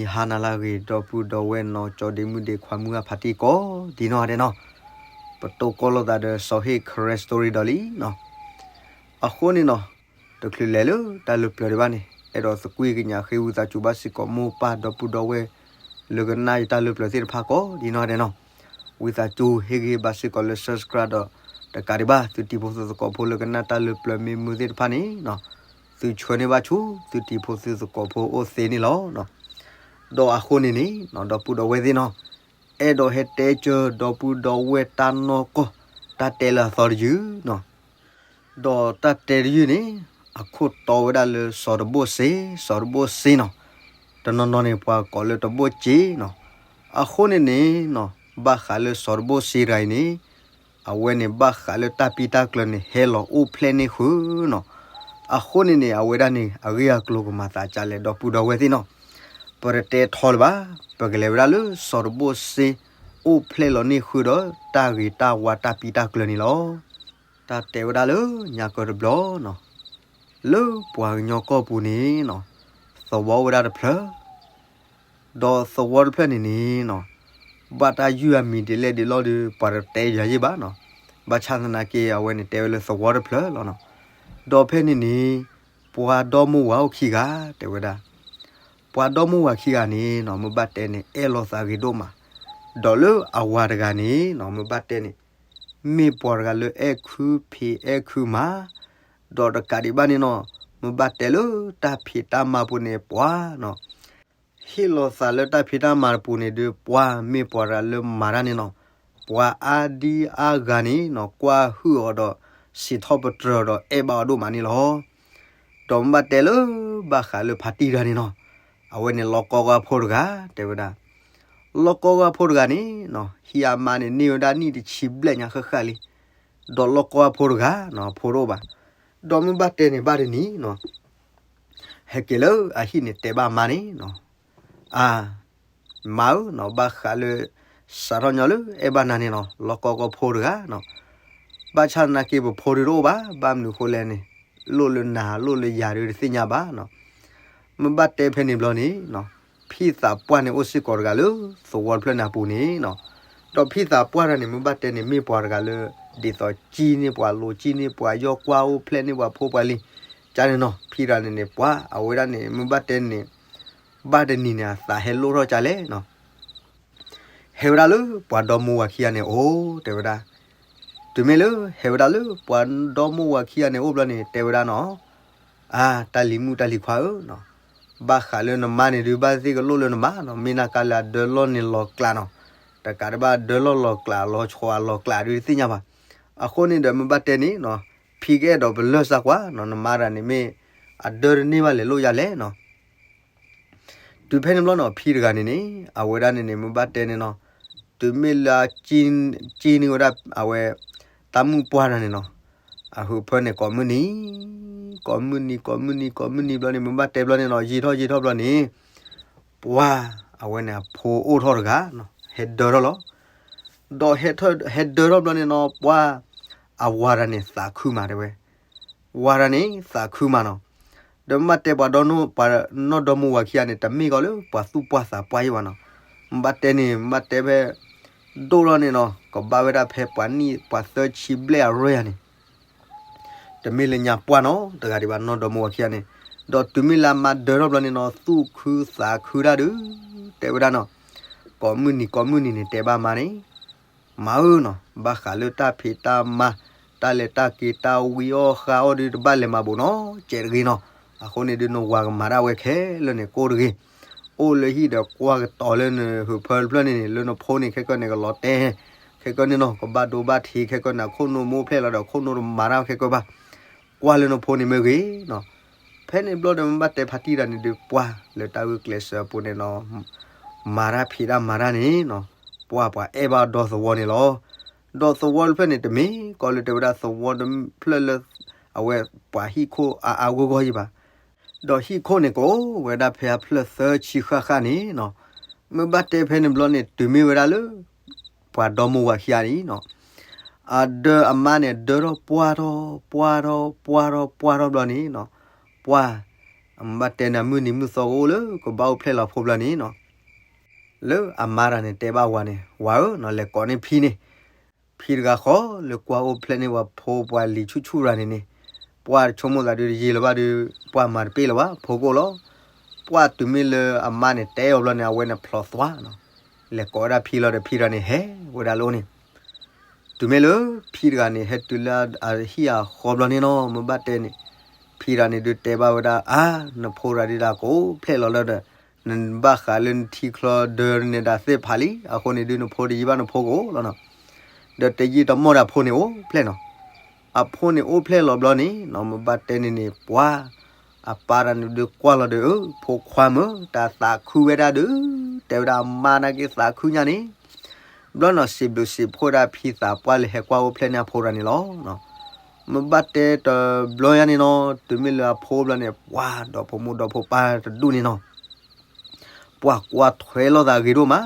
ယဟါနၤလၢအဂ့ၤ ဒီပုၢ်ဒီဝဲၢ်နီၢ်ကၠီဒ့မုၣ်ဒ့ခွါမုၢ်အဖါတံၢ်ကိးဒ်နီၢ်ဒဲးနီၢ်, ပတိၢ်ကီၢ်လိာ်သးဒီးစီၤဟ့ၣ် Karen Story ဒီးလံနီၢ်. အဃိန့ၣ်နီၢ်, တချုးလဲၤလၢတၢ်လၢပျၢၤဒံးဘၣ်န့ၣ် အဲၣ်ဒိးသကွံာ်ကညးဃ့ဝံသးစူၤဘၣ်စ့ၢ်ကီးမိၢ်ပၢ်ဒီပုၢ်ဒီဝဲၢ် လၢကနၣ်ယတၢ်လၢပျၢၤသ့ၣ်တဖၣ်ကိးဒ်နီၢ်ဒဲးနီၢ်. ဝံသးစူၤဟ့ၣ်ဂံၢ်ဘါစ့ၢ်ကီးလၢ subscribe ဒီး တကးဒံးဘၣ် သုတံၤဖိသုသကိးဖိလၢကနၣ်တၢ်လၢပျၢၤမ့ၢ်မုာ်သ့ၣ်တဖၣ်န့ၣ်နီၢ်, သုဆှၢန့ၢ်ဘၣ်ဆူ သုတံၤဖိသုသကိးဖိအိၣ်သ့န့ၣ်လီၤ. ဒီးအဃိန့ၣ်န့ၣ်နီၢ် ဒီပုၢ်ဒီဝဲၢ်သ့ၣ်နီၢ်, အဲၣ်ဒိးဟဲတဲကၢၤဒီပုၢ်ဒီဝဲၢ်တၢ်နီၢ်ကီၢ် တၢ်တဲလၢအသီတယုၢ်နီၢ်. ဒီးတၢ်တဲတယုၢ်န့ၣ် အခိၣ်တီဝဲဒၣ်လၢစီၤတဘိၣ်စ့, စီၤတဘိၣ်စ့နီၢ်, တနီၤနီၤန့ၣ် ပှၤကိးလၢတဘိၣ်စ့နီၢ်. အဃိန့ၣ်န့ၣ်နီၢ်, ဘၣ်ဃးလၢစီၤတဘိၣ်စ့တဂၤအံၤန့ၣ် အဝဲန့ၣ်ဘၣ်ဃးလၢတၢ်ပံတၢ်ကျၢၤန့ၣ် ဟဲလီၤအိၣ်ဖျဲၣ်န့ၢ်ဃုာ်နီၢ်. အဃိန့ၣ်န့ၣ် အဝဲဒၣ်န့ၣ် အဂ့ၢ်အကျိၤကမၤသးဒ်လဲၣ် ဒီပုၢ်ဒီဝဲၢ်သ့ၣ်နီၢ်, ပတတဲထီလၢၤဘၣ်, ပကလဲၤဝဲဒၣ်လၢစီၤတဘိၣ်စ့ အိၣ်ဖျဲၣ်လီၤန့ၢ်ဃုာ်ဒီးတၢ်ဂ့ၤတၢ်ဝါတၢ်ပံတၢ်ကျၢၤန့ၣ်လီၤ. တၢ်တဲဝဲဒၣ်လၢညါကၢတဘျီနီၢ်, လၢပှၤကညီကီၢ်ပူၤန့ၣ်နီၢ်, သဝီအိၣ်ဝဲဒၣ်တဖျၢၣ် ဒီးသဝီတဖျၢၣ်န့ၣ်န့ၣ်နီၢ်, ဘၣ်တၢ်ယုၢ်အမံၤဒ်လဲၣ်ဒ်လဲၣ်ဒီး ပှၤတတဲယၤယ့ၢ်ဘၣ်နီၢ်. ဘၣ်ဆၣ်သနာ်က့ အဝဲန့ၣ်တဲဝဲလၢသဝီတဖျၢၣ်လီၤနီၢ်. ဒီးဖဲန့ၣ်န့ၣ် ပှၤဒီမါဝၤအိၣ်ခံဂၤ တဲဝဲဒၣ်, ပှၤဒီမါဝၤခံဂၤန့ၣ်နီၢ် မ့ၢ်ဘၣ်တဲန့ၣ် အဲၣ်လိာ်သးဂ့ၤဒိၣ်မး, ဒီးလၢအဝၤတဂၤန့ၣ်နီၢ် မ့ၢ်ဘၣ်တဲန့ၣ် မ့ၢ်ပှၤတဂၤလၢအဲၣ်ခုဖံးအဲၣ်ခုမၤ, ဒီးတကးဒံးဘၣ်န့ၣ်နီၢ်, မ့ၢ်ဘၣ်တဲလၢတၢ်ဖံးတၢ်မၤပူၤန့ၣ် ပှၤနီၢ် ဟ့ၣ်လီၤသးလၢတၢ်ဖံးတၢ်မၤတပူၤန့ၣ်ဒီး ပှၤမ့ၢ်ပှၤတဂၤလၢမၤတၢ်န့ၣ်နီၢ်, ပှၤအါဒံအါဂၤန့ၣ်နီၢ် ကွၢ်ဟုၣ်အီၤဒီး စံးထီၣ်ပတြၢၤအီၤဒီး အဲၣ်ဘၣ်အီၤဒိၣ်မးန့ၣ်လီၤ. ဒီးမ့ၢ်ဘၣ်တဲလၢ ဘၣ်ဃးလၢဖါတံၢ်တဂၤန့ၣ်နီၢ်, အဝဲန့ၣ်လီၢ်ကီၢ်ဂၤဖိတဂၤ တဲဝဲဒၣ်, လီၢ်ကီၢ်ဂၤဖိတဂၤန့ၣ်နီၢ် ဟံးအမါန့ၣ်န့ၢ်ဝဲဒၣ်နံၣ်တဆံဘျဲၣ်ညါဃၣ်ဃၣ်လံ, ဒီးလီၢ်ကီၢ်ဂၤဖိတဂၤနီၢ် အဖိတအိၣ်ဘၣ်, ဒီးမ့ၢ်ဘၣ်တဲန့ၣ်ဘၣ်တနံၤနီၢ် ဟဲက့ၤလၢအဟံၣ်န့ၣ်တဲဘၣ်မါန့ၣ်နီၢ်, အါ, မါဧၢနီၢ် ဘၣ်ဃးလၢ စးထီၣ်ညီလၢအဲၣ်ဘၣ်နၤန့ၣ်နီၢ် လီၢ်ကီၢ်ကီၢ်ဖိတဂၤနီၢ်, ဘၣ်ဆၣ်သနာ်က့ပဖိဒုးတအိၣ်ဘၣ်, ဘၣ်မနုၤဃိလဲၣ်န့ၣ် လိၣ်လၢနၤလိၣ်လၢယၤဒုးတသ့ၣ်ညါဘၣ်နီၢ်. မ့ၢ်ဘၣ်တဲဖဲန့ၣ်ဘျီန့ၣ်နီၢ် ဖံသးပှၢ်န့ၣ်အိၣ်စ့ၢ်ကီးတဂၤလၢသဝီတဖျၢၣ်န့ၣ်အပူၤန့ၣ်နီၢ်, ဒီးဖံသးပှၢ်တဂၤန့ၣ် မ့ၢ်ဘၣ်တဲန့ၣ် မ့ၢ်ပှၤတဂၤလၢ ဒ်သိးကံန့ၢ်ပှၤလိၤကံန့ၢ်ပှၤ ယီၢ်ကွၢ်အိၣ်ဖျဲၣ်န့ၢ်ပှၤဖိပှၤလံၤ, ကန့ၣ်နီၢ် ဖံတဂၤန့ၣ်န့ၣ် ပှၤအဝဲဒၣ်န့ၣ် မ့ၢ်ဘၣ်တဲန့ၣ် ဘၣ်တနံၤန့ၣ် အသးဟဲလိၣ်ထီၣ်ကလဲၣ်နီၢ် ဟဲဝဲဒၣ်လၢပှၤဒီမါဝၤခံဂၤန့ၣ်အိၣ်တဲဝဲဒၣ်, တုၤမ့ၢ်လၢဟဲဝဲဒၣ်လၢပှၤဒီမါဝၤခံဂၤန့ၣ်အိၣ်ဘျီန့ၣ် တဲဝဲဒၣ်နီၢ်, အါ တၢ်လံၤမုၣ်တၢ်လံၤခွါဧၢနီၢ်, ဘၣ်ဃးလၢနမါန့ၣ်ဒုးဘၣ်သ့ၣ်ကလိၣ်လၢနမါနီၢ်, မ့ၢ်နကါလၢအဒၢလီၢ်န့ၣ်လီၤကျးနီၢ်, တကးဒံးဘၣ်ဒၢလီၢ်လီၤကျးလီၤဆီအလီၤကျးဒုးတသ့ၣ်ညါဘၣ်, အဃိန့ၣ်ဒီးမ့ၢ်ဘၣ်တဲန့ၣ်နီၢ်, ဖံကအဲၣ်ဒိးပလၢၢ်စၢ်ကွၢ်နီၢ် နမါတဂၤန့ၣ်မ့ၢ် အဒၢတန့ၢ်ဘၣ်လဲၤလိၣ်ယၤလဲၣ်နီၢ် တုၤဖဲန့ၣ်ဘျီနီၢ် ဖံတဂၤန့ၣ်န့ၣ် အဝဲဒၣ်န့ၣ်န့ၣ် မ့ၢ်ဘၣ်တဲန့ၣ်နီၢ်, တုၤမ့ၢ်လၢ ကံန့ၢ်ဝဲဒၣ်အဝဲ တၢ်မုၣ်ပှၢ်တဂၤန့ၣ်နီၢ်, အဟၢဖၢန့ၣ်ကိးမုၢ်နံၤ, ကိးမုၢ်နံၤ ကိးမုၢ်နံၤ ကိးမုၢ်နံၤဘျီန့ၣ် မ့ၢ်ဘၣ်တဲဘျီန့ၣ်နီၢ် ယံာ်ထီၣ်ယံာ်ထီၣ်ဘျီန့ၣ် ပှၤအဝဲန့ၣ်အဖိအိၣ်ထီၣ်တဂၤနီၢ် ဟဲဒၢထီၣ်လီၤ. ဒီးဟဲဒၢထီၣ်ဘျီန့ၣ်နီၢ် ပှၤအဝၤတဂၤန့ၣ်သးခုမးတဲဝဲ, ဝၤတဂၤန့ၣ်သးခုမးနီၢ်, ဒီးမ့ၢ်ဘၣ်တဲပှၤဒီ ပှၤနီၢ်ဒီမါဝၤခံဂၤန့ၣ် တမ့ၢ်ကီးလၢပှၤသူၣ်ပှၢ်သးပှၢ်ယ့ၢ်ဘၣ်နီၢ်, မ့ၢ်ဘၣ်တဲန့ၣ် မ့ၢ်ဘၣ်တဲဖဲ ဒိၣ်ထီၣ်န့ၣ်နီၢ် ကဘၣ်ဝဲဒၣ်ဖဲပှၤနံၣ်ပှၤသၢဆံဘျဲၣ်အရွဲၣ်ယၤန့ၣ် တမ့ၢ်လၢညါပှၢ်နီၢ် တဂၤဒံးဘၣ်နီၢ်ဒီမါဝၤခံဂၤန့ၣ်, ဒီးတုၤမ့ၢ်လၢအမါဒၢထီၣ်ဘျီန့ၣ်နီၢ် သူၣ်ခုသးခုဒၣ်ဒုး တဲဝဲဒၣ်နီၢ်, ကိးမုၢ်နံၤကိးမုၢ်နံၤန့ၣ် တဲဘၣ်မါန့ၣ် မါဧၢနီၢ် ဘၣ်ဃးလၢတၢ်ဖံးတၢ်မၤ တၢ်လဲၤတၢ်က့ၤတၢ်ဝံအီၣ်ဃာ်အီၣ်ဒုးတဘၣ်လဲၤမၤဘူးနီၢ် ကဲးတဂ့ၤနီၢ်, အဃိန့ၣ်ဒုးနဝၤကမၤဒၣ်ဝဲခဲလၢာ်န့ၣ်ကိၢ်တဂ့ၤ, အိၣ်လၢဟံၣ်ဒီးကွၢ်ကတီၤလၢနဟုးဖၢတဖျၢၣ်န့ၣ်န့ၣ် လၢနဖိန့ၣ် ခဲကနံၣ်န့ၣ် ကလီၤတဲာ် ခဲကနံၣ်န့ၣ်နီၢ် ကဘၣ်ဒိဘၣ်ထံး ခဲကနံၣ်န့ၣ် အခိၣ်နူာ်မိၢ်ဖျဲၣ်လီၤဒီး အခိၣ်နူာ်တမၤတၢ်ခဲကနံၣ်ဘၣ်, ကွၢ်လၢနဖိန့ၣ်မ့ၢ်ဂ့ၤနီၢ်, ဖဲန့ၣ်ဘျီဒီးမ့ၢ်ဘၣ်တဲဖါတံၢ်တဂၤန့ၣ်ဒုး ပှၤလၢတၢ်ဂုာ်ကျဲးစၢးအပူၤန့ၣ်နီၢ် မၤတၢ်ဖံးတၢ်မၤတၢ်န့ၣ်နီၢ် ပှၤပှၤအဲၣ်ဘၣ်ဒီသဝီန့ၣ်လီၤ. ဒီးသဝီတဖျၢၣ်န့ၣ် တမ့ၢ်ကီးလၢတဲဝဲဒၣ်သဝီတဖျၢၣ်လၢ အဝဲပှၤဟံၣ်ခိၣ်အါအါဂီၢ်ဂီၢ်ယ့ၢ်ဘၣ်, ဒီးဟံၣ်ခိၣ်န့ၣ်ကအိၣ်ဝဲဒၣ်ဖဲအဖျၢၣ်သၢဆံဃၣ်ဃၣ်န့ၣ်နီၢ်, မ့ၢ်ဘၣ်တဲဖဲန့ၣ်ဘျီန့ၣ် တုၤမ့ၢ်ဝဲဒၣ်လၢ ပှၤဒီမါဝၤခံဂၤန့ၣ်နီၢ် အဒၢအမါန့ၣ် ဒၢထီၣ်ပှၢ်ထီၣ် ပှၢ်ထီၣ် ပှၢ်ထီၣ် ပှၢ်ထီၣ်ဘျီန့ၣ်နီၢ် ပှၢ် မ့ၢ်ဘၣ်တဲန့ၣ် အမုၢ်နံၤမုၢ်သီကအိၣ်လၢကဘၣ်အိၣ်ဖျဲၣ်လီၤဖိဘျီန့ၣ်နီၤ, လၢအမါတဂၤန့ၣ်တဲဘၣ်ဝၤန့ၣ် ဝၤဧၢနီၤ လဲၤကိးန့ၢ်ဖံန့ၣ်, ဖံတဂၤဃီလၢကွၢ်အိၣ်ဖျဲၣ်န့ၢ်ဝဲဖိပှၤလံၤဆူၣ်ဆူၣ်တဂၤန့ၣ်န့ၣ်, ပှၢ်တဆိကမိၣ်သးဒုးတယံာ်လၢၤဘၣ်ဒုး ပှၢ်မၤတပ့ၢ်လၢၤဘၣ် ဖိကအိၣ်လီၤ. ပှၢ်တုၤမ့ၢ်လၢအမါန့ၣ်တဲအီၤဘျီန့ၣ် အဝဲန့ၣ်ဖျိးသွါနီၤ, လဲၤကိးဝဲဒၣ်ဖံလီၤဒီး ဖံတဂၤန့ၣ်ဟဲဝဲဒၣ်လၢအအိၣ်န့ၣ် တုၤမ့ၢ်လၢဖံတဂၤန့ၣ် ဟဲတုၤလၢအဟံၣ်အဃီဘျီန့ၣ်နီၤ မ့ၢ်ဘၣ်တဲန့ၣ်, ဖံတဂၤန့ၣ်ဒုးတဲဘၣ်ဝဲဒၣ် အါ နဖိတဂၤဒုးဒၣ်ကအိၣ်ဖျဲၣ်လီၤလၢဒီး နဘၣ်ဃးလၢနထံချီဒၢန့ၣ်ဒၣ်သ့ၣ်ဖးလံ, အဃိန့ၣ်ဒုးနဖိတယံာ်ဘၣ်နဖိကအိၣ်လီၤနီၤ, ဒီးတယံာ်တမီၢ်ဒီးအဖိန့ၣ်အိၣ်ဖျဲၣ်နီၤ. အဖိန့ၣ်အိၣ်ဖျဲၣ်လီၤဘျီန့ၣ်နီၤ မ့ၢ်ဘၣ်တဲန့ၣ်န့ၣ် ပှၢ် အပၢ်တဂၤန့ၣ်ဒုးကွၢ်လီၤဒီး အၢ ဖိခွါမ့ၢ်တၢ်သးခုဝဲဒၣ်ဒီး တဲဝဲဒၣ်အမါနာ်က့သးခုညါန့ၣ်, ဘျီနီၤ စံးဘျုးစံးဖှိၣ်ဒၣ်ဖံသးပှၢ်လၢဟဲကွၢ်အိၣ်ဖျဲၣ်န့ၢ်အဖိတဂၤန့ၣ်လီၤ. မ့ၢ်ဘၣ်တဲတဘျီညါန့ၣ်နီၤ တုၤမ့ၢ်လၢအဖိဘျီန့ၣ် ပှၢ်ဒီးဖိမုၣ်ဒီးဖိပၢ်တဒူၣ်န့ၣ်နီၤ ပှၢ်ကွၢ်ထွဲလိာ်သးဂ့ၤဒိၣ်မး.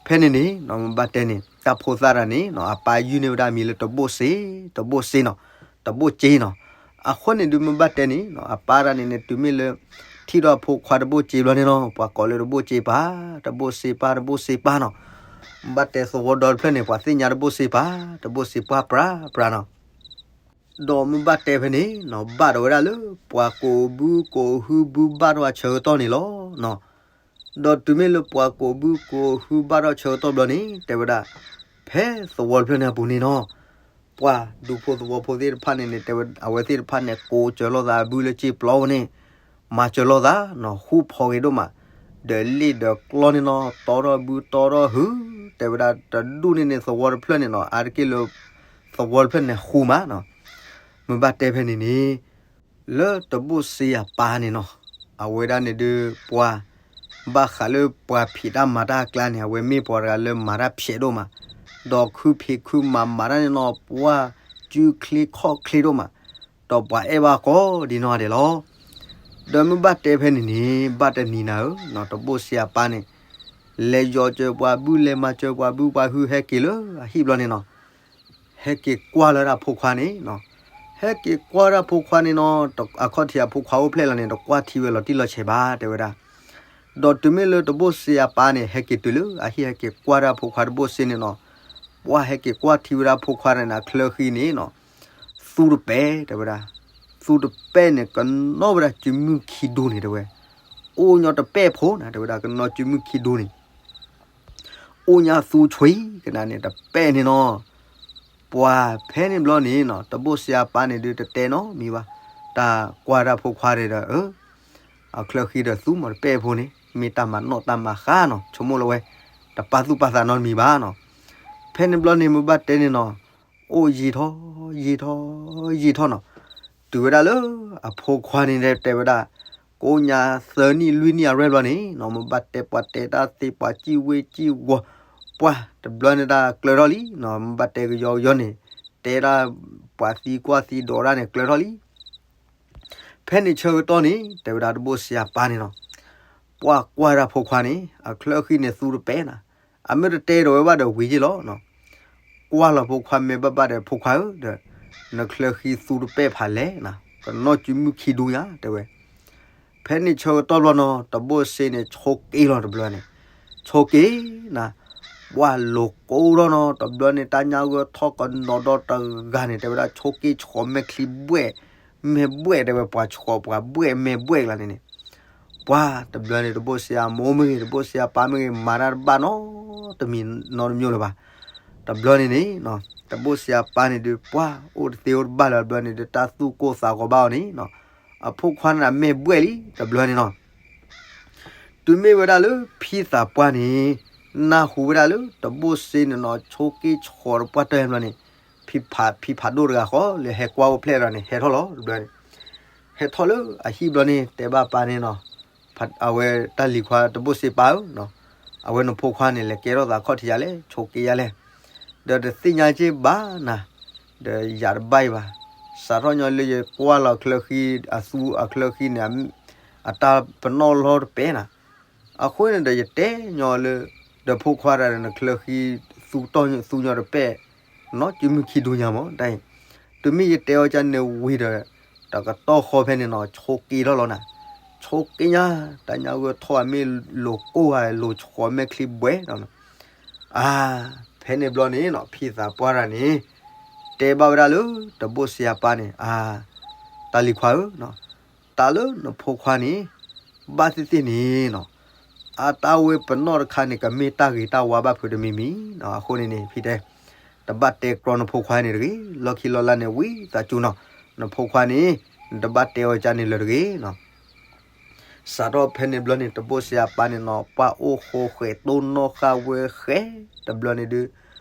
ဖဲန့ၣ်န့ၣ်နီၤ မ့ၢ်ဘၣ်တဲန့ၣ် တၢ်ဖိသၣ်တဂၤန့ၣ်နီၤ အပၢ်ယုၢ်န့ၢ်ဝဲဒၣ်အမံၤလၢတဘိၣ်စ့, တဘိၣ်စ့နီၤ, တဘိၣ်စ့နီၤ. အဃိန့ၣ်ဒုးမ့ၢ်ဘၣ်တဲန့ၣ်နီၤ အပၢ်တဂၤန့ၣ်န့ၣ် တုၤမ့ၢ်လၢ ထံၣ်ဒီးအဖိခွါတဘိၣ်စ့ဘျီန့ၣ်နီၤ ပှၤကိးလၢတဘိၣ်စ့ပၢ်, တဘိၣ်စ့ပၢ်, တဘိၣ်စ့ပၢ်နီၤ. မ့ၢ်ဘၣ်တဲသဝီဒီတဖျၢၣ်န့ၣ် ပှၤသ့ၣ်ညါတဘိၣ်စ့ပၢ်, တဘိၣ်စ့ပၢ်ပြးပြးနီၤ. ဒီးမ့ၢ်ဘၣ်တဲဖဲန့ၣ်နီၤ ဘၣ်ဒီးဝဲဒၣ်လၢ ပှၤကိးဘုကိးဟုဘုဘၣ်ထီၣ်အဆၢကတီၢ်န့ၣ်လီၤနီၤ. ဒီးတုၤမ့ၢ်လၢပှၤကိးဘုကိးဟုဘၣ်ထီၣ်ဆၢကတီၢ်ဘျီန့ၣ် တဲဝဲဒၣ် ဖဲသဝီတဖျၢၣ်န့ၣ်အပူၤန့ၣ်နီၤ ပှၤဒူဖိသဝီဖိသ့ၣ်တဖၣ်န့ၣ်န့ၣ် တဲဝဲ အဝဲသ့ၣ်တဖၣ်န့ၣ် ကိးစၢၤလိာ်သးဘုလၢစ့ပျီဝဲန့ၣ် မၤစၢၤလိာ်သးနီၤ ဃူဖိးဂ့ၤဒိၣ်မး, ဒီးလ့ၣ်ဒီးကျီၢ်န့ၣ်နီၤ တီထီၣ်ဘုတီထီၣ်ဟု, တဲဝဲဒၣ်တဒူၣ်န့ၣ်န့ၣ် သဝီတဖျၢၣ်န့ၣ်နီၤ အါတက့ၢ်လၢ သဝီတဖျၢၣ်န့ၣ်ဃူမးနီၤ. မ့ၢ်ဘၣ်တဲဖဲန့ၣ်န့ၣ် လၢတဘိၣ်စ့အပၢ်န့ၣ်နီၤ အဝဲဒၣ်န့ၣ်ဒုးပှၤ ဘၣ်ဃးလၢပှၤဖံးတၢ်မၤတၢ်အကျါန့ၣ် အဝဲမ့ၢ်ပှၤတဂၤလၢမၤတၢ်ဖျဲးဒိၣ်မး, ဒီးခုဖံးခုမၤမၤတၢ်န့ၣ်နီၤ ပှၢ်စုချ့ခီၣ်ချ့ဒိၣ်မး, ဒီးပှၤအဲၣ်ဘၣ်ကိးဒံနီၢ်ဂၤဒဲးလီၤ. ဒီးမ့ၢ်ဘၣ်တဲဖဲန့ၣ်န့ၣ် ဘၣ်တနံၤနၤဧၢ, တဘိၣ်စ့အပၢ်န့ၣ် လဲၤယီၤစၢၤပှၤဘု လဲၤမၤစၢၤပှၤဘုပှၤဟု ဟဲက့ၤလၢအဟံၣ်ဘျီန့ၣ်နီၤ ဟဲက့ၤကွၢ်လၢဒၣ်ဖိခွါန့ၣ်နီၤ, ဟဲက့ၤကွၢ်ဒၣ်ဖိခွါန့ၣ်နီၤ, အခီၣ်ထံးအဖိခွါအိၣ်ဖျဲၣ်လီၤန့ၣ် တကွၢ်ထံဝဲလီၤတံၢ်လီၤဆဲးဘၣ် တဲဝဲဒၣ်. ဒီးတုၤမ့ၢ်လၢတဘိၣ်စ့အပၢ်န့ၣ် ဟဲက့ၤတုၤလၢအဟံၣ် ဟဲက့ၤကွၢ်ဒၣ်ဖိခွါတဘိၣ်စ့န့ၣ်နီၤ, ပှၢ်ဟဲက့ၤကွၢ်ထံဝဲဒၣ်ဖိခွါန့ၣ် အချၢဃံန့ၣ်နီၤ, သူတပဲာ် တဲဝဲဒၣ်, သူတပဲာ်န့ၣ် ကနီၣ်ဝဲဒၣ်စုမုၢ်ခံဒူန့ၣ် တဲဝဲ, အိၣ်ညီတပဲာ်ဖိနၤ တဲဝဲဒၣ် ကနီၣ်စုမုၢ်ခံဒူန့ၣ် အိၣ်ညါသူဆွံကနၣ်န့ၣ် တပဲာ်န့ၣ်နီၤ. ပှၢ်ဖဲန့ၣ်ဘျီန့ၣ်နီၤ တဘိၣ်စ့အပၢ်န့ၣ်ဒုးတတဲနီတမံၤဘၣ်, တၢ်ကွၢ်တၢ်ဖိခွါန့ၣ်ဒီး အချၢဃံဒီးသူမ့ၢ်တပဲာ်ဖိန့ၣ် မ့ၢ်တၢ်မၤနီၣ်တၢ်မၤဃါနီၤ ဆိကမိၣ်လၢဝဲ တပာ်သူၣ်ပာ်သးနီတမံၤဘၣ်နီၤ. ဖဲန့ၣ်ဘျီန့ၣ်မ့ၢ်ဘၣ်တဲန့ၣ်နီၤ အိၣ်ယံာ်ထီၣ် ယံာ်ထီၣ် ယံာ်ထီၣ်နီၤ, တုၤဝဲဒၣ်လၢအဖိခွါန့ၣ်တဲဝဲဒၣ် ကိးညါသၢနံၣ်လွံၢ်နံၣ်အရဲၣ်ဘျီန့ၣ်နီၤ မ့ၢ်ဘၣ်တဲပှၤတဲတၢ်သ့ ပှၤစံၣ်ဝ့စံၣ်ဝီၤ, ပှၢ်တဘျီန့ၣ်တၢ်ကျၢၤထီၣ်လံနီၤ မ့ၢ်ဘၣ်တဲကယီကယီန့ၣ် တဲဒၣ်ပှၤသံကွၢ်သံဒိးဒၣ်န့ၣ်ကျၢၤထီၣ်လံ. ဖဲန့ၣ်ဆၢကတီၢ်န့ၣ် တဲဝဲဒၣ်တဘိၣ်စ့အပၢ်န့ၣ်နီၤ ပှၢ်ကွၢ်ဒၣ်ဖိခွါန့ၣ် အချၢဃံန့ၣ်သူတပဲာ်နၤ, အမ့ၢ်တတဲဒီးဝဲဘၣ်ဒီးဝံၤက့ၤလီၤနီၤ. ကွၢ်လီၤဖိခွါမဲာ်ဘၣ်ဘၣ်ဒီး ဖိခွါဧၢ ဒီး နချၢဃံသူတပဲာ်ဖးလဲၣ်နၤ ကနီၣ်စုမုၢ်ခံဒူညါ တဲဝဲ. ဖဲန့ၣ်ဆၢကတီၢ်ဘျီနီၤ တဘိၣ်စ့န့ၣ် ဆိးက့လီၤတဘျီန့ၣ် ဆိးက့နၤ, ပှၢ်လိၤကိးထီၣ်နီၤ တဘျီန့ၣ် တၢ်ညၣ်ဂၢၢ်ထီၣ်ကနီၤဒီတဂၤန့ၣ် တဲဝဲဒၣ်ဆိးက့ဆိးမဲာ်ချံဘှဲၣ် မဲာ်ဘှဲၣ် တဲဝဲ ပှၤဆိးပှၤဘှဲၣ် မဲာ်ဘှဲၣ်ကျါန့ၣ်န့ၣ် ပှၢ်တဘျီန့ၣ် တဘိၣ်စ့အမိၢ်မ့ၢ်ဂ့ၤ တဘိၣ်စ့အပၢ်မ့ၢ်ဂ့ၤ မၤတၢ်တဘၣ်နီတမံၤနီတမံၤလၢၤဘၣ်. တဘျီန့ၣ်န့ၣ် တဘိၣ်စ့အပၢ်န့ၣ်ဒုး ပှၢ်အိၣ်တသ့အိၣ်တဘၣ်လၢၤ တဘျီန့ၣ်ဒုး တၢ်သူၣ်ကိၢ်သးဂီၤဘၣ်အီၤန့ၣ် အဖိခွါန့ၣ်မဲာ်ဘှဲၣ်လံ တဘျီန့ၣ်နီၤ. တုၤမ့ၢ်ဝဲဒၣ်လၢဖံသးပှၢ်န့ၣ် နၢ်ဟူဝဲဒၣ်လၢတဘိၣ်စ့န့ၣ်နီၤ ဆိးက့ဆိးတပှၢ်တၢၢ်ဘျီန့ၣ် ဖံဖး ဖံဖးဒိၣ်တဂၤဃီလၢဟဲကွၢ်အိၣ်ဖျဲၣ်ဒီးန့ၣ် ဟဲထီၣ်လီၤတဘျီန့ၣ် ဟဲထီၣ်လၢအဟံၣ်ဘျီန့ၣ် တဲဘၣ်ပၢ်န့ၣ်နီၤ အဝဲတၢ်လံၤခွါတဘိၣ်စ့ပၢ်ဧၢ, အဝဲနဖိခွါန့ၣ် လဲၤကဲထီၣ်သးခီၣ်ထံးယၤလဲၣ် ဆိးက့ယၤလဲၣ်, ဒီးတသ့ၣ်ညါက့ဘၣ်နၤ, ဒီးယၤတဘၣ်အံၤဘၣ်, စးထီၣ်ညီလၢယကွၢ်လီၤချၢဃံ အသူအချၢဃံန့ၣ် အတၢ်ပနီၣ်လီၤတပဲာ်နၤ, အဃိန့ၣ်ဒီးယတဲညီလၢ ဒီးဖိခွါတဂၤဒီးနချၢဃံ သူတီၢ်သူညီတပဲာ် နီၢ်စုမုၢ်ခံဒူညါမး တၢ်အံၤ, တုၤမ့ၢ်ယတဲအီၤကန့ၣ်ဝံၤဒီး တကတီၢ်ဃီဖဲန့ၣ်နီၤ ဆိးက့ထီၣ်လီၤနၤ, ဆိးက့ညါ, တၢ်ညါဂၢၢ်ထီၣ်အမ့ၢ်လိၤကိၢ်ဂၤ လိၤဆှီၤမဲာ်ချံဘှဲးနီၤ. အါ, ဖဲန့ၣ်ဘျီန့ၣ်နီၤ ဖံသးပှၢ်တဂၤန့ၣ် တဲဘၣ်ဝဲဒၣ်လၢတဘိၣ်စ့အပၢ်န့ၣ်, အါ, တၢ်လံၤခွါဧၢ, တၢ်လၢနဖိခွါန့ၣ် ဘၣ်သ့ၣ်သ့ၣ်န့ၣ်နီၤ, အတၢ်ဝဲပနီၣ်တခါန့ၣ် ကမ့ၢ်တၢ်ဂ့ၤတၢ်ဝါဘၣ်ဖုးတမံၤမံၤနီၤ. အဃိန့ၣ်န့ၣ် ဖံတဲ တဘၣ်တဲကြီနဖိခွါန့ၣ်တဂ့ၤ, လီၢ်ခံလီၢ်လၢ်န့ၣ် ဝံသးစူၤနီၤ, နဖိခွါန့ၣ် နတဘၣ်တဲအီၤကန့ၣ်လၢၤတဂ့ၤနီၤ. စးထီၣ်ဖဲန့ၣ်ဘျီန့ၣ် တဘိၣ်စ့အပၢ်န့ၣ်နီၤ ပှၤအိၣ်ဃိဃဲးတိၢ်နီၣ်ဃာ်ဝဲဃဲးတဘျီန့ၣ်ဒုး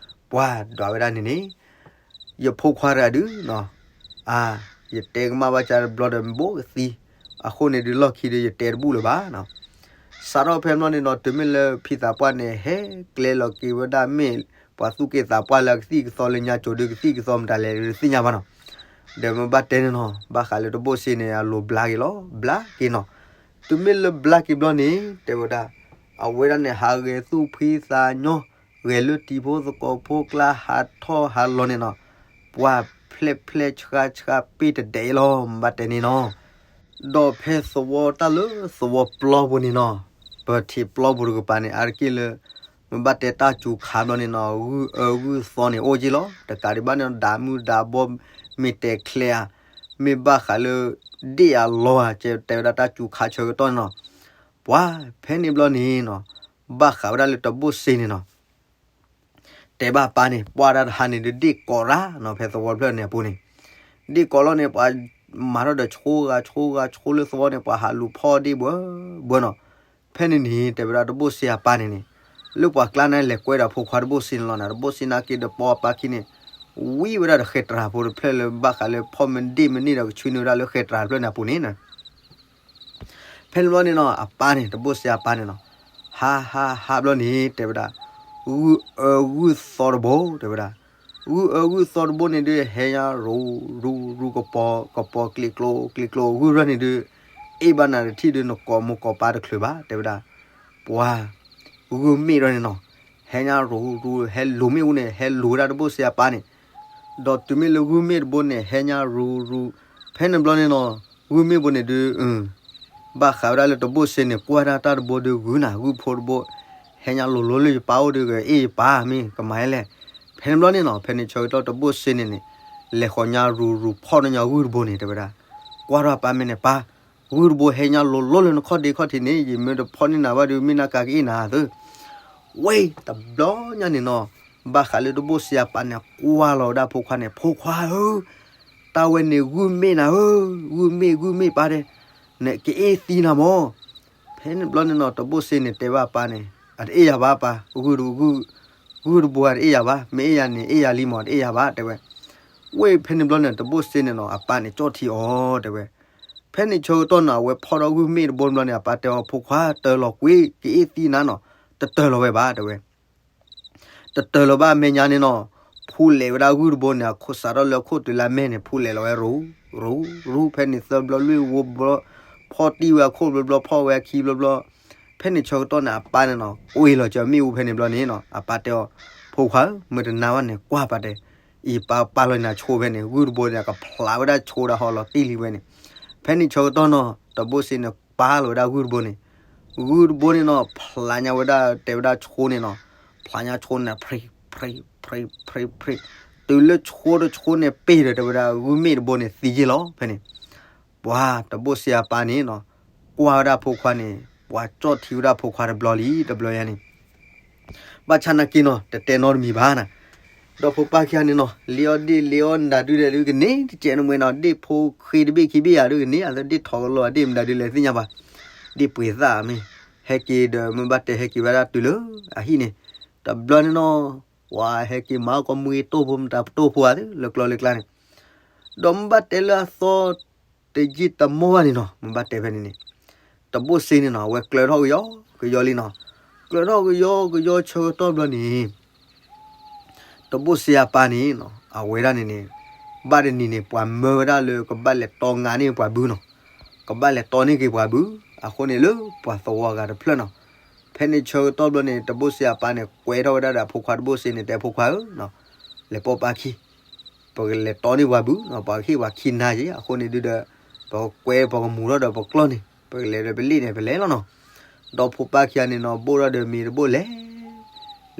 ပှၤဒွးဝဲဒၣ်န့ၣ်န့ၣ် ယဖိခွါတဂၤဒုးနီၤ, အါ, ယတဲကမၣ်ဘၣ်ကတဘျီဒီးဘိၣ်ကသံ, အဃိန့ၣ်ဒုးလီၢ်ခံဒုးယတဲတဘူၣ်လၢၤဘၣ်နီၤ. စးထီၣ်ဖဲဘျီန့ၣ်နီၤ တုၤမ့ၢ်လၢဖံသးပှၢ်န့ၣ် ဟဲကျဲလီၤက့ၤဝဲဒၣ်မ့ၢ်ပှၤသူၣ်က့သးပှၢ်လၢအကသံၣ်ကသီလၢညါကၠိဒုး ကသံၣ်ကသီမတၤလဲၣ်ဒုးတသ့ၣ်ညါဘၣ်နီၤ. ဒီးမ့ၢ်ဘၣ်တဲန့ၣ်နီၤ ဘၣ်ဃးလၢတဘိၣ်စ့န့ၣ် အလိၤဘျါက့ၤလီၤ, ဘျါက့ၤနီၤ. တုၤမ့ၢ်လၢဘျါက့ၤဘျီန့ၣ် တဲဝဲဒၣ် အဝဲဒၣ်န့ၣ် ဟးဂဲၤသူၣ်ဖှံသးညီ, ဂဲၤလၢတံၤဖိသကိးဖိကျါ ဟးထီၣ်ဟးလီၤန့ၣ်နီၤ, ပှၤဖျဲးဖျဲးဆှါဆှါပ့ၢ်တဒဲးအံၤလီၤ မ့ၢ်ဘၣ်တဲန့ၣ်နီၤ. ဒီးဖဲသဝီတၢ်လၢသဝီပျီပူၤန့ၣ်နီၤ, ပထံးပျီပူၤတကပၤန့ၣ် အါတက့ၢ်လၢ မ့ၢ်ဘၣ်တဲတၢ်စူၤခါဘျီန့ၣ်နီၤ ဂုၢ်အၢဂုၢ်သီန့ၣ်အိၣ်က့လီၤ. တကးဒံးဘၣ်န့ၣ် ဒးမုၢ်ဒးဘီ မ့ၢ်တဲချဲဧါ, မ့ၢ်ဘၣ်ဃးလၢ ဒ့ၣ်အလီၢ်ဧါ ကဲတဲဝဲဒၣ်တၢ်စူၤခါဆၢကတီၢ်န့ၣ်နီၤ. ပှၤဖဲန့ၣ်ဘျီန့ၣ်နီၤ, ဘၣ်ဃးဝဲဒၣ်လၢတဘိၣ်စ့န့ၣ်နီၤ တဲဘၣ်ပၢ်န့ၣ် ပှၢ်တၢ်တဟါန့ၣ်ဒုးဒ့ၣ်ကိးရၣ်နီၤ ဖဲသဝီဖျၢၣ်န့ၣ်အပူၤန့ၣ်, ဒ့ၣ်ကိးလီၤန့ၣ် ပှၤမၤထီၣ်ဒီးဆိဂၤဆိဂၤဆိလၢသဝီန့ၣ် ပှၤဟးလူၤဖီၣ်ဒ့ၣ်ဘှၢဘှၢနီၤ. ဖဲန့ၣ်န့ၣ် တဲဝဲဒၣ်တဘိၣ်စ့အပၢ်န့ၣ်န့ၣ်, လၢပှၤကျါန့ၣ်လဲၤကွဲဒီးဖိခွါတဘိၣ်စ့န့ၣ်လီၤနီၤ. တဘိၣ်စ့န့ၣ်က့ၤဒီးပိာ်အပၢ်ခံန့ၣ် ဝံဝဲဒၣ်ဒီးဃဲးတြၤဖိတဖျၢၣ်လၢဘၣ်ဃးလၢဖီၣ်မ့ၢ်ဒ့ၣ်မ့ၢ်န့ၢ်ဒီးကဆှၢန့ၢ်ဝဲဒၣ်လၢဃဲးတြၤတဖျၢၣ်န့ၣ်အပူၤန့ၣ် ဖဲန့ၣ်ဘျီန့ၣ်နီၤ အပၢ်န့ၣ် တဘိၣ်စ့အပၢ်န့ၣ်နီၤ, ဟါဟါဟါဘျီန့ၣ် တဲဝဲဒၣ်, ဂုၢ်အၢဂုၢ်သီတဘိ တဲဝဲဒၣ်, ဂုၢ်အၢဂုၢ်သီတဘိန့ၣ်ဒုး ဟဲညါရူၤရူၤရူၤ ကပီၤကပီၤကျံးကျိကျံးကျိ ဂုၢ်ရၢၢ်န့ၣ်ဒုး အ့ၣ်ဘၣ်နၤတထံၣ်ဒုး နကိးမိၢ်ကိးပၢ်တချုးဘၣ် တဲဝဲဒၣ်, ပှၤ ဂုၢ်မ့ၣ်ဒီးန့ၣ်နီၤ, ဟဲညါရူၤရူၤ ဟဲလူၤမ့ၣ်အူန့ၣ် ဟဲလူၤဝဲဒၣ်တဘိၣ်စ့အပၢ်န့ၣ်, ဒီးတုၤမ့ၢ်လၢဂုၢ်မ့ၣ်တဘိန့ၣ် ဟဲညါရူၤရူၤ, ဖဲန့ၣ်ဘျီန့ၣ်နီၤ, ဂုၢ်မ့ၣ်ဘိန့ၣ်ဒုး ဘၣ်ဃးဝဲဒၣ်လၢတဘိၣ်စ့န့ၣ် ကွၢ်တၢ်တၢ်တဘိဒုးဂုၢ်နၤ ဂုၢ်ဖိတဘိ, ဟဲညါလိၤလိၤလၢယပၢ်အိၣ်ဒုး ကအ့ၣ်ယပၢ်မ့ၢ်ကမၤလဲၣ်. ဖဲန့ၣ်ဘျီန့ၣ်နီၤ ဖဲန့ၣ်ဆၢကတီၢ်တဘိၣ်စ့န့ၣ်န့ၣ် လဲၤဃီၤညါရူၤရူၤဖီၣ်န့ၢ်ညါဂုၢ်တဘိန့ၣ် တဲဝဲဒၣ်, ကွၢ်ထီၣ်အပၢ်မ့ၢ်န့ၣ် ပၢ်, ဂုၢ်တဘိဟဲညါလိၤလိၤလၢနခီၣ်ဒ့ခီၣ်ထံးန့ၣ် ယမ့ၢ်တဖီၣ်န့ၢ်နၤဘၣ်ဒုး မ့ၢ်နၤကၤကအ့ၣ်နၤသၢ ဝဲတဘျီညါန့ၣ်နီၤ, ဘၣ်ဃးလၢတဘိၣ်စ့အပၢ်န့ၣ် ကွၢ်လီၤဝဲဒၣ်ဖိခွါန့ၣ် ဖိခွါဧၢ, တၢ်ဝဲန့ၣ်ဂုၢ်မ့ၣ်နၤဧၢ, ဂုၢ်မ့ၣ်ဂုၢ်မ့ၣ်ပၢ်တဲ, နကအ့ၣ်သံနၤမၢ်. ဖဲန့ၣ်ဘျီန့ၣ်နီၤ တဘိၣ်စ့န့ၣ်တဲဘၣ်ပၢ်န့ၣ် အတအ့ၣ်ယၤဘၣ်ပၢ်, ဂုၢ်တဘိဧါတအ့ၣ်ယၤဘၣ်, မ့ၢ်အ့ၣ်ယၤန့ၣ် အ့ၣ်ယၤလံမၢ် တအ့ၣ်ယၤဘၣ် တဲဝဲ. ဝဲဖဲန့ၣ်ဘျီန့ၣ် တဘိၣ်စ့န့ၣ်နီၤ အပၢ်န့ၣ်ကၠီၣ်ထံအီၤ တဲဝဲ. ဖဲန့ၣ်ဆၢကတီၢ်နီၤ အဝဲဖီၣ်ထီၣ်ဂုၢ်မ့ၣ်တဘိဘျီန့ၣ် အပၢ်တဲအီၤ ဖိခွါတၢၢ်လီၤကွံာ် ကအ့ၣ်သံနၤနီၤ, တတၢၢ်လီၤဝဲဘၣ် တဲဝဲ. တတၢၢ်လီၤဘၣ်မဲာ်ညါန့ၣ်နီၤ, ဖူလဲးဝဲဒၣ်ဂုၢ်တဘိန့ၣ် အခိၣ်စးထီၣ်လၢအခိၣ်တုၤလၢအမဲာ်န့ၣ် ဖူလဲးလီၤဝဲရူၤရူၤရူၤ ဖဲန့ၣ်သၢဘျီလွံၢ်ဝီဘျီ, ဖီၣ်တံၢ်ဝဲအခိၣ်ဘျီဘျီ ဖီၣ်ဝဲအခံဘျီဘျီ. ဖဲန့ၣ်ဆၢကတီၢ်န့ၣ် အပၢ်န့ၣ်နီၤ ကွ့ၢ်လီၤကၢမ့ၣ်အူဖဲန့ၣ်ဘျီန့ၣ်နီၤ အပၢ်တဲအီၤ ဖိခွါဧၢ, မ့ၢ်တနာ်ဘၣ်န့ၣ် ကွၢ်ပၢ်တဲ, အံၤပၢ်ပာ်လီၤနၤဆိဖဲန့ၣ် ဂုၢ်တဘိန့ၣ် အကဖျးဝဲဒၣ်ဆိဒၣ်ဟီလီၤတံၢ်လံဝဲန့ၣ်. ဖဲန့ၣ်ဆၢကတီၢ်နီၤ တဘိၣ်စ့န့ၣ် ပာ်လီၤဝဲဒၣ်ဂုၢ်တဘိန့ၣ် ဂုၢ်တဘိန့ၣ်နီၤ ဖျးညါဝဲဒၣ်တဲဝဲဒၣ်ဆိန့ၣ်နီၤ, ဖျးညါဆိန့ၣ် ဖြံးဖြံးဖြံးဖြံးဖြံး, တုၤလၢဆိတဆိန့ၣ်ပ့ၢ်ဒီး တဲဝဲဒၣ်ဂုၢ်မ့ၣ်တဘိန့ၣ်သံယ့ၢ်လီၤ ဖဲန့ၣ်. ပှၤတဘိၣ်စ့အပၢ်န့ၣ်နီၤ ကွၢ်ဝဲဒၣ်ဖိခွါန့ၣ် ပှၤကၠီၣ်ထံဝဲဒၣ်ဖိခွါတဘျီလံ တဘျီယါန့ၣ် ဘၣ်ဆၣ်နာ်က့နီၤ တတဲနီတမံၤဘၣ်နၤ, ဒီးဖိပၢ်ခံဂၤန့ၣ်နီၤ လ့အီၣ်ဒ့ၣ်လ့အီၣ်နဒုဒဲးဒုကန့ၢ်တကဲးနမှဲနီၤ ဒ့ၣ်ဖိဃ့တဘ့ၣ်ခံဘ့ၣ်ယၤဒုကန့ၢ် အသးဒ့ၣ်ထီၣ်ကလီၤ အဒ့ၣ်မတၤဒုလဲၣ်သ့ၣ်ညါဘၣ်, ဒ့ၣ်ပှ့ၤသၣ်မ့ၢ်, ဟဲက့ၤဒီးမ့ၢ်ဘၣ်တဲဟဲက့ၤဝဲဒၣ်တုၤလၢအဟံၣ်န့ၣ်, တဘျီန့ၣ်နီၤ ပှၤဟဲက့ၤမၤကီၢ်မူက့ၤတိၢ်ဖိမတၤတိၢ်ဖိဧါသ့ လၢကျီလၢကျါန့ၣ်, ဒီးမ့ၢ်ဘၣ်တဲလၢအသီ တယံာ်တမီၢ်ဘၣ်န့ၣ်နီၤ မ့ၢ်ဘၣ်တဲဖဲန့ၣ်န့ၣ်, တဘိၣ်စ့န့ၣ်နီၤ အဝဲကျၢၤထီၣ်ကယီကယီလံနီၤ, ကျၢၤထီၣ်ကယီကယီဆၢကတီၢ်ဘျီန့ၣ် တဘိၣ်စ့အပၢ်န့ၣ်နီၤ အဝဲဒၣ်န့ၣ်န့ၣ် ဘၣ်တနံၤန့ၣ် ပှၤမၢဝဲဒၣ်လၢကဘၣ်လဲၤတီငါန့ၢ်ပှၤဘုနီၤ, ကဘၣ်လဲၤတီန့ၢ်က့ၤပှၤဘု, အဃိန့ၣ်လၢပှၤသဝီဂၤတဖျၢၣ်နီၤ, ဖဲန့ၣ်ဆၢကတီၢ်ဘျီန့ၣ် တဘိၣ်စ့အပၢ်န့ၣ် ကွဲထီၣ်ဝဲဒၣ်ဒီးအဖိခွါတဘိၣ်စ့န့ၣ် တဲဖိခွါဧၢ, လဲၤပိာ်ပၢ်ခံ ပကလဲၤတီန့ၢ်ပှၤဘုနီၤ, ပှၤကဟ့ၣ်ပှၤခံနၤက့ၤ, အဃိန့ၣ်ဒုဒီး ပကကွဲပကမူၤထီၣ်ဒီးပကျီၢ်န့ၣ်, ပကလဲၤဒီးပလ့ၣ်န့ၣ် ပလဲၤလီၤနီၤ. ဒီဖိပၢ်ခံဂၤန့ၣ်နီၤ ဘိၣ်ထီၣ်ဒီးမ့ၤတဘိၣ်လဲၤ,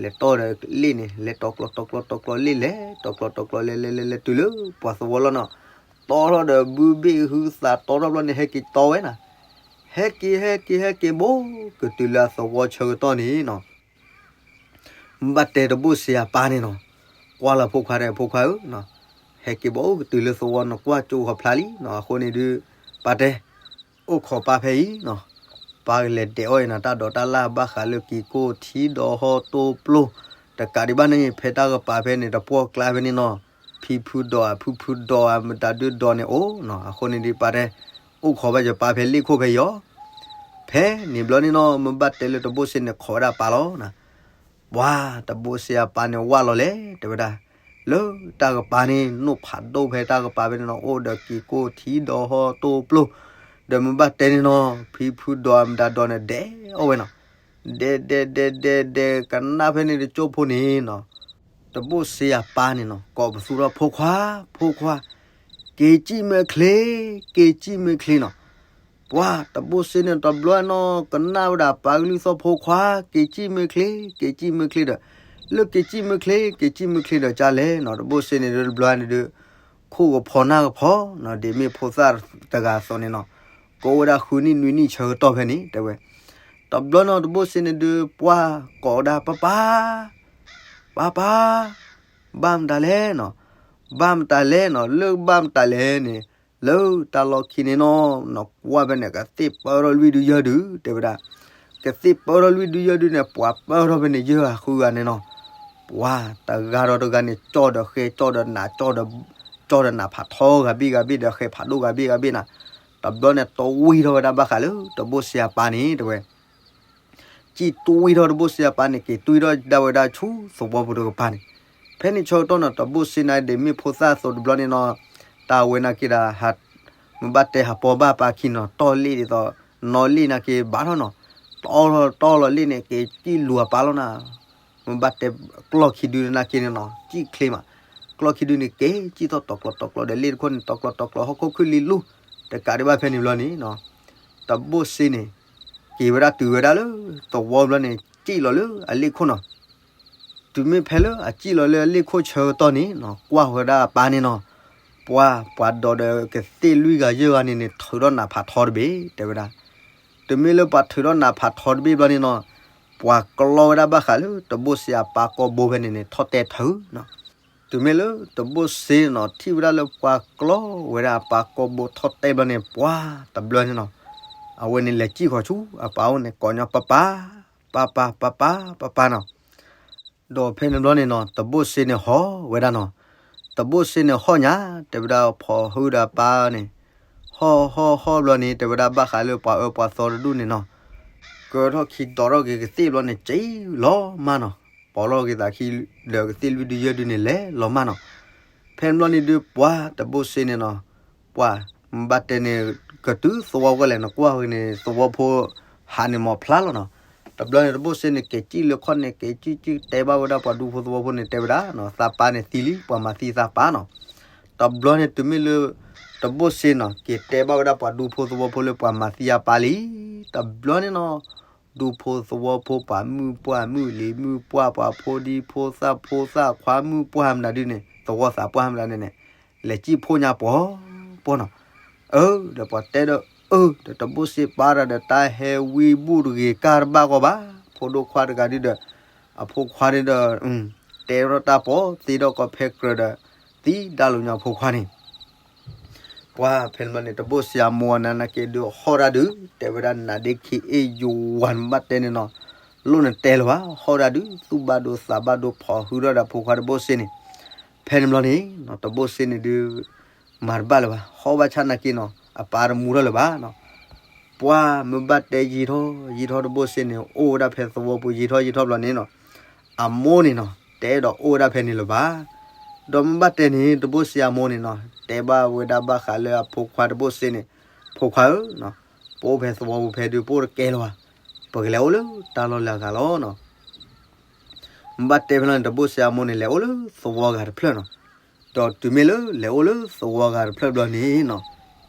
လဲၤတီၢ်ဒီးလ့ၣ်န့ၣ် လဲၤတီၤကျီတီၤကျီတီၤကျီလ့ၣ်လဲၤ, တီၤကျီတီၤကျီလဲၤလဲၤလဲၤလဲၤ တုၤလၢပှၤသဝီလီၤနီၤ. တီထီၣ်ဒီးဘုဘ့ၣ်ဟုသးတီထီၣ်ဘျီန့ၣ် ဟဲက့ၤတီဝဲနီၤ. ဟဲက့ၤ ဟဲက့ၤ ဟဲက့ၤဘိ ကတုၤလၢအသဝီဆၢကတီၢ်န့ၣ်နီၤ မ့ၢ်ဘၣ်တဲတဘိၣ်စ့အပၢ်န့ၣ်နီၤ, ကွၢ်လီၤဖိခွါဒီး ဖိခွါဧၢ, ဟဲက့ၤဘၣ်အိၣ်ကတုၤလၢသဝီ နကွၢ်ကၠိဃီဖျါလံနီၤ. အဃိန့ၣ်ဒုး ပၢ်တဲ အိၣ်ခိးပၢ်ဖဲအံၤနီၤ, ပၢ်ကလဲၤဒဲးအီၣ်အံၤနီၤ တၢ်ဒိးတၢ်လၣ်ဘၣ်ဃးလၢက့ၤကိၢ်ထံဒီးဟီၣ်တိၢ်ပျိၢ်, တကးဒံးဘၣ်န့ၣ် ဖဲတၢ်ကပၤဖဲန့ၣ် တပှီၢ်ကျါဖဲန့ၣ်နီၤ, ဖံဖုဒီးအဖုဖုဒီးအမတၤဒုဒီးန့ၣ်အိၣ်နီၤ. အဃိန့ၣ်ဒုး ပၢ်တဲ အိၣ်ခိးဘၣ်ယပၢ်ဖဲလ့ၣ်ခိၣ်ဖဲအံၤအီၤ ဖဲန့ၣ်ဘျီန့ၣ်နီၤ မ့ၢ်ဘၣ်တဲလၢတဘိၣ်စ့န့ၣ် ခိးဝဲဒၣ်ပၢ်လီၤနီၤ. ပှၤတဘိၣ်စ့အပၢ်န့ၣ် ဝၢ်လီၤလဲၣ် တဲဝဲဒၣ်, လၢတၢ်ကပၤန့ၣ် နိၣ်ဖးဒိၣ်ဖဲတၢ်ကပၤဖဲန့ၣ်နီၤ အိၣ်ဒီးက့ၤကိၢ်ထံဒီးဟီၣ်တိၢ်ပျိၢ်, ဒီးမ့ၢ်ဘၣ်တဲန့ၣ်နီၤ ဖံဖုဒီးအမတၤဒီးန့ၣ် ဒဲးအီၣ်ဝဲနီၤ, ဒဲးဒဲးဒဲးဒဲးဒဲး ကနၣ်ဖဲန့ၣ်တကၠိဖိန့ၣ်နီၤ တဘိၣ်စ့အပၢ်န့ၣ်နီၤ ကိးပသူထီၣ် ဖိခွါ, ဖိခွါ, က့ၤစံၣ်မ့ၢ်ချ့, က့ၤစံၣ်မ့ၢ်ချ့နီၤ. ပှၤတဘိၣ်စ့န့ၣ် တဘျီနီၤ ကနၣ်ဝဲဒၣ်ပၢ်ကလုၢ်သီၣ် ဖိခွါ, က့ၤစံၣ်မ့ၢ်ချ့, က့ၤစံၣ်မ့ၢ်ချ့ဒီး, လၢက့ၤစံၣ်မ့ၢ်ချ့, က့ၤစံၣ်မ့ၢ်ချ့ဒီး ကၢ်လဲၣ်နီၤ တဘိၣ်စ့န့ၣ်ဒုး တဘျီန့ၣ်ဒုး ခိၣ်ကဖီနၢ်ကဖီနီၤ ဒ်မ့ၢ်ဖိသၣ်တဂၤအသိးန့ၣ်နီၤ, ကိးဝဲဒၣ်ဃုနံၣ်နွံနံၣ်ဆၢကတီၢ်ဖဲန့ၣ် တဲဝဲ. တဘျီနီၤ တဘိၣ်စ့န့ၣ်ဒုး ပှၤကိးဝဲဒၣ် ပၢ်ပၢ်, ပၢ်ပၢ်, ဘၣ်မတၤလဲၣ်နီၤ, ဘၣ်မတၤလဲၣ်နီၤ, လၢဘၣ်မတၤလဲၣ်န့ၣ်, လၢတၢ်လီၢ်ခံန့ၣ်နီၤ နကွၢ်ဖဲန့ၣ် ကသ့ၣ်ပၢထီၣ်လွံၢ်ဒုယဲၢ်ဒု တဲဝဲဒၣ်, ကသ့ၣ်ပၢထီၣ်လွံၢ်ဒုယဲၢ်ဒုန့ၣ် ပှၤပၢထီၣ်ဖဲန့ၣ် ယဲၢ်ဂၤဃုဂၤန့ၣ်နီၤ, ပှၤတဂၤဒီးတဂၤန့ၣ် ကၠီၣ်ဒီးဃဲ ကၠီၣ်ဒီးနး ကၠီၣ်ဒီး ကၠီၣ်ဒီးနးဖးထီဂၤဘ့ၣ်ဂၤဘ့ၣ်ဒီး ဃဲဖးဒိၣ်ဂၤဘ့ၣ်ဂၤဘ့ၣ်နီၤ, တဘျီန့ၣ် တဝံထီၣ်ဝဲဒၣ်ဘၣ်ဃးလၢ တဘိၣ်စ့အပၢ်န့ၣ် တဲဝဲ စံၣ်တွံထီၣ်တဘိၣ်စ့အပၢ်န့ၣ် က့ၤတွံထီၣ်ဒၣ်ဝဲဒၣ်ဆူသဝီပူၤတကပၤန့ၣ်, ဖဲန့ၣ်ဆၢကတီၢ်နီၤ တဘိၣ်စ့န့ၣ်ဒ်မ့ၢ်ဖိသၣ်အသိးတဘျီန့ၣ်နီၤ, တၢ်ဝဲနာ်က့ဒီး မ့ၢ်ဘၣ်တဲဟးပီဘၣ်ပၢ်ခံနီၤ တီၢ်လ့ၣ်ဒ်သိး နီၢ်လ့ၣ်နာ်က့ဘၣ်ထီၣ်နီၤ, တီၢ်လီၤတီၢ်လီၤလ့ၣ်န့ၣ် က့ၤစံၣ်လူၤအပၢ်လီၤနီၤ, မ့ၢ်ဘၣ်တဲကျီၢ်ခံဒုနာ်က့န့ၣ်နီၤ စံၣ်ချ့မး, ကျီၢ်ခံဒုန့ၣ် က့ၤစံၣ်ထီၣ်တီၤကျီၤတီၤကျီၤဒီးလ့ၣ်တခိၣ်န့ၣ် တီၤကျီၤတီၤကျီၤ ဟီၣ်ခိၣ်ခုၣ်လံလူၢ်, တကးဒံးဘၣ်ဖဲန့ၣ်ဘျီန့ၣ်နီၤ တဘိၣ်စ့န့ၣ် က့ၤဝဲဒၣ်တုၤဝဲဒၣ်လၢသဝီဘျီန့ၣ် စံၣ်လီၤလၢအလ့ၣ်ခိၣ်နီၤ, တုၤမ့ၢ်ဖဲလၢအစံၣ်လီၤလၢအလ့ၣ်ခိၣ်ဆၢကတီၢ်န့ၣ်နီၤ ကွၢ်ဝဲဒၣ်အပၢ်န့ၣ်နီၤ, ပှၤ ပှၤဒီးဒီးကသ့ၣ်လွံၢ်ဂၤယဲၢ်ဂၤန့ၣ်န့ၣ် ထုးထီၣ်နးဖးထီတဘ့ၣ် တဲဝဲဒၣ်, တုၤမ့ၢ်လၢပှၤထုးထီၣ်နးဖးထီတဘ့ၣ်ဘျီန့ၣ်နီၤ, ပှၤကျီဝဲဒၣ်ဘၣ်ဃးလၢတဘိၣ်စ့အပၢ်ကိာ်ဘိဖဲန့ၣ်န့ၣ် ထီၣ်တဲထုးနီၤ, တုၤမ့ၢ်လၢတဘိၣ်စ့နီၤ ထံၣ်ဝဲဒၣ်လၢပှၤကျီဝဲဒၣ်အပၢ်ကိာ်ဘိထီၣ်တဲဘျီန့ၣ် ပှၤတဘျီန့ၣ်နီၤ, အဝဲန့ၣ်လဲၤစံၣ်ဃီၤဆူအပၢ်အိၣ်န့ၣ် ကိးညီ ပၢ်ပၢ်, ပၢ်ပၢ်, ပၢ်ပၢ်, ပၢ်ပၢ်နီၤ, ဒီးဖဲန့ၣ်ဘျီန့ၣ်နီၤ တဘိၣ်စ့န့ၣ်ဟီၣ်ဝဲဒၣ်နီၤ, တဘိၣ်စ့န့ၣ်ဟီၣ်ညါ တဲဝဲဒၣ်ဖီဟုဒီးအပၢ်န့ၣ်, ဟီၣ်ဟီၣ်ဟီၣ်ဘျီန့ၣ် တဲဝဲဒၣ်ဘၣ်ဃးလၢပှၤအၢပှၤသီတဒူၣ်န့ၣ်နီၤ, ကၢထီၣ်ခံဒီးထီၣ်က့ၤကသ့ၣ်ဘျီန့ၣ် စံၣ်လီၤမးနီၤ, ပိာ်ထီၣ်က့ၤသးခံဒီးကသ့ၣ်လွံၢ်ဒုယဲၢ်ဒုန့ၣ် လဲၤလီၤမးနီၤ, ဖဲန့ၣ်ဘျီန့ၣ်ဒုးပှၤတဘိၣ်စ့န့ၣ်နီၤ, ပှၤ မ့ၢ်ဘၣ်တဲန့ၣ် ကတုၤသဝီဝဲလဲၣ် နကွၢ်ဝဲန့ၣ် သဝီဖိ ဟးန့ၣ်မ့ၢ်ဖျါလီၤနီၤ, တဘျီန့ၣ် တဘိၣ်စ့န့ၣ် က့ၤစံၣ်လၢခီၣ်န့ၣ် က့ၤစံၣ်စံၣ်တဲဘၣ်ဝဲဒၣ်ပှၤဒူဖိသဝီဖိန့ၣ် တဲဝဲဒၣ်နီၤ သးပၢ်န့ၣ်သံလံ ပှၤမၤသံသးပၢ်နီၤ, တဘျီန့ၣ် တုၤမ့ၢ်လၢ တဘိၣ်စ့နီၤ က့ၤတဲဘၣ်ဝဲဒၣ်ပှၤဒူဖိသဝီဖိလၢပှၤမၤသံအပၢ်လံ, တဘျီန့ၣ်နီၤ ဒူဖိသဝီဖိ ပှၤမုၣ်ပှၢ်မုၣ်လံၤမုၣ်ပှၢ် ပှၤဖိဒံဖိသၣ်ဖိသၣ်ခွါမုၣ်ပှၢ်မနုၤဒုန့ၣ် သဝီသးပှၢ်မနုၤန့ၣ်န့ၣ် လဲၤစံၣ်ဖှိၣ်ညါပှီၤပှီၤနီၤ, အၢ ဒီးပှၤတဲဒီး အၢ ဒီးတဘိၣ်စ့ပၢ်တၢ်ဒီး တၢ်ဟဲဝံဘူၣ်တဂ့ၤ ကၢ်တဘၣ်ကီဘၣ်, ဖိဒိၣ်ခွါတဂၤဒုဒီး အဖိခွါဒုဒီး တဲထီၣ်တၢ်ပီၤ သ့ထီၣ်ကီးဖဲကြၢးဒီး သံဒၣ်လိာ်ညီဖိခွါန့ၣ် ပှၤဖဲန့ၣ်ဘျီန့ၣ် တဘိၣ်စ့အမိၢ်အနၤနာ်က့ဒုး ဟီၣ်ဒၣ်ဒုး တဲဝဲဒၣ် နၤဒ့ခံအ့ၣ်ယိၤဝါ နဘၣ်တဲန့ၣ်နီၤ လိၣ်နတဲလၢၤဘၣ်, ဟီၣ်ဒၣ်ဒုး သူၣ်ဘၣ်ဒိသးဘၣ်ဒိ ဖီၣ်ဟုထီၣ်ဒီးဖိခွါတဘိၣ်စ့န့ၣ်, ဖဲန့ၣ်ဘျီန့ၣ်နီၤ တဘိၣ်စ့န့ၣ်ဒုး မၤတဘၣ်လၢၤဘၣ်, ဟီၣ်ဘၣ်ဆၣ်နာ်က့နီၤ အပၢ်တမူထီၣ်လၢၤဘၣ်နီၤ, ပှၤမ့ၢ်ဘၣ်တဲယံာ်ထီၣ်ယံာ်ထီၣ် တဘိၣ်စ့န့ၣ် အိၣ်ဝဲဒၣ်ဖဲသဝီပူၤ ယံာ်ထီၣ်ယံာ်ထီၣ်ဘျီန့ၣ်နီၤ အမိၢ်န့ၣ်နီၤ တအဲၣ်ဒိးအိၣ်ဝဲဒၣ်ဖဲန့ၣ်လၢၤဘၣ်, ဒီးမ့ၢ်ဘၣ်တဲန့ၣ် တဘိၣ်စ့အမိၢ်န့ၣ်နီၤ တဲဘၣ်ဝဲဒၣ်ဘၣ်ဃးလၢအဖိခွါတဘိၣ်စ့န့ၣ်, ဖိခွါဧၢ, ပအိၣ်ဖဲသဝီပူၤဖဲဒုး ပအိၣ်တကဲလၢၤဘၣ်, ပကလဲၤအိၣ်လၢတၢ်လီၢ်လၢအဂၤလီၤနီၤ, မ့ၢ်ဘၣ်တဲဖဲလီၤန့ၣ် တဘိၣ်စ့အမိၢ်န့ၣ် လဲၤအိၣ်လၢသဝီဂၤတဖျၢၣ်နီၤ, ဒီးတုၤမ့ၢ်လၢလဲၤအိၣ်လၢသဝီဂၤတဖျၢၣ်ဘျီန့ၣ်နီၤ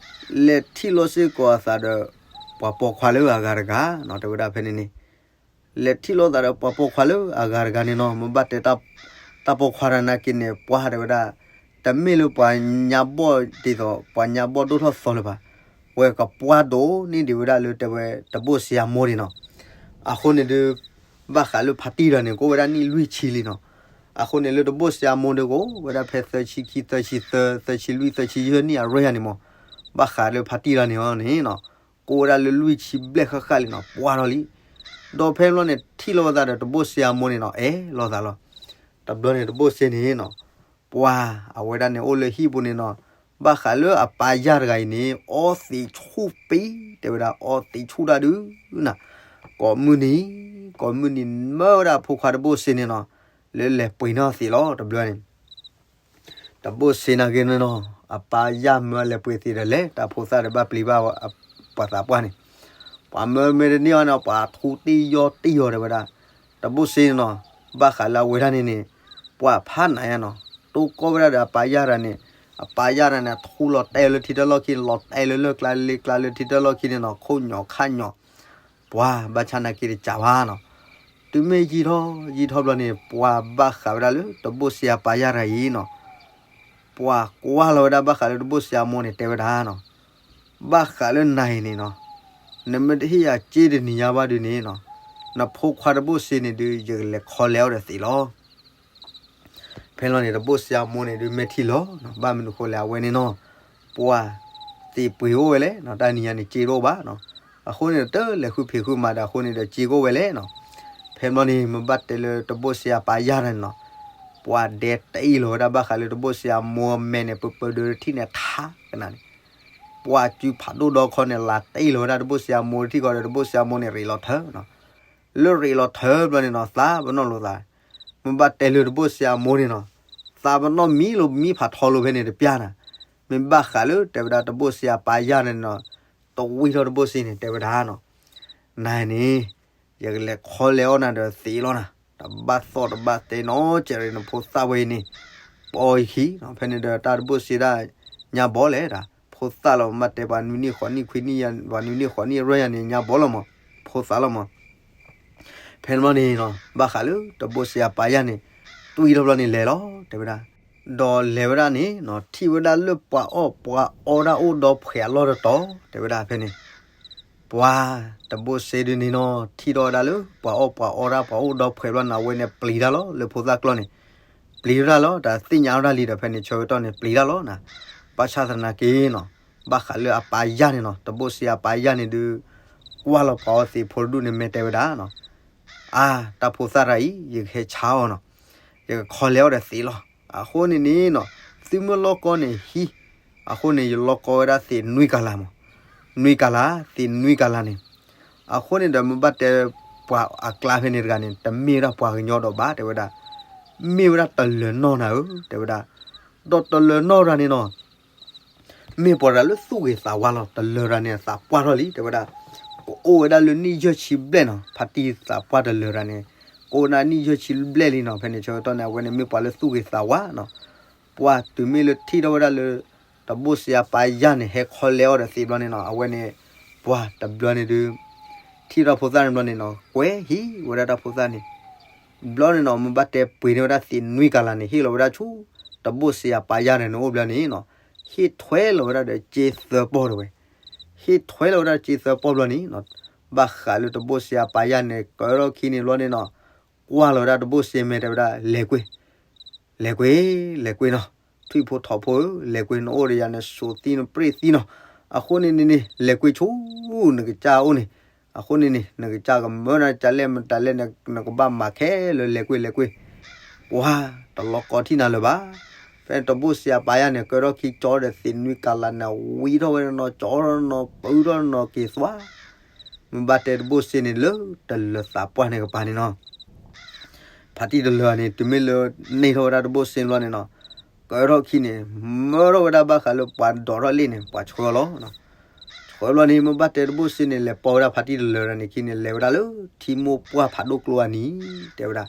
လဲၤထံၣ်လိာ်စ့ၢ်ကီးအသးဒီး ပှၤပိာ်ခွါလၢအဂၤတဂၤနီၤ တဲဝဲဒၣ်ဖဲန့ၣ်န့ၣ် လဲၤထံၣ်လိာ်သးဒီးပှၤပိာ်ခွါလၢအဂၤတဂၤန့ၣ်နီၤ မ့ၢ်ဘၣ်တဲတၢ်ပိာ်ခွါတဂၤနာ်က့န့ၣ် ပှၤတဲဝဲဒၣ် တမ့ၢ်လၢပှၤညါဘီၣ်ဒ်သိး ပှၤညါဘီၣ်ဒိၣ်ထီၣ်သီလၢၤဘၣ်, ဝဲကပှၢ်ဒိၣ်န့ၢ်ဒံးဝဲဒၣ်လၢတဲဝဲတဘိၣ်စ့အမိၢ်န့ၣ်နီၤ. အဃိန့ၣ်ဒုး ဘၣ်ဃးလၢဖါတံၢ်တဂၤန့ၣ် ကအိၣ်ဝဲဒၣ်နံၣ်လွံၢ်ဆံလံနီၤ. အဃိန့ၣ်လၢတဘိၣ်စ့အမိၢ်ဒုးကအိၣ်ဝဲဒၣ်ဖဲသၢဆံခံ သၢဆံသၢ သၢဆံလွံၢ် သၢဆံယဲၢ်နံၣ်အရ့ယၤန့ၣ်မး, ဘၣ်ဃးလၢဖါတံၢ်တဂၤန့ၣ်အီၤန့ၣ်နီၤ ကအိၣ်ဝဲဒၣ်လၢလွံၢ်ဆံဘျဲၣ်ဃၣ်ဃၣ်လံနီၤ ပှၢ်ထီၣ်လံ. ဒီးဖဲန့ၣ်ဘျီန့ၣ် ထံၣ်လိာ်သးဒီးတဘိၣ်စ့အမိၢ်န့ၣ်နီၤ အဲၣ်လိာ်သးလီၤ. တဘျီန့ၣ်တဘိၣ်စ့န့ၣ်နီၤ ပှၤအဝဲဒၣ်န့ၣ်အိၣ်လၢဟံၣ်ပူၤန့ၣ်နီၤ, ဘၣ်ဃးလၢအပၢ်ယၢ်တဂၤအံၤန့ၣ် အီသံးဆူၣ်ပံ, တဲဝဲဒၣ်အီသံးဆူၣ်တၢ်ဒုးနၤ, ကိးမုၢ်နံၤ ကိးမုၢ်နံၤမၢဝဲဒၣ်အဖိခွါတဘိၣ်စ့န့ၣ်နီၤ လၢလဲၤပှ့ၤန့ၢ်အီသံးလီၤ တဘျီန့ၣ် တဘိၣ်စ့နာ်က့န့ၣ်နီၤ အပၢ်ယၢ်မၢလဲၤပှ့ၤသံးဒီးလဲၤ တၢ်ဖိသၣ်ဒီးဘၣ်ပျံၤဘၣ် ပှၤသးပှၢ်န့ၣ်, ပှၤမၢမ့ၢ်တန့ၢ်အီၤန့ၣ် ပှၤထူတ့ၢ်ယီၢ်တ့ၢ်အီၤတဲဝဲဒၣ်, တဘိၣ်စ့န့ၣ်နီၤ, ဘၣ်ဃးလၢအဝဲဒၣ်န့ၣ်န့ၣ်, ပှၤဖးနးယါနီၤ, တိၢ်ကီၢ်ဝဲဒၣ်ဒီးအပၢ်ယၢ်တဂၤန့ၣ်, အပၢ်ယၢ်တဂၤန့ၣ် ထူလီၤတဲာ်လၢထံတၢ်လီၢ်ခံန့ၣ် လီၤတဲာ်လၢလၢၢ်ကျါလ့ကျါလၢထံတၢ်လီၢ်ခံန့ၣ်နီၤ, ခိၣ်ညီၣ်ခါညီၣ် ပှၤဘၣ်ဆၣ်နာ်က့တကးဘၣ်နီၤ, တုၤမ့ၢ်ယံာ်ထီၣ်ယံာ်ထီၣ်ဘျီန့ၣ် ပှၤဘၣ်ဃးဝဲဒၣ်လၢတဘိၣ်စ့အပၢ်ယၢ်တဂၤအံၤနီၤ, ပှၤကွၢ်လီၤဝဲဒၣ်ဘၣ်ဃးလၢတဘိၣ်စ့အမိၢ်န့ၣ် တဲဝဲဒၣ်နီၤ, ဘၣ်ဃးလၢနၤအံၤန့ၣ်နီၤ, နမ့ၢ်တဟ့ၣ်ယၤစ့တနံၤညါဘၣ်ဒုးန့ၣ်နီၤ, နဖိခွါတဘိၣ်စ့န့ၣ်ဒုး ယကလဲၤခီလဲၤအီၣ်ဒီးသံးလီၤ. ဖဲလီၤန့ၣ် တဘိၣ်စ့အမိၢ်န့ၣ်ဒုး မဲာ်ထံလီၤနီၤ, ဘၣ်မနုၤဃိလဲၣ် အဝဲန့ၣ်နီၤ, ပှၤသံးပှ့ၤအိၣ်ဝဲလဲၣ်နီၤ, တၢ်နံၤညါန့ၣ် စ့တအိၣ်ဘၣ်နီၤ, အဃိန့ၣ်ဒီး တလဲၤဃုဖံးဃုမၤဒီး အဃိန့ၣ်ဒီး စ့ကအိၣ်ဝဲလဲၣ်နီၤ. ဖဲဘျီန့ၣ် မ့ၢ်ဘၣ်တဲလၢတဘိၣ်စ့အပၢ်ယၢ်န့ၣ်နီၤ, ပှၤဒဲတအ့ၣ်လီၤဝဲဒၣ်ဘၣ်ဃးလၢတဘိၣ်စ့အမိၢ်အမဲာ်န့ၣ် ပၢပၢဒုးထံၣ်န့ၣ်ထါကနၤန့ၣ်, ပှၤစုဖးဒိၣ်ဒီခီန့ၣ် လၤတအ့ၣ်လီၤဝဲဒၣ်တဘိၣ်စ့အမိၢ်ထံၣ်ဃီဒီး တဘိၣ်စ့အမိၢ်န့ၣ် ရ့းလီၤထၢနီၤ. လၢရ့းလီၤထၢဘျီန့ၣ်နီၤ သးပနီၣ်လိာ်သး, မ့ၢ်ဘၣ်တဲလၢတဘိၣ်စ့အမိၢ်န့ၣ်နီၤ, သးပနီၣ်မံလိာ်မံဖးထီလိာ်ဖဲန့ၣ်တပျၢ်နၤ, မ့ၢ်ဘၣ်ဃးလၢတဲဝဲဒၣ်တဘိၣ်စ့အပၢ်ယၢ်န့ၣ်နီၤ, တဝံထီၣ်တဘိၣ်စ့န့ၣ် တဲဝဲဒၣ်နီၤ, နၤန့ၣ် ယကလဲၤခီလဲၤအီၣ်နၤဒီးသံးလီၤနၤ, တဘၣ်သီၣ်တဘၣ်တဲနီၤ, ကဲရ့နဖိသၣ်ဝဲအံၤန့ၣ်, ပအီၣ်ယခံ, ဖဲန့ၣ်ဒီးတၢ်တဘိၣ်စ့ဒၣ်ညါဘီလဲၣ်ဒၣ်, ဖိသၣ်လီၤမ့ၢ်ဘၣ်တဲပှၤနွံနံၣ်ဃိးနံၣ်ခွံနံၣ်ယါ ပှၤနွံနံၣ်ဃိးနံၣ်အရ့ယါန့ၣ် ညါဘီလီၤမး, ဖိသၣ်လီၤမး. ဖဲန့ၣ်ဘျီန့ၣ်နီၤ ဘၣ်ဃးလၢတဘိၣ်စ့အပၢ်ယၢ်န့ၣ် တွံၢ်ထီၣ်ဘျီန့ၣ်လဲၤလီၤ တဲဝဲဒၣ်, ဒီးလဲၤဝဲဒၣ်န့ၣ်နီၤ ထံၣ်ဝဲဒၣ်လၢပှၤအီၣ်ပှၤအီတၢ်အိၣ်ဒီဖှဲးအလီၢ်တတီၤ တဲဝဲဒၣ်ဖဲန့ၣ်, ပှၤတဘိၣ်စ့ဒုးန့ၣ်နီၤ ထံၣ်ထီၣ်ဝဲဒၣ်လၢပှၤအီၣ်ပှၤအီတၢ်ပှၤအိၣ်ဒီဖှဲးဘျီန့ၣ် အဝဲန့ၣ်ပျံၤတၢ်လီၤ လၢဖိသၣ်ကျီၢ်န့ၣ်, ပျံၤတၢ်လီၤ တၢ်သ့ၣ်ညါဝဲဒၣ်လံဒီး ဖဲန့ၣ်ဆၢကတီၢ်န့ၣ် ပျံၤတၢ်လီၤနၤ, ဘၣ်ဆၣ်သနာ်က့နီၤ ဘၣ်ဃးလၢအပၢ်ယၢ်န့ၣ်နီၤ တဘိၣ်စ့အပၢ်ယၢ်န့ၣ်ဒုး ကွၢ်လီၤပှၤအီသံးဖိတဒူၣ်န့ၣ် မ့ၢ်တဲဝဲဒၣ်နီၤ, အါ တၢ်ဖိသၣ်တဂၤအံၤ ယကဟဲဆါအီၤနီၤ, ယကခီလဲၤအီၣ်ဒီးသံးလီၤ. အဃိန့ၣ်န့ၣ်နီၤ သုမ့ၢ်လီၢ်ကီၢ်န့ၣ်ဟံး, အဃိန့ၣ် ယလီၢ်ကီၢ်ဝဲဒၣ်သံးနွံကလးမး, နွံကလး သံးနွံကလးန့ၣ်, အဃိန့ၣ်ဒီး မ့ၢ်ဘၣ်တဲပှၤအကျါဖဲန့ၣ်တဂၤန့ၣ် တမ့ၢ်ဝဲဒၣ်ပှၤကညီဒီးဘၣ် တဲဝဲဒၣ်, မ့ၢ်ဝဲဒၣ်တလၢၤနီၢ်နၤဧၢ တဲဝဲဒၣ်, ဒီးတလၢၤနီၢ်တဂၤန့ၣ်နီၤ မ့ၢ်ပှၤတဂၤလၢသူၣ်ဂ့ၤသးဝါလီၤ. တလၢၤတဂၤန့ၣ် သးပှၢ်ထီၣ်လံ တဲဝဲဒၣ်, ကအိၣ်ဝဲဒၣ်လၢနံၣ်ယဲၢ်ဆံဘျဲၣ်နီၤ, ဖါတံၢ်သးပှၢ်တလၢၤတဂၤန့ၣ် ကအိၣ်ဝဲဒၣ်နံၣ်ယဲၢ်ဆံဘျဲၣ်လံနီၤ. ဖဲန့ၣ်ဆၢကတီၢ်န့ၣ် အဝဲန့ၣ်မ့ၢ်ပှၤလၢသူၣ်ဂ့ၤသးဝါနီၤ, ပှၤတုၤမ့ၢ်လၢထံၣ်ထီၣ်ဝဲဒၣ်လၢ တဘိၣ်စ့အပၢ်ယၢ်န့ၣ် ဟဲခီလဲၤအီၣ်ဒီးသံးဘျီန့ၣ်နီၤ, အဝဲန့ၣ် ပှၤတဘျီန့ၣ်ဒုး ထံၣ်ထီၣ်ဖိသၣ်န့ၣ်ဘျီန့ၣ်နီၤ ကွဲဟံးဝဲဒၣ်တၢ်ဖိသၣ်န့ၣ် ဘျီန့ၣ်နီၤ မ့ၢ်ဘၣ်တဲပှ့ၤန့ၢ်ဝဲဒၣ်သံးနွံကလးန့ၣ် ဟ့ၣ်လီၤဝဲဒၣ်ဆူ တဘိၣ်စ့အပၢ်ယၢ်န့ၣ်န့ၣ်အိၣ်ဘျီန့ၣ်နီၤ, ဟ့ၣ်ထွဲလီၤဝဲဒၣ်ဒီးစ့သၢပီၢ်တဝဲ, ဟ့ၣ်ထွဲလီၤဝဲဒၣ်စ့သၢပီၢ်ဘျီန့ၣ်နီၤ, ဘၣ်ဃးလၢတဘိၣ်စ့အပၢ်ယၢ်န့ၣ် ကၢထီၣ်ခံန့ၣ်ဘျီန့ၣ်နီၤ, ကွၢ်လီၤဝဲဒၣ်တဘိၣ်စ့မဲာ်တဲဝဲဒၣ် လဲၤကွ့ၢ် လဲၤကွ့ၢ် လဲၤကွ့ၢ်နီၤ, ထွံၣ်ဖိထိးဖိဧၢ, လဲၤကွ့ၢ် နအိၣ်ဒီးယၤန့ၣ် စိာ်သံနပြ့ၣ်သံနီၤ, အဃိန့ၣ်န့ၣ်န့ၣ် လဲၤကွ့ၢ်ဆူ နကစၢ်အအိၣ်န့ၣ်, အဃိန့ၣ်န့ၣ် နကစၢ်ကမၢနၤတၢ်လဲၣ်မတၤလဲၣ်န့ၣ် နကဘၣ်မၤခဲလၢာ် လဲၤကွ့ၢ် လဲၤကွ့ၢ်, ပှၤတလီၤကီထံၣ်နၤလၢၤဘၣ်. ဖဲတဘိၣ်စ့အပၢ်ယၢ်န့ၣ် ကၢထီၣ်ခံကၠီဒီးသံးနွံကလးန့ၣ် ဝံထီၣ်ဝဲနီၤ ကၠီထီၣ်နီၤ ပုထီၣ်နီၤက့ၤသွါ မ့ၢ်ဘၣ်တဲတဘိၣ်စ့န့ၣ်လၢတလၢၤသးပှၢ်န့ၣ်ကပၤန့ၣ်နီၤ, ဖါတံၢ်တလၢၤန့ၣ် တုၤမ့ၢ်လၢန့ၢ်ထီၣ်ဝဲဒၣ်တဘိၣ်စ့ဘျီန့ၣ်နီၤ, ကၢထီၣ်ခံန့ၣ် မၢထီၣ်ဝဲဒၣ်ဘၣ်ဃးလၢပှၤဒိးထီၣ်လ့ၣ်န့ၣ် ပှၤဆှၢလီၤ. ဆှၢဘျီန့ၣ် မ့ၢ်ဘၣ်တဲတဘိၣ်စ့န့ၣ် လဲၤပိာ်ဝဲဒၣ်ဖါတံၢ်တလၢၤတဂၤန့ၣ်ခံန့ၣ် လဲၤဝဲဒၣ်လၢထံမိၢ်ပှၢ်ဖးဒိၣ်ကျိအနံၤ တဲဝဲဒၣ်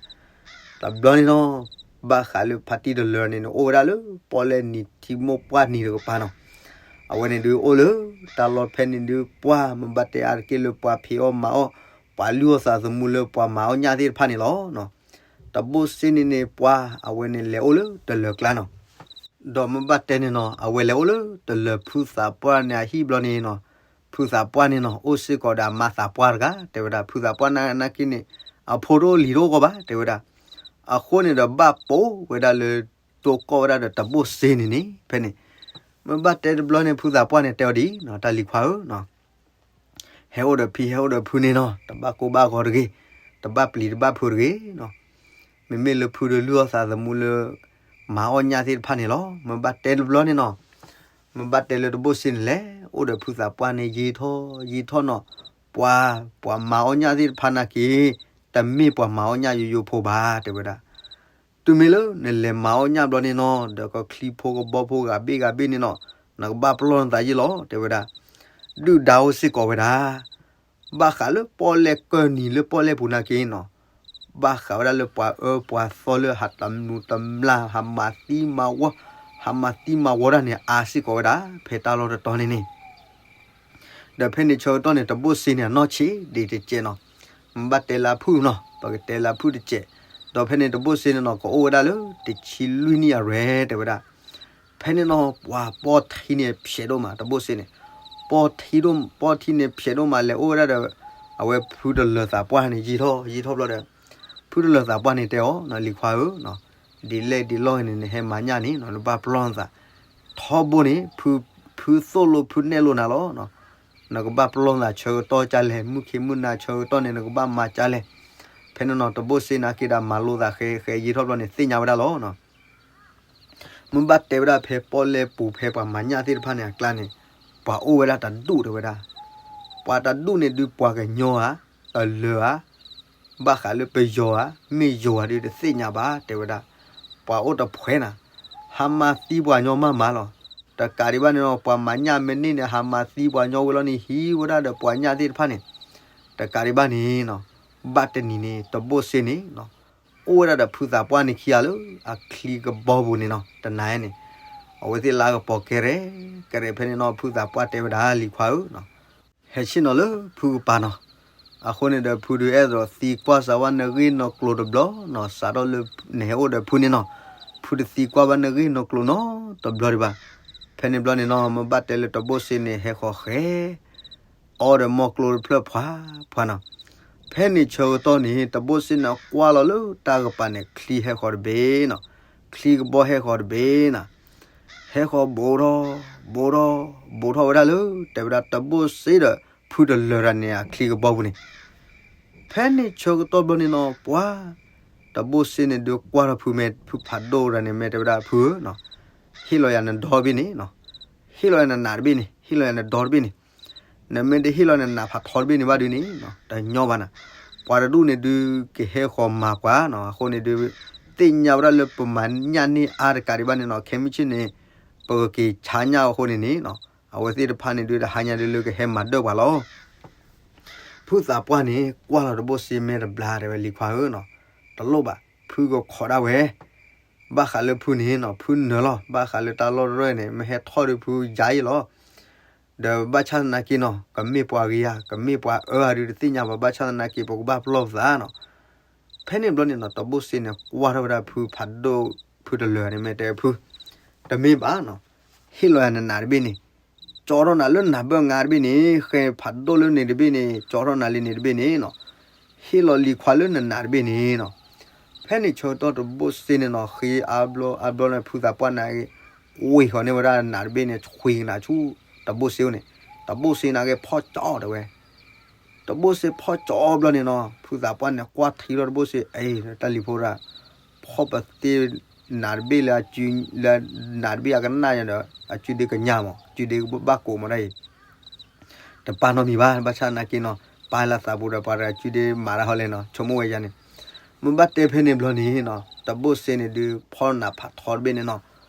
တဘျီန့ၣ်နီၤ, ဘၣ်ဃးလၢဖါတံၢ်တလၢၤန့ၣ်န့ၣ် အိၣ်ဝဲဒၣ်လၢပီၣ်လဲၣ်နံၤထံမိၢ်ပှၢ်နံၤတကပၤနီၤ, အဝဲန့ၣ်ဒုးအိၣ်လၢတၢ်လီၢ်ဖဲန့ၣ်ဒုး ပှၤမ့ၢ်ဘၣ်တဲအါတက့ၢ်လၢပှၤဖံးအီၣ်မၤအီၣ်, ပှၤလုၢ်အီၣ်သးသမူလၢပှၤမၤအီၣ်ညၣ်သ့ၣ်တဖၣ်န့ၣ်လီၤ. တဘိၣ်စ့န့ၣ်န့ၣ် ပှၤအဝဲန့ၣ်လဲၤအိၣ်လၢတလၢၤကျါနီၤ. ဒီးမ့ၢ်ဘၣ်တဲန့ၣ်နီၤ အဝဲလဲၤအိၣ်လၢတလၢၤဖုသးပှၢ်န့ၣ်အဟံၣ်ဘျီန့ၣ်နီၤ, ဖုသးပှၢ်န့ၣ်နီၤ အိၣ်စ့ၢ်ကီးဒီးအမါသးပှၢ်တဂၤ တဲဝဲဒၣ် ဖုသးပှၢ်နာ်က့န့ၣ် အဖိတအိၣ်လံၤတအိၣ်ကီးဘၣ် တဲဝဲဒၣ်. အဃိန့ၣ်ဒီးဘၣ်ပိာ်ဝဲဒၣ်လၢ တိကိးဝဲဒၣ်ဒီးတဘိၣ်စ့န့ၣ်န့ၣ် ဖဲန့ၣ် မ့ၢ်ဘၣ်တဲတဘျီန့ၣ် ဖုသးပှၢ်န့ၣ်တဲအီၤဒ်နီၤ တၢ်လံၤခွါဧၢနီၤ ဟဲအိၣ်ဒီးဖံဟဲအိၣ်ဒီးဖုန့ၣ်နီၤ တဘၣ်ကိၢ်ဘၣ်ဂီၤတဂ့ၤ, တဘၣ်ပျံၤတဘၣ်ဖုးတဂ့ၤနီၤ. မ့မ့ၢ်လၢဖုဒီးလုၢ်အီၣ်သးသမူလၢ မၤအီၣ်ညၣ်သ့ၣ်တဖၣ်န့ၣ်လီၤ. မ့ၢ်ဘၣ်တဲတဘျီန့ၣ်နီၤ မ့ၢ်ဘၣ်တဲလၢတဘိၣ်စ့န့ၣ်လဲၤ အိၣ်ဒီးဖုသးပှၢ်န့ၣ်ယံာ်ထီၣ်ယံာ်ထီၣ်နီၤ, ပှၤ ပှၤမၤအီၣ်ညၣ်သ့ၣ်တဖၣ်နာ်က့ တမ့ၢ်ပှၤမၤအီၣ်ညၣ်ယိယိဖိဘၣ် တဲဝဲဒၣ်. တုၤမ့ၢ်လၢနလဲၤမၤအီၣ်ညၣ်ဘျီန့ၣ်နီၤ ဒီးကချံဖိကဘီဖိဂၤဘ့ၣ်ဂၤဘ့ၣ်န့ၣ်နီၤ နကဘၣ်ပလီၢ်နသးယ့ၢ်လီၤ တဲဝဲဒၣ်. ဒုၣ်ဒါအိၣ်စ့ၢ်ကီးဝဲဒၣ် ဘၣ်ဃးလၢပီၣ်လဲၣ်ကၢၢ်နံၤလၢပီၣ်လဲၣ်ပူၤနာ်က့နီၤ, ဘၣ်ဃးဝဲဒၣ်လၢပှၤအၢပှၤသီလၢဟးတမူးတမျၢ် ဟးမၤသံမၤဝီ, ဟးမၤသံမၤဝီတၢ်န့ၣ် အါစ့ၢ်ကီးဝဲဒၣ် ဖဲတၢ်လီၢ်တတီၤန့ၣ်န့ၣ် ဒီးဖဲန့ၣ်ဆၢကတီၢ်န့ၣ် တဘိၣ်စ့န့ၣ် အနီၢ်ဆံးဒံးတစဲးနီၤ, မ့ၢ်ဘၣ်တဲလၢအဖုၣ်နီၤ ပကတဲလၢအဖုၣ်တစဲး, ဒီးဖဲန့ၣ်တဘိၣ်စ့န့ၣ်နီၤ ကအိၣ်ဝဲဒၣ်လၢတဆံလွံၢ်နံၣ်အရွဲၣ် တဲဝဲဒၣ်. ဖဲန့ၣ်နီၤ ပှၤပီၢ်ထံန့ၣ်ဖျဲးဒိၣ်မး တဘိၣ်စ့န့ၣ်, ပီၢ်ထံဒိၣ် ပီၢ်ထံန့ၣ်ဖျဲးဒိၣ်မး လဲၤအိၣ်ဝဲဒၣ်ဒီး အဝဲဖုတလၢၤသးပှၢ်န့ၣ် ယံာ်ထီၣ်ယံာ်ထီၣ်ဘျီဒီး ဖုတလၢၤသးပှၢ်န့ၣ်တဲအီၤ လံၤခွါဧၢ, ဒ်လဲၣ်ဒ်လဲၣ်န့ၣ် နဟဲမၤညၣ်န့ၣ်နီၤ နဘၣ်ပလီၢ်နသး, ထီဘိန့ၣ် ဖု ဖုသိၣ်လိဖုနဲၣ်လိနၤလီၤ. နကဘၣ်ပလီၢ်နသးဆၢကတီၢ်ကလဲၣ် မုၢ်ခ့မုၢ်နၤဆၢကတီၢ်န့ၣ် နကဘၣ်မၤကလဲၣ်. ဖဲန့ၣ်နီၤ တဘိၣ်စ့နာ်က့ဒီး မၤလိသးဃဲဃဲယံာ်ထီၣ်ဘျီန့ၣ် သ့ၣ်ညါဝဲဒၣ်လီၤ. မ့ၢ်ဘၣ်တဲဝဲဒၣ်ဖဲပီၣ်လဲၣ်ပူၤ ဖဲပှၤမၤညၣ်သ့ၣ်တဖၣ်န့ၣ်အကျါန့ၣ် ပှၤအိၣ်ဝဲဒၣ်တဒူၣ်တဲဝဲဒၣ်. ပှၤတဒူၣ်န့ၣ်ဒုး ပှၤကညီဧါ, တလၢၤဧါ, ဘၣ်ဃးလၢပယီၤဧါ, မ့ၢ်ယိၤဧါဒုးတသ့ၣ်ညါဘၣ် တဲဝဲဒၣ်. ပှၤအိၣ်တဖှဲးနၤ, ဟးမၤသံပှၤညီမးမးလီၤ. တကးဒံးဘၣ်န့ၣ်နီၤ ပှၤမၤညၣ်မ့ၢ်န့ၢ်န့ၣ် ဟးမၤသံပှၤညီဝဲလီၤန့ၣ် ဟံးဝဲဒၣ်ဒီးပှၤညၣ်သ့ၣ်တဖၣ်န့ၣ်, တကးဒံးဘၣ်န့ၣ်နီၤ ဘၣ်တနံၤန့ၣ် တဘိၣ်စ့န့ၣ်နီၤ အိၣ်ဝဲဒၣ်ဒီးဖုသးပှၢ်န့ၣ်ခံဂၤလၢအချံကဘီပူၤန့ၣ်နီၤ တနၤန့ၣ် အဝဲသ့ၣ်လၢအကပီၤကဲရဲၣ် ကဲရဲၣ်ဖဲန့ၣ်နီၤ ဖုသးပှၢ်တဲဝဲဒၣ်လံၤခွါဧၢနီၤ ဟဲဆ့ၣ်နီၤလၢဖုကပၤနီၤ. အဃိန့ၣ်ဒီးဖုဒုးအဲၣ်ဒိးသံကွၢ်စၢၤဝဲနဂ့ၢ်နီၢ်ကျိၤတဘျီနီၤ စးထီၣ်လၢနဟဲအိၣ်ဒီးဖုန့ၣ်နီၤ ဖုတသံကွၢ်ဘၣ်နဂ့ၢ်နီၢ်ကျိၤနီတဘျီဒံးဘၣ်. ဖဲန့ၣ်ဘျီန့ၣ်နီၤ မ့ၢ်ဘၣ်တဲလၢတဘိၣ်စ့န့ၣ် ဟဲဃီၤဃဲ အီဒီးမီၢ်ကျိတဖျၢၣ်ဖှါဖှါနီၤ. ဖဲန့ၣ်ဆၢကတီၢ်န့ၣ် တဘိၣ်စ့န့ၣ်ကွၢ်လီၤလၢတၢ်ကပၤန့ၣ် ချံဟဲဃီၤတဘ့ၣ်နီၤ, ချံကဘီဟဲဃီၤတဘ့ၣ်နီၤ, ဟဲဃီၤဘူးထီၣ် ဘူးထီၣ် ဘူးထီၣ်ဝဲဒၣ်လၢ တဲဝဲဒၣ်တဘိၣ်စ့ဒီး ဖုတလၢၤတၢ်န့ၣ် အချံကဘီပူၤန့ၣ် ဖဲန့ၣ်ဆၢကတီၢ်ဘျီန့ၣ်နီၤ ပှၤ တဘိၣ်စ့န့ၣ်ဒုးကွၢ်ထီၣ်ဖုမ့ၢ် ဖုဖးဒိၣ်တၢ်န့ၣ် မ့ၢ်တဲဝဲဒၣ်ဖုဧၢနီၤ, ဟ့ၣ်လီၤယၤနဒီတဘ့ၣ်န့ၣ်နီၤ, ဟ့ၣ်လီၤယၤနနးတဘ့ၣ်န့ၣ် ဟ့ၣ်လီၤယၤနဒီတဘ့ၣ်န့ၣ်, နမ့ၢ်တဟ့ၣ်လီၤနနးဖးထီတဘ့ၣ်န့ၣ်ဘၣ်ဒုးန့ၣ်နီၤ တညီဘၣ်နၤ, ပှၤတဒူၣ်န့ၣ်ဒုးကဟဲဃီၤမၤပှၤနီၤ, အဃိန့ၣ်ဒုး သ့ၣ်ညါဝဲဒၣ်လၢပမၤညၣ်န့ၢ်အါတကးဒံးဘၣ်န့ၣ်နီၤ, ခဲမုၢ်ဆ့ၣ်န့ၣ် ပကက့ၤဆါညၣ်အဃိန့ၣ်န့ၣ်နီၤ, အဝဲသ့ၣ်တဖၣ်န့ၣ်ဒုးတဟါညါဒုးလၢကဟဲမၤဒၢၣ်ပှၤလီၤ. ဖုသးပှၢ်န့ၣ် ကွၢ်လီၤတဘိၣ်စ့မ့ၢ်တဘျါတဲဝဲလံၤခွါဧၢနီၤ, တလိၣ်ဘၣ် ဖုကခိးဒၣ်ဝဲ, ဘၣ်ဃးလၢဖုန့ၣ်နီၤ ဖုနၢၤလီၤ, ဘၣ်ဃးလၢတၢ်လီၢ်တရၢၢ်န့ၣ် မ့ၢ်ဟဲထီၣ်ဒုးဖုယါအံၤလီၤ. ဒီးဘၣ်ဆၣ်သနာ်က့နီၤ ကမ့ၢ်ပှၤဂ့ၤဧါ ကမ့ၢ်ပှၤအၢဧါဒုးတသ့ၣ်ညါဘၣ်, ဘၣ်ဆၣ်သနာ်က့ ပကဘၣ်ပလီၢ်ပသးနီၤ. ဖဲန့ၣ်ဘျီန့ၣ်နီၤ တဘိၣ်စ့န့ၣ် ကွၢ်ထီၣ်ဝဲဒၣ်ဖုဖးဒိၣ် ဖုတလၢၤန့ၣ် မ့ၢ်တဲဖု တမ့ၢ်ဘၣ်နီၤ, ဟ့ၣ်လီၤယၤနနးတဘ့ၣ်န့ၣ်, ကၠီထီၣ်နၤလၢနးဘၢၣ်ငါတဘ့ၣ်န့ၣ်, ဃဲဖးဒိၣ်လၢန့ၣ်တဘ့ၣ်န့ၣ် ကၠီထီၣ်နၤလၢန့ၣ်တဘ့ၣ်န့ၣ်နီၤ, ဟ့ၣ်လီၤလံၤခွါလၢနနးတဘ့ၣ်န့ၣ်နီၤ. ဖဲန့ၣ်ဆၢကတီၢ်တဘိၣ်စ့န့ၣ်နီၤ ဃ့အါဘျီအါဘျီန့ၣ် ဖုသးပှၢ်န့ၣ် ဝ့ၤဃီၤန့ၢ်ဝဲဒၣ်နးတဘ့ၣ်န့ၣ် ဆွံကနၤဆူ တဘိၣ်စ့န့ၣ်, တဘိၣ်စ့န့ၣ်က့ၤဖီၣ်ကၠီတဲဝဲ တဘိၣ်စ့ဖီၣ်ကၠီဘျီန့ၣ်နီၤ ဖုသးပှၢ်န့ၣ် ကွၢ်ထံလီၤတဘိၣ်စ့ အ့ တၢ်လံၤဖိဒၣ် ဖီၣ်ပသ့နးတဘ့ၣ်လၢအစု လၢနးတဘ့ၣ်အကနၣ်ညါဒီး အစုဒ့ကညးမး အစုဒ့ကဘၣ်ကိးမးဒၣ်အံၤ တပာ်နီတမံၤဘၣ် ဘၣ်ဆၣ်သနာ်က့နီၤ ပာ်လၢသးပူၤဒီးပှၤတဂၤစုဒ့မၤတၢ်ဟီလဲၣ်နီၤ ဆိကမိၣ်ဝဲယါန့ၣ် မ့ၢ်ဘၣ်တဲဖဲန့ၣ်ဘျီန့ၣ်နီၤ တဘိၣ်စ့န့ၣ်ဒုး ဖီၣ်နးဖးထီတဘ့ၣ်န့ၣ်နီၤ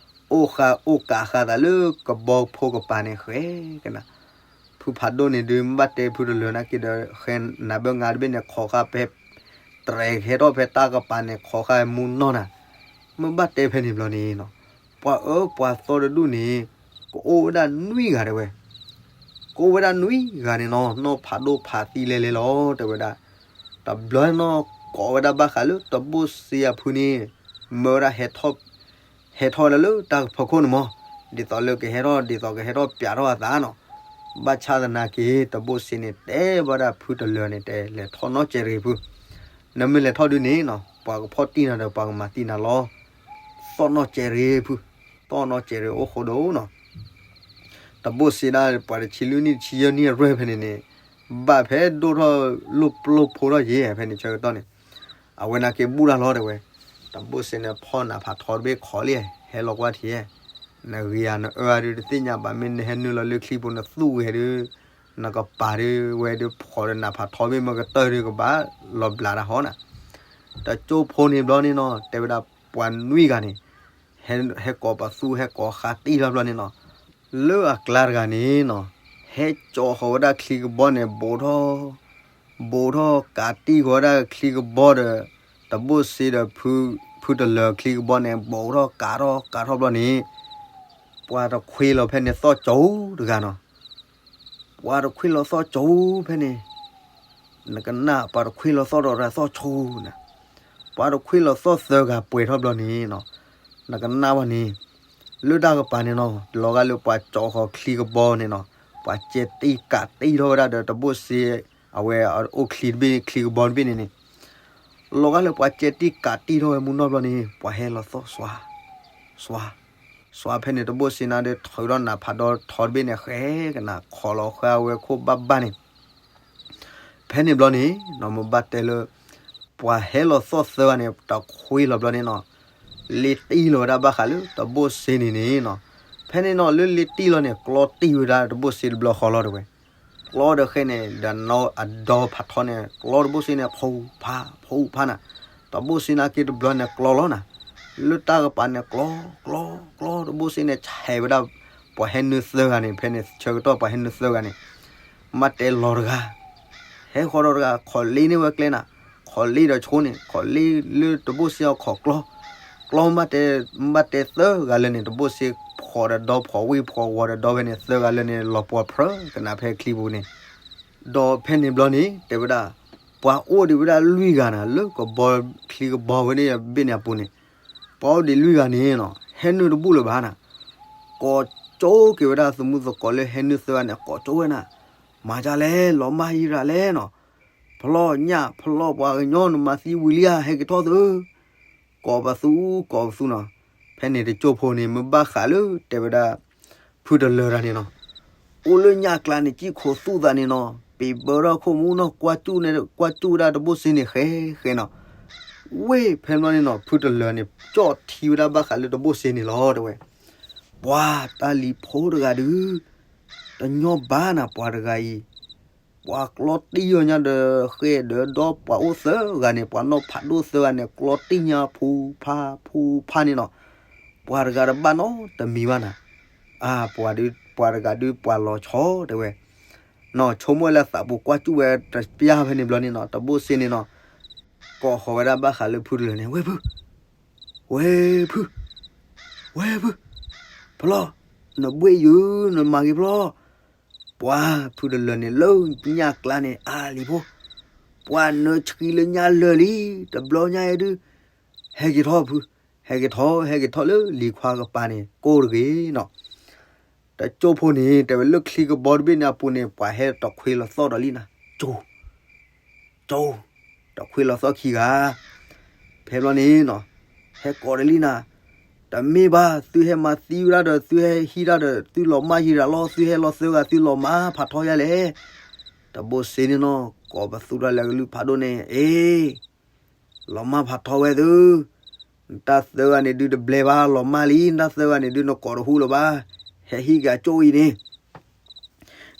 အိၣ်ဃာ်အိၣ်ကးဃာ်သးလၢကဘီဖိကပၤန့ၣ်ဃဲကနၤ ဖုဖးဒိၣ်န့ၣ်ဒုး မ့ၢ်ဘၣ်တဲဖုတလၢၤနာ်က့ဒီး ဃဲနးဘၢငါတဘ့ၣ်န့ၣ် ခိးဃာ်ဖဲ တြဲၤကဟဲထီၣ်ဖဲတၢ်ကပၤန့ၣ် ခိးဃာ်မူနီၢ်နၤ မ့ၢ်ဘၣ်တဲဖဲန့ၣ်ဘျီန့ၣ်နီၤ ပှၤအၢပှၤသီတဒူၣ်န့ၣ် ကအိၣ်ဝဲဒၣ်နွံဂၤတဲဝဲ, ကအိၣ်ဝဲဒၣ်နွံဂၤန့ၣ်နီၤ နီၢ်ဖးဒိၣ်ဖးသံလဲၤလဲၤလီၤတဲဝဲဒၣ်, တဘျီနီၤ ကိးဝဲဒၣ်ဘၣ်ဃးလၢတဘိၣ်စ့အဖုန့ၣ် မၢဝဲဒၣ် ဟဲထီၣ်ဝဲဒၣ်လၢတၢ်ကဖီခိၣ်န့ၣ်မး, ဒ်သိးလၢကဟဲထီၣ် ဒ်သိးကဟဲထီၣ်ပျးထီၣ်အသးနီၤ, ဘၣ်ဆၣ်သနာ်က့ တဘိၣ်စ့န့ၣ် တဲဝဲဒၣ်ဖုတလၢာ်န့ၣ် တဲလဲၤထီၣ်နီၢ်ကဲးတဂ့ၤဖု, နမ့ၢ်လဲၤထီၣ်ဒုန့ၣ်နီၤ ပှၤကဖီၣ်တံၢ်နၤဒီးပှၤကမၤသံနၤလီၤ, သီၣ်နီၢ်ကဲးတဂ့ၤဖု, သီၣ်နီၢ်ကဲးတဂ့ၤအိၣ်ဃိဒိၣ်နီၤ တဘိၣ်စ့ဒၣ်ပှၤတဆံလွံၢ်နံၣ်တဆံယဲၢ်နံၣ်အရွဲၢ်ဖဲန့ၣ်န့ၣ်, ဘၣ်ဖဲဒိၣ်ထီၣ်လိၣ်ပျိၢ်ဖိထီၣ်ယဲၢ်ဖဲန့ၣ်ဆၢကတီၢ်န့ၣ်, အဝဲနာ်က့ဘူၣ်တၢ်လီၤတဲဝဲ, တဘိၣ်စ့န့ၣ်ဖီၣ်နးဖးထီတဘ့ၣ်ခိးလံ, ဟဲလီၤကွၢ်ထံၣ်, နဂ့ၤဧါနအၢဧါဒုးတသ့ၣ်ညါဘၣ် မ့ၢ်နဟဲနုာ်လီၤလၢချံပူၤနသူၣ်ဂဲၤဒုး, နကပၤဒုးဝဲဒုးဖီၣ်ဒီးနးဖးထီဘ့ၣ်မ့ၢ်ကတၢၢ်ဒုးကဘၣ်လီၤဘျးတၢ်ဟီနၤ တကၠိဖိန့ၣ်ဘျီန့ၣ်နီၤ တဲဝဲဒၣ်ပှၤနွံဂၤန့ၣ်, ဟဲ, ဟဲကိးပသူ ဟဲကိးဃးတံၢ်ထီၣ်ဘျီန့ၣ်နီၤ, လၢအကျါတဂၤန့ၣ်နီၤ, ဟဲကၠီဃီၤဝဲဒၣ်ချံကဘီန့ၣ် ဘူးထီၣ်, ဘူးထီၣ်ကးတံၢ်ဃီၤဝဲဒၣ်ချံကဘီဒီး, တဘိၣ်စ့ဒီး, ဖုတလၢာ်ချံကဘီန့ၣ် ဘူးထီၣ်ကးထီၣ်ကးထီၣ်ဘျီန့ၣ်, ပှၤတခွ့လီၤဖဲန့ၣ်သီၣ်ကၠိတဂၤနီၤ ပှၤတခွ့လီၤသီၣ်ကၠိဖဲန့ၣ်, နကနၣ်ပှၤတခွ့လီၤသီၣ်ဒီးတၢ်သီၣ်ကၠိနၤ, ပှၤတခွ့လီၤသီၣ်သၢဂၤပှဲၤထီၣ်ဘျီန့ၣ်နီၤ, နကနၣ်ဝဲန့ၣ်, လၢတၢ်ကပၤန့ၣ်နီၤ လီၤဂာ်လၢပှၤကၠီဃီၤချံကဘီန့ၣ်နီၤ, ပှၤကဲတံၢ်ကးတံၢ်ထီၣ်ဝဲဒၣ်ဒီးတဘိၣ်စ့, အဝဲအိၣ်ချံတဘ့ၣ်ချံကဘီတဘ့ၣ်န့ၣ်န့ၣ်, လီၤဂာ်လၢပှၤကဲတံၢ်ကးတံၢ်ထီၣ်ဝဲမူနီၢ်ဘျီန့ၣ် ပှၤဟဲလီၤသီၣ်စွါ, စွါ စွါဖဲန့ၣ်တဘိၣ်စ့နၤဒီးထုးထီၣ်နးဖးဒီထီတဘ့ၣ်န့ၣ် ဃဲကနၤခိးလီၤဃာ်ဝဲခိၣ်ဘၣ်ဘၣ်န့ၣ်, ဖဲန့ၣ်ဘျီန့ၣ်နီၤ မ့ၢ်ဘၣ်တဲလၢ, ပှၤဟဲလီၤသီၣ်သၢဂၤန့ၣ် တခွ့လီၤဘျီန့ၣ်နီၤ, လ့တံၢ်လီၤဝဲဒၣ်ဘၣ်ဃးလၢတဘိၣ်စ့န့ၣ်န့ၣ်နီၤ, ဖဲန့ၣ်နီၤ လၢလ့တံၢ်လီၤန့ၣ် ကျီတံၢ်ဝဲဒၣ်တဘိၣ်စ့တဘျီဃီလီၤတဲဝဲ, ကျီဒီးဃဲန့ၣ် ဒီးနီၢ်အဒီဖးထီန့ၣ် ကျီတဘိၣ်စ့န့ၣ် ဖူဖး ဖူဖးနၤ, တဘိၣ်စ့နာ်က့တဘျီန့ၣ်ကျီလီၤနၤ, လၢတၢ်ကပၤန့ၣ်ကျီ, ကျီ, ကျီတဘိၣ်စ့န့ၣ် ဆဲးဝဲဒၣ်, ပှၤဟဲနုာ်သၢဂၤန့ၣ် ဖဲန့ၣ်ဆၢကတီၢ်ပှၤဟဲနုာ်သၢဂၤန့ၣ်, မ့ၢ်တဲလီၤတဂၤ, ဟဲဃီၤဒီးတဂၤ ခိးလ့န့ၢ်ဝဲကျဲနၤ, ခိးလ့ဒီးဆိန့ၣ် ခိးလ့လၢတဘိၣ်စ့အခိးကျီ, ကျီမ့ၢ်တဲသၢဂၤလၢာ်န့ၣ် တဘိၣ်စ့ဖီၣ်ဒီးဒီ ဖီၣ်ဝံၣ်ဖီၣ်ဝီၤဒီးဒီဖဲန့ၣ် သၢဂၤလၢာ်န့ၣ် လီၤပှီၤဖျၢကနၤဖဲချံပူၤန့ၣ်, ဒီးဖဲန့ၣ်ဘျီန့ၣ် တဲဝဲဒၣ်, ပှၤအိၣ်ဒံးဝဲဒၣ်လွံၢ်ဂၤနၤ လၢကဘီချံကဘီဝဲန့ၣ်ဘ့ၣ်န့ၣ်အပူၤန့ၣ်, ပှၤအိၣ်ဒံးလွံၢ်ဂၤန့ၣ်နီၤ ဟဲနုာ်တဘူၣ်လၢၤဘၣ်နၤ, ကိးကၠိက့ၤဝဲဒၣ်သမူသကိးလၢဟဲနုာ်သၢဂၤန့ၣ် ကိးကၠိဝဲနၤ, မၤဒ်လဲၣ် လီၤမၢ်ယံၤဒၣ်လဲၣ်နီၤ, ဖျီၣ်ညၣ်ဖျီၣ်ပှၤကညီနမၤသံဝံၤလံဧါ ဟဲက့ၤထီၣ်သု, ကိးပသူ ကိးပသူနီၤ, ဖဲန့ၣ်တကၠိဖိန့ၣ် မ့ၢ်ဘၣ်ဃးလၢတဲဝဲဒၣ် ဖုတလၢာ်တၢ်န့ၣ်နီၤ, အိၣ်လၢညၣ်ကျါန့ၣ် ကံၣ်ခိးသူၣ်သးန့ၣ်နီၤ ပ့ၤဘၢထီၣ်ခိၣ်မူနီၤ ကွၢ်ကၠူၣ်န့ၣ် ကွၢ်ကၠူၣ်ဝဲဒၣ်တဘိၣ်စ့န့ၣ် ဃဲဃဲနီၤ, ဝ့ၢ်ဖဲန့ၣ်ဘျီန့ၣ်နီၤ ဖုတလၢာ်န့ၣ် ကၠီၣ်ထံဝဲဒၣ်ဘၣ်ဃးလၢတဘိၣ်စ့န့ၣ်လီၤတဲဝဲ, ပှၤတၢ်လံၤဖိတဂၤဒုး တညီဘၣ်နၤ ပှၤတဂၤအံၤ ပှၤကျီတံၢ်အီၤညါဒီး ဃဲဒီးဒီပှၤအိၣ်သၢဂၤန့ၣ် ပှၤနီၢ်ဖးဒိၣ်သၢဂၤန့ၣ် ကျီတံၢ်ညါဖူဖးဖူဖးန့ၣ်နီၤ, ပှၤတဂၤတဘၣ်နီတမံၤဘၣ်နၤ, အါ ပှၤဒုး ပှၤတဂၤဒုးပှၤလီၤဆီတဲဝဲ, နီၢ်ဆိကမိၣ်လၢသးပူၤကွၢ်ကၠူၣ်ဝဲတပျၢ်ဖဲန့ၣ်ဘျီန့ၣ်နီၤ တဘိၣ်စ့န့ၣ်နီၤ, ကိးဃီၤဝဲဒၣ်ဘၣ်ဃးလၢဖုတလၢာ်န့ၣ် ဝဲၢ်ဖု, ဝဲၢ်ဖု, ဝဲၢ်ဖု, ဖျီၣ်, နဘှ့ၣ်ယုာ် နမၤဂ့ၤဖျီၣ်, ပှၤဖုတလၢာ်န့ၣ်လၢညၣ်ကျါန့ၣ် အါလံၤဖိ, ပှၤနၢဆှံလၢညၣ်လၢာ်လံ, တဘျီညါအံၤဒုး, ဟဲက့ၤထီၣ်ဖု, ဟဲက့ၤထီၣ် ဟဲက့ၤထီၣ်လၢလံၤခွါကပၤန့ၣ် ကိၢ်တဂ့ၤနီၤ, တကၠိဖိန့ၣ် တဲဝဲလၢချံကဘီတဘ့ၣ်န့ၣ်အပူၤန့ၣ် ပှၤဟဲတခွ့လီၤသီၣ်ဒီးလံနၤ, ကၠိ ကၠိ, တခွ့လီၤသီၣ်ခံဂၤ, ဖဲဘျီန့ၣ်နီၤ, ဟဲကိးဒီးလံနၤ, တမ့ၢ်ဘၣ် သုဟဲမၤသံဝဲဒၣ်ဒီး သုဟဲဟံးတၢ်ဒီး သုလီၤမၢ်ယံၤဒၣ်လီၤ သုဟဲလီၤသၢဂၤ သုလီၤမၢ်ဖးထီယါလဲၣ်, တဘိၣ်စ့န့ၣ်နီၤ ကိးပသူတၢ်လၢကလုၢ်ဖးဒိၣ်န့ၣ် အ့ လီၤမၢ်ဖးထီဝဲသု, နတၢ်သၢဂၤန့ၣ်ဒုးတဘျဲဘၣ် လီၤမၢ်လံ နတၢ်သၢဂၤန့ၣ်ဒုးနကိးတဟူလၢၤဘၣ်, ဟဲဟံးက့ၤအကၠိၣ်အံၤန့ၣ်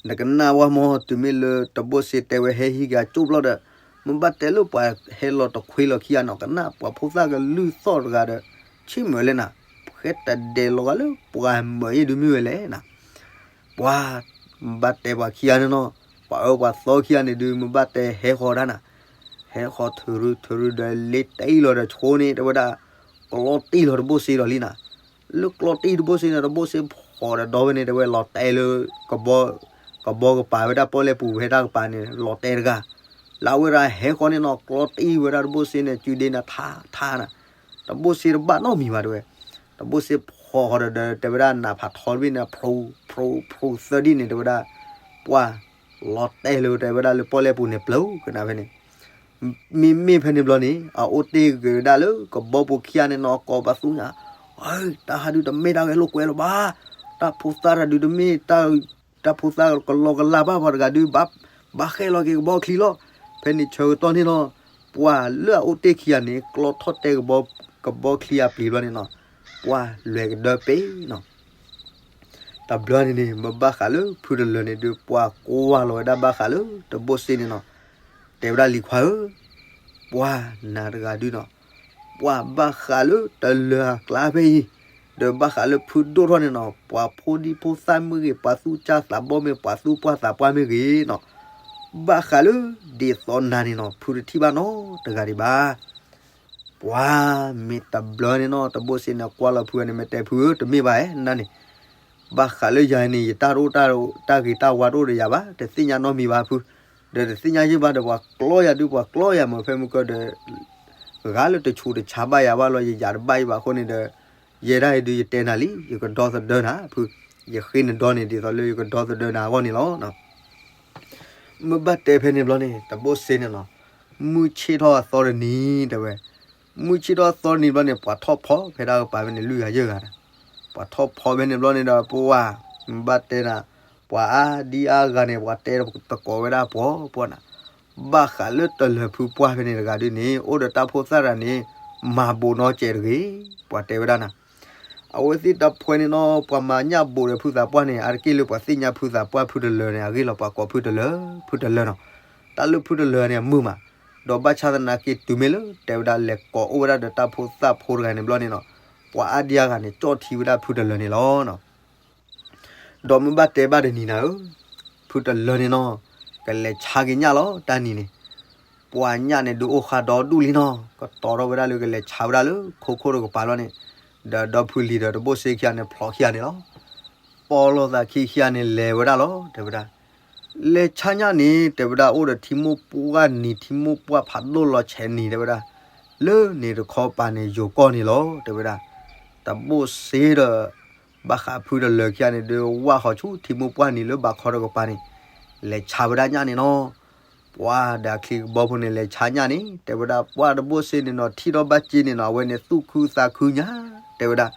နကနၣ်ဝဲမ့ၢ် တုၤမ့ၢ်လၢတဘိၣ်စ့တဲဝဲဟဲဟံးက့ၤအကၠိၣ်ဘျီဒီး, မ့ၢ်ဘၣ်တဲလၢပှၤဟဲလီၤတခွ့လီၤခံဂၤနီၤ ကနၣ်ပှၤဖိသၣ်ကလုၢ်သီၣ်တဂၤဒီး, ဆ့ၣ်မုာ်လဲၣ်နၤ, ဃဲတဒဲးလီၤဂာ်လၢပှၤမုာ်ယဲၢ်ဒုးမ့ၢ်ဝဲလဲၣ်နၤ, ပှၤ ဘၣ်တဲပှၤခံဂၤန့ၣ်နီၤ, ပှၤအၢပှၤသီခံဂၤန့ၣ်ဒုး မ့ၢ်ဘၣ်တဲဟဲဃီၤဒၣ်နၤ, ဟဲဃီၤထုးရုထုးရုဒီးလ့တ့ၢ်လီၤဒီးဆိန့ၣ် တဲဝဲဒၣ်, ကျီတံၢ်လီၤတဘိၣ်စ့လီၤလံနၤ, လၢကျီတံၢ်တဘိၣ်စ့န့ၣ် တဘိၣ်စ့ ဃီးဒီးဒီဝဲန့ၣ် တဲဝဲလီၤတဲာ်လၢ ကဘီ ကဘီကပၤဝဲဒၣ်ပီၣ်လဲၣ်ပူၤဖဲတၢ်ကပၤန့ၣ် လီၤတဲာ်တဂၤ, လၢအဝဲဒၣ်ဟဲဃီန့ၣ်နီၤ ကျီတံၢ်ဝဲဒၣ်တဘိၣ်စ့န့ၣ် စုဒ့နၤထါထါနၤ, တဘိၣ်စ့တဘၣ်နီတမံၤဘၣ်တဲဝဲ, တဘိၣ်စ့ဖီဃီဒီး တဲဝဲဒၣ်နးဖးထီတဘ့ၣ်န့ၣ် ဖျိဖျိသၢဒံၣ်န့ၣ် တဲဝဲဒၣ် ပှၢ် လီၤတဲာ်လၢတဲဝဲဒၣ်လၢပီၣ်လဲၣ်ပူၤန့ၣ် ပျိကနၣ်ဖဲန့ၣ် မ့မ့ၢ်ဖဲန့ၣ်ဘျီန့ၣ် အအိၣ်တ့ၢ်ဂ့ၤဝဲဒၣ်လၢကဘီပူၤခံဂၤန့ၣ်နီၤ ကိးပသူညါ, တၢ်ဟးဒုးတမ့ၢ်တၢ်ဂဲၤလိာ်ကွဲလၢၤဘၣ်, တၢ်ဖိသၣ်တၢ်ဒုးတမ့ၢ် တၢ်ဖိသၣ်ကလီကလၤဘၣ်ပှၤတဂၤဒုး ဘၣ်ဃဲလီၤက့ၤကဘီချံလီၤ. ဖဲန့ၣ်ဆၢကတီၢ်န့ၣ်နီၤ ပှၢ်လၢအအိၣ်တ့ၢ်ခံဂၤန့ၣ် ကျီထီၣ်တဲကဘီ ကဘီချံအပျံၤဘျီန့ၣ်နီၤ ပှၢ်လွဲၤကဒၢပ့ၤနီၤ တဘျီန့ၣ်န့ၣ် မ့ၢ်ဘၣ်ဃးလၢဖုတလၢာ်န့ၣ်ဒုး ပှၢ်ကိးဝါလီၤဝဲဒၣ်ဘၣ်ဃးလၢတဘိၣ်စ့န့ၣ်နီၤ, တဲဝဲဒၣ်လံၤခွါဧၢ, ပှၢ်နၤတဂၤဒုးနီၤ, ပှၢ်ဘၣ်ဃးလၢတလၢာ်အကျါဖဲအံၤ, ဒီးဘၣ်ဃးလၢဖုဒိၣ်ထီၣ်န့ၣ်နီၤ ပှၤဖိဒံဖိသၣ်မ့ၢ်ဂ့ၤ, ပှၤသူၣ်ကၢ်သးဘီၣ်မ့ၢ်, ပှၤသူၣ်ပှၢ်သးပှၢ်မ့ၢ်ဂ့ၤနီၤ, ဘၣ်ဃးလၢဒ်သိးနၤန့ၣ်နီၤ ဖုတထံၣ်ဘၣ်နီတဂၤဒံးဘၣ် ပှၤမ့ၢ်တဘျီန့ၣ်နီၤ တဘိၣ်စ့န့ၣ် ကွၢ်လီၤဖုန့ၣ် မ့ၢ်တဲဖုဧၢ တမ့ၢ်ဘၣ်ဧါ နန့ၣ်, ဘၣ်ဃးလၢယၤန့ၣ် ယတၢ်တအိၣ်တၢ်ဂ့ၤတၢ်ဝါတအိၣ်ဒီးယၤဘၣ်, တသ့ၣ်ညါနီတမံၤဘၣ်ဖု, ဒီးတသ့ၣ်ညါယဲၢ်ဘၣ်ဒီး ပှၤကျီယၤဒုး ပှၤကျီယၤမ့ၢ်ဖဲမုၢ်ကၢၢ်ဒီး ဂၤလၢတဆူးတဆါဘၣ်ယၤဘၣ်လီၤ ယယၤတဘၣ်အံၤဘၣ်အဃိန့ၣ်ဒီး, ယဲဒၣ်အံၤဒုးယတဲနၤလံ ယကဒီသဒၢနၤဖု, ယဃ့နဒီန့ၣ် ဒ်သိးလၢယကဒီသဒၢနၤအဂီၢ်န့ၣ်လီၤ. မ့ၢ်ဘၣ်တဲဖဲန့ၣ်ဘျီန့ၣ် တဘိၣ်စ့န့ၣ်နီၤ, မုၢ်ဆ့ၣ်ထီၣ်အသီတနံၤတဲဝဲ, မုၢ်ဆ့ၣ်ထီၣ်အသီတနံၤဘျီန့ၣ် ပှၤထီၣ်ဖီဖဲဒၣ်ကပၤဖဲန့ၣ် လွံၢ်ဂၤယဲၢ်ဂၤန့ၣ်, ပှၤထီၣ်ဖီဖဲန့ၣ်ဘျီန့ၣ်ဒီး ပဝါ, မ့ၢ်ဘၣ်တဲနၤ, ပှၤအါဒံအါဂၤန့ၣ် ပှၤတဲတကိးဝဲဒၣ်ပှၤပှၢ်နၤ, ဘၣ်ဃးလၢတလၢာ်ဖုပှၢ်ဖဲန့ၣ်တဂၤဒုးန့ၣ် အိၣ်ဒီးတၢ်ဖိသၣ်တဂၤန့ၣ်, မၤဘိးနီၢ်ကဲးတဂ့ၤ, ပှၤတဲဝဲဒၣ်နၤ အဝဲသ့ၣ်တဖှဲန့ၣ်နီၤ ပှၤမၤညၣ်ဘိးဒီးဖုသးပှၢ်န့ၣ် အါတက့ၢ်လၢပှၤသ့ၣ်ညါဖုသးပှၢ်ဖုတလၢာ်န့ၣ် အဂ့ၢ်လီၤ ပှၤကိးဖုတလၢာ်, ဖုတလၢာ်နီၤ, တၢ်လၢဖုတလၢာ်န့ၣ် အမုာ်မး, ဒီးဘၣ်ဆၣ်သနာ်က့တုၤမ့ၢ်လၢ တဲဝဲဒၣ်လဲၤကိးအိၣ်ဝဲဒၣ်ဒီးတၢ်ဖိသၣ်ဖိတဂၤန့ၣ်ဘျီန့ၣ်နီၤ, ပှၤအါဒံအါဂၤန့ၣ် ကၠီၣ်ထံဝဲဒၣ်ဖုတလၢာ်န့ၣ်လီၤ. ဒီးမ့ၢ်ဘၣ်တဲဘၣ်တနံၤနၤဧၢ, ဖုတလၢာ်န့ၣ်နီၤ, ကလဲၤဆါက့ၤညၣ်လီၤ တၢ်နံၤန့ၣ်, ပှၤညၣ်န့ၣ်ဒုးအိၣ်ဃာ်ဒီဒူၣ်လံနီၤ, ကတီၤထီၣ်ဝဲဒၣ်လၢကလဲၤဆါဝဲဒၣ်လၢခိခိၣ်တကပၤလီၤန့ၣ်, ဒီးဒီဖုလံၤဒီးတဘိၣ်စ့ခံဂၤန့ၣ် ဖျိးခံဂၤန့ၣ်လီၤ. ပီၣ်လိာ်သးခံခံဂၤန့ၣ် လဲၤဝဲဒၣ်လီၤ တဲဝဲဒၣ် လဲၤဆါညၣ်န့ၣ် တဲဝဲဒၣ် အိၣ်ဒီးထံမိၢ်ပှၢ်နံၤ ထံမိၢ်ပှၢ်ဖးဒိၣ်လီၤဆဲးနံၤ တဲဝဲဒၣ်, လၢန့ၣ်တခီပၤန့ၣ် ယိၤကီၢ်န့ၣ်လီၤ တဲဝဲဒၣ်. တဘိၣ်စ့ဒီး ဘၣ်ဃးဖုတလၢာ်ခံဂၤန့ၣ် ဒုးဝၢ်ဃီၤဆူထံမိၢ်ပှၢ်နံၤလၢဘးခီတကပၤန့ၣ် လဲၤဆါဝဲဒၣ်ညၣ်န့ၣ်နီၤ. ပှၤဒီးအချံကဘီဖိန့ၣ် လဲၤဆါညၣ်န့ၣ် တဲဝဲဒၣ် ပှၢ်တဘိၣ်စ့န့ၣ်နီၤ ထံၣ်ထီၣ်ဘၣ်စ့န့ၣ်နီၤ အဝဲန့ၣ်သူၣ်ခုသးခုညါ တဲဝဲဒၣ်.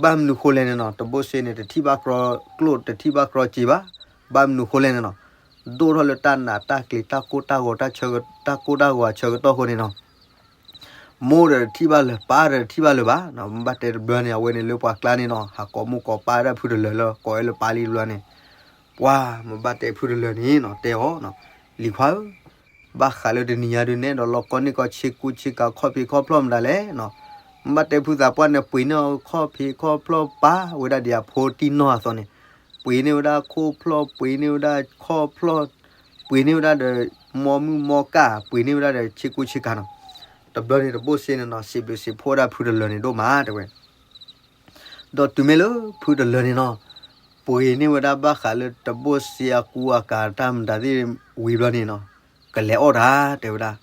ဘၣ်မနုၤဃိလဲၣ်န့ၣ်နီၤ တဘိၣ်စ့န့ၣ် တထံၣ်ဘၣ်ကြီကျိၣ် တထံၣ်ဘၣ်ကြီစ့ဘၣ်. ဘၣ်မနုၤဃိလဲၣ်န့ၣ်နီၤ ဒိၣ်ထီၣ်လၢတၢ်နးတၢ်ကျံၤ တၢ်ကိၢ်တၢ်ဂီၤ တၢ်ဆၢက တၢ်ကိၢ်တၢ်ဂီၤအဆၢကတီၢ်ဃိန့ၣ်နီၤ မိၢ်ဒီးတထံၣ်ဘၣ်လၢၤ ပၢ်ဒီးတထံၣ်ဘၣ်လၢၤဘၣ်. မ့ၢ်ဘၣ်တဲတဘျီန့ၣ် အဝဲန့ၣ်လၢပှၤကျါန့ၣ်နီၤ ဟးကိးမိၢ်ကိးပၢ်ဝဲဒၣ်ဖုတလၢာ်လၢ ကိးဝဲလၢပၢ်လံတဘျီန့ၣ် ပှၤမ့ၢ်ဘၣ်တဲဖုတလၢာ်န့ၣ်နီၤ တဲအီၤ လံၤခွါဧၢ ဘၣ်ဃးလၢတနံၤညါဒုးနဲၣ်ဒီးလီၤကီန့ၢ်ကီဆ့ကူဆ့ကၤခီၣ်ဖံးခီၣ်ဖျီၣ်မတၤလဲၣ်နီၤ. မ့ၢ်ဘၣ်တဲဖုသးပှၢ်န့ၣ် ပှ့ၤန့ၢ်ခီၣ်ဖံးခီၣ်ဖျီၣ်ပၢ် ဝဲဒၣ်ဒ်အဖိတံၢ်နီၢ်အသိးန့ၣ် ပှ့ၤန့ၢ်ဝဲဒၣ်ခိၣ်ဖျီၣ် ပှ့ၤန့ၢ်ဝဲဒၣ်ခီၣ်ဖျီၣ် ပှ့ၤန့ၢ်ဝဲဒၣ်ဒီး မီမုၢ်မီကၢ် ပှ့ၤန့ၢ်ဝဲဒၣ်ဒီးဆ့ကူဆ့ကၤနီၤ. တဘျီန့ၣ်တဘိၣ်စ့န့ၣ်နီၤ စံးဘျုးစံးဖှိၣ်ဝဲဒၣ်ဖုတလၢာ်န့ၣ်ဒိၣ်မးတဲဝဲ ဒီးတုၤမ့ၢ်လၢဖုတလၢာ်န့ၣ်နီၤ ပှ့ၤန့ၢ်ဝဲဒၣ်ဘၣ်ဃးလၢတဘိၣ်စ့အကူအကၤတၢ်မတၤသ့ၣ်ဝံၤဘျီန့ၣ်နီၤ ကလဲၤအီၣ်တၢ်တဲဝဲဒၣ်.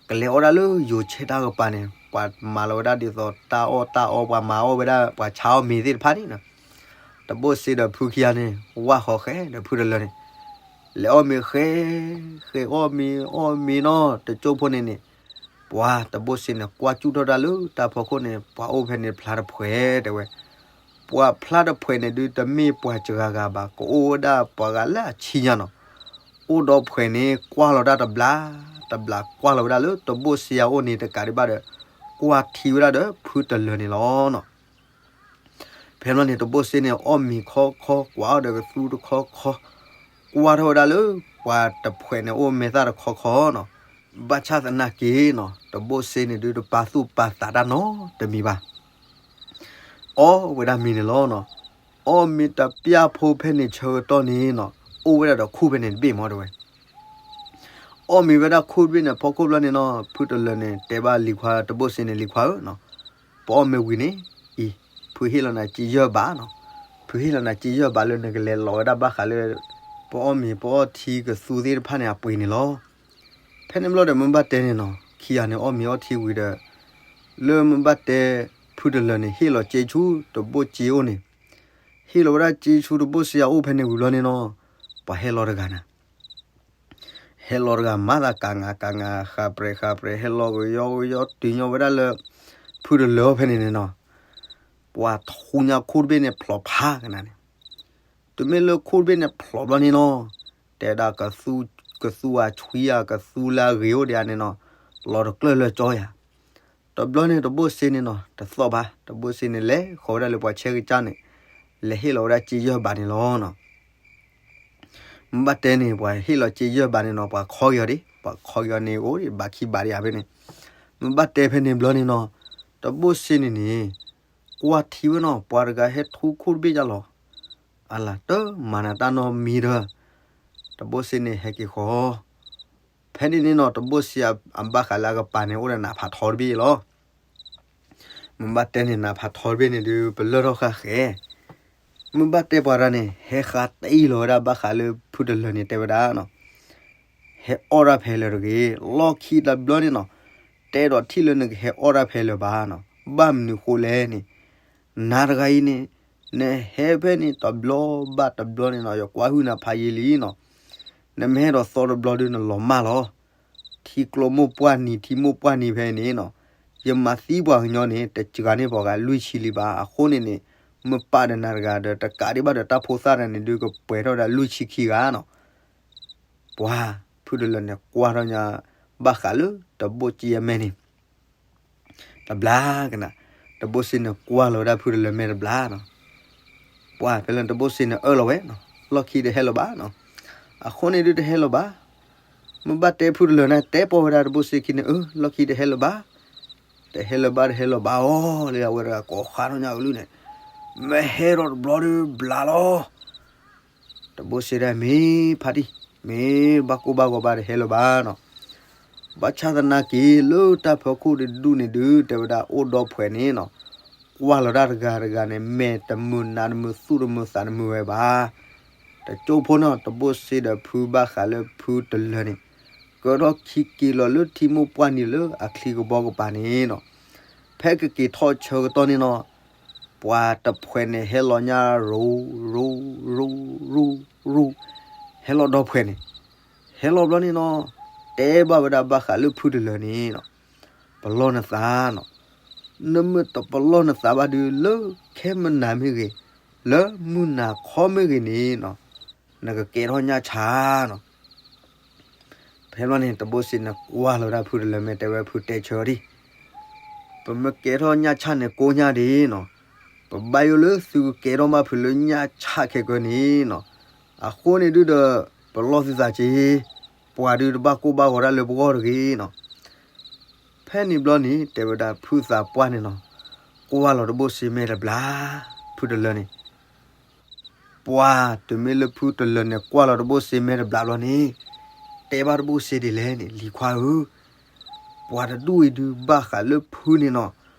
ကလဲၤအီၣ်တၢ်လၢယိၤဆဲတၢ်ကပၤန့ၣ် ပှၤမၤလီၤဝဲဒၣ်ဒ်သိးတၢ်အီၣ်တၢ်အီ ပှၤမၤအီၣ်ဝဲဒၣ် ပှၤဆါအီၣ်မ့ၤသ့ၣ်တဖၣ်န့ၣ်နီၤ တဘိၣ်စ့ဒီးဖုခံဂၤန့ၣ် ဝၢ်ဃီၤဃဲဒီးဖုတလၢာ်န့ၣ် လဲၤအီၣ်မ့ၤဃဲ ဃဲအီၣ်မ့ၤ အီၣ်မ့ၤနီၤ တကၠိဖိန့ၣ်န့ၣ် ပှၤတဘိၣ်စ့န့ၣ် ကွၢ်ကၠူၣ်ထီၣ်တၢ်လၢတၢ်ဖီခိၣ်န့ၣ် ပှၤအိၣ်ဖဲန့ၣ်ဖျါတဖှဲးတဲဝဲ. ပှၤဖျါတဖှဲးန့ၣ်ဒုးတမ့ၢ်ပှၤစှၤဂၤဘၣ် ကအိၣ်ဝဲဒၣ်ပှၤဂၤလၢအဆံညါနီၤ. အိၣ်ဒီးဖှဲးန့ၣ် ကွၢ်လီၤတၢ်တဘျီ တဘျီကွၢ်လီၤဝဲဒၣ်လၢတဘိၣ်စ့အအိၣ်န့ၣ်တကးဒံးဘၣ်ဒီး ကွၢ်ထံဝဲဒၣ်ဒီးဖုတလၢာ်န့ၣ်လီၤနီၤ. ဖဲဘျီန့ၣ် တဘိၣ်စ့န့ၣ် အီၣ်မ့ၤခီခီ ကွၢ်အီၣ်ဒီးကသူတခီခီ, ကွၢ်ထီၣ်ဝဲဒၣ်လၢ ပှၤတဖှဲးန့ၣ် အိၣ်မဲာ်သၣ်တခီခီနီၤ. ဘၣ်ဆၣ်သနာ်က့နီၤ တဘိၣ်စ့န့ၣ်ဒုး တပာ်သူၣ်ပာ်သးတၢ်နီတမံၤဘၣ်. အီၣ်ဝဲဒၣ်မ့ၤန့ၣ်လီၤနီၤ. အီၣ်မ့ၤတပျၢ်ဖိဖဲန့ၣ်ဆၢကတီၢ်န့ၣ်နီၤ အိၣ်ဝဲဒၣ်ဒီးခူၣ်ဖဲန့ၣ်တဘ့ၣ်မးတဲဝဲ အီၣ်မ့ၤဝဲဒၣ်ခူၣ်တဘ့ၣ်န့ၣ် ဖီခိၣ်ဘျီန့ၣ်နီၤ ဖုတလၢာ်န့ၣ် တဲဘၣ်လံၤခွါတဘိၣ်စ့န့ၣ် လံၤခွါဧၢနီၤ, ပအီၣ်မ့ၤဝံၤန့ၣ် အံၤ ဖုဟ့ၣ်လီၤနၤက့ယဲၢ်ဘးနီၤ, ဖုဟ့ၣ်လီၤနၤစ့ယဲၢ်ဘးလၢနကလဲၤလီၤဝဲဒၣ်ဘၣ်ဃးလၢ ပအီၣ်မ့ၤပအီထံကသူသ့ၣ်တဖၣ်န့ၣ်အပှ့ၤန့ၣ်လီၤ. ဖဲန့ၣ်ဘျီဒီးမ့ၢ်ဘၣ်တဲန့ၣ်နီၤ ခံဂၤန့ၣ်အီၣ်မ့ၤအီထံဝံၤဒီး လၢမ့ၢ်ဘၣ်တဲ ဖုတလၢာ်န့ၣ် ဟ့ၣ်လီၤစ့ဆူတဘိၣ်စ့အိၣ်န့ၣ်, ဟ့ၣ်လီၤဝဲဒၣ်စ့ဆူတဘိၣ်စ့အအိၣ်ဖဲန့ၣ်ဝံၤဘျီန့ၣ်နီၤ, ပှၤဟဲလီၤတဂၤနၤ ဟဲလီၤတဂၤမၤသးကၤငါကၤငါ ဃးပြဲးဃးပြဲး ဟဲလီၤကယီကယီတုၤညီဝဲဒၣ်လၢ ဖုတလၢာ်အီၤဖဲန့ၣ်န့ၣ်နီၤ, ပှၤထူညါခိၣ်တဘ့ၣ်န့ၣ်ဖျိးဖးကနၤန့ၣ်, တုၤမ့ၢ်လၢခိၣ်တဘ့ၣ်န့ၣ်ဖျိးဘျီန့ၣ်နီၤ, တဲဒၣ်ကသူ ကသူအဆွံဧါ ကသူလၢအဂ့ၤအိၣ်ဒံးဧါန့ၣ်နီၤ, လီၤတကျၢၢ်လၢကၠီယၤ တဘျီန့ၣ်တဘိၣ်စ့န့ၣ်နီၤ တသီၣ်ဘၣ် တဘိၣ်စ့န့ၣ် လဲၤဃီၤဝဲဒၣ်လၢပှၤဆဲးကစၢ်န့ၣ် လဲၤဟ့ၣ်လီၤဝဲဒၣ်စ့ယဲၢ်ဘးန့ၣ်လီၤနီၤ. မ့ၢ်ဘၣ်တဲန့ၣ် ပှၤဟ့ၣ်လီၤစ့ယဲၢ်ဘးန့ၣ်နီၤ ပှၤခီက့ၤအီၤဒံး ပှၤခီက့ၤအီၤန့ၣ် အိၣ်ဒံးဘးခံဘးဒံးဧါဖဲန့ၣ်, မ့ၢ်ဘၣ်တဲဖဲန့ၣ်ဘျီန့ၣ်နီၤ, တဘိၣ်စ့န့ၣ်န့ၣ် ကွၢ်ထံဝဲနီၤ ပှၤတဂၤဟဲထူခိၣ်တဘ့ၣ်ယါလီၤ. အလၤတမၤနၤတၢ်နီတမံၤဒီး တဘိၣ်စ့န့ၣ်ဟဲက့ၤဃီၤ ဖဲန့ၣ်န့ၣ်နီၤ တဘိၣ်စ့အဘၣ်ဃးလၢအကပၤန့ၣ် အိၣ်ဒီးနးဖးထီတဘ့ၣ်လီၤ. မ့ၢ်ဘၣ်တဲန့ၣ် နးဖးထီတဘ့ၣ်န့ၣ်ဒုး ပလၢၢ်ထီၣ်ဃာ်ဃဲ, မ့ၢ်ဘၣ်တဲပှၤတဂၤန့ၣ် ဟဲဃါတအံၣ်လီၤဝဲဒၣ်ဘၣ်ဃးလၢဖုတလၢာ်န့ၣ်တဲဝဲဒၣ်နီၤ, ဟဲအီၣ်တၢ်ဖဲလၢာ်တဂ့ၤ, လီၢ်ခံတဘျီန့ၣ်နီၤ, တဲဒီးထံၣ်လၢနကဟဲအီၣ်တၢ်ဖဲလၢာ်ဘၣ်နီၤ, ဘၣ်မနုၤဃိလဲၣ်န့ၣ် နၤတဂၤအံၤန့ၣ် နဟဲဖဲန့ၣ်တဘျီဘၣ်တဘျီန့ၣ်နီၤ ယကွၢ်ဟုၣ်နၤဖးယံာ်လံနီၤ, နမ့ၢ်ဟဲဒီးသီတဘျီဒုးနလီၤမၢ်လီၤ. ထံကျိမိၢ်ပှၢ်နံၤ ထံမိၢ်ပှၢ်နံၤဖဲန့ၣ်နီၤ, ယမၤသံပှၤကညီန့ၣ် တစှၤန့ၢ်ပှၤဂၤလွံၢ်ဆံလံဘၣ်. အဃိန့ၣ်န့ၣ် မ့ၢ်ပာ်ဒီးနၤတဂၤဒီး တကးဒံးဘၣ်ဒီးတၢ်ဖိသၣ်တဂၤန့ၣ်ဒုးကပှဲၤထီၣ်ဝဲဒၣ်လွံၢ်ဆံခံဂၤနီၤ. ပှၤဖုတလၢာ်န့ၣ်ကွၢ်ထီၣ်ညါ ဘၣ်ဃးလၢတဘိၣ်စ့အမဲာ်န့ၣ် တဘျါကနၤ, တဘိၣ်စ့န့ၣ်ကွၢ်လီၤဝဲဒၣ်ဖုတလၢာ်မဲာ်တဘျါနီၤ. ပှၤဖဲလၢတဘိၣ်စ့န့ၣ်အၢၣ်လီၤဝဲနီၤ, လီၢ်ခံတဟဲလၢၤဘၣ်နီၤ. အဃိန့ၣ်ဒုးတဟဲလၢၤဘၣ်. မ့ၢ်ဘၣ်တဲဖုတလၢာ်န့ၣ် တဲပိာ်ဝဲဒၣ်တဘိၣ်စ့ခံန့ၣ် အၢ လီၢ်ခံတဟဲလၢၤဘၣ်. တဟဲလၢၤဘၣ် တဟဲလၢၤဘၣ်အီၤ လၢအဝဲတဂၤကိးဃါထီၣ်ညါကလုၢ်န့ၣ် မ့ၢ်ဟဲဒီးတဘျီဒုးဘျါလီၤ. တဘိၣ်စ့ဒၣ်မ့ၢ်ဖးတံၢ် မ့ၢ်ဘၣ်ကိၢ်ဘၣ်ဂီၤဘၣ်တဟဲလၢၤဘၣ်နီၤ. ဘၣ်ဆၣ်သနာ်က့ လၢတၢ်ဖီခိၣ်တဒူၣ်န့ၣ်ဒုး တဲဝဲဒၣ်အိၣ်ဒီဖှဲးန့ၣ်နီၤ, ကွၢ်လီၤတၢ်တဂၤတဂၤန့ၣ် မဲာ်တမုာ်နးတမုာ်သူၣ်တမုာ်သးတမုာ်ဝဲဘၣ်. တကၠိဖိနီၤ တဘိၣ်စ့ဒီးဖုဘၣ်ဃးလၢဖုတလၢာ်န့ၣ် ကၢထီၣ်ခံက့ၤလီၤလၢထံမိၢ်ပှၢ်နံၤလၢအချံကဘီကပၤန့ၣ်နီၤ, ဖဲကက့ၤထီၣ်ဆၢကတီၢ်န့ၣ်နီၤ ပှၤတဖှဲးန့ၣ်ဟဲလီၤညါရိၤ ရိၤ ရိၤ ရိၤ ရိၤ, ဟဲလီၤဒီဖှဲးန့ၣ်, ဟဲလီၤဘျီန့ၣ်နီၤ, တဲဘၣ်ဝဲဒၣ်ဘၣ်ဃးလၢဖုတလၢာ်န့ၣ်နီၤ, ပလီၢ်နသးနီၤ, နမ့ၢ်တပလီၢ်နသးဘၣ်ဒုး လၢခဲမနၤမ့ၢ်ဂ့ၤ, လၢမုၢ်နၤခီမ့ၢ်ဂ့ၤန့ၣ်နီၤ, နကကဲထီၣ်ညၣ်ဆါနီၤ. ဖဲဘျီန့ၣ် တဘိၣ်စ့န့ၣ်ကွၢ်လီၤဝဲဒၣ်ဖုတလၢာ် မ့ၢ်တဲဝဲဖုတဲဆၢဒံး, ပမ့ၢ်ကဲထီၣ်ညၣ်ဆါန့ၣ်ကိးညါဒံးနီၤ, ပဘၣ်ယိၣ်လၢသုကကဲထီၣ်ဘၣ်ဖုလၢညၣ်ဆါခဲကၢန့ၣ်နီၤ, အဃိန့ၣ်ဒုးဒီး ပလီၢ်သုသးက့ၤ, ပှၤဒုးတဘၣ်ကိၢ်ဘၣ်ဂီၤဒၣ်လၢပဂီၢ်တဂ့ၤနီၤ. ဖဲန့ၣ်ဘျီန့ၣ် တဲဝဲဒၣ်ဖုသးပှၢ်န့ၣ်နီၤ, ကွၢ်လီၤတဘိၣ်စ့မဲာ်တဘျါ, ဖုတလၢာ်န့ၣ် ပှၤတမ့ၢ်လၢဖုတလၢာ်န့ၣ် ကွၢ်လီၤတဘိၣ်စ့မဲာ်တဘျါဘျီန့ၣ်, တဲဘၣ်တဘိၣ်စ့ဒ်လဲၣ်န့ၣ် လံၤခွါဧၢ, ပှၤတဒူၣ်အံၤဒုးဘၣ်ဃးလၢဖုန့ၣ်နီၤ,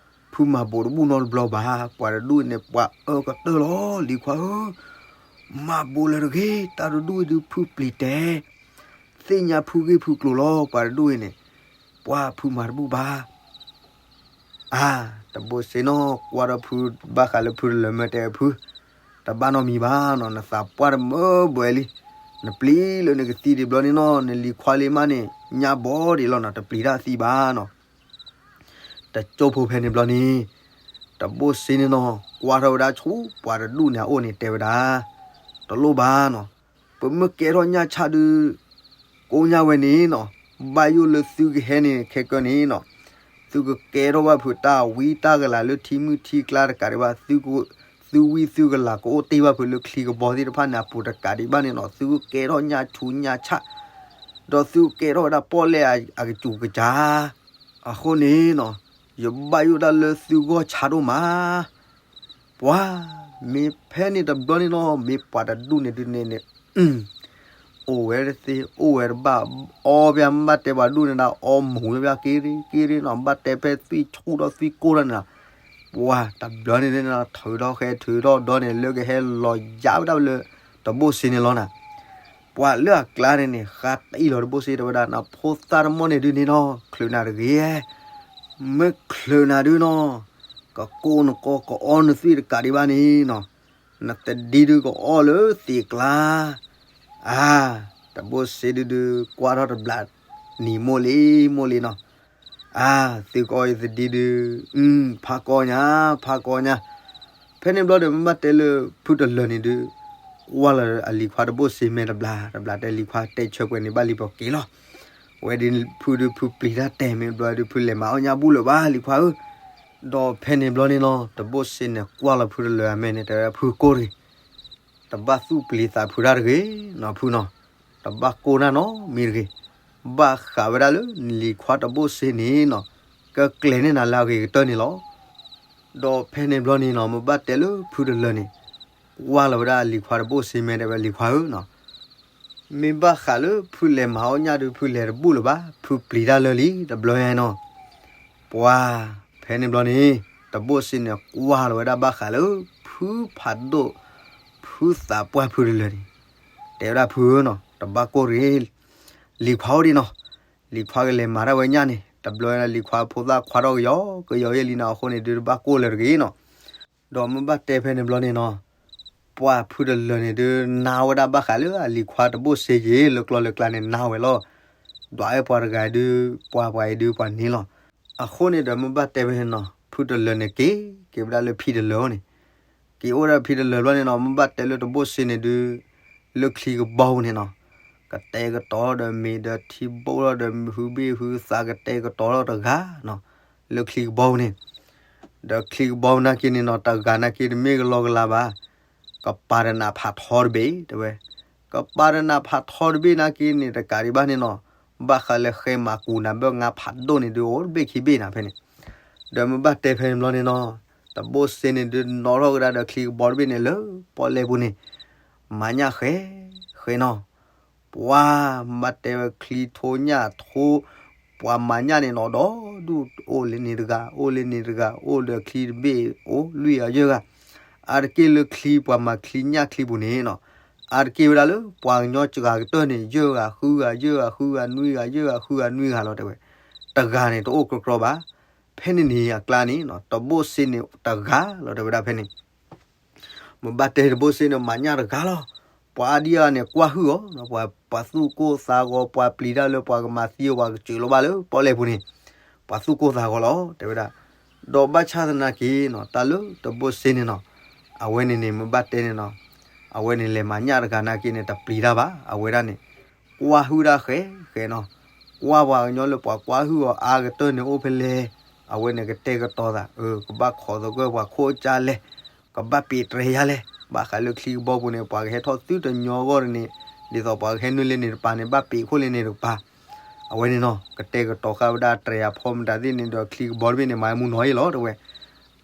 ဖုမၤဘိးတဘူၣ်နီတဘျီဘၣ်, ပှၤတဒူၣ်အံၤန့ၣ် ပှၤအၢကတၢၢ်လီၤ လံၤခွါဧၢ, မၤဘိးလၢၤတဂ့ၤ, တၢ်တဒူၣ်အံၤဒုးဖုပျံၤတဲာ်, သ့ၣ်ညါဖုဂ့ၢ်ဖုကျိၤလီၤ ပှၤတဒူၣ်အံၤန့ၣ်, ပှၤဖုမၤတဘူၣ်ဘၣ် အါ, တဘိၣ်စ့နီၤ ကွၢ်ဒီးဖုဘၣ်ဃးလၢဖုတလၢာ်မ့ၢ်တဲဖု, တဘၣ်နီတမံၤဘၣ်နီၤ, နသးပှၢ်တမုာ်ဘှဲးလံ, နပျံၤလၢနကသံဒံးဘျီန့ၣ်နီၤ, နလံၤခွါလံမးန့ၣ် ညၣ်ဘီဒံးလီၤနီၤ, တပျံၤတၢ်သံဘၣ်နီၤ. တကၠိဖိဖဲန့ၣ်ဘျီန့ၣ်, တဘိၣ်စ့န့ၣ်နီၤ ကွၢ်ထီၣ်ဝဲဒၣ်ဆူပှၤတဒူၣ်န့ၣ်အအိၣ်န့ၣ်တဲဝဲဒၣ်, တလိၣ်ဘၣ်နီၤ, ပမ့ၢ်ကဲထီၣ်ညၣ်ဆါဒုး ကိးညါဝဲန့ၣ်နီၤ, ဘၣ်ယိၣ်လၢသုကဟဲန့ၣ်ခဲကၢန့ၣ်နီၤ, သုကကဲထီၣ်ဘၣ်ဖုတၢ်ဝံတၢ်ကလၤလၢထံမုၢ်ထံကျါတကးဒံးဘၣ်, သုဝံသုကလၤကအိၣ်တ့ၢ်ဘၣ်ဖုလၢချံကဘီသ့ၣ်တဖၣ်န့ၣ်အပူၤတကးဒံးဘၣ်န့ၣ်နီၤ, သုကကဲထီၣ်ညၣ်ဆူညၣ်ဆါ, ဒီးသုကကဲထီၣ်ဝဲဒၣ်ပီၣ်လဲၣ်အကစူၤကစၢ် အဃိန့ၣ်နီၤ, ယဘၣ်ယိၣ်ဒၣ်လၢသုဂီၢ်ဆါဒိၣ်မး, ပှၤ, မ့ၢ်ဖဲန့ၣ်တဘျီန့ၣ်နီၤ, မ့ၢ်ပှၤတဒူၣ်န့ၣ်ဒုးန့ၣ်န့ၣ်, အိၣ်ဝဲတသ့ အိၣ်ဝဲတဘၣ်, အီဘၣ်မ့ၢ်ဘၣ်တဲပှၤဒူၣ်န့ၣ်ဒၣ် အီမူၤဝဲဘၣ်က့ၤရ့က့ၤရ့နီၤ, ဘၣ်တဲဖဲသွံၣ်ဆူၣ်ဒီးသွံၣ်ကိၢ်ထီၣ်န့ၣ်နီၤ, ပှၤတဘျီန့ၣ် ထုးထီၣ်ဃဲထုးထီၣ်ဒီန့ၣ် လၢကဟဲလီၤယါဝဲဒၣ်လၢတဘိၣ်စ့န့ၣ်လီၤနၤ. ပှၤလၢအကျါန့ၣ်န့ၣ် ဃါတံၢ်လီၤတဘိၣ်စ့ တဲဝဲဒၣ်, နဖိသၣ်တမီၢ်န့ၣ်ဒုးန့ၣ်နီၤ ချုးနၤတဂ့ၤ, မ့ၢ်ချုးနၤဒုးနီၤ ကကိးနကိးကအီနသွံၣ်တကးဒံးဘၣ်န့ၣ်နီၤ, နသဒံဒုးကအီလၢသံးကျါ. အါ, တဘိၣ်စ့ဒုးဒုးကွၢ်ထီၣ်တဘျီနံၤ မိၢ်လံမိၢ်လံနီၤ. အါ, သုကအီယသဒံဒုး, ဖးကီညါ, ဖးကီညါ. ဖဲန့ၣ်ဘျီဒီး မ့ၢ်ဘၣ်တဲလၢဖုတလၢာ်န့ၣ်ဒုး ကွၢ်လီၤအလံၤခွါတဘိၣ်စ့မဲာ်တဘျီ, တဘျီတဲလံၤခွါတဲဆၢကွဲးန့ၣ်ဘၣ်လံပှၤက့ၤလီၤ. ဝဲဒ်ဖုဒုးဖုပျံၤတၢ်တဲာ်မ့ၢ်ဘျီဒုး ဖုလဲၤမၤအီၣ်ညၣ်ဘူၣ်လၢၤဘၣ်လံၤခွါဧၢ. ဒီးဖဲန့ၣ်ဘျီန့ၣ်နီၤ တဘိၣ်စ့န့ၣ်ကွၢ်လီၤဖုတလၢာ်အမဲာ်န့ၣ် တဲဝဲဒၣ် ဖုကိၢ်တဂ့ၤ, တဘၣ်သူၣ်ပျံၤသးဖုးတၢ်တဂ့ၤနီၤဖုနီၤ, တဘၣ်ကိၢ်တၢ်နီတမံၤတဂ့ၤ. ဘၣ်ဃးဝဲဒၣ်လၢလံၤခွါတဘိၣ်စ့န့ၣ်နီၤ ကကျဲၤန့ၢ်နၤလၢအဂ့ၤကတၢၢ်န့ၣ်လီၤ. ဒီးဖဲန့ၣ်ဘျီန့ၣ်နီၤ မ့ၢ်ဘၣ်တဲလၢဖုတလၢာ်န့ၣ် ကွၢ်လီၤဝဲဒၣ်လံၤခွါတဘိၣ်စ့မဲာ် တဲဝဲလံၤခွါဧၢနီၤ, မ့ၢ်ဘၣ်ဃးလၢဖုလဲၤမၤအီၣ်ညၣ်ဒုး ဖုလဲၤတဘူၣ်လၢၤဘၣ်, ဖုပျံၤတၢ်လၢာ်လံ တဘျီညါနီၤ. ပှၤဖဲန့ၣ်ဘျီန့ၣ် တဘိၣ်စ့န့ၣ်ကွၢ်လီၤဝဲဒၣ်ဘၣ်ဃးလၢ ဖုဖးဒိၣ် ဖုသးပှၢ်ဖုတလၢာ်န့ၣ် တဲဝဲဒၣ် ဖုဧၢနီၤ တဘၣ်ကိၢ်တဂ့ၤ, လံၤခွါအိၣ်ဒံးနီၤ, လံၤခွါကလဲၤမၤတၢ်ဝဲညၣ်န့ၣ် တဘျီညါလံၤခွါဖိသၣ်ခွါထီၣ်ကယီကယီယဲၢ်လံနီၤ, အဃိန့ၣ်ဒုး တဘၣ်ကိၢ်လၢၤတဂ့ၤနီၤ. ဒီးမ့ၢ်ဘၣ်တဲဖဲန့ၣ်ဘျီန့ၣ်နီၤ ပှၤဖုတလၢာ်န့ၣ်ဒုး နါဝဲဒၣ်ဘၣ်ဃးလၢအလံၤခွါတဘိၣ်စ့က့ၤ လၢကျီလၢကျါန့ၣ် နါဝဲလီၤ. ဒွးဝဲပှၤတဂၤဒုး ပှၤပှၤအံၤဒုးပှၤန့ၣ်လီၤ. အဃိန့ၣ်ဒီးမ့ၢ်ဘၣ်တဲဖဲန့ၣ်နီၤ ဖုတလၢာ်န့ၣ်က့ၤ က့ၤဝဲဒၣ်လၢဖံတလၢာ်အိၣ်န့ၣ်, က့ၤအိၣ်ဒီးဖံတလၢာ်ဘျီန့ၣ်နီၤ မ့ၢ်ဘၣ်တဲလၢတဘိၣ်စ့န့ၣ်ဒုး လၢချံကဘီပူၤန့ၣ်နီၤ ကတဲာ်ကတီၤဒီးမ့ၤဒီးထံဘိၣ်ထီၣ်ဒီး ဟုဘ့ၣ်ဟုသး ကတဲာ်ကတီၤထီၣ်တဂၤနီၤ လၢချံကဘီပူၤန့ၣ်. ဒီးချံကဘီပူၤနာ်က့န့ၣ်နီၤ တဂၤနာ်က့တမ့ၢ်ကလီကလီဘၣ်, ကပၤဒီးနးဖးထီတဘ့ၣ် တဲဝဲ, ကပၤဒီးနးဖးထီတဘ့ၣ်နာ်က့န့ၣ် တကးဒံးဘၣ်န့ၣ်နီၤ ဘၣ်ဃးလၢဃဲမၤကူၤနၤဘၣ် ငါဖးဒိၣ်န့ၣ်ဒုး အိၣ်တဘ့ၣ်ခံဘ့ၣ်နၤဖဲန့ၣ်. ဒီးမ့ၢ်ဘၣ်တဲဖဲန့ၣ်ဘျီန့ၣ်နီၤ တဘိၣ်စ့န့ၣ်ဒုး နီၣ်ထီၣ်ကဒါဒီးချံကဘီတဘ့ၣ်န့ၣ် လၢပီၣ်လဲၣ်ပူၤန့ၣ် မၤညၣ်ဃဲ ဃဲနီၤ. ပှၤမၤတဲဝဲချံထိညၣ်ထိ ပှၤမၤညၣ်န့ၣ်နီၤ ဒီဒူၣ် အိၣ်လၢန့ၣ်တဂၤ အိၣ်လၢန့ၣ်တဂၤ အိၣ်ဒီးချံတဘ့ၣ် အိၣ်လွံၢ်ဂၤယဲၢ်ဂၤ. အါတက့ၢ်လၢချံ ပှၤမၤချံညၣ်ချံပူၤန့ၣ်နီၤ အါတက့ၢ်ဝဲဒၣ်လၢပှၤကညီစှၤကတၢၢ်န့ၣ် ယဲၢ်ဂၤ ဃုဂၤ ယဲၢ်ဂၤ ဃုဂၤ နွံဂၤ ယဲၢ်ဂၤ ဃုဂၤ နွံဂၤလီၤ တဲဝဲ. တဂၤန့ၣ် တအိၣ်ကြီကြီဘၣ်. ဖဲန့ၣ်န့ၣ်အကျါန့ၣ်နီၤ တဘိၣ်စ့န့ၣ်တဂၤလီၤ တဲဝဲဒၣ်ဖဲန့ၣ် မ့ၢ်ဘၣ်တဲတဘိၣ်စ့န့ၣ် မၤညၣ်တဂၤလီၤ. ပှၤအါဒံအါဂၤန့ၣ် ကွၢ်ဟုၣ်အီၤ, ပှၤသူၣ်ကိၢ်သးဂီၤ, ပှၤပျံၤတၢ်လၢပှၤကမၤသံအီၤ ပှၤကစၢၤလီၤဘၣ်လၢပီၣ်လဲၣ်ပူၤန့ၣ်, ပှၤသူၣ်ကိၢ်သးဂီၤလီၤ တဲဝဲဒၣ်. ဒီးဘၣ်ဆၣ်သနာ်က့နီၤ တၢ်လၢတဘိၣ်စ့န့ၣ်နီၤ, အဝဲန့ၣ်န့ၣ် မ့ၢ်ဘၣ်တဲန့ၣ်နီၤ, အဝဲန့ၣ်လဲၤမၤညၣ်တဂၤနာ်က့န့ၣ် တပျံၤတၢ်ဘၣ်. အဝဲဒၣ်န့ၣ် ကွၢ်ဟုၣ်တၢ်ဃဲဃဲနီၤ, ကွၢ်ပှၤကညီလၢပှၤကွၢ်ဟုၣ်အီၤအါကတၢၢ်န့ၣ်အိၣ်ဖဲလဲၣ်, အဝဲန့ၣ်ကတဲာ်ကတီၤသး, အၢ ကဘၣ်ခိးသဂၢၢ်ပှၤခိၣ်ကၢ်လဲၣ်, ကဘၣ်ပံးတြဲၤယါလဲၣ်. ဘၣ်ဃးလၢချံကဘီပူၤန့ၣ် ပှၤကဟဲထီၣ်သုတညီအဂီၢ်န့ၣ်, ဒ်သိးပှၤကဟဲနုာ်လၢန့ၣ်တပၤန့ၣ် ဘၣ်ပံးခိၣ်လၢန့ၣ်တကပၤ. အဝဲန့ၣ်နီၤ ကတဲာ်ကတီၤဃာ်ဝဲဒၣ်တြဲၤအဖီမတၤသ့ၣ်န့ၣ်ဒီး ချံကဘီတဘ့ၣ်န့ၣ် မၤမူနီၤအံၤလီၤ တဲဝဲ.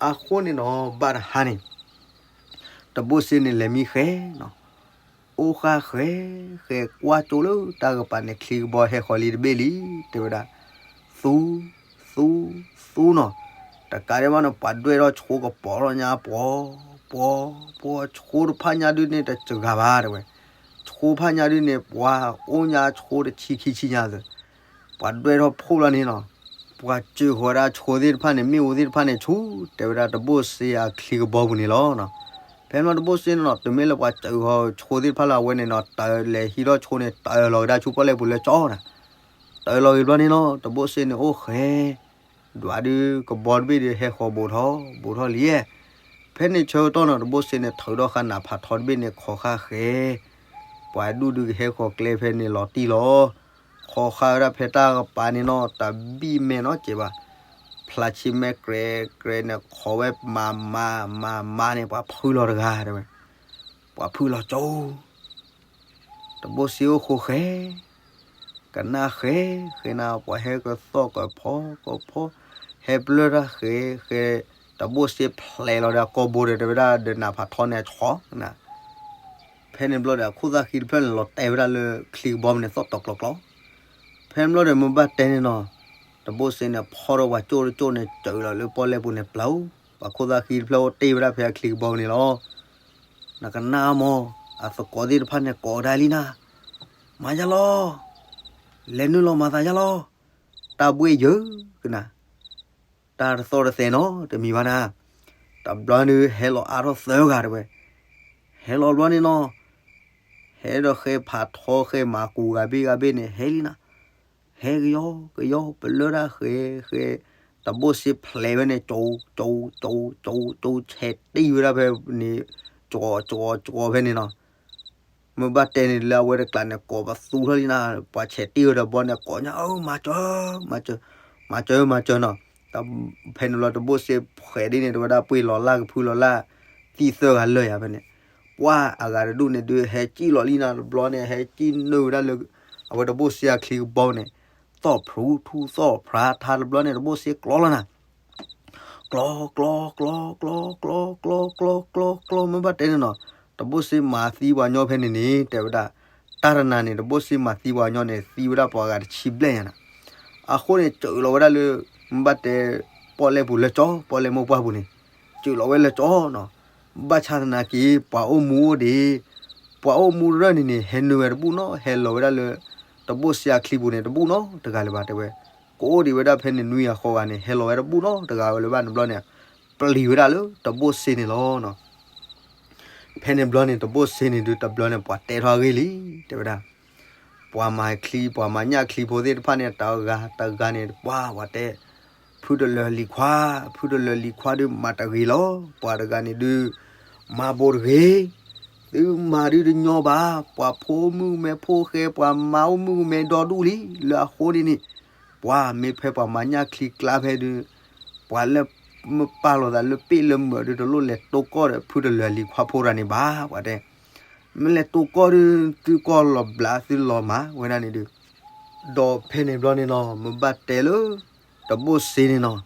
အဃိန့ၣ်နီၤ ဘၣ်တဟါန့ၣ် တဘိၣ်စ့န့ၣ်လဲၤမံဃဲနီၤ, အိၣ်ဃာ်ဃဲ, ဃဲကွၢ်ကၠိလၢတၢ်ကပၤန့ၣ် ချံကဘီဟဲဃီၤလံတဘ့ၣ်လံ တဲဝဲဒၣ်. သူ, သူ, သူနီၤ, တကးဒံးဘၣ်န့ၣ် ပှၤဒွဲၣ်ထီၣ်ဆိကပီၤထီၣ်ညါ ပှီၤ, ပှီၤ, ပှီၤ, ဆိတဖၣ်ညါဒုန့ၣ်တစှၤဘၣ် တဲဝဲ. ဆိဖၣ်ညါဒုန့ၣ် ပှၤအိၣ်ညါဆိတဆံခံဆံညါသၢ ပှၤဒွဲၣ်ထီၣ်ဖှိၣ်လီၤန့ၣ်နီၤ, ပှၤစၢဃီၤဝဲဒၣ်ဆိသ့ၣ်တဖၣ်န့ၣ် မ့ၣ်အူသ့ၣ်တဖၣ်န့ၣ်ဆူၣ် တဲဝဲဒၣ်တဘိၣ်စ့အချံကဘီပူၤန့ၣ်လီၤ. ဖဲမ့ၢ်တဘိၣ်စ့န့ၣ်နီၤ တမ့ၢ်လၢပှၤစၢဃီၤဆိသ့ၣ်တဖၣ်လၢအဝဲန့ၣ်နီၤ တၢ်လဲၤဟံးထီၣ်ဆိန့ၣ် တၢ်လီၤကဒါဆူပီၣ်လဲၣ်ပူၤလၢကၠီနၤ, တၢ်လီၤဂ့ၤဘျီန့ၣ်နီၤ တဘိၣ်စ့န့ၣ်အိၣ်ဃဲ ဒွးဒုကဘီတဘ့ၣ်ဒီးဟဲဃီၤဘူးထီၣ် ဘူးထီၣ်လံ. ဖဲန့ၣ်ဆၢကတီၢ်နီၤ တဘိၣ်စ့န့ၣ် ထုးထီၣ်ဃာ်နးဖးထီတဘ့ၣ်န့ၣ် ခိးဃာ်ဃဲ, ပှၤဒူၣ်ဒုကဟဲဃီၤကျဲဖဲန့ၣ်လီၤတံၢ်လီၤ. ခိးဃာ်ဝဲဒၣ်ဖဲတၢ်ကပၤန့ၣ်နီၤ တဘံၣ်မဲာ်နီတစဲးဘၣ်, ဖျါဆံမဲာ်ကြဲးကြဲးန့ၣ် ခိးဝဲမၤမၤမၤမၤန့ၣ် ပှၤဖုလီၤတဂၤတဲဝဲ, ပှၤဖုလီၤကၠိ တဘိၣ်စ့အိၣ်ဃိဃဲ, ကနၣ်ဃဲ, ဃဲနၤ ပှၤဟဲကသီၣ်ကဖီကဖီ, ဟဲပျၢၢ်တၢ်ဃဲဃဲ, တဘိၣ်စ့ဖျဲးလီၤဒီးကိာ်ဘိဒီး တဲဝဲဒၣ်ဒီးနးဖးထီန့ၣ်အဆီနၤ. ဖဲန့ၣ်ဘျီဒီး အခိၣ်သၣ်ဃံတဖျၢၣ်န့ၣ် လီၤတဲာ်ဝဲဒၣ်လၢချံကဘီပူၤန့ၣ် သီၣ်တီၤကျီကျီ. ဖဲန့ၣ်ဘျီဒီး မ့ၢ်ဘၣ်တဲန့ၣ်နီၤ, တဘိၣ်စ့န့ၣ် ဖီၣ်ထီၣ်ပှၤကၠိတကၠိန့ၣ် စၢၤလီၤလၢပီၣ်လဲၣ်ပူၤန့ၣ် ပျၢၤ ပှၤခိၣ်သၣ်ဃံတဖျၢၣ်အိၣ်တ့ၢ်ဝဲဒၣ်ဖဲအချံကဘီန့ၣ်လီၤ. နကနၣ်မး, အသကိးသ့ၣ်တဖၣ်န့ၣ်ကိးဒၣ်လံနၤ, မၤယါလီၤ, လဲၤနုာ်လီၤမၤသးယါလီၤ, တၢ်ဘှ့ၣ်ယၢၤကနၤ, တၢ်တသီၣ်တသဲနီတမံၤဘၣ်နၤ, တဘျီန့ၣ်ဟဲလီၤအါထီၣ်သၢဂၤတဲဝဲ, ဟဲလီၤဘျီန့ၣ်နီၤ, ဟဲဒီးဃဲဖးထီဃဲမၤကူၤဂၤဘ့ၣ်ဂၤဘ့ၣ်န့ၣ် ဟဲလံနၤ, ဟဲကယီကယီ ပလၢတၢ်ဃဲဃဲ, တဘိၣ်စ့ဖျဲးဝဲန့ၣ် ကၠိ ကၠိ ကၠိ ကၠိ ကၠိ ဆဲးတံၢ်ဝဲဒၣ်ဖဲန့ၣ်, ကၠီကၠီကၠီဖဲန့ၣ်နီၤ, မ့ၢ်ဘၣ်တဲန့ၣ်လၢအဝဲတကျးန့ၣ် ကိးပသူထီၣ်လံနၤ, ပှၤဆဲးတံၢ်ဝဲဒီးဘျီန့ၣ် ကိးညါ အၢ မၤစၢၤ, မၤစၢၤ, မၤစၢၤ, မၤစၢၤနီၤ, ဖဲန့ၣ်ဘျီတဘိၣ်စ့ဖျဲးဒ်န့ၣ် တဲဝဲဒၣ်ပှ့ၤလီၤလၢ်ကဖုလီၤလၢ်, သံၣ်သၢဂၤလၢာ်ယၤဖဲန့ၣ်, ပှၤအဂၤတဒူၣ်န့ၣ်ဒုး ဟဲစံၣ်လီၤလံနၤတဘျီန့ၣ် ဟဲစံၣ်နုာ်ဝဲဒၣ်လၢ အဝဲတဘိၣ်စ့အချံကဘီန့ၣ်, သီၣ်ဖျူထူသီၣ်ဖျါထါတဘျီန့ၣ် တဘိၣ်စ့ကျီလီၤနၤ ကျီ ကျီ ကျီ ကျီ ကျီ ကျီ ကျီ ကျီ ကျီ ကျီ မ့ၢ်ဘၣ်တဲန့ၣ်နီၤ, တဘိၣ်စ့မၤသံပှၤကညီဖဲန့ၣ်န့ၣ် တဲဝဲဒၣ်, တၢ်တနၤန့ၣ် တဘိၣ်စ့မၤသံပှၤကညီန့ၣ် သံဝဲဒၣ်ပှၤဂၤတဆံဘျဲၣ်ညါနၤ, အဃိန့ၣ် စၢးလီၤဝဲဒၣ်လၢ မ့ၢ်ဘၣ်တဲ ပီၣ်လဲၣ်ပူၤလၢကၠီ ပီၣ်လဲၣ်မိၢ်ပှၢ်ပူၤန့ၣ်, စၢးလီၤဝဲလၢကၠီနီၤ, ဘၣ်ဆၣ်သနာ်က့ ပှၤအိၣ်မူအိၣ်ဒံး ပှၤအိၣ်မူရၢၢ်န့ၣ်န့ၣ် ဟဲနုာ်ဝဲတဘူၣ်နီၤ ဟဲလီၤဝဲဒၣ်လၢ တဘိၣ်စ့အချံပူၤန့ၣ် တဘူၣ်နီတဂၤလၢၤဘၣ်တဲဝဲ, ကအိၣ်ဒံးဝဲဒၣ်ဖဲန့ၣ်နွံဂၤဃိးဂၤန့ၣ် ဟဲလီၤဝဲတဘူၣ်နီတဂၤဝဲလၢၤဘၣ်န့ၣ်ဘျီန့ၣ်, ပျံၤဝဲဒၣ်လၢတဘိၣ်စ့န့ၣ်လီၤ. ဖဲန့ၣ်ဘျီန့ၣ် တဘိၣ်စ့န့ၣ်ဒုးတဘျီန့ၣ် ပှၤတဲထီၣ်အဂ့ၢ်လံ တဲဝဲဒၣ်, ပှၤမၤချံ ပှၤမၤညၣ်ချံဖိသ့ၣ်တဖၣ်န့ၣ် တဂၤတဂၤန့ၣ် ပှၤပှၤတဲ, ဖုတလၢၤလံၤခွါ, ဖုတလၢၤလံၤခွါဒုးမၤတဂ့ၤလီၤ, ပှၤတဂၤန့ၣ်ဒုး မၤဘိးတဂ့ၤ, သုမၤဒုးတညီဘၣ်, ပှၤဖိမုၣ်မဲဖိဃဲ ပှၤမါအိၣ်မုၣ်မဲဒီဒူၣ်လံ, လၢအဃိန့ၣ်န့ၣ်, ပှၤမ့ၢ်ဖဲပှၤမၤညၣ်ချံကျါဖဲဒုး, ပှၤလၢမ့ၢ်ပာ်လီၤသးလၢပ့ၣ်လၢမၢာ်ဒုး တလိၣ်လဲၤတိကီၢ်ဒီး ဖုတလၢၤလံၤခွါဖိတဂၤန့ၣ်ဘၣ်, ပှၤတဲ, မ့ၢ်လဲၤတိကီၢ်ဒုး သုကီၢ်လီၤဘျးသုလီၤမၤဝဲဒၣ်န့ၣ်ဒုး, ဒီးဖဲန့ၣ်ဘျီန့ၣ်နီၤ မ့ၢ်ဘၣ်တဲလၢ တဘိၣ်စ့န့ၣ်နီၤ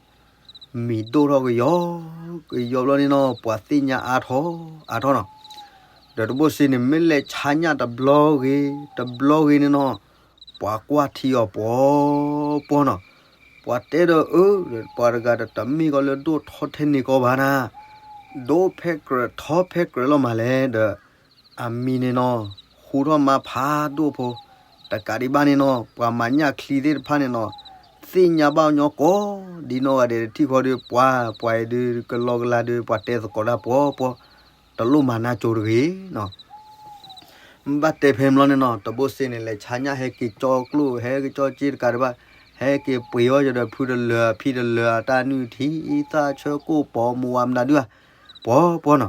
မံၤဒိၣ်ထီၣ်ကယီကယီဘျီန့ၣ်နီၤ ပှၤသ့ၣ်ညါအါထီၣ်အါထီၣ်နီၤ, ဒီးတဘိၣ်စ့န့ၣ် မ့ၢ်လဲၤဆါညၣ်တဘျီဂ့ၤ တဘျီဂ့ၤန့ၣ်နီၤ, ပှၤကွၢ်ထံအီၤပှီၤပှီၤနီၤ, ပှၤတဲဒီးအၢ ပှၤတဂၤဒီးတမ့ၢ်ကီးလၢဒိၣ်ထီထဲန့ၣ်ကီးဘၣ်နၤ, ဒိၣ်ဖဲကြၢးထီဖဲကြၢးလီၤမးလဲၣ်ဒီး အမံၤန့ၣ်နီၤ ဃူထီၣ်မါဖးဒိၣ်ဖိ, တကးဒံးဘၣ်န့ၣ်နီၤ ပှၤမၤညၣ်ချံသ့ၣ်တဖၣ်န့ၣ်နီၤ သ့ၣ်ညါဘၣ်ညီကိးဒ်နီၢ်ဂၤဒဲးတထံၣ်ဃီဒီး ပှၤပှၤအံၤဒုးကလီကလါဒီး ပှၤတဲသကိးတၢ်ပှီၤပှီၤ တလိၣ်မၤနၢ်ကၠိတဂ့ၤနီၤ, မ့ၢ်ဘၣ်တဲဖဲန့ၣ်ဘျီန့ၣ်နီၤ တဘိၣ်စ့န့ၣ် လဲၤဆါညၣ်ဟဲက့ၤကၠီကျိၣ် ဟဲက့ၤကၠီစ့တကးဒံးဘၣ်, ဟဲက့ၤပှ့ၤအီၣ်ယဒီးဖုတလၢၤ ဖံတလၢၤ အတၢ်နုၢ်ထံသၣ်ဆၢကိၣ်ပီၤမူဝါမနုၤဒုးဧါ, ပှီၤပှီၤနီၤ,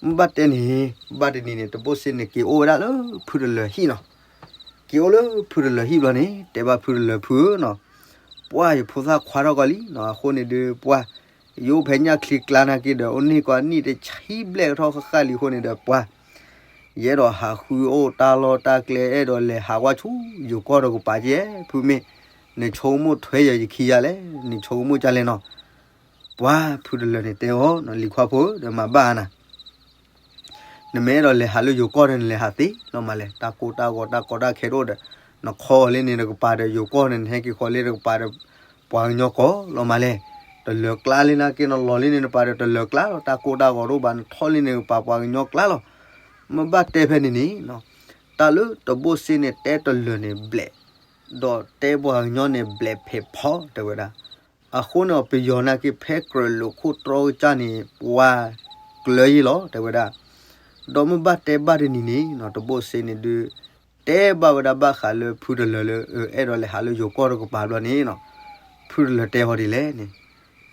မ့ၢ်ဘၣ်တဲန့ၣ် ဘၣ်တနံၤန့ၣ် တဘိၣ်စ့န့ၣ် က့ၤအိၣ်ဝဲဒၣ်လၢဖုတလၢၤဟံၣ်နီၤ, က့ၤအိၣ်လၢဖုတလၢၤဟံၣ်ဘျီန့ၣ် တဲဘၣ်ဖုတလၢၤဖုဧၢနီၤ, ပှၤယဖိသၣ်ခွါထီၣ်ကီးလံနီၤ အဃိန့ၣ်ဒုး ပှၤ ယအိၣ်ဖဲညၣ်ချံကျါနာ်က့ဒီး အိၣ်န့ၢ်ကီးနံၣ်တဆံဘျဲၣ်ထီၣ်ဃၣ်ဃၣ်လံအဃိန့ၣ်ဒီး ပှၤ ယအဲၣ်ဒိးဟးဃုအီၣ်တၢ်လီၢ်တၢ်ကျဲ အဲၣ်ဒိးလဲၤဟးကွၢ်ဆူယိၤကီၢ်တကပၤကဲ ဖုမ့ၢ် နဆိကမိၣ်ထွဲယၤယခံယၤလဲၣ် နဆိကမိၣ်ကၢ်လဲၣ်နီၤ, ပှၤဖုတလၢၤန့ၣ်တဲအီၤ လံၤခွါဖိဧၢ ဒီးမၤဘၣ်နၤ နမ့ၢ်အဲၣ်ဒိးလဲၤဟးလၢယိၤကီၢ်ဒီး နလဲၤဟးသ့လီၤမးလဲၣ်, တၢ်ကိၢ်တၢ်ဂီၤတၢ်ကီတၢ်ခဲတအိၣ်ဒီး နခီလၢန့ၣ်တကပၤဒီးယိၤကီၢ်န့ၣ် နဟဲက့ၤဃီၤလၢတကပၤဒီး ပှၤကညီကီၢ်လီၤမးလဲၣ်, တလၢၤကျါလၢနာ်က့ နလီၤလၢန့ၣ်တကပၤဒီး တလၢၤကျါလီၤ, တၢ်ကိၢ်တၢ်ဂီၤတအိၣ်ဘၣ် နထီၣ်လၢန့ၣ်တကပၤ ပှၤကညီကျါလီၤ, မ့ၢ်ဘၣ်တဲဖဲန့ၣ်န့ၣ် တၢ်လၢတဘိၣ်စ့န့ၣ် တဲတလၢၤန့ၣ်ဘျဲး, ဒီးတဲပှၤကညီန့ၣ်ဘျဲးဖဲးဖီတဲဝဲဒၣ် အဃိန့ၣ် ပယီၤနာ်က့ ဖဲကြၢးလိာ်ခိၣ်တြီကစၢ်န့ၣ် ပှၤကျၢၤယ့ၣ်လီၤ တဲဝဲဒၣ်, ဒီးမ့ၢ်ဘၣ်တဲဘၣ်တနံၤန့ၣ် တဘိၣ်စ့န့ၣ်ဒုး တဲဘၣ်ဝဲဒၣ်ဘၣ်ဃးလၢဖုတလၢၤလၢ အဲၣ်ဒိးလဲၤဟးလၢယိၤကီၢ်တကပၤဘျီန့ၣ် ဖုတလၢၤတဲအီၤဒ်လဲၣ်န့ၣ်,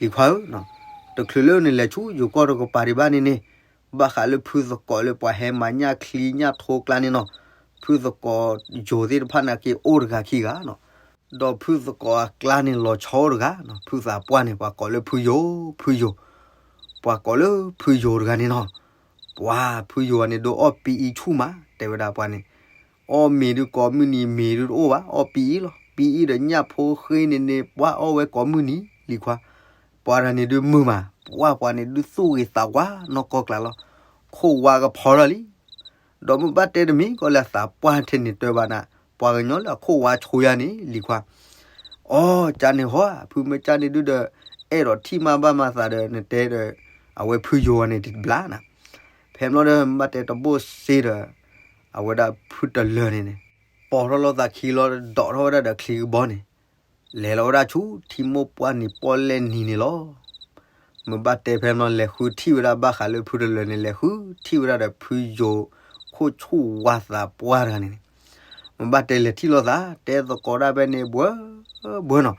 လံၤခွါဧၢ, တချုးလၢနလဲၤဆူယိၤကီၢ်တကပၤဒံးဘၣ်န့ၣ်န့ၣ်, ဘၣ်ဃးလၢဖုသကိးလၢပှၤဟဲမၤညၣ်ချံညၣ်ထိကျါန့ၣ်နီၤ, ဖုသကိးယိၤသ့ၣ်တဖၣ်နာ်က့အိၣ်တဂၤခံဂၤနီၤ, ဒီးဖုသကိးအကျါန့ၣ်လီၤဆီအိၣ်တဂၤ, ဖုသးပှၢ်န့ၣ် ပှၤကိးလၢဖုယိၤ, ဖုယိၤ, ပှၤကိးလၢဖုယိၤတဂၤန့ၣ်နီၤ, ပှၤဖုယိၤန့ၣ်ဒုးအီၣ်ပံအံဆူၣ်မး တဲဝဲဒၣ်ပှၤန့ၣ်, အီၣ်မ့ၤဒုးကိးမုၢ်နံၤမ့ၤဒုးတအိၣ်ဘၣ် အီၣ်ပံအံလီၤ, ပံအံဒီးညၣ်ဖိဃ့န့ၣ်န့ၣ် ပှၤအီၣ်ဝဲကိးမုၢ်နံၤလံၤခွါ, ပှၤတဂၤန့ၣ်ဒုးမုာ်မး, ပှၤပှၤန့ၣ်ဒုးသူၣ်ဂ့ၤသးဝါနီၢ်ကီၢ်ကျါလီၤ, ခိၣ်ဝါကဖီထီၣ်လံ ဒီးမ့ၢ်ဘၣ်တဲတမံၤကီးလၢအသးပှၢ်ထဲန့ၣ်တၢ်ဘၣ်နၤ, ပှၤကညီလၢအခိၣ်ဝါဆိယၤန့ၣ် လံၤခွါ, အီ ကၢ်န့ၣ်ဟီဧါ, ဖုမ့ၢ်ကၢ်န့ၣ်ဒုးဒီး အဲၣ်ဒိးထံၣ်မးဘၣ်မးသးဒီး နတဲဒီး အဝဲဖုယိၤန့ၣ်တဘျါနၤ. ဖဲမ့ၢ်လီၤဒီး မ့ၢ်ဘၣ်တဲတဘိၣ်စ့ဒီး အဝဲဒၣ်ဖုတလၢာ်န့ၣ်န့ၣ် ပိာ်ထီၣ်လီၤသးခံလီၤ ဒိးထီၣ်ဝဲဒၣ်ဒီးချံကဘီန့ၣ် လဲၤလီၤဝဲဒၣ်ဆူထံမိၢ်ပှၢ်နံၤပီၣ်လဲၣ်နံၤန့ၣ်လီၤ. မ့ၢ်ဘၣ်တဲဖဲမ့ၢ်လီၤ လဲၤဃုထံၣ်ဝဲဒၣ်ဘၣ်ဃးလၢဖုတလၢာ်န့ၣ် လဲၤဃုထံၣ်ဝဲဒၣ်ဒီးဖုယိၤ ခိၣ်ဆူၣ်ဝါသးပှၢ်တဂၤန့ၣ်န့ၣ် မ့ၢ်ဘၣ်တဲလဲၤထံၣ်လိာ်သး တဲသကိးဒၣ်ဖဲန့ၣ် ဘှဲဘှဲနီၤ.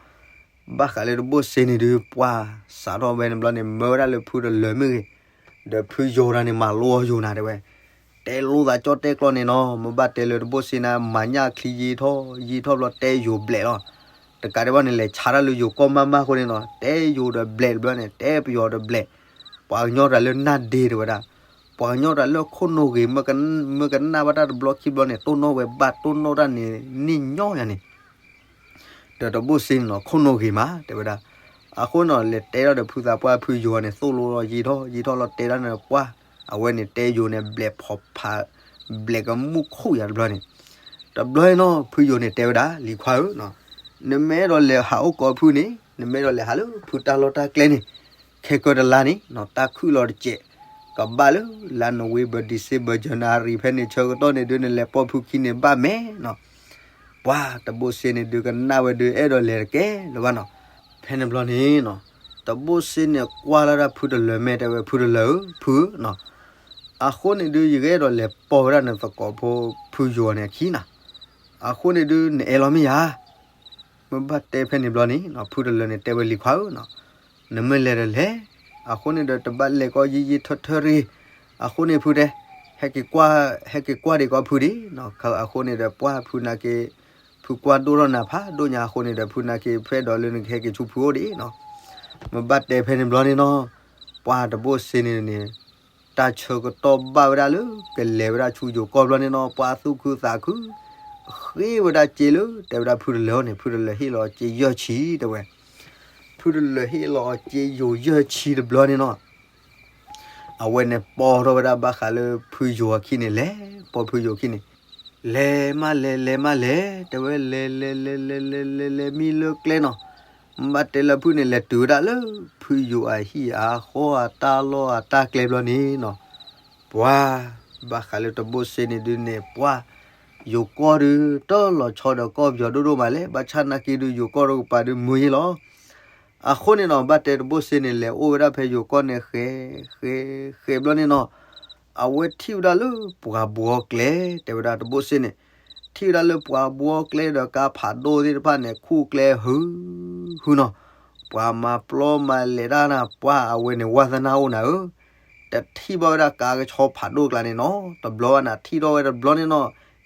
ဘၣ်ဃးလၢတဘိၣ်စ့န့ၣ်ဒုး ပှၢ်စးထီၣ်ဖဲန့ၣ်ဘျီန့ၣ် မၢဝဲဒၣ်လၢဖုတလၢာ်မ့ၢ်ဂ့ၤ, ဒီးဖုယိၤတဂၤန့ၣ် မၤလိအီၤယိၤနၤတဲဝဲ, တဲလိာ်သးကၠီၣ်တဲၣ်ကျီၢ်န့ၣ်နီၤ. မ့ၢ်ဘၣ်တဲလၢတဘိၣ်စ့န့ၣ် မၤညၣ်ချံယံာ်ထီၣ်ယံာ်ထီၣ်ဘျီ တဲယိၤဘျဲးလီၤ. တကးဒံးဘၣ်န့ၣ် လဲၤဆါတၢ်လၢယိၤကီၢ်မးမးအဃိန့ၣ်နီၤ တဲယိၤဒီးဘျဲးတဘျီန့ၣ် တဲပယီၤဒီးဘျဲး, ပှၤကညီတဂၤလၢနၢ်ဒ့တဲဝဲဒၣ်, ပှၤကညီတဂၤလၢခိၣ်နူာ်ဂ့ၤ မ့ၢ်ကနၣ်ဘၣ်တၢ်တဘျီခံဘျီန့ၣ် တိၢ်နီၣ်ဝဲဘၣ် တိၢ်နီၣ်တၢ်န့ၣ် န့ၢ်ညီယၤန့ၣ် ဒီးတဘိၣ်စ့န့ၣ်နီၤ ခိၣ်နူာ်ဂ့ၤမး တဲဝဲဒၣ်. အဃိနီၤ လဲၤတဲထီၣ်ဒီးဖုသးပှၢ်ဖုယိၤန့ၣ် သိၣ်လိလီၤယံာ်ထီၣ်ယံာ်ထီၣ်လီၤ တဲဒၣ်န့ၣ်ပှၢ်, အဝဲန့ၣ်တဲယိၤန့ၣ် ဘျဲးဖီဖး ဘျဲးကမူၣ်ခိၣ်ယၤတဘျီန့ၣ်, တဘျီနီၤ ဖုယိၤန့ၣ်တဲဝဲဒၣ် လံၤခွါဧၢ, နမ့ၢ်အဲၣ်ဒိးလဲၤဟးအိၣ်ကိးဖုန့ၣ် နမ့ၢ်အဲၣ်ဒိးလဲၤဟးလၢဖုတၢ်လီၢ်တၢ်ကျဲန့ၣ် ခဲကၢတလါန့ၣ်နီၤ တၢ်ခုၣ်လီၤတစဲး, ကဘၣ်လၢလါနိၣ်ဝ့ဘၢၣ် December January ဖဲန့ၣ်ဆၢကတီၢ်န့ၣ်ဒုး နလဲၤပိာ်ဖုခံန့ၣ်ဘၣ်မဲာ်နီၤ. ပှၢ်တဘိၣ်စ့န့ၣ်ဒုးကနၣ်ဝဲဒုး အဲၣ်ဒိးလဲၤတကဲလၢၤဘၣ်နီၤ. ဖဲန့ၣ်ဘျီန့ၣ်နီၤ တဘိၣ်စ့န့ၣ်ကွၢ်လၢဒၣ်ဖုတလၢာ်မဲာ်တဲဝဲ ဖုတလၢာ်ဧၢ ဖုဧၢနီၤ, အဃိန့ၣ်ဒုး ယကအဲၣ်ဒိးလဲၤပိာ်ဝဲဒၣ်နသကိးဖိဖုယိၤန့ၣ်အခံနီၤ. အဃိန့ၣ်ဒုး နအဲၣ်လီၤမ့ၢ်ယၤ မ့ၢ်ဘၣ်တဲဖဲန့ၣ်ဘျီန့ၣ်နီၤ ဖုတလၢာ်န့ၣ်တဲဝဲ လံၤခွါဧၢနီၤ, နမ့ၢ်လဲၤဒီးလဲၤ, အဃိန့ၣ်ဒီးတဘၣ်လဲၤကီးယံာ်ယံာ်ထၢထၢတဂ့ၤ. အဃိန့ၣ်ဖုတဲ, ဟဲက့ၤကွၢ်, ဟဲက့ၤကွၢ်ဒံးကီးဖုဒံးနီၤ. အဃိန့ၣ်ဒီးပှၢ်ဖုနာ်က့ၤ, ဖုကွၢ်ဒိၣ်ထီၣ်နၤဖးဒိၣ်ညါအဃိန့ၣ်ဒီး ဖုနာ်က့ၤဖဲဒီးလၢနကဟဲက့ၤဆူဖုအိၣ်ဒံးနီၤ. မ့ၢ်ဘၣ်တဲဖဲန့ၣ်ဘျီန့ၣ်နီၤ, ပှၢ်တဘိၣ်စ့န့ၣ်န့ၣ် တၢ်ဆၢကတီၢ်ဘၣ်ဝဲဒၣ်လၢ ကလဲၤဝဲဒၣ်ဆူယိၤကီၢ်ဘျီန့ၣ်နီၤ ပှၢ်သူၣ်ခုသးခု ဃ့ဝဲဒၣ်စ့လၢ တဲဝဲဒၣ်ဖုတလၢာ်န့ၣ် ဖုတလၢာ်ဟ့ၣ်လီၤစ့ယဲၢ်ဆံတဲဝဲ, ဖုတလၢာ်ဟ့ၣ်လီၤစ့ယိၤယဲၢ်ဆံတဘျီန့ၣ်နီၤ အဝဲန့ၣ်ပိာ်ထီၣ်ဝဲဒၣ်ဘၣ်ဃးလၢဖုယိၤအခံန့ၣ်လဲၤ, ပိာ်ဖုယိၤအခံန့ၣ်, လဲၤမးလဲၤ လဲၤမးလဲၤ တဲဝဲလဲၤလဲၤလဲၤလဲၤလဲၤလဲၤလဲၤမံလၢကျဲနီၤ, ဘၣ်တဲလၢဖုန့ၣ် လဲၤတုၤဝဲဒၣ်လၢ ဖုယိၤအဟံၣ်အဃီအတၢ်လီၢ်အတၢ်ကျဲဘျီန့ၣ်နီၤ, ပှၤ, ဘၣ်ဃးလၢတဘိၣ်စ့န့ၣ်ဒုးန့ၣ် ပှၤ, ယိၤကီၢ်ဒုး တၢ်လီၤဆီဒီးကီၢ်ပယီၤဒိၣ်ဒိၣ်မးလဲၣ်, ဘၣ်ဆၣ်နာ်က့ဒုး ယိၤကီၢ်တကပၤဒုးမုာ်ယ့လီၤ. အဃိန့ၣ်နီၤ ဘၣ်တဲတဘိၣ်စ့န့ၣ် လဲၤအိၣ်ဝဲဒၣ်ဖဲယိၤကီၢ်န့ၣ် ဃဲ, ဃဲ, ဃဲဘျီန့ၣ်နီၤ, အဝဲထံၣ်ဝဲဒၣ်လၢပှၤဘှီကျဲ, တဲဝဲဒၣ်တဘိၣ်စ့န့ၣ်, ထံၣ်ဝဲဒၣ်လၢပှၤဘှီကျဲဒီးကါဖးဒိၣ်သ့ၣ်တဖၣ်န့ၣ် ခူၣ်ကျဲဟု, ဟုနီၤ, ပှၤမၤပျီမၤလဲၤတၢ်နၤ ပှၤအဝဲန့ၣ် ဝါသနၢ်အိၣ်နၤဧၢ, တထံၣ်ဘၣ်ဝဲဒၣ်ကါကဆီဖးဒိၣ်ကျါန့ၣ်နီၤ, တဘျီဘၣ်နၤ ထံၣ်ထီၣ်ဝဲတဘျီန့ၣ်နီၤ,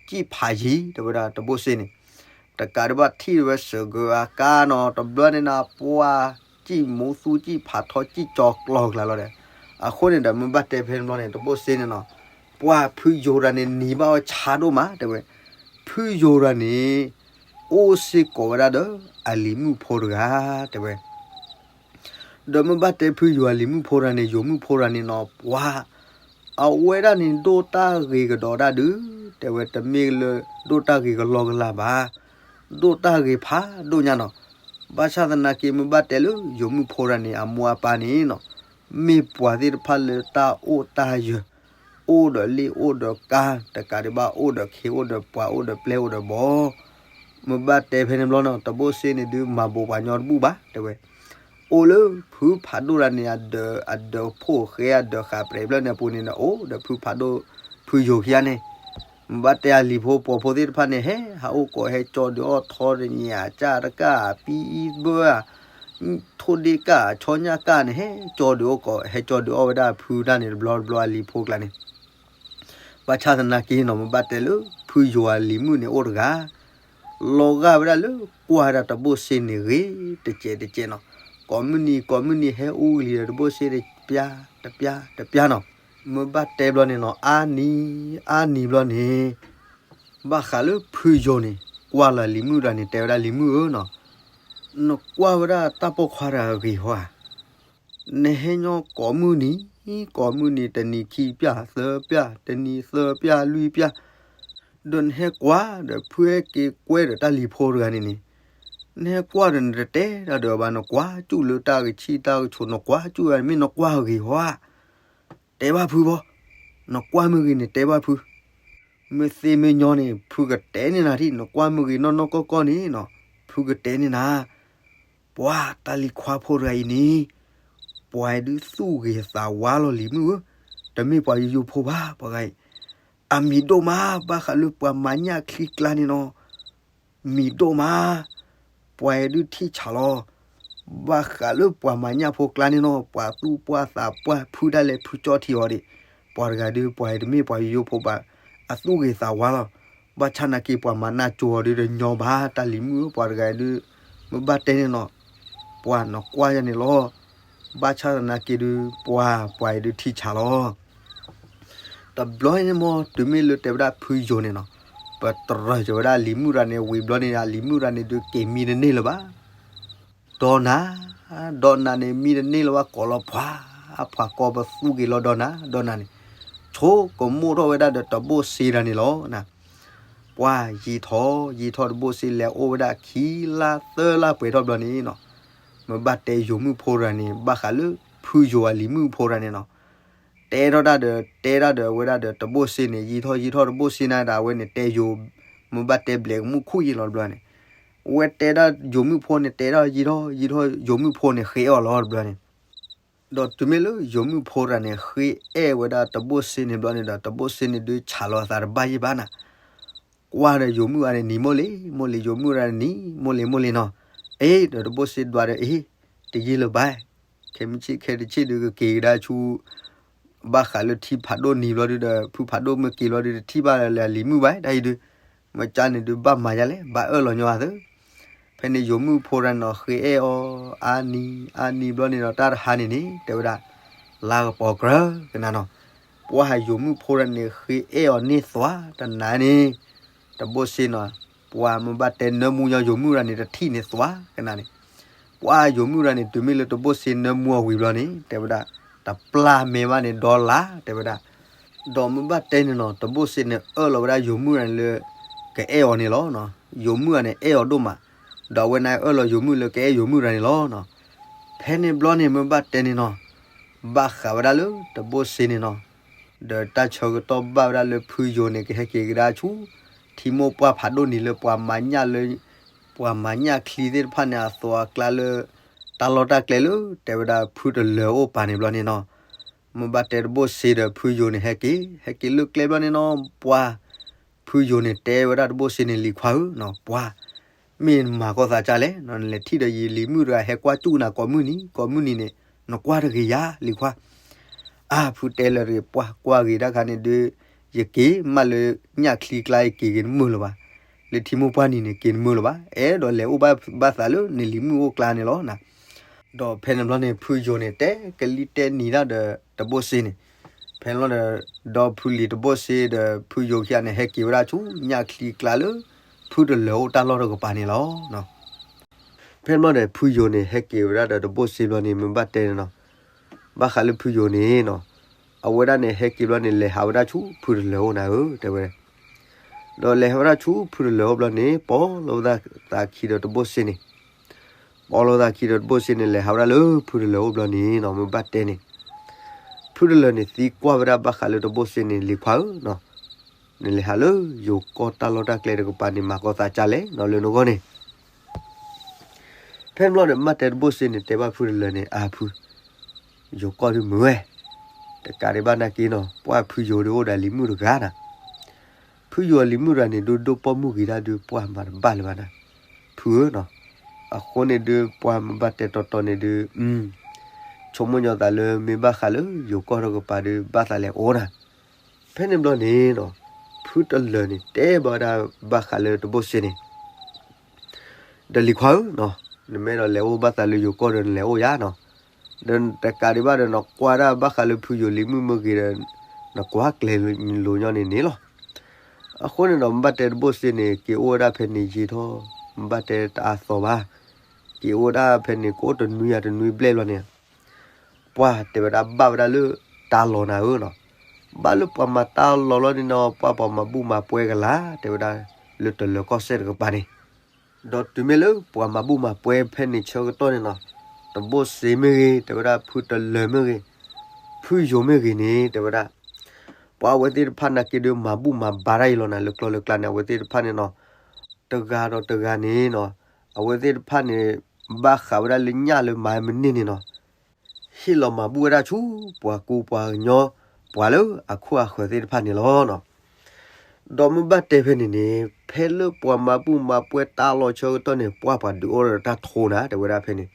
ကံၣ်ဖးယံၤ တဲဝဲဒၣ်တဘိၣ်စ့န့ၣ်, တကးဒံးဘၣ်ထံၣ်ဝဲစၢၤကၢၤအကါနီၤ, တဘျီန့ၣ်နၤ ပှၤ, ကံၣ်မူသူကံၣ်ဖးထီကံၣ်ကၠီၤကျီၤကျါလီၤဒီး, အဃိန့ၣ်ဒီး မ့ၢ်ဘၣ်တဲဖဲန့ၣ်ဘျီန့ၣ် တဘိၣ်စ့န့ၣ်နီၤ, ပှၤဖုယိၤတဂၤန့ၣ် နံၤဘၣ်အီၤဆါဒိၣ်မး တဲဝဲ, ဖုယိၤတဂၤန့ၣ် အိၣ်စ့ၢ်ကီးဝဲဒၣ်ဒီး အလံၤမုၣ်ဖိတဂၤ တဲဝဲ ဒီးမ့ၢ်ဘၣ်တဲဖုယိၤအလံၤမုၣ်ဖိတဂၤန့ၣ် ယိၤမုၣ်ဖိတဂၤန့ၣ်နီၤ ပှၤ, အဝဲဒၣ်န့ၣ် ဒိၣ်တၢ်ဂ့ၤကဒီးဒၣ်ဒုး, တဲဝဲတမ့ၢ်လၢ ဒိၣ်တၢ်ဂ့ၤကလီကလီဘၣ်, ဒိၣ်တၢ်ဂ့ၤဖးဒိၣ်ညါနီၤ, ဘၣ်ဆၣ်သနာ်က့ မ့ၢ်ဘၣ်တဲလၢ ယိၤမုၣ်ဖိတဂၤန့ၣ် အမိၢ်အပၢ်န့ၣ်နီၤ, မ့ၢ်ပှၤသ့ၣ်တဖၣ်လၢတၢ်အိၣ်တၢ်ယၢၤ, အိၣ်ဒီးလ့ၣ်အိၣ်ဒီးကါ, တကးဒံးဘၣ်အိၣ်ဒီးခ့အိၣ်ဒီးပှၤအိၣ်ဒီးပျဲၢ်အိၣ်ဒီးဘီ မ့ၢ်ဘၣ်တဲဖဲန့ၣ်ဘျီနီၤ တဘိၣ်စ့န့ၣ်ဒုး မၤဘိးပှၤညီတဘူၣ်ဘၣ် တဲဝဲ, အိၣ်လၢဖုဖးဒိၣ်တဂၤန့ၣ် အဒၢး, အဒၢးဖိၣ်ဃဲအဒၢးဃာ်ပြဲးဖျၢၣ်န့ၣ်အပူၤန့ၣ် အိၣ်ဒီးဖုဖးဒိၣ်, ဖုယိၤခံဂၤန့ၣ်, မ့ၢ်ဘၣ်တဲအလံၤဖိပိာ်ဖိသ့ၣ်တဖၣ်န့ၣ် ဟဲဟးအိၣ်ကိးဟဲကၠီဒုးအီၣ်ထီတညၣ်ကၢ်တကၢ် ပံဘၢၣ်, ထိၣ်ဒ့ၣ်ကၢ် ဆီညၣ်ကၢ်န့ၣ် ဟဲကၠီဒုးအီၣ်ကိး ဟဲကၠီဒုးအီၣ်ဝဲဒၣ်ဖုတၢ်န့ၣ်တဘျီတဘျီ အလံၤဖိကျါန့ၣ် ဘၣ်ဆၣ်သနာ်က့နီၤ မ့ၢ်ဘၣ်တဲလၢ ဖုယိၤအလံၤမုၣ်န့ၣ်အိၣ်တဂၤ, လီၤဂာ်ဝဲဒၣ်လၢကွၢ်ဝဲဒၣ်တဘိၣ်စ့န့ၣ်ဂ့ၤတကဲးတကဲးနီၤ, ကိးမုၢ်နံၤကိးမုၢ်နံၤဟဲအူကလံၤဒီးတဘိၣ်စ့တပျၢ်တပျၢ်တပျၢ်နီၤ, မ့ၢ်ဘၣ်တဲဘျီန့ၣ်နီၤ အါနံၤ, အါနံၤဘျီန့ၣ် ဘၣ်ဃးလၢဖုယိၤန့ၣ် ကွၢ်လီၤလံၤမုၣ်ဒီးန့ၣ် တဲဝဲဒၣ်လံၤမုၣ်ဧၢနီၤ, နကွၢ်ဝဲဒၣ်တၢ်ပိာ်ခွါတဂၤဂ့ၤဟီဧါ, နဟဲညီကိးမုၢ်နံၤ, ကိးမုၢ်နံၤ တနံၤခံပျၢ်သၢပျၢ် တနံၤသၢပျၢ်လွံၢ်ပျၢ်, ဒီးနဟဲကွၢ်ဒီးဖုဟဲက့ၤကွဲဒီးတၢ်လံၤဖိတဂၤန့ၣ်န့ၣ်, နဟဲကွၢ်ဒီးနတတဲတၢ်ဒီးဘၣ် နကွၢ်စူၣ်လၢတၢ်ကဆံၣ်တၢ်ကဆိး နကွၢ်စူၣ်ဝဲ မ့ၢ်နကွၢ်ဂ့ၤဟီဧါ, တဲဘၣ်ဖုဘၣ်, နကွၢ်မ့ၢ်ဂ့ၤန့ၣ် တဲဘၣ်ဖု, မ့ၢ်သ့မ့ၢ်ညီန့ၣ် ဖုကတဲန့ၢ်နၤထံၣ်, နကွၢ်မ့ၢ်ဂ့ၤနီၢ်နီၢ်ကီၢ်ကီၢ်န့ၣ်နီၤ, ဖုကတဲန့ၢ်နၤ, ပှၤတၢ်လံၤခွါဖိတဂၤအံၤန့ၣ်, ပှၤအံၤဒုးသူၣ်ဂ့ၤသးဝါလီၤလံၤမုၣ်ဧၢ, တမ့ၢ်ပှၤယိယိဖိဘၣ် ပှၤဂၤအံၤ, အမံၤဒိၣ်မး ဘၣ်ဃးလၢပှၤမၤညၣ်ချံကျါန့ၣ်နီၤ မံၤဒိၣ်မး, ပှၤအံၤဒုးထံၣ်ဆးလီၤ, ဘၣ်ဃးလၢပှၤမၤညၣ်ဖိကျါန့ၣ်နီၤ ပှၤသူၣ်ပှၢ်သးပှၢ် ဖုဒၣ်လဲာ်ဖုကၠီၣ်ထံအီၤဒံး, ပှၤတဂၤဒုး ပှၤအံၤတမ့ၢ်ပှၤယိယိဖိဘၣ်, အသူၣ်ဂ့ၤသးဝါလီၤ, ဘၣ်ဆၣ်နာ်က့ ပှၤမၤနၢ်ကၠိအီၤဒုး တညီဘၣ် တၢ်လံၤမုၣ်ဧၢ ပှၤတဂၤဒုး, မ့ၢ်ဘၣ်တဲန့ၣ်နီၤ, ပှၤနကွၢ်ယၤန့ၣ်လီၤ, ဘၣ်ဆၣ်သနာ်က့ဒုး ပှၤ ပှၤအံၤဒုးထံၣ်ဆးလီၤ တဘျီန့ၣ်မ့ၢ် တုၤမ့ၢ်လၢတဲဝဲဒၣ်ဖုယိၤန့ၣ်နီၤ, ပတြၢၤက့ၤဝဲဒၣ်လံၤမုၣ်တဂၤန့ၣ် ဝံၤဘျီန့ၣ် လံၤမုၣ်တဂၤန့ၣ်ဒုးက့ၤမံတန့ၢ်လၢၤဘၣ်, ဒီးနၤ, ဒီးနၤန့ၣ် မံတန့ၢ်လၢၤဘၣ် ကိးလီၤဖှါ, ဖှါကိးပသူက့ၤလီၤဒီးနၤ, ဒီးနၤန့ၣ်, ဆိကမိၣ်ထီၣ်ဝဲဒၣ်ဒီးတဘိၣ်စ့တဂၤန့ၣ်လီၤ ပှၤယံာ်ထီၣ်ယံာ်ထီၣ်တဘိၣ်စ့လဲၤအိၣ်ဝဲဒၣ်ခံလါသၢလါပှဲၤထီၣ်ဘျီန့ၣ်နီၤ, မ့ၢ်ဘၣ်တဲယိၤမုၣ်ဖိတဂၤန့ၣ် ဘၣ်ဃးလၢဖုယိၤအလံၤမုၣ်ဖိတဂၤန့ၣ်နီၤ, တဲထီၣ်တၢ်ဒီး တဲတၢ်ဒီးဝဲဒၣ်ဒီးတဘိၣ်စ့န့ၣ် ယံာ်ထီၣ်ယံာ်ထီၣ်တဘိၣ်စ့န့ၣ်ဒီး အဝဲန့ၣ်တဲယိၤ, မ့ၢ်ဘၣ်တဲဘျဲးကမူၣ်ခူၣ်ယံာ်လီၤတဘျီန့ၣ်, အဝဲတဲဒၣ်ယိၤမုၣ်ဖိန့ၣ် တဲထီၣ်ယံာ်ထီၣ်ယံာ်ထီၣ် ယိၤမုၣ်ဖိန့ၣ်ဃ့အီၣ်လီၤတဘျီန့ၣ် ဒီးတုၤမ့ၢ်လၢယိၤမုၣ်ဖိတဂၤန့ၣ် ဃ့အဲၣ်ဝဲဒၣ်တဘိၣ်စ့န့ၣ်ဘျီန့ၣ်ဒီး တဘိၣ်စ့န့ၣ်ဒုးဆးလီၤအသးတဘၣ်ယံၣ်ဘၣ်နၤ, ကွၢ်ဒီးယိၤမုၣ်အံၤန့ၣ်နံၤမိၢ်လံၤမိၢ်လံၤ ယိၤမုၣ်တဂၤန့ၣ်နံၤမိၢ်လံၤမိၢ်လံၤနီၤ, အ့ ဒီးတဘိၣ်စ့ဒွးဒီး အ့ တယံာ်လၢၤဘၣ်, ခဲမုၢ်ဆ့ၣ်ခဲတဆ့ၣ်ဒုးကက့ၤကဒါဆူ ဘၣ်ဃးလၢထံဖးဒိၣ်နံၤဘျီဒုးဒီး ဖုဖးဒိၣ်မ့ၢ်က့ၤဘျီဒုး တထံၣ်ဘၣ်လၢအလံၤမုၣ်ဘၣ် တၢ်အံၤဒုး, မ့ၢ်ကါန့ၣ်ဒုးဘၣ်မၤယါလဲၣ် ဘၣ်အၢၣ်လီၤညီအသၢ, ဖဲန့ၣ်ယိၤမုၣ်ဖိတဂၤန့ၣ်နီၤ ဃ့အဲၣ်အီၤ အါနံၤ အါနံၤဘျီန့ၣ်ဒီး တၢ်တဟါန့ၣ်န့ၣ် တဲဝဲဒၣ် လါကပီၤကြၢးကနၤနီၤ, ပှၤယိၤမုၣ်ဖိတဂၤန့ၣ် ဃ့အဲၣ်အီၤန့ၢ်သွါတနၤန့ၣ်, တဘိၣ်စ့နီၤ, ပှၤမ့ၢ်ဘၣ်တဲနၢမူညီယိၤမုၣ်တဂၤန့ၣ် တထံၣ်န့ၢ်သွါကနၤန့ၣ် ပှၤယိၤမုၣ်တဂၤန့ၣ် တုၤမ့ၢ်လၢတဘိၣ်စ့နၢမူအဝံၤဘျီန့ၣ် တဲဝဲဒၣ် တပျၢ်မဲာ်ဘၣ်န့ၣ် ဒီလါ တဲဝဲဒၣ်, ဒီးမ့ၢ်ဘၣ်တဲန့ၣ်နီၤ တဘိၣ်စ့န့ၣ် အၢၣ်လီၤဝဲဒၣ်ယိၤမုၣ်တဂၤန့ၣ်လၢ ကအဲၣ်အီၤန့ၣ်လီၤ, ယိၤမုၣ်တဂၤန့ၣ် အဲၣ်အီၤဒိၣ်မး, ဒီးအဝဲန့ၣ်အၢၣ်လီၤယိၤမုၣ်လၢကအဲၣ်ယိၤမုၣ်တဂၤန့ၣ်လီၤ. ဖဲန့ၣ်ဘျီန့ၣ် မ့ၢ်ဘၣ်တဲန့ၣ်နီၤ, ဘၣ်ဃးဝဲဒၣ်လၢတဘိၣ်စ့န့ၣ်နီၤ, ဒီးတၢ်ဆၢကတီၢ်ဘၣ်ဝဲဒၣ်လၢဖုယိၤန့ၣ် ကဟဲက့ၤကဒါဆူ ထံမိၢ်ပှၢ်ဖးဒိၣ်နံၤလၢပှၤမၤညၣ်လၢ ပှၤမၤညၣ်ချံသ့ၣ်တဖၣ်န့ၣ် အသိးအကျါလၢ တၢ်လီၢ်တၢ်ကျဲလၢ တဲဝဲဒၣ်ဖုတလၢၤအိၣ်ပၤန့ၣ်ဘျီန့ၣ်နီၤ, မ့ၢ်ဘၣ်တဲတဘိၣ်စ့ဒီးဖုယိၤန့ၣ်ဟဲက့ၤ, ဟဲက့ၤလၢကျဲဘျီန့ၣ်နီၤ, ပှၤ ဖုယိၤန့ၣ်တဲဝဲဒၣ်တဘိၣ်စ့န့ၣ် လံၤခွါဧၢနီၤ, ပှၤ မ့ၢ်နမၤကီၢ်သးကၢ်လဲၣ်, နလဲၤထံၣ်ဒီးယလံၤမုၣ်တဂၤဟဲကွၢ်စူၣ်နၤကိးမုၢ်နံၤ ကိးမုၢ်နံၤန့ၣ် နကွၢ်တဂ့ၤယၤ လံၤခွါ, အါ ဖုတဲလၢၤတဂ့ၤ, ပှၤကွၢ်ဂ့ၤတၢ်ခါန့ၣ်ဒုး ယက့ၤမးလၢညၣ်ချံကျါ ယက့ၤဂ့ၤတမုာ်လၢၤဘၣ်, လၢထံမိၢ်ပှၢ်နံၤန့ၣ် က့ၤတမုာ်လၢၤဘၣ်, အဲၣ်ဒိးလဲၤအိၣ်ဘၣ်ဘၣ်သးလၢနလံၤမုၣ်အိၣ်ကျါန့ၣ်လီၤ. ဒီးဖဲန့ၣ်ဘျီန့ၣ် ဖုယိၤန့ၣ် တဲကလံၤတဲနံၤဒၣ်ဒီးတဘိၣ်စ့န့ၣ်, ဖဲန့ၣ်လီၤဒီး ဒီဖုလံၤတဘိၣ်စ့ဒီးဖုယိၤခံဂၤန့ၣ် ဟဲက့ၤဝဲဒၣ်ဆူညၣ်ချံကျါလၢ ဖုတလၢၤအိၣ်တၢ်လီၢ်တကပၤန့ၣ်လီၤ. ဖဲန့ၣ်ဘျီန့ၣ် ဖုယိၤန့ၣ် ဟဲက့ၤဝဲဒၣ်ဒီးတဘိၣ်စ့ဘျီန့ၣ် မ့ၢ်ဘၣ်တဲန့ၣ်နီၤ, ဘၣ်ဃးလၢဖုယိၤန့ၣ်နီၤ, အဝဲဒၣ်န့ၣ် ဟဲက့ၤဘျီန့ၣ် လဲၤဟးဝဲဒၣ်ဆူဖုတလၢၤအိၣ်နၤဧၢ တဲဝဲ, ဒီးလဲၤဟးဝဲဒၣ်ဆူဖုတလၢၤအိၣ်ဘျီန့ၣ် ပိာ်လီၤဝဲဒၣ်သးခံဒီးတဘိၣ်စ့န့ၣ်, ပိာ်လီၤသးခံဒီးတဘိၣ်စ့န့ၣ် လဲၤဟးဝဲဒၣ်လၢဖုတလၢၤအိၣ်ဘျီန့ၣ်နီၤ, မ့ၢ်ဘၣ်တဲန့ၣ် ဖုတလၢၤန့ၣ် သံကွၢ်ဝဲဒၣ်ဘၣ်ဃးလၢတဘိၣ်စ့န့ၣ် လံၤခွါဧၢနီၤ, နလဲၤဟးလၢယိၤကီၢ်တၢ်လီၢ်တၢ်ကျဲတကပၤန့ၣ် မၤကီၢ်သးကၢ်လဲၣ်နီၤ လၢနဂီၢ်န့ၣ် ဖဲန့ၣ်ဘျီဒီး မ့ၢ်ဘၣ်တဲတဘိၣ်စ့န့ၣ် တဲဘၣ်ဖုတလၢၤန့ၣ် အါဖု, ယိၤကီၢ်ဒုးမုာ်ဝဲ, တကးဒံးဘၣ်နာ်က့နီၤ ပှၤဖုယိၤဒုးအိၣ်ဒီးလံၤမုၣ်တဂၤနၤ, ဖုယိၤအလံၤမုၣ်တဂၤန့ၣ် ဒုးဒိၣ်ပိာ်မုၣ်ဂ့ၤဒၣ်ဒုး ပှၤမၤတဘၣ်လၢၤဘၣ်နၤ, ဖုဧၢနီၤ, အဃိန့ၣ်ဒုး ပှၤမ့ၢ်ဘၣ်တဲတီတီန့ၣ်ဒုး ဆိကမိၣ်ညီသးလၢမ့ၢ်ဘၣ်ဃးလၢယိၤကီၢ်တကပၤဒုး ဘၣ်သးလဲၤအိၣ်နၤ, ဖဲန့ၣ်ဘျီန့ၣ်နီၤ ဖုတလၢၤန့ၣ် တဲဘၣ်ဝဲဒၣ်ဘၣ်ဃးလၢတဘိၣ်စ့န့ၣ် ဒီးလံၤခွါဧၢနီၤ, နမ့ၢ်အဲၣ်ဒိးလဲၤအိၣ်ဘၣ်သးလၢယိၤကီၢ်ဒီးနလဲၤအိၣ်ယၤနီၤ, ဒီးတကးဒံးဘၣ်ဒီး နကွၢ်ဒၣ်ဘၣ်ဃးလၢဖုယိၤလံၤမုၣ်မ့ၢ်ဂ့ၤဒီး နကွၢ်ကျဲၤလိၤညီန့ၣ်န့ၣ်လီၤ. အဃိန့ၣ်ဒီး မ့ၢ်ဘၣ်တဲတဘိၣ်စ့န့ၣ် က့ၤအိၣ်ဝဲဒၣ်ဖဲန့ၣ်ယံာ်ထီၣ်, မ့ၢ်ဘၣ်တဲတအါသီဘၣ်, က့ၤအိၣ်ဝဲဒၣ်ဖဲန့ၣ် ကအိၣ်တနွံယၤတနွံဘျဲၣ်ဘျီန့ၣ် ပှၤတဲဝဲဒၣ်ဘၣ်ဝဲဒၣ်လၢတၢ်လီၢ်နၤဧၢနီၤ, ဘၣ်လၢပှၤမၤတၢ်လီၢ်လီၤန့ၣ်နီၤ ပှၤပှၤမၤဘူၣ်မၤပှဲၤကလာ် တဲဝဲဒၣ်လၢတလၢၤကီၢ်စဲၣ်တကပၤန့ၣ် ဒီးတုၤမ့ၢ်လၢပှၤမၤဘူၣ်မၤပှဲၤဖဲန့ၣ်ဆၢကတီၢ်န့ၣ်နီၤ, တဘိၣ်စ့မ့ၢ်ဂ့ၤ, တဲဝဲဒၣ်ဖုတလၢၤမ့ၢ်ဂ့ၤ, ဖုယိၤမ့ၢ်ဂ့ၤန့ၣ် တဲဝဲဒၣ်, ပှၤအဝဲသ့ၣ်တဖၣ်နာ်က့ဒီး မၤဘူၣ်မၤဘါတၢ်အံၤလီၤနၤ, လၢကျိၤလၢကျါန့ၣ် အဝဲသ့ၣ်တဖၣ်န့ၣ်နီၤ, တဂၤဒီးတဂၤန့ၣ်နီၤ, အဝဲသ့ၣ်တဖၣ်န့ၣ် ဘၣ်ဃးဝဲဒၣ်လၢညၣ်လၢမၤမနုၤန့ၣ်နီၤ, ဟ့ၣ်လီၤမၤဘူၣ်ဝဲဒၣ်ဆူ ပှၤကူပှၤကညီ ပှၤလၢအခိၣ်အဃၢၤသ့ၣ်တဖၣ်န့ၣ်လီၤ. ဒီးမ့ၢ်ဘၣ်တဲဖဲန့ၣ်န့ၣ် ဖဲလၢပှၤမၤဘူၣ်မၤပှဲၤတၢ်လီၢ်ဆၢကတီၢ်န့ၣ် ပှၤပှၤဒုးအိၣ်ဒီးတၢ်ထိနၤ တဲဝဲဒၣ်ဖဲန့ၣ်,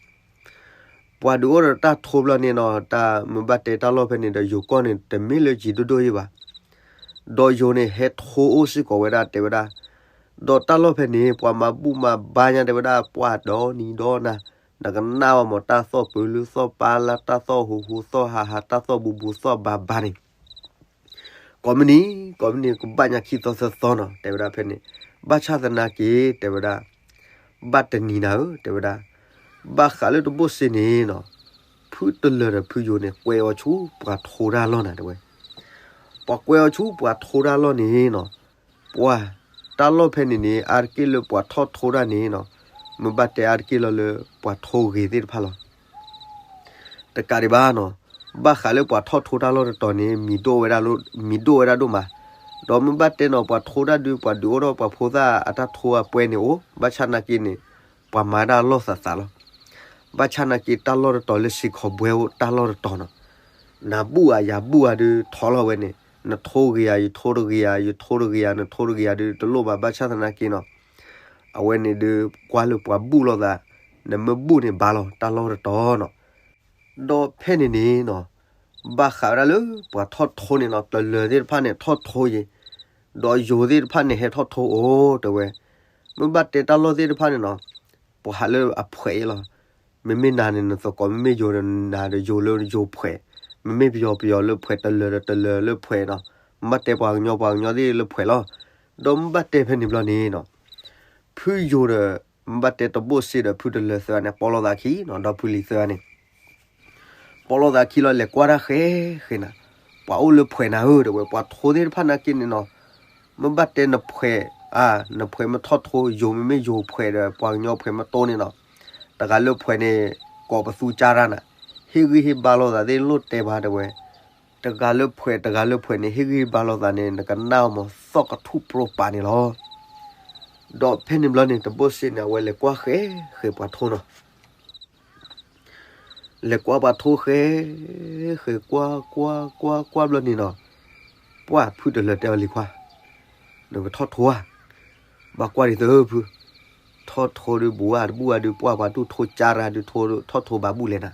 ပှၤဒုးအိၣ်ဒီးတၢ်ထိဘျီန့ၣ်နီၤ, တၢ်မ့ၢ်ဘၣ်တဲတၢ်လီၢ်ဖဲန့ၣ်ဒီး ယိၤကီၢ်န့ၣ် တမ့ၢ်လၢယံၤဒိၣ်ဒိၣ်ယံၤဘၣ်. ဒီးယိၤန့ၣ် ဟဲထိအိၣ်စ့ၢ်ကီးဝဲဒၣ် တဲဝဲဒၣ်, ဒီးတၢ်လီၢ်ဖဲန့ၣ် ပှၤမၤဘူၣ်မၤဘါညါ တဲဝဲဒၣ် ပှၤဒီနံၤဒီနၤ, နကနၣ်ဝဲမး တၢ်သီၣ်ပၢၤလုသီၣ်ပၢ်လၢ် တၢ်သီၣ်ဟူးဟူးသီၣ်ဟးဟး တၢ်သီၣ်ဘူးဘူးသီၣ်ဘါဘါန့ၣ် ကိးမုၢ်နံၤ ကိးမုၢ်နံၤ ကဘၣ်ညါခံသီသၢသီနီၤ တဲဝဲဒၣ်ဖဲန့ၣ်, ဘၣ်ဆၣ်သနာ်က့ တဲဝဲဒၣ်, ဘၣ်တနံၤနၤဧၢ တဲဝဲဒၣ်, ဘၣ်ဃးလၢတဘိၣ်စ့န့ၣ်နီၤ, ဖုတလၢၤဒီးဖုယိၤန့ၣ် ကွဲးအီၤဆူပှၤထိတၢ်လီၢ်နၤ တဲဝဲ, ပှၤကွဲးအီၤဆူပှၤထိတၢ်လီၢ်န့ၣ်နီၤ, ပှၤတၢ်လီၢ်ဖဲန့ၣ်န့ၣ် အါတက့ၢ်လၢပှၤထီၣ်ထိတၢ်န့ၣ်နီၤ, မ့ၢ်ဘၣ်တဲအါတက့ၢ်လီၤလၢပှၤထိဂ့ၤသ့ၣ်တဖၣ်လီၤ. တကးဒံးဘၣ်နီၤ, ဘၣ်ဃးလၢပှၤထီၣ်ထိတၢ်လီၢ်တတီၤန့ၣ် မံၤဒိၣ်ဝဲဒၣ်ဒိၣ်မး, ဒီးမ့ၢ်ဘၣ်တဲနီၤ ပှၤထိတၢ်ဒုး ပှၤဒုးအိၣ်ထီၣ်ပှၤဖိသၣ်အတၢ်ထိအပှဲၤန့ၣ်အိၣ်, ဘၣ်ဆၣ်နာ်က့န့ၣ် ပှၤမၤတၢ်လီၢ်သးသးလီၤ. ဘၣ်ဆၣ်နာ်က့တၢ်လီၢ်တတီၤလၢစ့ခီဘှဲအိၣ်တၢ်လီၢ်တတီၤနီၤ, နၤဘူၣ်ဧါယၤဘူၣ်ဧါဒုးထီလီၤဝဲန့ၣ်, နထိဂ့ၤဧါ ယထိတဂ့ၤဧါ, ယထိတဂ့ၤဧါ နထိတဂ့ၤဧါဒုးတလိၣ်ဘၣ်, ဘၣ်ဆၣ်သနာ်က့နီၤ, အဝဲန့ၣ်ဒုးကွၢ်လၢပှၤဘူၣ်လိာ်သး, နမ့ၢ်ဘူၣ်န့ၣ်ဘၣ်လီၤ တၢ်လီၢ်တတီၤနီၤ. ဒီးဖဲန့ၣ်န့ၣ်နီၤ, ဘၣ်ဃးဝဲဒၣ်လၢပှၤထီၣ်ထိန့ၣ်နီၤ, တလၢၤသ့ၣ်တဖၣ်န့ၣ်ထီၣ်ထိယံၤ, ဒီးယိၤသ့ၣ်တဖၣ်န့ၣ်ဟဲထီၣ်ထိအိၣ် တဲဝဲ, မ့ၢ်ဘၣ်တဲတၢ်လီၢ်သ့ၣ်တဖၣ်န့ၣ်နီၤ, ပှၤဟးလၢအဖှဲးအံၤလီၤ. မ့မ့ၢ်နၤန့ၣ် နသကိး မ့မ့ၢ်ယိၤဒီးနၤဒီးယိၤလၢယိၤဖှဲး, မ့မ့ၢ်ပယီၤပယီၤလၢဖှဲး, တလၢၤဒီးတလၢၤလၢဖှဲးနီၤ, မ့ၢ်ဘၣ်တဲပှၤကညီပှၤကညီသ့ၣ်လၢဖှဲးလီၤ. ဒီးမ့ၢ်ဘၣ်တဲဖဲန့ၣ်ဘျီန့ၣ်နီၤ, ဖုယိၤဒီး မ့ၢ်ဘၣ်တဲတဘိၣ်စ့ဒီးဖုတလၢၤသၢဂၤန့ၣ် ပိာ်လိာ်သးခံနီၤ, ဒီဖုလံၤသၢဂၤန့ၣ် ပိာ်လိာ်သးခံလီၤ လဲၤကွၢ်တၢ်ဃဲဃဲနၤ, ပှၤအိၣ်လၢဖှဲးနၤဧၢ တဲဝဲ, ပှၤထိသ့ၣ်တဖၣ်နာ်က့န့ၣ်နီၤ, မ့ၢ်ဘၣ်တဲနဖှဲး, နဖှဲးမ့ၢ်ထီၣ်ထိ ယိၤမ့မ့ၢ်ယိၤဖှဲးဒီး ပှၤကညီဖှဲးမ့ၢ်တိၢ်န့ၣ်နီၤ, တဂၤလၢဖှဲးန့ၣ် ကိးပသူကၢ်တၢ်နၤ, ဟ့ၣ်ဂံၢ်ဟ့ၣ်ဘါလိာ်သးသ့ၣ်လိၣ်တဲဘၣ် တဲဝဲ တဂၤလၢဖှဲး တဂၤလၢဖှဲးန့ၣ် ဟ့ၣ်ဂံၢ်ဟ့ၣ်ဘါလိာ်သးန့ၣ် နကနၣ်အီၤမး သီၣ်ကထူၣ်ပြိပာ်န့ၣ်လီၤ. ဒီးဖဲန့ၣ်ဘျီန့ၣ် တဘိၣ်စ့န့ၣ် အဝဲလဲၤကွၢ်ဃဲဃဲပှၤထိနီၤ, လဲၤကွၢ်ပှၤထိဃဲဃဲ ကွၢ်ကွၢ်ကွၢ်ကွၢ်ဘျီန့ၣ်နီၤ, ပှၢ်ဖုတလၢၤတဲအီၤ လံၤခွါ, နကထီၣ်ထိဧါ, ဘၣ်ကွၢ်ဒံးသၢဖု, ထီၣ်ထိဒုးဘူးဧါတဘူးဧါဒုး ပှၢ်ပှၤဒူၣ်ထိကၢ်တၢ်ဒုးထိ ထီၣ်ထိဘၣ်ဘူၣ်လဲၣ်နၤ,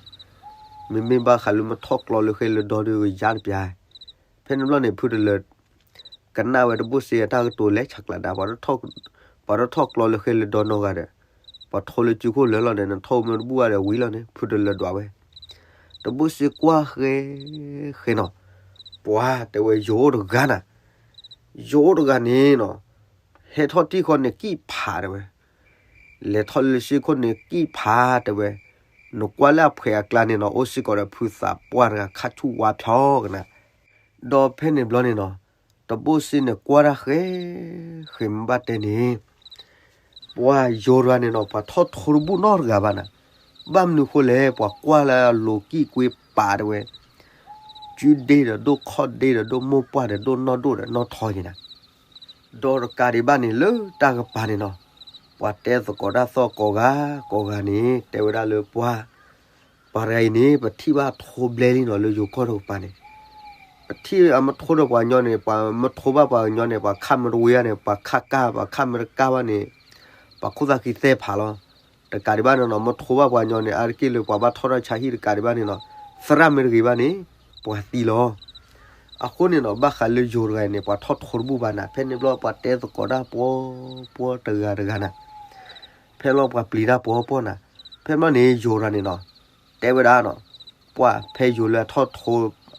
မ့မ့ၢ်ဘၣ်ဃးလၢမ့ၢ်ထီၣ်ကျီလၢဃဲလၢဒီဒုးကယါတပျၢ်, ဖဲန့ၣ်ဘျီန့ၣ် ဖုတလၢၤ ကနၣ်ဝဲတဘိၣ်စ့အတၢ်ကတိၤလဲၤဆးကျးဒၣ်, ပှၤတထီၣ်ကျီလၢဃဲလၢဒီနီတဂၤဒီး, ပှၤထိလၢစုခိၣ်လၢာ်လီၤဒီး နထီၣ်မ့ၢ်တဘူၣ်ဘၣ်ဒီးဝံၤလီၤန့ၣ် ဖုတလၢၤဒွးဝဲ, တဘိၣ်စ့ကွၢ်ဃဲဃဲနီၤ, ပှၤတဲဝဲယိၤအိၣ်တဂၤနၤ, ယိၤအိၣ်တဂၤန့ၣ်နီၤ, ဟဲထီၣ်တံၢ်ဃီန့ၣ်ကံၣ်ဖးတဲဝဲ, လဲၤထီၣ်လၢစုခိၣ်န့ၣ်ကံၣ်ဖးတဲဝဲ, နကွၢ်လၢအဖှဲးအကျါန့ၣ်နီၤ အိၣ်စ့ၢ်ကီးဒီးဖုသးပှၢ်တဂၤခါဆူၣ်ဝါဖျီကနၤ ဒီးဖဲန့ၣ်ဘျီန့ၣ်နီၤ, တဘိၣ်စ့န့ၣ်ကွၢ်တၢ်ဃဲ, ဃဲမ့ၢ်ဘၣ်တဲန့ၣ်, ပှၤယိၤတဂၤန့ၣ်နီၤ ပှၤထီၣ်ထိတဘူၣ်နီတဂၤဘၣ်နၤ, ဘၣ်မနုၤဃိလဲၣ် ပှၤကွၢ်လၢအလိၤကံၣ်ကွ့ပာ်တဲဝဲ, စုဒ့ဒီးဒိၣ်ခီၣ်ဒ့ဒီးဒိၣ်မိၢ်ပှၢ်ဒီးဒိၣ်နီၢ်ဒိၣ်ဒီးနီၢ်ထီက့ၤနၤ ဒီးတကးဒံးဘၣ်န့ၣ် လၢတၢ်ကပၤန့ၣ်နီၤ, ပှၤတဲသကိးတၢ်သီၣ်ကိးဂၤကိးဂၤန့ၣ် တဲဝဲဒၣ်လၢပှၤ, ပှၤတဂၤအံၤန့ၣ် ပထံၣ်ဘၣ်ထိဘျဲလံနီၤ လၢယိၤကီၢ်တကပၤန့ၣ်, ပထံၣ်အမ့ၢ်ထိဒီးပှၤကညီန့ၣ် ပှၤမ့ၢ်ထိဘၣ်ပှၤကညီန့ၣ် ပှၤခါမ့ၢ်တဝံၤဘၣ်န့ၣ် ပှၤခါကၢ် ပှၤခါမ့ၢ်တကၢ်ဘၣ်န့ၣ်, ပှၤခိၣ်သၣ်ခံသဲဖးလီၤ. တကးဒံးဘၣ်န့ၣ်နီၤ မ့ၢ်ထိဘၣ်ပှၤကညီန့ၣ် အါတက့ၢ်လၢပှၤဘၣ်ထီၣ်တၢ်ဆါဟံၣ်တကးဒံးဘၣ်န့ၣ်နီၤ, သရၣ်မ့ၢ်တဂ့ၤဘၣ်န့ၣ်, ပှၤသံလီၤ. အဃိန့ၣ်နီၤ ဘၣ်ဃးလၢယိၤတဂၤန့ၣ် ပှၤထီၣ်ထိတဘူၣ်ဘၣ်နၤ, ဖဲန့ၣ်ဘျီပှၤတဲသကိးတၢ်ပှီပှီတဂၤတဂၤနၤ, ဖဲလီၤပှၤပျံၤတၢ်ပှီပှီနၤ, ဖဲဘျီန့ၣ် ယိၤတဂၤန့ၣ်နီၤ, တဲဝဲဒၣ်နီၤ, ပှၤဖဲယိၤလၢအထီၣ်ထိ,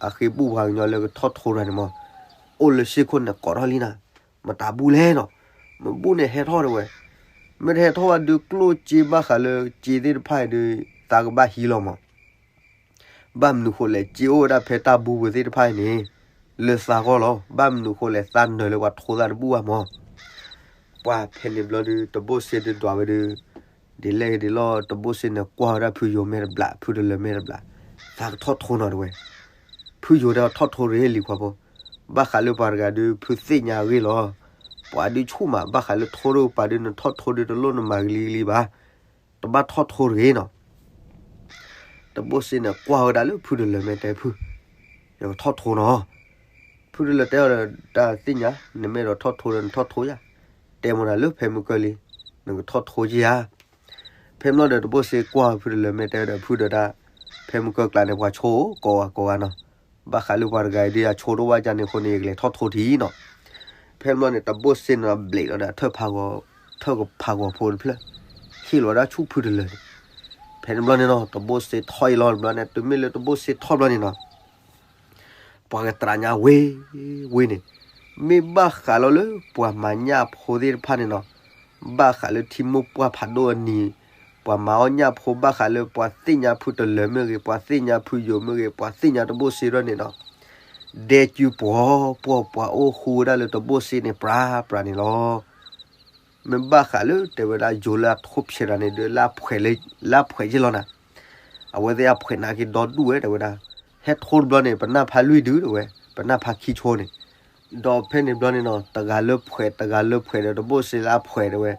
အဃ့ဘူၣ်ပှၤကညီလၢကထီၣ်ထိတဂၤန့ၣ်မး, အိၣ်လၢစ့ခိၣ်န့ၣ်ကိးထီၣ်လံနၤ, မတၤဘူၣ်လဲၣ်နီၤ, မ့ၢ်ဘူၣ်န့ၣ်ဟဲထီၣ်တဲဝဲ, မ့ၢ်တဟဲထီၣ်ဘၣ်ဒုးကျိၣ်စ့ဘၣ်ဃးလၢစ့သ့ၣ်တဖၣ်အံၤဒုး သးကဘၣ်ဟံးလီၤမး ဘၣ်မနုၤဃိလဲၣ် စ့အိၣ်ဝဲဒၣ်ဖဲတၢ်ဘူပူၤသ့ၣ်တဖၣ်အံၤန့ၣ်, လၢသးဂီၢ်လီၤ. ဘၣ်မနုၤဃိလဲၣ် သးနၢၤလၢပှၤထိသးတဘူၣ်ဘၣ်မး. ပှၢ်ဖဲန့ၣ်ဘျီဒုး တဘိၣ်စ့ဒုးဒွးဝဲဒုး, ဒ်လဲၣ်ဂ့ၤဒ်လဲၣ် တဘိၣ်စ့န့ၣ်ကွၢ်ဝဲဒၣ်ဖုယိၤမဲာ်တဘျီ ဖုတလၢၤမဲာ်တဘျီ, သးကထီၣ်ထိနီၤတဲဝဲ, ဖုယိၤတဲထီၣ်ထိတဂ့ၤလံၤခွါဖိ, ဘၣ်ဃးလၢပှၤတဂၤဒုး ဖုသ့ၣ်ညါအဂ့ၢ်လီၤ, ပှၤဒုးဆူၣ်မး ဘၣ်ဃးလၢထိတပှၤဒုး နထီၣ်ထိဒုးတလိၣ်နမၤဂ့ၤလံဂ့ၤလံဘၣ်, တဘၣ်ထီၣ်ထိတဂ့ၤနီၤ တဘိၣ်စ့န့ၣ်ကွၢ်ဝဲဒၣ်လၢဖုတလၢၤမဲာ်တဲဖု, ယကထီၣ်ထိနီၤ, ဖုတလၢၤတဲအီၤဒီး တၢ်သ့ၣ်ညါ နမ့ၢ်ဒီးထီၣ်ထိဒီးနထီၣ်ထိယၤ, တဲမ့ၢ်ဒၣ်လၢဖဲမုၢ်ကၢၢ်လံ, နကထီၣ်ထိယၤ, ဖဲမ့ၢ်ဒီးတဘိၣ်စ့ကွၢ်ဖုတလၢၤမဲာ်တဲဝဲဒီးဖုဒီးတၢ်, ဖဲမုၢ်ကၢၢ်ကျါန့ၣ် ပှၤဆိကိးဂၤကိးဂၤနီၤ, ဘၣ်ဃးလၢပှၤတဂၤအံၤဒုး အဆိတအိၣ်ဘၣ်ကန့ၣ်အဃိန့ၣ် ယကလဲၤထီၣ်ထိထံနီၤ, ဖဲမ့ၢ်န့ၣ် တဘိၣ်စ့န့ၣ်ဘျးလီၤဒီး ထၢၣ်ဖးဂီၤဖိတဖျၢၣ်, ဟ့ၣ်လီၤဝဲဒၣ်ဆူဖုတလၢၤန့ၣ်, ဖဲန့ၣ်ဘျီန့ၣ်နီၤ တဘိၣ်စ့ထီၣ်အံၤလီၤတဘျီန့ၣ် တုၤမ့ၢ်လၢတဘိၣ်စ့ထီၣ်ဘျီန့ၣ်နီၤ ပှၤကတြးညါဝ့ၤဝ့ၤန့ၣ်, မ့ၢ်ဘၣ်ဃးလီၤလၢပှၤမၤညၣ်ဖိသ့ၣ်တဖၣ်န့ၣ်နီၤ, ဘၣ်ဃးလၢထံမိၢ်ပှၢ်ဖးဒိၣ်အနံၤ, ပှၤမၤအီၣ်ညၣ်ဖိဘၣ်ဃးလၢပှၤသ့ၣ်ညါဖုတလၢၤမ့ၢ်ဂ့ၤ, ပှၤသ့ၣ်ညါဖုယိၤမ့ၢ်ဂ့ၤ, ပှၤသ့ၣ်ညါတဘိၣ်စ့ထီၣ်န့ၣ်နီၤ, ဒဲကုပှီၤပှီၢ်ပှၤအိၣ်ဃူဝဲဒၣ်လၢတဘိၣ်စ့န့ၣ်ပြးပြးန့ၣ်လီၤ. မ့ၢ်ဘၣ်ဃးလၢတဲဝဲဒၣ်ယိၤလၢအထိဖျဲးတၢ်န့ၣ်ဒုး လၢအဖှဲးလၢအဖှဲးက့ၢ်လီၤနၤ, အဝဲသ့ၣ်အဖှဲးနာ်က့ဒီဒူၣ်ဝဲတဲဝဲဒၣ်, ဟဲထိတဘျီန့ၣ် ပနၢ်ဖးလွံၢ်ဒုတဲဝဲ, ပနၢ်ဖးခံဆိန့ၣ်, ဒီးဖဲန့ၣ်ဘျီန့ၣ်နီၤ တဂၤလၢဖှဲးတဂၤလၢဖှဲးဒီးတဘိၣ်စ့လၢအဖှဲးတဲဝဲ,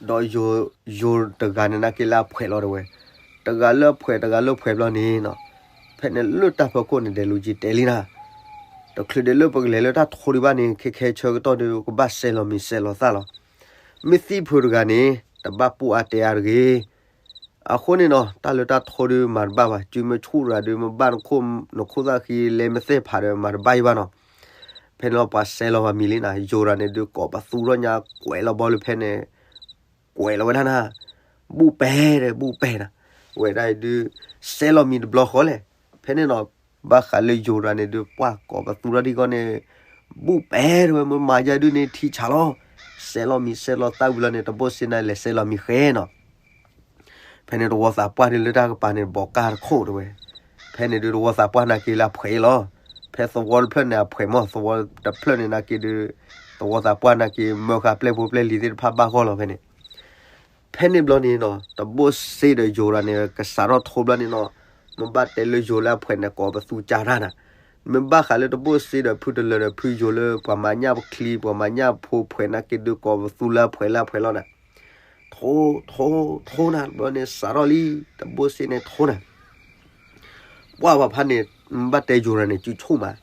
ဒီးယိၤတဂၤန့ၣ်နာ်က့လၢအဖှဲးလီၤတဲဝဲ, တဂၤလၢအဖှဲးတဂၤလၢဖှဲးဘျီန့ၣ်နီၤ, ဖဲန့ၣ်လၢတၢ်ဖီခိၣ်န့ၣ် ဒဲးလူၤကံတဲလံနၤ တချုးဒံးလၢပကလဲၤလၢတၢ်ထိဒံးဘၣ်န့ၣ် ခဲခဲဆၢကတီၢ်ဒုး ကဘၣ်စဲးလီၤမံၤစဲးလီၤသၣ်လီၤ. မ့ၢ်သံဖုတဂၤန့ၣ် တဘၣ်ပိာ်အါတဲအါတဂ့ၤ. အဃိန့ၣ်နီၤ တၢ်လၢတၢ်ထိဒုးမၤတဘၣ်ဘၣ်, စုမ့ၢ်ဆူၣ်ရၤဒုး မ့ၢ်ဘၣ်နခိၣ်သၣ်ဃံ လဲၤမ့ၢ်သဲၣ်ဖးဒီးမၤတဘၣ်အံၤဘၣ်နီၤ. ဖဲန့ၣ်လီၤပှၤစဲးလီၤဘၣ်မံၤလံနၤ, ယိၤရၤန့ၣ်ဒုးကိးပသူထီၣ်ညါ ကွဲးလီၤဘီလၢဖဲန့ၣ် ကွဲးလီၤဝဲဒၣ်နၤ, ဘူၣ်ပဲာ်ဒီးဘူၣ်ပဲာ်နၤ, ဝဲဒၣ်အံၤဒုး စဲးလီၤမံၤတဘျီဃီလဲၣ်. ဖဲန့ၣ်နီၤ ဘၣ်ဃးလၢယိၤရၤန့ၣ်ဒုး ပှၢ်ကိးပသူထီၣ်ဒံးဂီၢ်န့ၣ် ဘူၣ်ပဲာ်တဲဝဲ မ့ၢ်မၤယဲဒုးန့ၣ်ထံဆးလီၤ. စဲးလီၤမံၤစဲးလီၤသၣ်ဝံၤလီၤန့ၣ် တဘိၣ်စ့နၤလဲၤစဲးလီၤမံၤဃဲနီၤ. ဖဲန့ၣ်တဝီသးပှၢ်ဒုးလၢတၢ်ကပၤန့ၣ် ဘီးကၢ်တခိၣ်တဲဝဲ, ဖဲန့ၣ်ဒုးတဝီသးပှၢ်နာ်က့လၢအဖှဲးအံၤလီၤ. ဖဲသဝီတဖျၢၣ်န့ၣ်အဖှဲးမး သဝီတဖျၢၣ်န့ၣ်နာ်က့ဒုး သဝီသးပှၢ်နာ်က့မၢဃာ်ပျဲၢ်ဖိပျဲၢ်လံၤသ့ၣ်တဖၣ်ဘၣ်ဂီၢ်လီၤဖဲန့ၣ်. ဖဲန့ၣ်ဘျီန့ၣ်နီၤ တဘိၣ်စ့ဒီးယိၤရၤန့ၣ် ကစးထီၣ်ထိဘျီန့ၣ်နီၤ, မ့ၢ်ဘၣ်တဲလၢယိၤလၢအဖှဲးန့ၣ် ကိးပသူကၢ်တၢ်နၤ, မ့ၢ်ဘၣ်ဃးလၢတဘိၣ်စ့ဒီးဖုတလၢၤဒီးဖုယိၤလၢပှၤမၤညၣ်ပချံ ပှၤမၤညၣ်ဖိဖှဲးနာ်က့ဒုး ကိးပသူလၢအဖှဲးလၢအဖှဲးလီၤနၤ. ထိ ထိ ထိနၤ ဘျီန့ၣ်စးထီၣ်လံ, တဘိၣ်စ့န့ၣ်ထိနၤ ပှၢ်ပှၤဖးန့ၣ် ဘၣ်တဲယိၤရၤန့ၣ် စုဆိၣ်မး,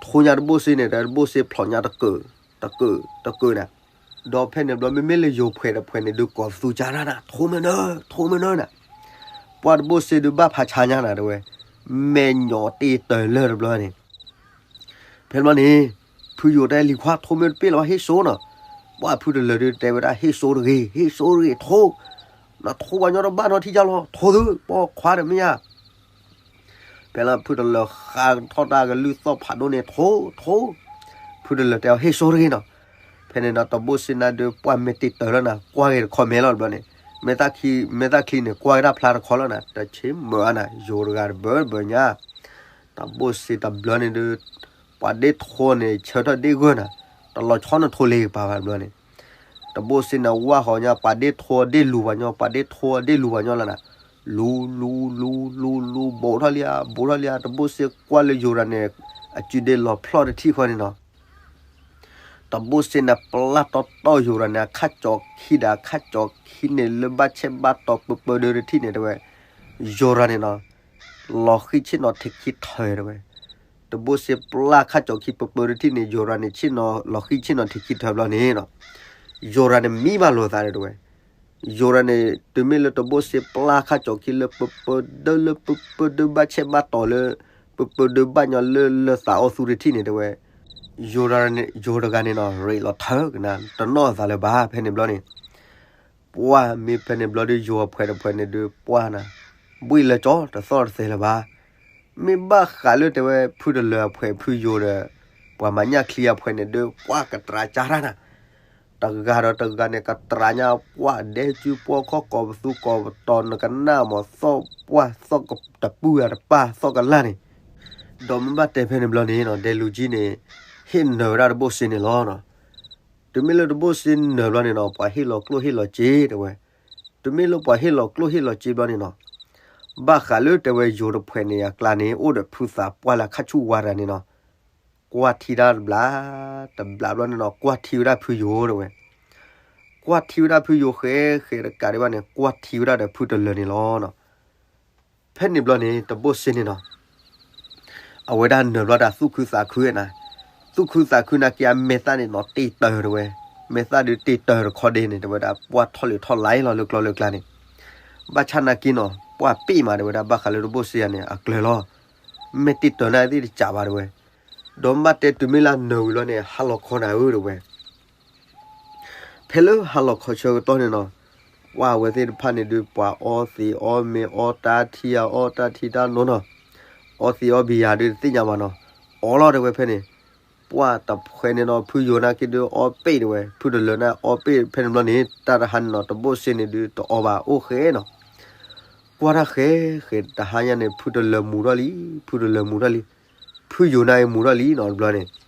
ထိညါတဘိၣ်စ့န့ၣ် တဘိၣ်စ့ဖျိးညါတကၢၢ်, တကၢၢ်, တကၢၢ်နၤ. ဒီးဖဲန့ၣ်ဘျီ မ့မ့ၢ်လၢယိၤဖှဲးတဖှဲးန့ၣ်ဒုး ကိးသူကၢ်တၢ်နၤ, ထိမ့ၢ်နၢ, ထိမ့ၢ်နၢနၤ. ပှၢ်တဘိၣ်စ့ဒုးဘၣ်ဖးဆါညါနၤတဲဝဲ, မဲာ်ညိးတ့ၢ်တၢၤလၢတဘျီန့ၣ် ဖဲန့ၣ်ဘျီန့ၣ် ဖုယိၤတဲလံၤခွါ ထိမ့ၢ်တပ့ၢ်လီၤဘၣ် ဟ့ၣ်စိနီၤ. ပှၢ်ဖုတလၢၤဒုးတဲဝဲဒၣ် ဟ့ၣ်စိတဂ့ၤ, ဟ့ၣ်စိတဂ့ၤ ထိ, နထိပှၤညီတဘၣ်နီထံကၢ်လီၤ ထိသု, ပိာ်ခွါဒီးမ့ၢ်ဧါ. ဖဲလၢဖုတလၢၤဃးထီၣ်တၢ်ကလုၢ်သီၣ်ဖးဒိၣ်န့ၣ် ထိ, ထိ, ဖုတလၢၤတဲအီၤ ဟ့ၣ်စိတဂ့ၤနီၤ. ဖဲန့ၣ်ဒီး တဘိၣ်စ့နၤဒုး ပှၢ်မဲာ်တ့ၢ်တၢၤလီၤနၤ, ကွၢ်ဂ့ၤတခီမဲာ်လီၤတဘျီန့ၣ်, မဲာ်သၣ်ချံ, မဲာ်သၣ်ချံန့ၣ် ကွၢ်ဂ့ၤတၢ်ဖျါတခီလီၤနၤ, တဆ့မၢၤအါနၤ, ယိၤတဂၤတဘၢတဘၢညါ တဘိၣ်စ့တဘျီန့ၣ်ဒုး ပှၤဒ့ၣ်ထိန့ၣ် ဆၢထၢၣ်ဒ့ၣ်ဂၢၢ်နၤ, တလီၤဆီနထိလ့ၤကပၤဘၣ်တဘျီန့ၣ်, တဘိၣ်စ့နၤဝၢ်ဃီၤညါ ပှၤဒ့ၣ်ထိဒ့ၣ်လူၤပှၤညီ, ပှၤဒ့ၣ်ထိဒ့ၣ်လူၤပှၤညီလီၤနၤ, လူၤ လူၤ လူၤ လူၤ လူၤ ဘူးထီၣ်လံဧါ ဘူးထီၣ်လံဧါ, တဘိၣ်စ့ကွၢ်လၢယိၤရၤန့ၣ် အစုဒ့ၣ်လီၤဖျီၣ်တထံၣ်ဃီန့ၣ်နီၤ တဘိၣ်စ့န့ၣ် ပျၢ်တီတီယိၤရၤန့ၣ် အခၣ်ကၠီခံဒီး အခၣ်ကၠီခံန့ၣ် လၢဘၣ်ဆဲးဘၣ်တီၤပၢပၢဒၢတထံၣ်န့ၣ်တဲဝဲ, ယိၤရၤန့ၣ်နီၤ, လီၤဃံၣ်ဆ့ၣ်နီၤထံးခံထၢၣ်တဲဝဲ, တဘိၣ်စ့ပျၢ်အခၣ်ကၠီခံပၢပၢတထံၣ်န့ၣ် ယိၤရၤန့ၣ်ဆ့ၣ်နီၤ လီၤဃံၣ်ဆ့ၣ်နီၤထံးခံထၢၣ်ဘျီန့ၣ်နီၤ, ယိၤရၤန့ၣ်မံဘၣ်လိာ်သးဒီးတဲဝဲ ယိၤရၤန့ၣ် တုၤမ့ၢ်လၢတဘိၣ်စ့ပျၢ်အခၣ်ကၠီခံလၢပၢပၢဒၢလၢပၢပၢဒၢဘၣ်ဆဲးဘၣ်တီၤလၢ ပၢပၢဒၢဘၣ်ညီလၢလၢသးအိၣ်သူတထံၣ်န့ၣ်တဲဝဲ, ယိၤတဂၤန့ၣ် ယိၤတဂၤန့ၣ်နီၤ ရ့းလီၤထၢကနၤ တနီၣ်အသးလၢၤဘၣ် ဖဲန့ၣ်ဘျီန့ၣ် ပှၢ်မ့ၢ်ဖဲန့ၣ်ဘျီဒီး ယိၤအဖှဲးတဖှဲးန့ၣ်ဒုး ပှၢ်နၤ ဘှံၣ်လၢကၠီတသီၣ်တသဲလၢၤဘၣ်. မ့ၢ်ဘၣ်ဃးလၢတဲဝဲ ဖုတလၢၤအဖှဲးဖုယိၤဒီး ပှၤမၤညၣ်ချံအဖှဲးန့ၣ်ဒုး ပှၢ်ကတြးကၢ်တၢ်နၤ တဂၤဒီးတဂၤန့ၣ် ကတြးညါပှၢ်ဒဲကၠူပှီၢ်ခီၣ်ကိးပသူကိးပတီၤ နကနၣ်မးသီၣ်ပှၢ်သီၣ်တပုၢ်အတပၢ်သီၣ်ကလၢ်န့ၣ်, ဒီးမ့ၢ်ဘၣ်တဲဖဲန့ၣ်ဘျီန့ၣ်နီၤ ဒဲလူၤကံန့ၣ် ဟ့ၣ်နၢၤဝဲဒၣ်တဘိၣ်စ့န့ၣ်လီၤနီၤ. တုၤမ့ၢ်လၢတဘိၣ်စ့နၢၤဘျီန့ၣ်နီၤ ပှၤဟ့ၣ်လီၤကျိၣ်ဟ့ၣ်လီၤစ့တဲဝဲ, တုၤမ့ၢ်လၢပှၤဟ့ၣ်လီၤကျိၣ်ဟ့ၣ်လီၤစ့ဘျီန့ၣ်နီၤ, ဘၣ်ဃးလၢတဲဝဲယိၤတဖှဲးန့ၣ်အကျါန့ၣ် အိၣ်ဒီးဖုသးပှၢ်လၢခါဆူၣ်ဝါတဂၤန့ၣ်နီၤ, ကွၢ်ထံတၢ်တဘျီ, တဘျီဘျီန့ၣ်နီၤ ကွၢ်ထံဝဲဒၣ်ဖုယိၤတဲဝဲ, ကွၢ်ထံဝဲဒၣ်ဖုယိၤဃဲဃဲတကးဒံးဘၣ်န့ၣ် ကွၢ်ထံဝဲဒၣ်ဒီးဖုတလၢၤန့ၣ်လီၤနီၤ. ဖဲန့ၣ်ဘျီန့ၣ် တဘိၣ်စ့န့ၣ်နီၤ အဝဲဒၣ်နၢၤဘျီတၢ်သူၣ်ခုသးခုနၤ, သူၣ်ခုသးခုနာ်က့အမဲာ်သၣ်န့ၣ်နီၤ တ့ၢ်တၢၤတဲဝဲ, မဲာ်သၣ်ဒုးတ့ၢ်တၢၤတခီဒ့န့ၣ် တဲဝဲဒၣ် ပှၢ်ထီၣ်လံထီၣ်လါလီၤလၢကျီလၢကျါန့ၣ်, ဘၣ်ဆၣ်နာ်က့နီၤ ပှၢ်ပ့ၣ်မးတဲဝဲဒၣ် ဘၣ်ဃးလၢတဘိၣ်စ့ယၤန့ၣ် အကျၢၤလီၤ, မဲာ်တ့ၢ်တၢၤန့ၣ်သ့ၣ်တစးဘၣ်တဲဝဲ, ဒီးဘၣ်တဲတုၤမ့ၢ်လၢနၢၤဝံၤလီၤန့ၣ် ဟါလီၤခီနၤဧၢတဲဝဲ ဖဲလၢဟါလီၤခီဆၢကတီၢ်န့ၣ်နီၤ, ပှၢ်အဝဲသ့ၣ်တဖၣ်န့ၣ်ဒုး ပှၤအီသံးအီမ့ၤ အီတၢ်ထံယၤ အီတၢ်ထံတၢ်နိနီၤ, အီသံးအီဘံယၤဒုးတသ့ၣ်ညါဘၣ်နီၤ, အီလီၤတဲဝဲဖဲန့ၣ်, ပှၢ်တဖှဲးန့ၣ်နီၤ ဖုယိၤနာ်က့ဒုး အီပ့ၣ်တဲဝဲ ဖုတလၢၤန့ၣ်အီပ့ၣ်ဖဲန့ၣ်ဘျီန့ၣ် တၢ်တဟါန့ၣ်နီၤ တဘိၣ်စ့န့ၣ်ဒုး တအီဘၣ်အိၣ်ဃဲနီၤ, ကွၢ်တၢ်ဃဲဃဲတဟါညါန့ၣ် ဖုတလၢၤမူၤထီၣ်လံ, ဖုတလၢၤမူၤထီၣ်လံ, ဖုယိၤနာ်က့မူၤထီၣ်လံနီၤ တဘျီန့ၣ်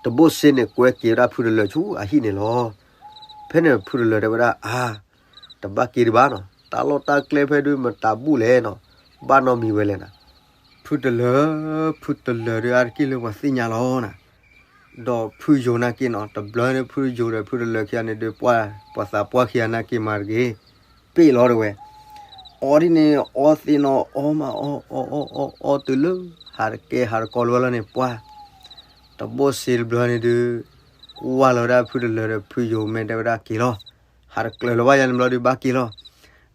တဘိၣ်စ့န့ၣ် ကွဲက့ၤဝဲဒၣ်ဖုတလၢၤဆူအဟံၣ်န့ၣ်လီၤ. ဖဲန့ၣ်ဖုတလၢၤတဲဝဲဒၣ် အါ, တဘၣ်က့ၤဒံးဘၣ်နီၤ, တၢ်လီၢ်တၢ်ကျဲဖဲဒုးမတၤဘူၣ်လဲၣ်နီၤ, ဘၣ်နီတမံၤဝဲလဲၣ်နၤ, ဖုတလၢၤ, ဖုတလၢၤဒုးအါတက့ၢ်လၢပှၤသ့ၣ်ညါလီၤနၤ, ဒီးဖုယိၤနာ်က့နီၤ တဘျီန့ၣ် ဖုယိၤဒီးဖုတလၢၤခံဂၤန့ၣ်ဒုး ပှၢ်ပှၤသးပှၢ်ခံဂၤနာ်က့မၤတဂ့ၤ, ပ့ၣ်လီၤတဲဝဲ အီဒ်န့ၣ် အီသ့ၣ်နီၤ အီမးအီ အီအီအီအီ တုၤလၢ ဟးတကဲဟးတကီလၢၤဘၣ်လီၤန့ၣ် ပှၢ် တဘိၣ်စ့တဘျီန့ၣ်ဒုး ကွၢ်လီၤဝဲဒၣ်ဖုတလၢၤဒီးဖုယိၤမဲာ်တဲဝဲဒၣ်က့ၤလီၤ, ဟးတကျၢၤလၢၤဘၣ်ယၤန့ၣ်ဘျီဒုးဘၣ်က့ၤလီၤ,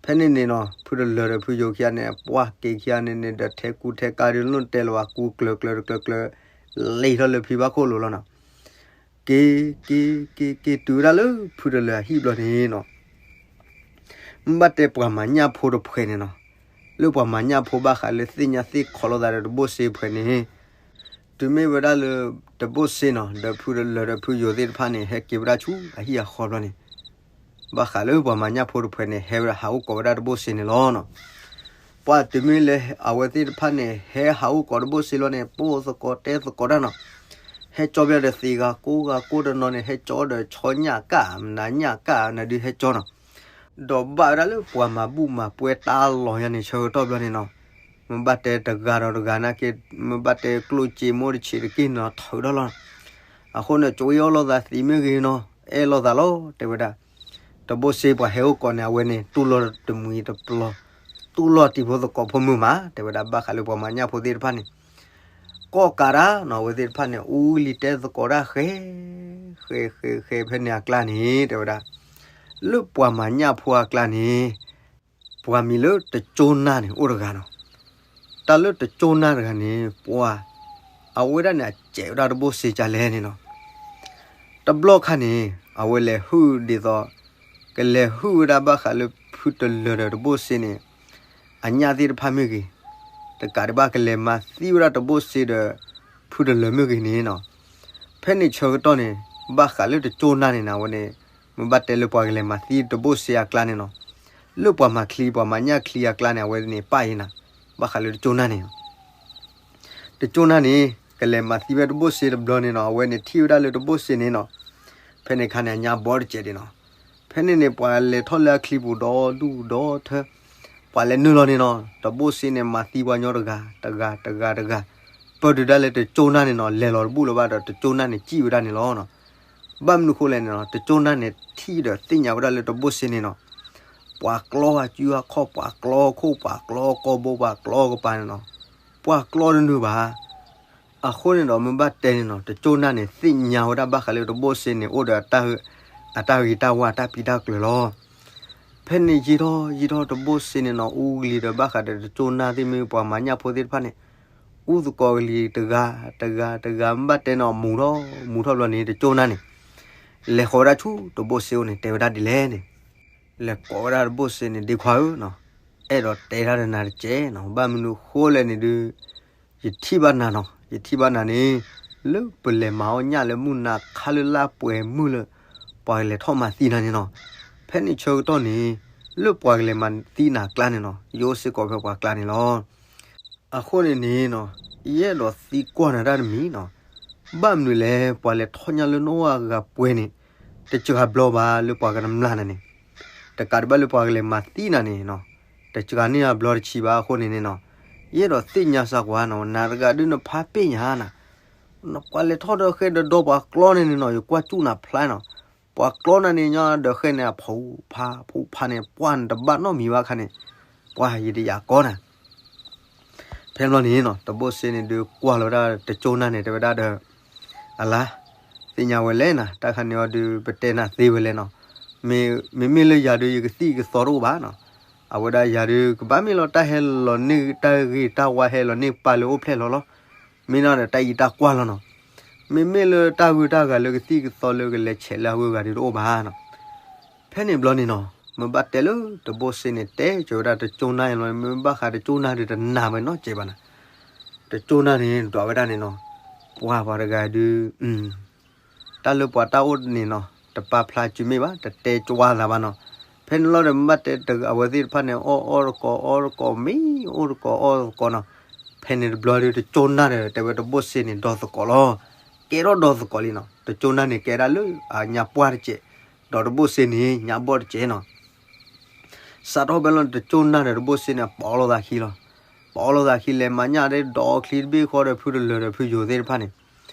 ဖဲန့ၣ်န့ၣ်နီၤ ဖုတလၢၤဒီးဖုယိၤခံဂၤန့ၣ် ပှၢ်က့ၤခံဂၤန့ၣ်န့ၣ်ဒီးထဲကူထဲကါဒုး လၢတဲလၢၤဘၣ်ကူကျၢၤကျၢၤတကျၢၤကျၢၤ လံာ်ထီၣ်လၢဖံဘၣ်ခိၣ်လိၤလီၤနီၤ က့ၤ က့ၤ က့ၤ က့ၤတုၤဝဲဒၣ်လၢဖုတလၢၤအဟံၣ်ဘျီန့ၣ်နီၤ, မ့ၢ်ဘၣ်တဲပှၤမၤညၣ်ဖိတဖှဲးန့ၣ်နီၤ, လၢပှၤမၤညၣ်ဖိဘၣ်ဃးလၢသ့ၣ်ညါသ့ၣ်ခီလိာ်သးဒီးတဘိၣ်စ့ဖှဲးန့ၣ်, တုၤမ့ၢ်ဝဲဒၣ်လၢ တဘိၣ်စ့နီၤ ဒီးဖုတလၢၤဒီးဖုယိၤသ့ၣ်တဖၣ်န့ၣ် ဟဲက့ၤဝဲဒၣ်ဆူအဟံၣ်အဃီဘျီန့ၣ်, ဘၣ်ဃးလၢပှၤမၤညၣ်ဖိတဖှဲးန့ၣ် ဟဲဝဲဒၣ်ဟးအိၣ်ကိးဝဲဒၣ်တဘိၣ်စ့န့ၣ်လီၤနီၤ ပှၢ်တုၤမ့ၢ်လၢအဝဲသ့ၣ်တဖၣ်န့ၣ် ဟဲဟးအိၣ်ကိးတဘိၣ်စ့လီၤန့ၣ် ပိာ်သကိးတဲသကိးတၢ်နီၤ, ဟဲကၠီဘၣ်ဒီးသ့ဂၤကိးဂၤကိးတနီၤန့ၣ် ဟဲကၠီဒီးဆီညၣ်ကၣ် မနၤညၣ်ကၣ်နၤဒုးဟဲကၠီနီၤ, ဒီးဘၣ်ဝဲဒၣ်လၢပှၤမၤဘူၣ်မၤပွဲတၢ်လီၢ်ညါန့ၣ် ဆၢကတီၢ်ဘျီန့ၣ်နီၤ, မ့ၢ်ဘၣ်တဲတဂၤဒီးတဂၤနာ်က့ မ့ၢ်ဘၣ်တဲကျိၣ်စ့မိၢ်တဆံးတက့ၢ်နီၤ ထုးထီၣ်လီၤ, အဃိန့ၣ် ကၠီအီၣ်လိာ်သးသံမ့ၢ်ဂ့ၤနီၤ အဲၣ်လိာ်သးလီၤ တဲဝဲဒၣ် တဘိၣ်စ့ပှၤဟဲအိၣ်ကိးန့ၣ် အဝဲန့ၣ် တူၢ်လိာ်တမှံၤတပျီၤ, တူၢ်လိာ်တံၤဖိသကိးဖိမုၣ်မး တဲဝဲဒၣ်ဘၣ်ဃးလၢပှၤမၤညၣ်ဖိသ့ၣ်တဖၣ်န့ၣ်, ကီၢ်ကးတၢ်နီၤ အဝဲသ့ၣ်တဖၣ်န့ၣ် အူလံၤတဲသကိးတၢ်ဃဲ, ဃဲ ဃဲ ဃဲ ဖဲန့ၣ်အကျါန့ၣ် တဲဝဲဒၣ်, လၢပှၤမၤညၣ်ဖိအကျါန့ၣ် ပှၤမံၤလၢတကၠိနၢ်န့ၣ် အိၣ်တဂၤနီၤ, တၢ်လၢတကၠိနၢ်တဂၤန့ၣ် ပှၤ အဝဲဒၣ်န့ၣ် အစဲးဝဲဒၣ်တဘိၣ်စ့ကလဲၣ်န့ၣ်နီၤ, တဘျီခါန့ၣ် အဝဲလဲၤဟုၣ်ဒ်သိး ကလဲၤဟုၣ်ဝဲဒၣ်ဘၣ်ဃးလၢဖုတလၢၤဒီးတဘိၣ်စ့န့ၣ် အညၣ်သ့ၣ်တဖၣ်မ့ၢ်ဂ့ၤ, တကးဒံးဘၣ်ကလဲၤမၤသံဝဲဒၣ်တဘိၣ်စ့ဒီး ဖုတလၢၤမ့ၢ်ဂ့ၤန့ၣ်နီၤ, ဖဲန့ၣ်ဆၢကတီၢ်န့ၣ် ဘၣ်ဃးလၢတကၠိနၢ်န့ၣ်နၤ အဝဲန့ၣ် မ့ၢ်ဘၣ်တဲလၢပှၤကလဲၤမၤသံတဘိၣ်စ့အကျါန့ၣ်နီၤ, လၢပှၤမၤချံ ပှၤမၤညၣ်ချံအကျါန့ၣ် အဝဲန့ၣ်ပၣ်အံၤနၤ, ဘၣ်ဃးလၢတကၠိနၢ်န့ၣ် တကၠိနၢ်န့ၣ် ကလဲၤမၤသံဝဲတဘိၣ်စ့တဘျီန့ၣ်နီၤ အဝဲန့ၣ်ထံၣ်ဝဲဒၣ်လၢတဘိၣ်စ့န့ၣ်နီၤ, ဖဲန့ၣ်ခါန့ၣ် အညၣ်ဘီတစဲးဒံးနီၤ, ဖဲန့ၣ်န့ၣ် ပှၤလဲၤထီၣ်လၢအချံပူၤဒီဒူၣ်ဒီထၢ, ပှၤလဲၤနုာ်လီၤန့ၣ်နီၤ တဘိၣ်စ့န့ၣ် မၤသံပှၤညီတဂၤ တဂၤ တဂၤ တဂၤ, ပၢၢ်တုၤဒၣ်လဲာ်တကၠိနၢ်န့ၣ်နီၤ လဲၤလီၤတဘူၣ်လၢၤဘၣ်ဒီး တကၠိနၢ်န့ၣ်စံၣ်ဝဲဒၣ်န့ၣ်လီၤနီၤ, ဘၣ်မနုၤဃိလဲၣ်န့ၣ်နီၤ တကၠိနၢ်န့ၣ်ထံၣ်ဒီးသ့ၣ်ညါဝဲဒၣ်လၢတဘိၣ်စ့န့ၣ်နီၤ ပှၤကျီအစုအခီၣ် ပှၤကျီခိၣ် ပှၤကျီကီၢ်ဘိ ပှၤကျီကပၤန့ၣ်နီၤ, ပှၤကျီတနုာ်ဘၣ်. အဃိန့ၣ်ဒီး မ့ၢ်ဘၣ်တဲန့ၣ်နီၤ တကၠိနၢ်န့ၣ် သ့ၣ်ညါဝဲဒၣ်ဘၣ်ဃးလၢတဘိၣ်စ့န့ၣ် အိၣ်ဒီးအတၢ်ဂ့ၤတၢ်ဝါ အတၢ်ပံးတၢ်ကျၢၤလီၤ. ဖဲန့ၣ်ယံာ်ထီၣ်ယံာ်ထီၣ် တဘိၣ်စ့န့ၣ်နီၤ အူကလံၤဒီးဘၣ်ဃးဒီးတကၠိနၢ်သ့ၣ်မ့ၢ်ပှၤမၤညၣ်ဖိသ့ၣ်တဖၣ်န့ၣ် အူသကိးကလံၤတဂၤ တဂၤ တဂၤ မ့ၢ်ဘၣ်တဲန့ၣ် မူၤထီၣ် မူၤထီၣ်ဘျီန့ၣ် တကၠိနၢ်န့ၣ် လဲၤဃီၤဝဲဒၣ်ဆူတဘိၣ်စ့အအိၣ်န့ၣ် တဲဝဲဒၣ်ဒ်လဲၣ်န့ၣ် လဲၤကိးဝဲဒၣ်တဘိၣ်စ့န့ၣ် ဒ့ခွါဧၢနီၤ, အဲၣ်ဒိးတဲတၢ်ဒီးနၤတက့ၢ်နီၤ, ဘၣ်မနုၤဃိလဲၣ်န့ၣ်ဒုး ယထံၣ်ဘၣ်နၤနီၤ, ယထံၣ်ဘၣ်နၤန့ၣ် လၢပလဲၤမၤအီၣ်ညၣ်လၢမုၢ်နၤခါလၢလၢပှဲၤမုၢ်လၢ ပှၤကလဲၤထီၣ်မၤသံနၤန့ၣ်နီၤ, ဖဲန့ၣ်ဆၢကတီၢ်န့ၣ် လၢပှၤကလဲၤမၤသံနၤအကျါန့ၣ်နီၤ, ယအိၣ်စ့ၢ်ကီးဖဲပှၤကျါန့ၣ်လီၤ. အဃိန့ၣ်န့ၣ်နီၤ, ယအဲၣ်ဒိးသံကွၢ်နၤတၢ်တမံၤနီၤ, ဘၣ်မနုၤလဲၣ် ပှၤလဲၤထီၣ်ညၣ်လၢနအိၣ်အဂၤပှဲၤန့ၣ် တစှၤဘျီဘၣ်လၢပှၤကနမျၢ်နၤန့ၣ်, တကးဒံးဘၣ်လၢပှၤကလဲၤမၤသံနၤန့ၣ်နီၤ, တစှၤန့ၢ်အဘျီတဆံးဘၣ်အဃိန့ၣ်န့ၣ်နီၤ, ယအဲၣ်ဒိးသ့ၣ်ညါစၢ်ကွၢ်နီၤ နၤတဂၤဒုးနဖးပ့ၢ်ညါနၤ, ပှၤလဲၤထီၣ်ဒီးဃဲဒီးဒီပှၤကျီန့ၣ်န့ၣ်နီၤ ယကွၢ်စူၣ်နၤဖျါနီၤ, ပှၤကျီနၤန့ၣ်ညီဒီးဃဲန့ၣ် အဖီဖါဖီဖါန့ၣ် ပှၢ်နတဘၣ်နီတမံၤဘၣ်ခါန့ၣ်, ပှၢ်ယတယာ်ကီနၤ ဖဲဘျီန့ၣ်နီၤ တဘိၣ်စ့န့ၣ်ဒုးကွၢ်လီၤဝဲဒၣ်တကၠိနၢ်န့ၣ် တဲဝဲဒၣ်ဒီး, အလါ, သ့ၣ်ညါဝဲလဲၣ်နၤ တၢ်ခါန့ၣ်အီၤဒုး ပတဲနၤသ့ဝဲလဲၣ်နီၤ, မ့မ့ၢ်လၢယၤဒုး ယကသံၣ်ကသီတအိၣ်ဘၣ်နီၤ, အဝဲဒၣ်ယၤဒုး ကဘၣ်မ့ၢ်လီၤတၢ်ဟဲလီၤန့ၢ်တၢ်ဂ့ၢ်တၢ်ဝါ ဟဲလီၤန့ၢ်ပၢ်လၢအိၣ်ဖျဲၣ်လီၤလီၤ, မ့ၢ်နီၤဒီးတၢ်အံၤတၢ်ကွၢ်လီၤနီၤ, မ့မ့ၢ်လၢတၢ်ဂုၤတၢ်ဂၤလၢကသံၣ်ကသီလၢကလဲၤဆဲးလၢအဂုၤအဂၤဒုးတအိၣ်ဘၣ်နီၤ ဖဲန့ၣ်ဘျီန့ၣ်နီၤ မ့ၢ်ဘၣ်တဲလၢတဘိၣ်စ့န့ၣ် တဲကၠီၤဝဲဒၣ်တကၠိနၢ်အံၤလီၤ, မ့ၢ်ဘၣ်ဃးတကၠိနၢ်ဒုးတနာ်ဝဲနီတစဲးဘၣ်နၤ, တကၠိနၢ်န့ၣ် ဒွးဝဲဒၣ်န့ၣ်နီၤ, ပှၢ်ပှၤတဂၤဒုး, တၢ်လၢပှၤတၢ်အိၣ်န့ၣ်နီၤ တပာ်ဖျါစုမ့ၢ်ဘၣ် တတဲကွၢ်သးဘၣ်နီၤ, ဖဲန့ၣ်လီၤဒီးမ့ၢ်ဘၣ်တဲအဝဲသ့ၣ်တဖၣ်န့ၣ် အီၣ်အီၣ်တကိး အီၣ်တကိး မ့ၢ်အိၣ်တကိးအီၣ်တကိးနီၤ, ဖဲန့ၣ်တဘျီဒုးတကၠိနၢ်ဒီး တဲဝဲတဘိၣ်စ့န့ၣ် ဒီသကိးလီၤ, ကဲထီၣ်ဒီသကိးလံနီၤ, တကၠိနၢ်န့ၣ်ကဲဒၣ်လၢအညါပှၢ်တစဲး, ဒီးတဘိၣ်စ့န့ၣ် ညါဘီၣ်တစဲးနီၤ စးထီၣ်ဖဲလီၤန့ၣ် တကၠိနၢ်ဒီးတဘိၣ်စ့န့ၣ် ပီလီၤသးခံလီၤ, ပီလီၤသးခံလဲၤမၤညၣ်ဒ်ဒီးချံတဘ့ၣ်ဃီဒီးဖုတလၢၤဒီးဖုယိၤသ့ၣ်တဖၣ်န့ၣ်,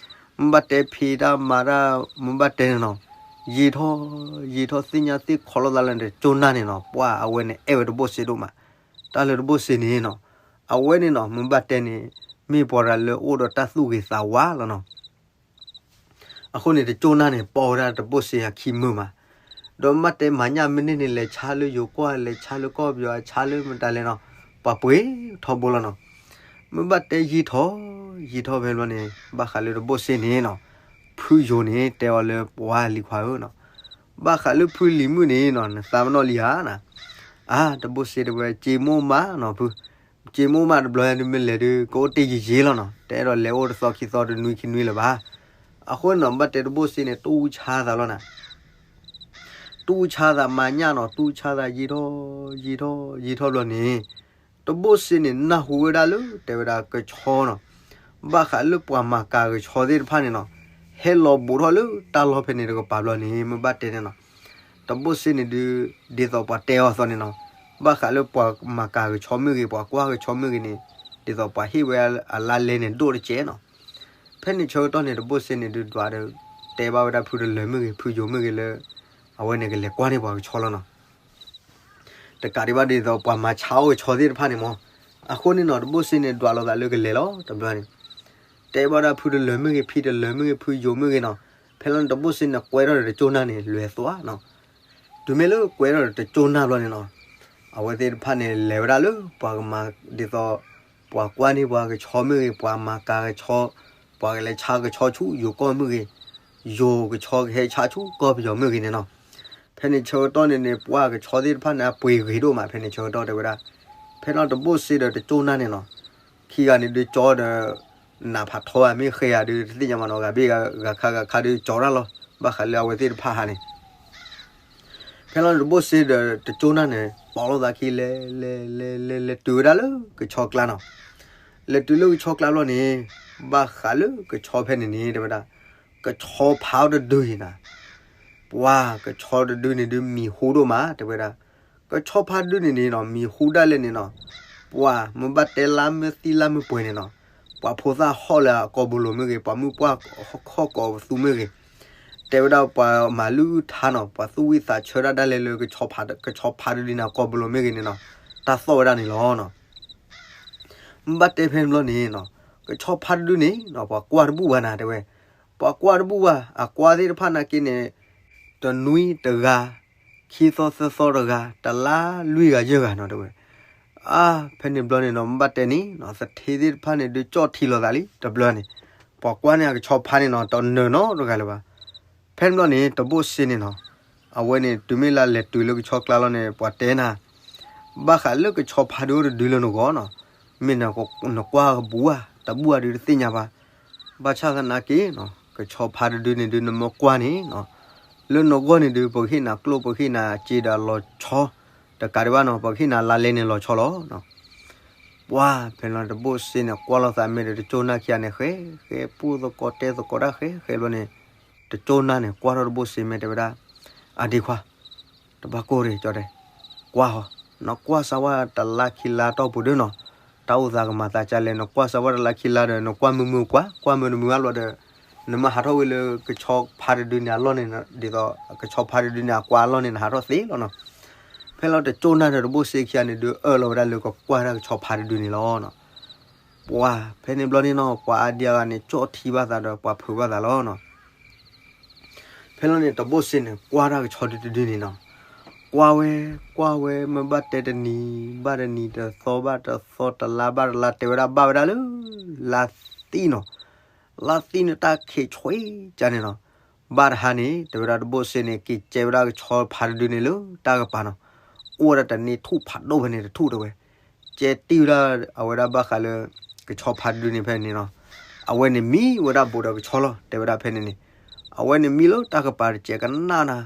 မ့ၢ်ဘၣ်တဲဖံးတၢ်မၤတၢ် မ့ၢ်ဘၣ်တဲန့ၣ်နီၤ, ယံာ်ထီၣ်, ယံာ်ထီၣ်သ့ၣ်ညါသ့ၣ်ခီလီၤသးလၢတကၠိနၢ်န့ၣ်နီၤ, ပှၢ်အဝဲန့ၣ်အဲၣ်ဝဲတဘိၣ်စ့ဒိၣ်မး, တၢ်လၢတဘိၣ်စ့န့ၣ်နီၤ, အဝဲန့ၣ်နီၤ မ့ၢ်ဘၣ်တဲန့ၣ် မ့ၢ်ပှၤတဂၤလၢအိၣ်ဒီးတၢ်သူၣ်ဂ့ၤသးဝါလီၤနီၤ အဃိန့ၣ် တကၠိနၢ်န့ၣ် ပီဝဲဒၣ်တဘိၣ်စ့အခံမုာ်မး, ဒီးမ့ၢ်ဘၣ်တဲမၤညၣ်မ့ၢ်န့ၢ်န့ၣ် လဲၤဆါလၢယိၤကီၢ် လဲၤဆါလၢကီၢ်ပယီၤ ဆါလၢမတၤလဲၣ်နီၤ, ပှၤပှ့ၤထီဘိလီၤနီၤ, မ့ၢ်ဘၣ်တဲယံာ်ထီၣ်, ယံာ်ထီၣ်ဖဲဘျီန့ၣ် ဘၣ်ဃးလၢတဘိၣ်စ့န့ၣ်နီၤ, ဖုယိၤန့ၣ် တဲအီၤလၢပှၤလံၤခွါဧၢနီၤ, ဘၣ်ဃးလၢဖုလံၤမုၣ်န့ၣ်နီၤ နသးပနီၣ်လံဧါနၤ, အါ တဘိၣ်စ့တဲဝဲ စ့မိၢ်မးနီၤဖု စ့မိၢ်မးတဘျီညါဒုးမ့ၢ်လဲၤဒုး ကအိၣ်တ့ၢ်ယံာ်ယံာ်လီၤနီၤ, တအဲၣ်ဒိးလဲၤအိၣ်တသီခံသီတနွံခံနွံလၢၤဘၣ်, အဃိနီၤ ဘၣ်တဲတဘိၣ်စ့န့ၣ် တူၢ်ဆါသးလီၤနၤ တူၢ်ဆါသးမၤညၣ်နီၤ တူၢ်ဆါသးယံာ်ထီၣ်, ယံာ်ထီၣ်, ယံာ်ထီၣ်ဘျီန့ၣ်, တဘိၣ်စ့န့ၣ် နၢ်ဟူဝဲဒၣ်လၢ တဲဝဲဒၣ်ကဆီနီၤ, ဘၣ်ဃးလၢပှၤမၤကၤကဆီသ့ၣ်တဖၣ်န့ၣ်နီၤ, ဟဲလီၤဘူးထီၣ်လၢတၢ်လီၢ်ဖဲန့ၣ်တကပၤဘျီန့ၣ် မ့ၢ်ဘၣ်တဲန့ၣ်နီၤ, တဘိၣ်စ့န့ၣ်ဒုး ဒ်သိးပှၤတဲအီၤအသိးန့ၣ်နီၤ, ဘၣ်ဃးလၢပှၤမၤကၤကဆီမ့ၢ်ဂ့ၤ ပှၤကွၢ်ကဆီမ့ၢ်ဂ့ၤန့ၣ်, ဒ်သိးပှၤဟ့ၣ်ဝဲအလါလဲန့ၣ်ဒိၣ်တကဲးနီၤ, ဖဲန့ၣ်ဆၢကတီၢ်န့ၣ် တဘိၣ်စ့န့ၣ်ဒုးဒွးဒီး တဲဘၣ်ဝဲဒၣ်ဖုတလၢၤမ့ၢ်ဂ့ၤ ဖုယိၤမ့ၢ်ဂ့ၤလၢ အဝဲန့ၣ်ကလဲၤကွၢ်န့ၢ်ပှၤကဆီလီၤနီၤ, တကးဒံးဘၣ်ဒ်သိးပှၤမၤဆါအီၣ်ကဆီသ့ၣ်တဖၣ်န့ၣ်မး, အဃိန့ၣ်နီၤ တဘိၣ်စ့န့ၣ် ဒွးလိာ်သးလၢကလဲၤလီၤ တဘျီန့ၣ်, တဲဘၣ်ဒၣ်ဖုတလၢၤမ့ၢ်ဂ့ၤ ဖံတလၢၤမ့ၢ်ဂ့ၤ ဖုယိၤမ့ၢ်ဂ့ၤနီၤ, ဖဲလီၤန့ၣ် တဘိၣ်စ့န့ၣ် ကွဲထီၣ်ဒီးတကၠိနၢ်န့ၣ် လဲၤသွါနီၤ, တုၤမ့ၢ်လၢကွဲထီၣ်ဒီးတကၠိနၢ်ဘျီန့ၣ်နီၤ, အဝဲသ့ၣ်တဖၣ်န့ၣ် လဲၤဝဲဒၣ်လၢပှၤကမၤ ဒ်သိး ပှၤကွၢ်န့ၢ်ပှၤကဆီမ့ၢ်ဂ့ၤ ပှၤမၤကၤကဆီ, ပှၤကလဲၤဆါကဆီဆူယိၤကီၢ်မ့ၢ်ဂ့ၤ, ယိၤကဆီကဟဲဆါဆူကီၢ်ပယီၤမ့ၢ်ဂ့ၤန့ၣ်နီၤ, ဖဲန့ၣ်ဆၢကတီၢ်န့ၣ်န့ၣ် ပှၤကဆီသ့ၣ်တဖၣ်န့ၣ် အပှ့ၤဂ့ၤဒိၣ်မး ဖဲန့ၣ်ဆၢကတီၢ်တဲဝဲဒၣ်, ဖဲလီၤတဘိၣ်စ့ဒီးတကၠိနၢ်န့ၣ်နီၤ, ခံဂၤန့ၣ်ဒုးကၠီဒီး နးဖးထီဘၣ်မ့ၢ်ဃဲဧါဒုး တသ့ၣ်ညါမးနီၤ ဂၤဘ့ၣ်ဂၤခါဂၤခါဒုးကၠီတၢ်လီၤ, ဘၣ်ဃးလၢအဝဲသ့ၣ်တဖၣ်ဟါန့ၣ် ဖဲလီၤန့ၣ် တဘိၣ်စ့ဒီးတကၠိနၢ်န့ၣ် ပီလိာ်သးခံလဲၤ လဲၤ လဲၤ လဲၤ လဲၤတုၤဝဲဒၣ်လၢကဆီကျါနီၤ, လဲၤတုၤလၢကဆီကျါဘျီန့ၣ်, ဘၣ်ဃးလၢကဆီဖဲန့ၣ်န့ၣ် တဲဝဲဒၣ်, ကဆီဖါအီၤတဒုအံၤနၤ, ပှၤကဆီတဒုန့ၣ်ဒုးမံၤဟူဒိၣ်မး တဲဝဲဒၣ်, ကဆီဖါတဒုန့ၣ်န့ၣ်နီၤ မံၤဟူဒၣ်လဲာ်န့ၣ်နီၤ, ပှၤမ့ၢ်ဘၣ်တဲလါမ့ၢ်သံလါမ့ၢ်ပှဲၤန့ၣ်နီၤ, ပှၤဖိသၣ်ဟီၣ်လၢအကိာ်ဘိလိၤမ့ၢ်ဂ့ၤ ပှၤမုၣ်ပှၢ်ဟီၣ်ကိးပသူမ့ၢ်ဂ့ၤ, တဲဝဲဒၣ်ပှၤမၤလုၢ်အုၣ်ထါနီၤ ပှၤသူၣ်ဝံၣ်သးဆၢဒၣ်ဒၣ်လဲာ်လၢ ကဆီဖါတဒုန့ၣ် အကိာ်ဘိလိၤမ့ၢ်ဂ့ၤန့ၣ်နီၤ, တၢ်သီၣ်ဝဲဒၣ်န့ၣ်လီၤနီၤ. မ့ၢ်ဘၣ်တဲဖဲန့ၣ်ဘျီန့ၣ်နီၤ, ကဆီဖါတဒုန့ၣ်နီၤ ပှၤကွၢ်တဘူၣ်ဘၣ်နၤတဲဝဲ, ပှၤကွၢ်တဘူၣ်ဘၣ် အကွၢ်သ့ၣ်တဖၣ်နာ်က့န့ၣ်, တနွံတဂၤ, ခံသီသၢသီတဂၤ တလါလွံၢ်ဂၤယဲၢ်ဂၤနီၤတဲဝဲ, အါ, ဖဲန့ၣ်ဘျီန့ၣ်နီၤ မ့ၢ်ဘၣ်တဲန့ၣ်နီၤ သထ့သ့ၣ်တဖၣ်န့ၣ် ဒုးကၠီၣ်ထံလီၤသးလံ တဘျီန့ၣ်, ပှၤကွၢ်န့ၢ်အကဆီဖါန့ၣ်နီၤ တနၢၤနီတဂၤလၢၤဘၣ်. ဖဲန့ၣ်ဘျီန့ၣ် တဘိၣ်စ့န့ၣ်နီၤ, အဝဲန့ၣ် တုၤမ့ၢ်လၢလဲၤတုၤလၢကဆီကျါလီၤန့ၣ် ပှၤတဲနၤ, ဘၣ်ဃးလၢကဆီဖါဒုအိၣ်တဒုလၢနဂီၢ်နီၤ, မ့ၢ်နကွၢ်ကဘူၣ်ဧါ တဘူၣ်ဧါဒုးတသ့ၣ်ညါဘၣ်. ဘၣ်ဆၣ်သနာ်က့နီၤ ကဆီဖါတဒုန့ၣ်ဒုးနမ့ၢ်ကွၢ်န့ၣ်နီၤ, လၢနဂီၢ်န့ၣ်ဒုး ပကဟ့ၣ်နၤကျိၣ် ပကဟ့ၣ်နၤစ့ဒီးလီၤဆီ, တကးဒံးဘၣ်နီၤ ပကဟ့ၣ်နၤလါလဲန့ၣ်လီၤဆီလီၤ. ပှၤဖဲလီၤတဘိၣ်စ့န့ၣ် ကွၢ်လိာ်သးမ့ၢ်ဒီးတကၠိၢ်နၢ်ခံဂၤန့ၣ် ဃဲဃဲ ပူၣ်သကိးတဲသကိးတၢ်ဃဲဃဲဘျီန့ၣ်, တကၠိၢ်နၢ်န့ၣ် ကွၢ်ထီၣ်တဘိၣ်စ့မ့ၢ်တဲဝဲဒၣ်, အဒ့ခွါ, တဘၣ်ကိၢ်ရ့ၣ်ကၠီတဲ, ကွၢ်ဟီ, နကွၢ်စၢဝဲတလါခံလါတီၢ်ပူၤဒုနီၤ, တၢ်အိၣ်သးကမၤသးကလဲၣ်, နကွၢ်စၢဝဲတလါခံလါဒီး နကွၢ်မုာ်မုာ်ကွၢ်, ကွၢ်မုာ်တမုာ်ဘၣ်ဘျီဒီး နမ့ၢ်ဟးထီၣ်ဝံၤလၢကဆီဖါတဒုန့ၣ်အလီၢ်န့ၣ်, ဒ်သိးကဆီဖါတဒုန့ၣ်အကွၢ်အလီၢ်န့ၣ် နဟးထီၣ်သ့လီၤနီၤ. ဖဲလီၤတကၠိၢ်နၢ်ဒီးတဘိၣ်စ့ခံဂၤန့ၣ် ဒုးအၢၣ်လီၤဝဲဒၣ်လၢကကွၢ်တၢ်ကဆီဖါတဒုန့ၣ်လီၤနီၤ. ပှၤဖဲန့ၣ်ဘျီန့ၣ်နီၤ ပှၤအါဒံအါဂၤန့ၣ် ကၠီၣ်ထံဘၣ်သးဒီးပှၤဖုးဘၣ်သးလီၤနီၤ. ဖဲလီၤန့ၣ် တဘိၣ်စ့န့ၣ် ကွၢ်တၢ်ကဆီတဒုန့ၣ်နီၤ, ကွၢ်ဝဲ, ကွၢ်ဝဲ မ့ၢ်ဘၣ်တဲတနံၤဘၣ်တနံၤ, တသီဘၣ်တသီ, တလါဘၣ်တလါ, တဲဝဲဒၣ်ဘၣ်ဝဲဒၣ်လၢ လါသံနီၤ, လါသံန့ၣ်တၢ်ခံးဆွံကန့ၣ်နီၤ. ဘၣ်တဟါန့ၣ် တဲဝဲဒၣ်တဘိၣ်စ့န့ၣ် က့ၤကဲဝဲဒၣ်ကဆီဖါတဒုန့ၣ်လၢတၢ်ကပၤနီၤ, အိၣ်ဝဲဒၣ်တန့ၢ်ထူၣ်ဖးဒိၣ်ဖဲန့ၣ်တထူၣ်တဲဝဲ, ကဲတံၢ်ဝဲဒၣ်အဝဲဒၣ်ဘၣ်ဃးလၢ ကဆီဖါတဒုန့ၣ်ဖဲန့ၣ်နီၤ. အဝဲန့ၣ်မံဝဲဒၣ်ဘူးဒီးကဆီလီၤ တဲဝဲဒၣ်ဖဲန့ၣ်န့ၣ်, အဝဲန့ၣ်မံလၢတၢ်ကပၤတစဲးကနၣ်နၤ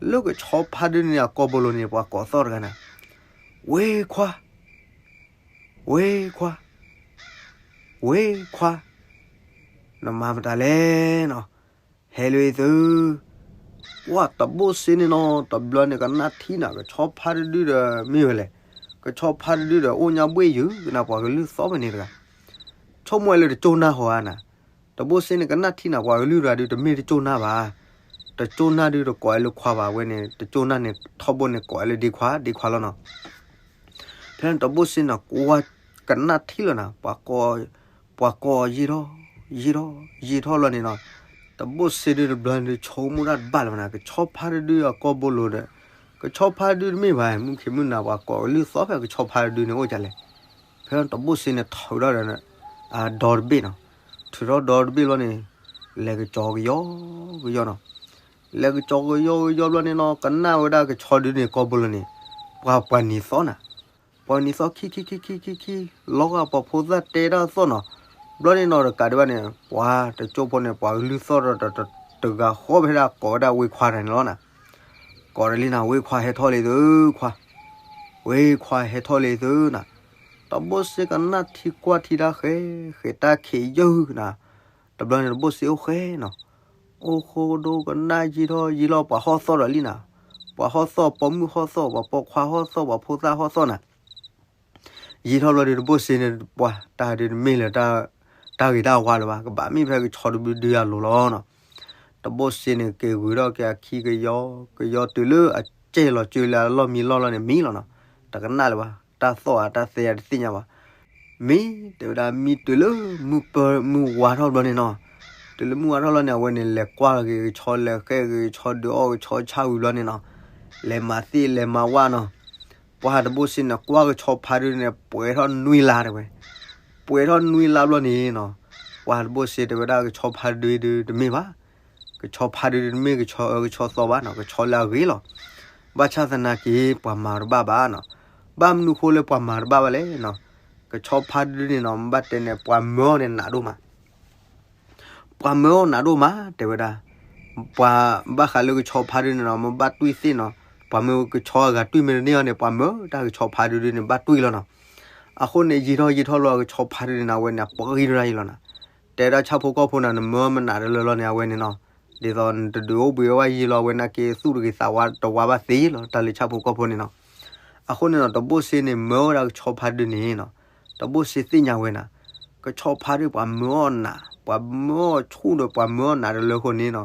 လၢကဆီဖါတဒုန့ၣ်အကိာ်ဘိလိၤန့ၣ် ပှၤကိးသီၣ်တဂၤနၤ, ဝ့ခွါ, ဝ့ခွါ, ဝ့ခွါ, နမၤမတၤလဲၣ်နီၤ, ဟဲလၢအံၤသု, ပှၤတဘိၣ်စ့န့ၣ်နီၤ တဘျီန့ၣ်ကနၣ်ထံနၤ ကဆီဖါတဒုဒီးမ့ၢ်ဝဲလဲၣ်, ကဆီဖါတဒုဒီးအိၣ်ညါဘှ့ၣ်ယုာ်ကနၤ ပှၤကလုၢ်သီၣ်ဖဲန့ၣ်တဂၤ, ဆိကမိၣ်ဝဲလၢတကၠိၢ်နၢ်ဟီဧါနၤ, တဘိၣ်စ့န့ၣ်ကနၣ်ထံနၤ ပှၤကလုၢ်တဂၤဒုးတမ့ၢ်တကၠိၢ်နၢ်ဘၣ်, တကၠိၢ်နၢ်ဒုးတကိးဝဲလၢခွါဘၣ်, အဝဲန့ၣ် တကၠိၢ်နၢ်န့ၣ်ထီဘိန့ၣ်ကိးဝဲလၢဒ့ခွါ, ဒ့ခွါလီၤနီၤ. ဖဲန့ၣ်တဘိၣ်စ့န့ၣ် ကွၢ်ကနၣ်ထံလီၤနၤ, ပှၤကိး, ပှၤကိးယံာ်ထီၣ်, ယံာ်ထီၣ်, ယံာ်ထီၣ်လီၤန့ၣ်နီၤ, တဘိၣ်စ့ဒုးတဘျီဒုးဆိကမိၣ်တၢ်တဘၣ်လၢၤဘၣ်နၤ, ကဆီဖါတဒုအကိာ်ဘိလိၤဒီး, ကဆီဖါတဒုတမ့ၢ်ဘၣ်, မုၢ်ခ့မုၢ်နၤ ပှၤကိးကလုၢ်သီၣ်ဖဲကဆီဖါတဒုန့ၣ်အိၣ်ဒ်လဲၣ်. ဖဲတဘိၣ်စ့န့ၣ်ထုးထီၣ်ဒီး ဒီတဘ့ၣ်နီၤ, ထုးထီၣ်ဒီတဘ့ၣ်ဘျီန့ၣ်, လဲၤကကီၤကယီကယီနီၤ, လဲၤကကီၤကယီကယီဘျီန့ၣ်နီၤ ကနၣ်ဝဲဒၣ်ကဆီဒုးန့ၣ်ကိာ်ဘိလိၤန့ၣ်, ပှၤပှၤနံၤသီၣ်နၤ, ပှၤနံၤသီၣ်ခံခံခံခံခံခံ, လီၤဂာ်ပှၤဖိသၣ်တဲတၢ်သီၣ်နီၤ, ဘျီန့ၣ်နီၤတကးဒံးဘၣ်န့ၣ် ပှၤတကၠိၢ်ဖိန့ၣ် ပှၤကလုၢ်သီၣ်ဒီးတဂၤဃီဖဲဒၣ်ကိးဝဲဒၣ်ဝ့ခွါတဂၤန့ၣ်လီၤနၤ, ကိးတလံနၤ ဝ့ခွါဟဲထီၣ်လံသုခွါ, ဝ့ခွါဟဲထီၣ်လံသုနၤ, တဘိၣ်စ့ကနၣ်ထံကွၢ်ထံတၢ်ဃဲ, ဃဲတၢ်ခံးယုာ်နၤ, တဘျီန့ၣ်တဘိၣ်စ့အိၣ်ဃဲနီၤ, အိၣ်ဃိဒိကနၣ်ယံာ်ထီၣ်ယံာ်လီၤ ပှၤဟီၣ်သီၣ်ဒီးလံနၤ, ပှၤဟီၣ်သီၣ် ပိာ်မုၣ်ဟီၣ်သီၣ် ပှၤပိာ်ခွါဟီၣ်သီၣ် ပှၤဖိသၣ်ဟီၣ်သီၣ်နၤ, ယံာ်ထီၣ်ဘျီဒီးတဘိၣ်စ့န့ၣ် ပှၤတၢ်ဒုးတမ့ၢ်လၢ တၢ်ဂ့ၤတၢ်ဝါလၢၤဘၣ်, ကဘၣ်မ့ၢ်ဖဲကဆီတဒုဒုအလိၤလီၤနီၤ, တဘိၣ်စ့န့ၣ် က့ၤဂုၤထီၣ်က့ၤအခံကယီကယီတုၤလၢအကဲလီၤကၢလၢအလီၢ်မံလီၢ်လီၤန့ၣ်မံလီၤနီၤ, တကနၣ်လၢၤဘၣ်, တၢ်သီၣ်ဧါတၢ်သဲဧါတသ့ၣ်ညါဘၣ်, မံ, တဲဝဲဒၣ်မံတုၤလၢမုၢ်ပၢၤမုၢ်ဝါထီၣ်ဘျီန့ၣ်နီၤ, တုၤလၢမုၢ်ဝါထီၣ်လီၤန့ၣ် အဝဲန့ၣ် လဲၤကွၢ်ဂ့ၤကဆီ လဲၤဃဲဂ့ၤကဆီ ဒုးအီၣ်ကဆီဆၣ်ဝံၤဘျီန့ၣ်နီၤ, လဲၤမၤသ့ၣ်လဲၤမၤဝၣ်နီၤ, ပှၤတဘိၣ်စ့န့ၣ် ကွၢ်ကဆီဖါဒုန့ၣ် ပှဲၤထီၣ်နွံလါတဲဝဲ, ပှဲၤထီၣ်နွံလါဘျီန့ၣ်နီၤ, ပှၤတဘိၣ်စ့တဲဝဲဒၣ်ကဆီဖါဒုဒုတမ့ၢ်ဘၣ်, ကဆီဖါဒုဒုတမ့ၢ်ကဆီအၢကဆီသီဘၣ်နီၤ, ကဆီလၢအဂ့ၤလီၤ, ဘၣ်ဆၣ်သနာ်က့ ပှၤမၤတဘၣ်ဘၣ်နီၤ, ဘၣ်မနုၤဃိလၢပှၤမၤတဘၣ်ဘၣ်လဲၣ်နီၤ, ကဆီဖါဒုန့ၣ်နီၤ မ့ၢ်ဘၣ်တဲန့ၣ် ပှၤမၢအီၤန့ၣ်နးဒိၣ်မး ပှၤမၢအီၤနးဒိၣ်မး တဲဝဲဒၣ်, ပှၤဘၣ်ဃးလၢကဆီဖါဒုန့ၣ်နီၤ မ့ၢ်ဘၣ်တွံၢ်သ့ၣ်နီၤ, ပှၤမ့ၢ်ကဆီအဂၤတွံၢ်မ့ၢ်တန့ၢ်အီၤန့ၣ် ပှၤမၢတၢ်ကဆီဖါဒုဒုန့ၣ် ဘၣ်တွံၢ်လီၤနီၤ, အဃိန့ၣ် ယံာ်ထီၣ်ယံာ်ထီၣ်လီၤ ကဆီဖါဒုန့ၣ် အဝဲန့ၣ် အပှဲၤဂံၢ်ဒိၣ်ဒၣ်ယံာ်လီၤနီၤ, တဲဒၣ်ဆၣ်ဖိကီၢ်ဖိနၤ နမၢမနးတလၢလီၤန့ၣ် အဝဲန့ၣ်နီၤ, ဒ်သိးနတဒုးအိၣ်ဘှံးဝဲယံာ်လီၤ အဝဲန့ၣ်က့ၤသူၣ်တဂ့ၤသးဝါတဝါဘၣ်သ့လီၤ တၢ်လၢဆၣ်ဖိကီၢ်ဖိန့ၣ်နီၤ, အဃိန့ၣ်နီၤ တဘိၣ်စ့န့ၣ် မၢဝဲဒၣ်ကဆီဖါဒုန့ၣ်နီၤ, တဘိၣ်စ့သ့ၣ်ညါဝဲနၤ, ကဆီဖါဒုပှၤမၢအီၤနး ပှၤမၢအီၤဆူၣ်ဒီးပှၤမၢအီၤနးတလၢအဃိန့ၣ်နီၤ,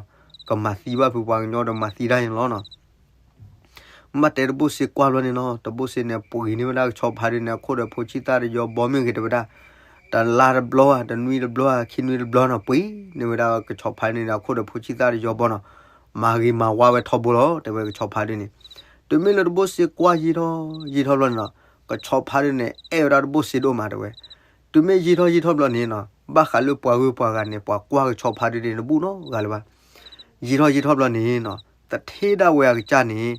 ကမၤသံဘၣ်ဖုးပှၤကညီဒီးမၤသံတၢ်န့ၣ်လီၤနီၤ မ့ၢ်တဲတဘိၣ်စ့ကွၢ်ဘျီန့ၣ်နီၤ, တဘိၣ်စ့န့ၣ် ပှ့ၤန့ၢ်ဝဲဒၣ်ကဆီဖါဒုန့ၣ် အခိၣ်ဒီးဖိဆံၣ်သၣ်တယီဘီမ့ၢ်ဂ့ၤတဲဝဲဒၣ်, တလါတဘျီဧါ တနွံတဘျီဧါ ခံနွံတဘျီနီၤ ပှ့ၤန့ၢ်ဝဲဒၣ်ကဆီဖါဒုန့ၣ် အခိၣ်ဒီးဖိဆံၣ်သၣ်တယီဘီနီၤ, မၤဂ့ၤမၤဝါဝဲထီဘိလီၤ တဲဝဲကဆီဖါဒုန့ၣ်, တုၤမ့ၢ်လၢတဘိၣ်စ့ကွၢ်ယံာ်ထီၣ်ယံာ်ထီၣ်ဘျီန့ၣ်နီၤ, ကဆီဖါဒုန့ၣ် အဲၣ်ဝဲဒၣ်တဘိၣ်စ့ဒိၣ်မးတဲဝဲ, တုၤမ့ၢ်ယံာ်ထီၣ်ယံာ်ထီၣ်ဘျီန့ၣ်နီၤ, ဘၣ်ဃးလၢပှၤဂုၤပှၤဂၤန့ၣ် ပှၤကွၢ်ကဆီဖါဒုန့ၣ် တဘူၣ်နီတဂၤလၢၤဘၣ် ယံာ်ထီၣ်ယံာ်ထီၣ်ဘျီန့ၣ်နီၤ, သထ့ဒၣ်ဝဲအကစၢ်န့ၣ်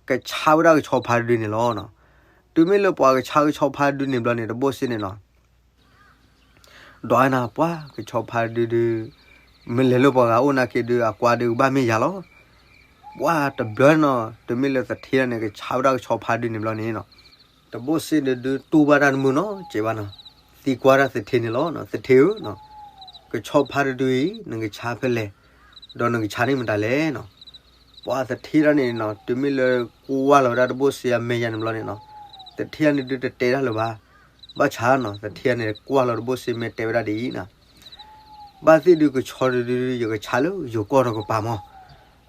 ကဆါဝဲဒၣ်ကဆီဖါဒုန့ၣ်လီၤနီၤ, တုၤမ့ၢ်လၢပှၤကဆါကဆီဖါဒုန့ၣ်ဘျီန့ၣ် တဘိၣ်စ့န့ၣ်နီၤ, ဒွးနၤပှၤကဆီဖါဒုဒု, မ့ၢ်လဲၤလၢပှၤဂၤအိၣ်နာ်က့ဒု အကွၢ်ဒုကဘၣ်မ့ၢ်ယၤလီၤ, ပှၤတဘျီနီၤ, တုၤမ့ၢ်လၢသထ့ဒၣ်န့ၣ် ကဆါဝဲဒၣ်ကဆီဖါဒုန့ၣ်ဘျီန့ၣ်နီၤ, က တဘိၣ်စ့ဒုးဒုးတူၢ်ဘၣ်တၢ်တမုာ်နီတစဲးဘၣ်နီၤ, သံကွၢ်တၢ်သထ့န့ၣ်လီၤ. သထ့ဧၢ, ကဆီဖါတဒုအံၤ နကဆါဖဲလဲၣ်, ဒီးနကဆါန့ၣ်မတၤလဲၣ်နီၤ. ပှၤသထ့တၢ်န့ၣ်နီၤ တုၤမ့ၢ်လၢကွၢ်လီၤဝဲဒၣ်တဘိၣ်စ့အမဲာ်ညါန့ၣ်ဘျီန့ၣ်နီၤ, သထ့တၢ်န့ၣ်ဒုးတတဲတၢ်လၢၤဘၣ်. ဘၣ်ဆၣ်နီၤ သထ့တၢ်န့ၣ်ကွၢ်လီၤတဘိၣ်စ့မဲာ်တဲဝဲဒၣ်ဒ်အံၤနီၤ, ဘၣ်သ့ၣ်ဒုးကဆီတဒုဒုး ယကဆါလၢယိၤကီၢ်တကပၤမီၤ.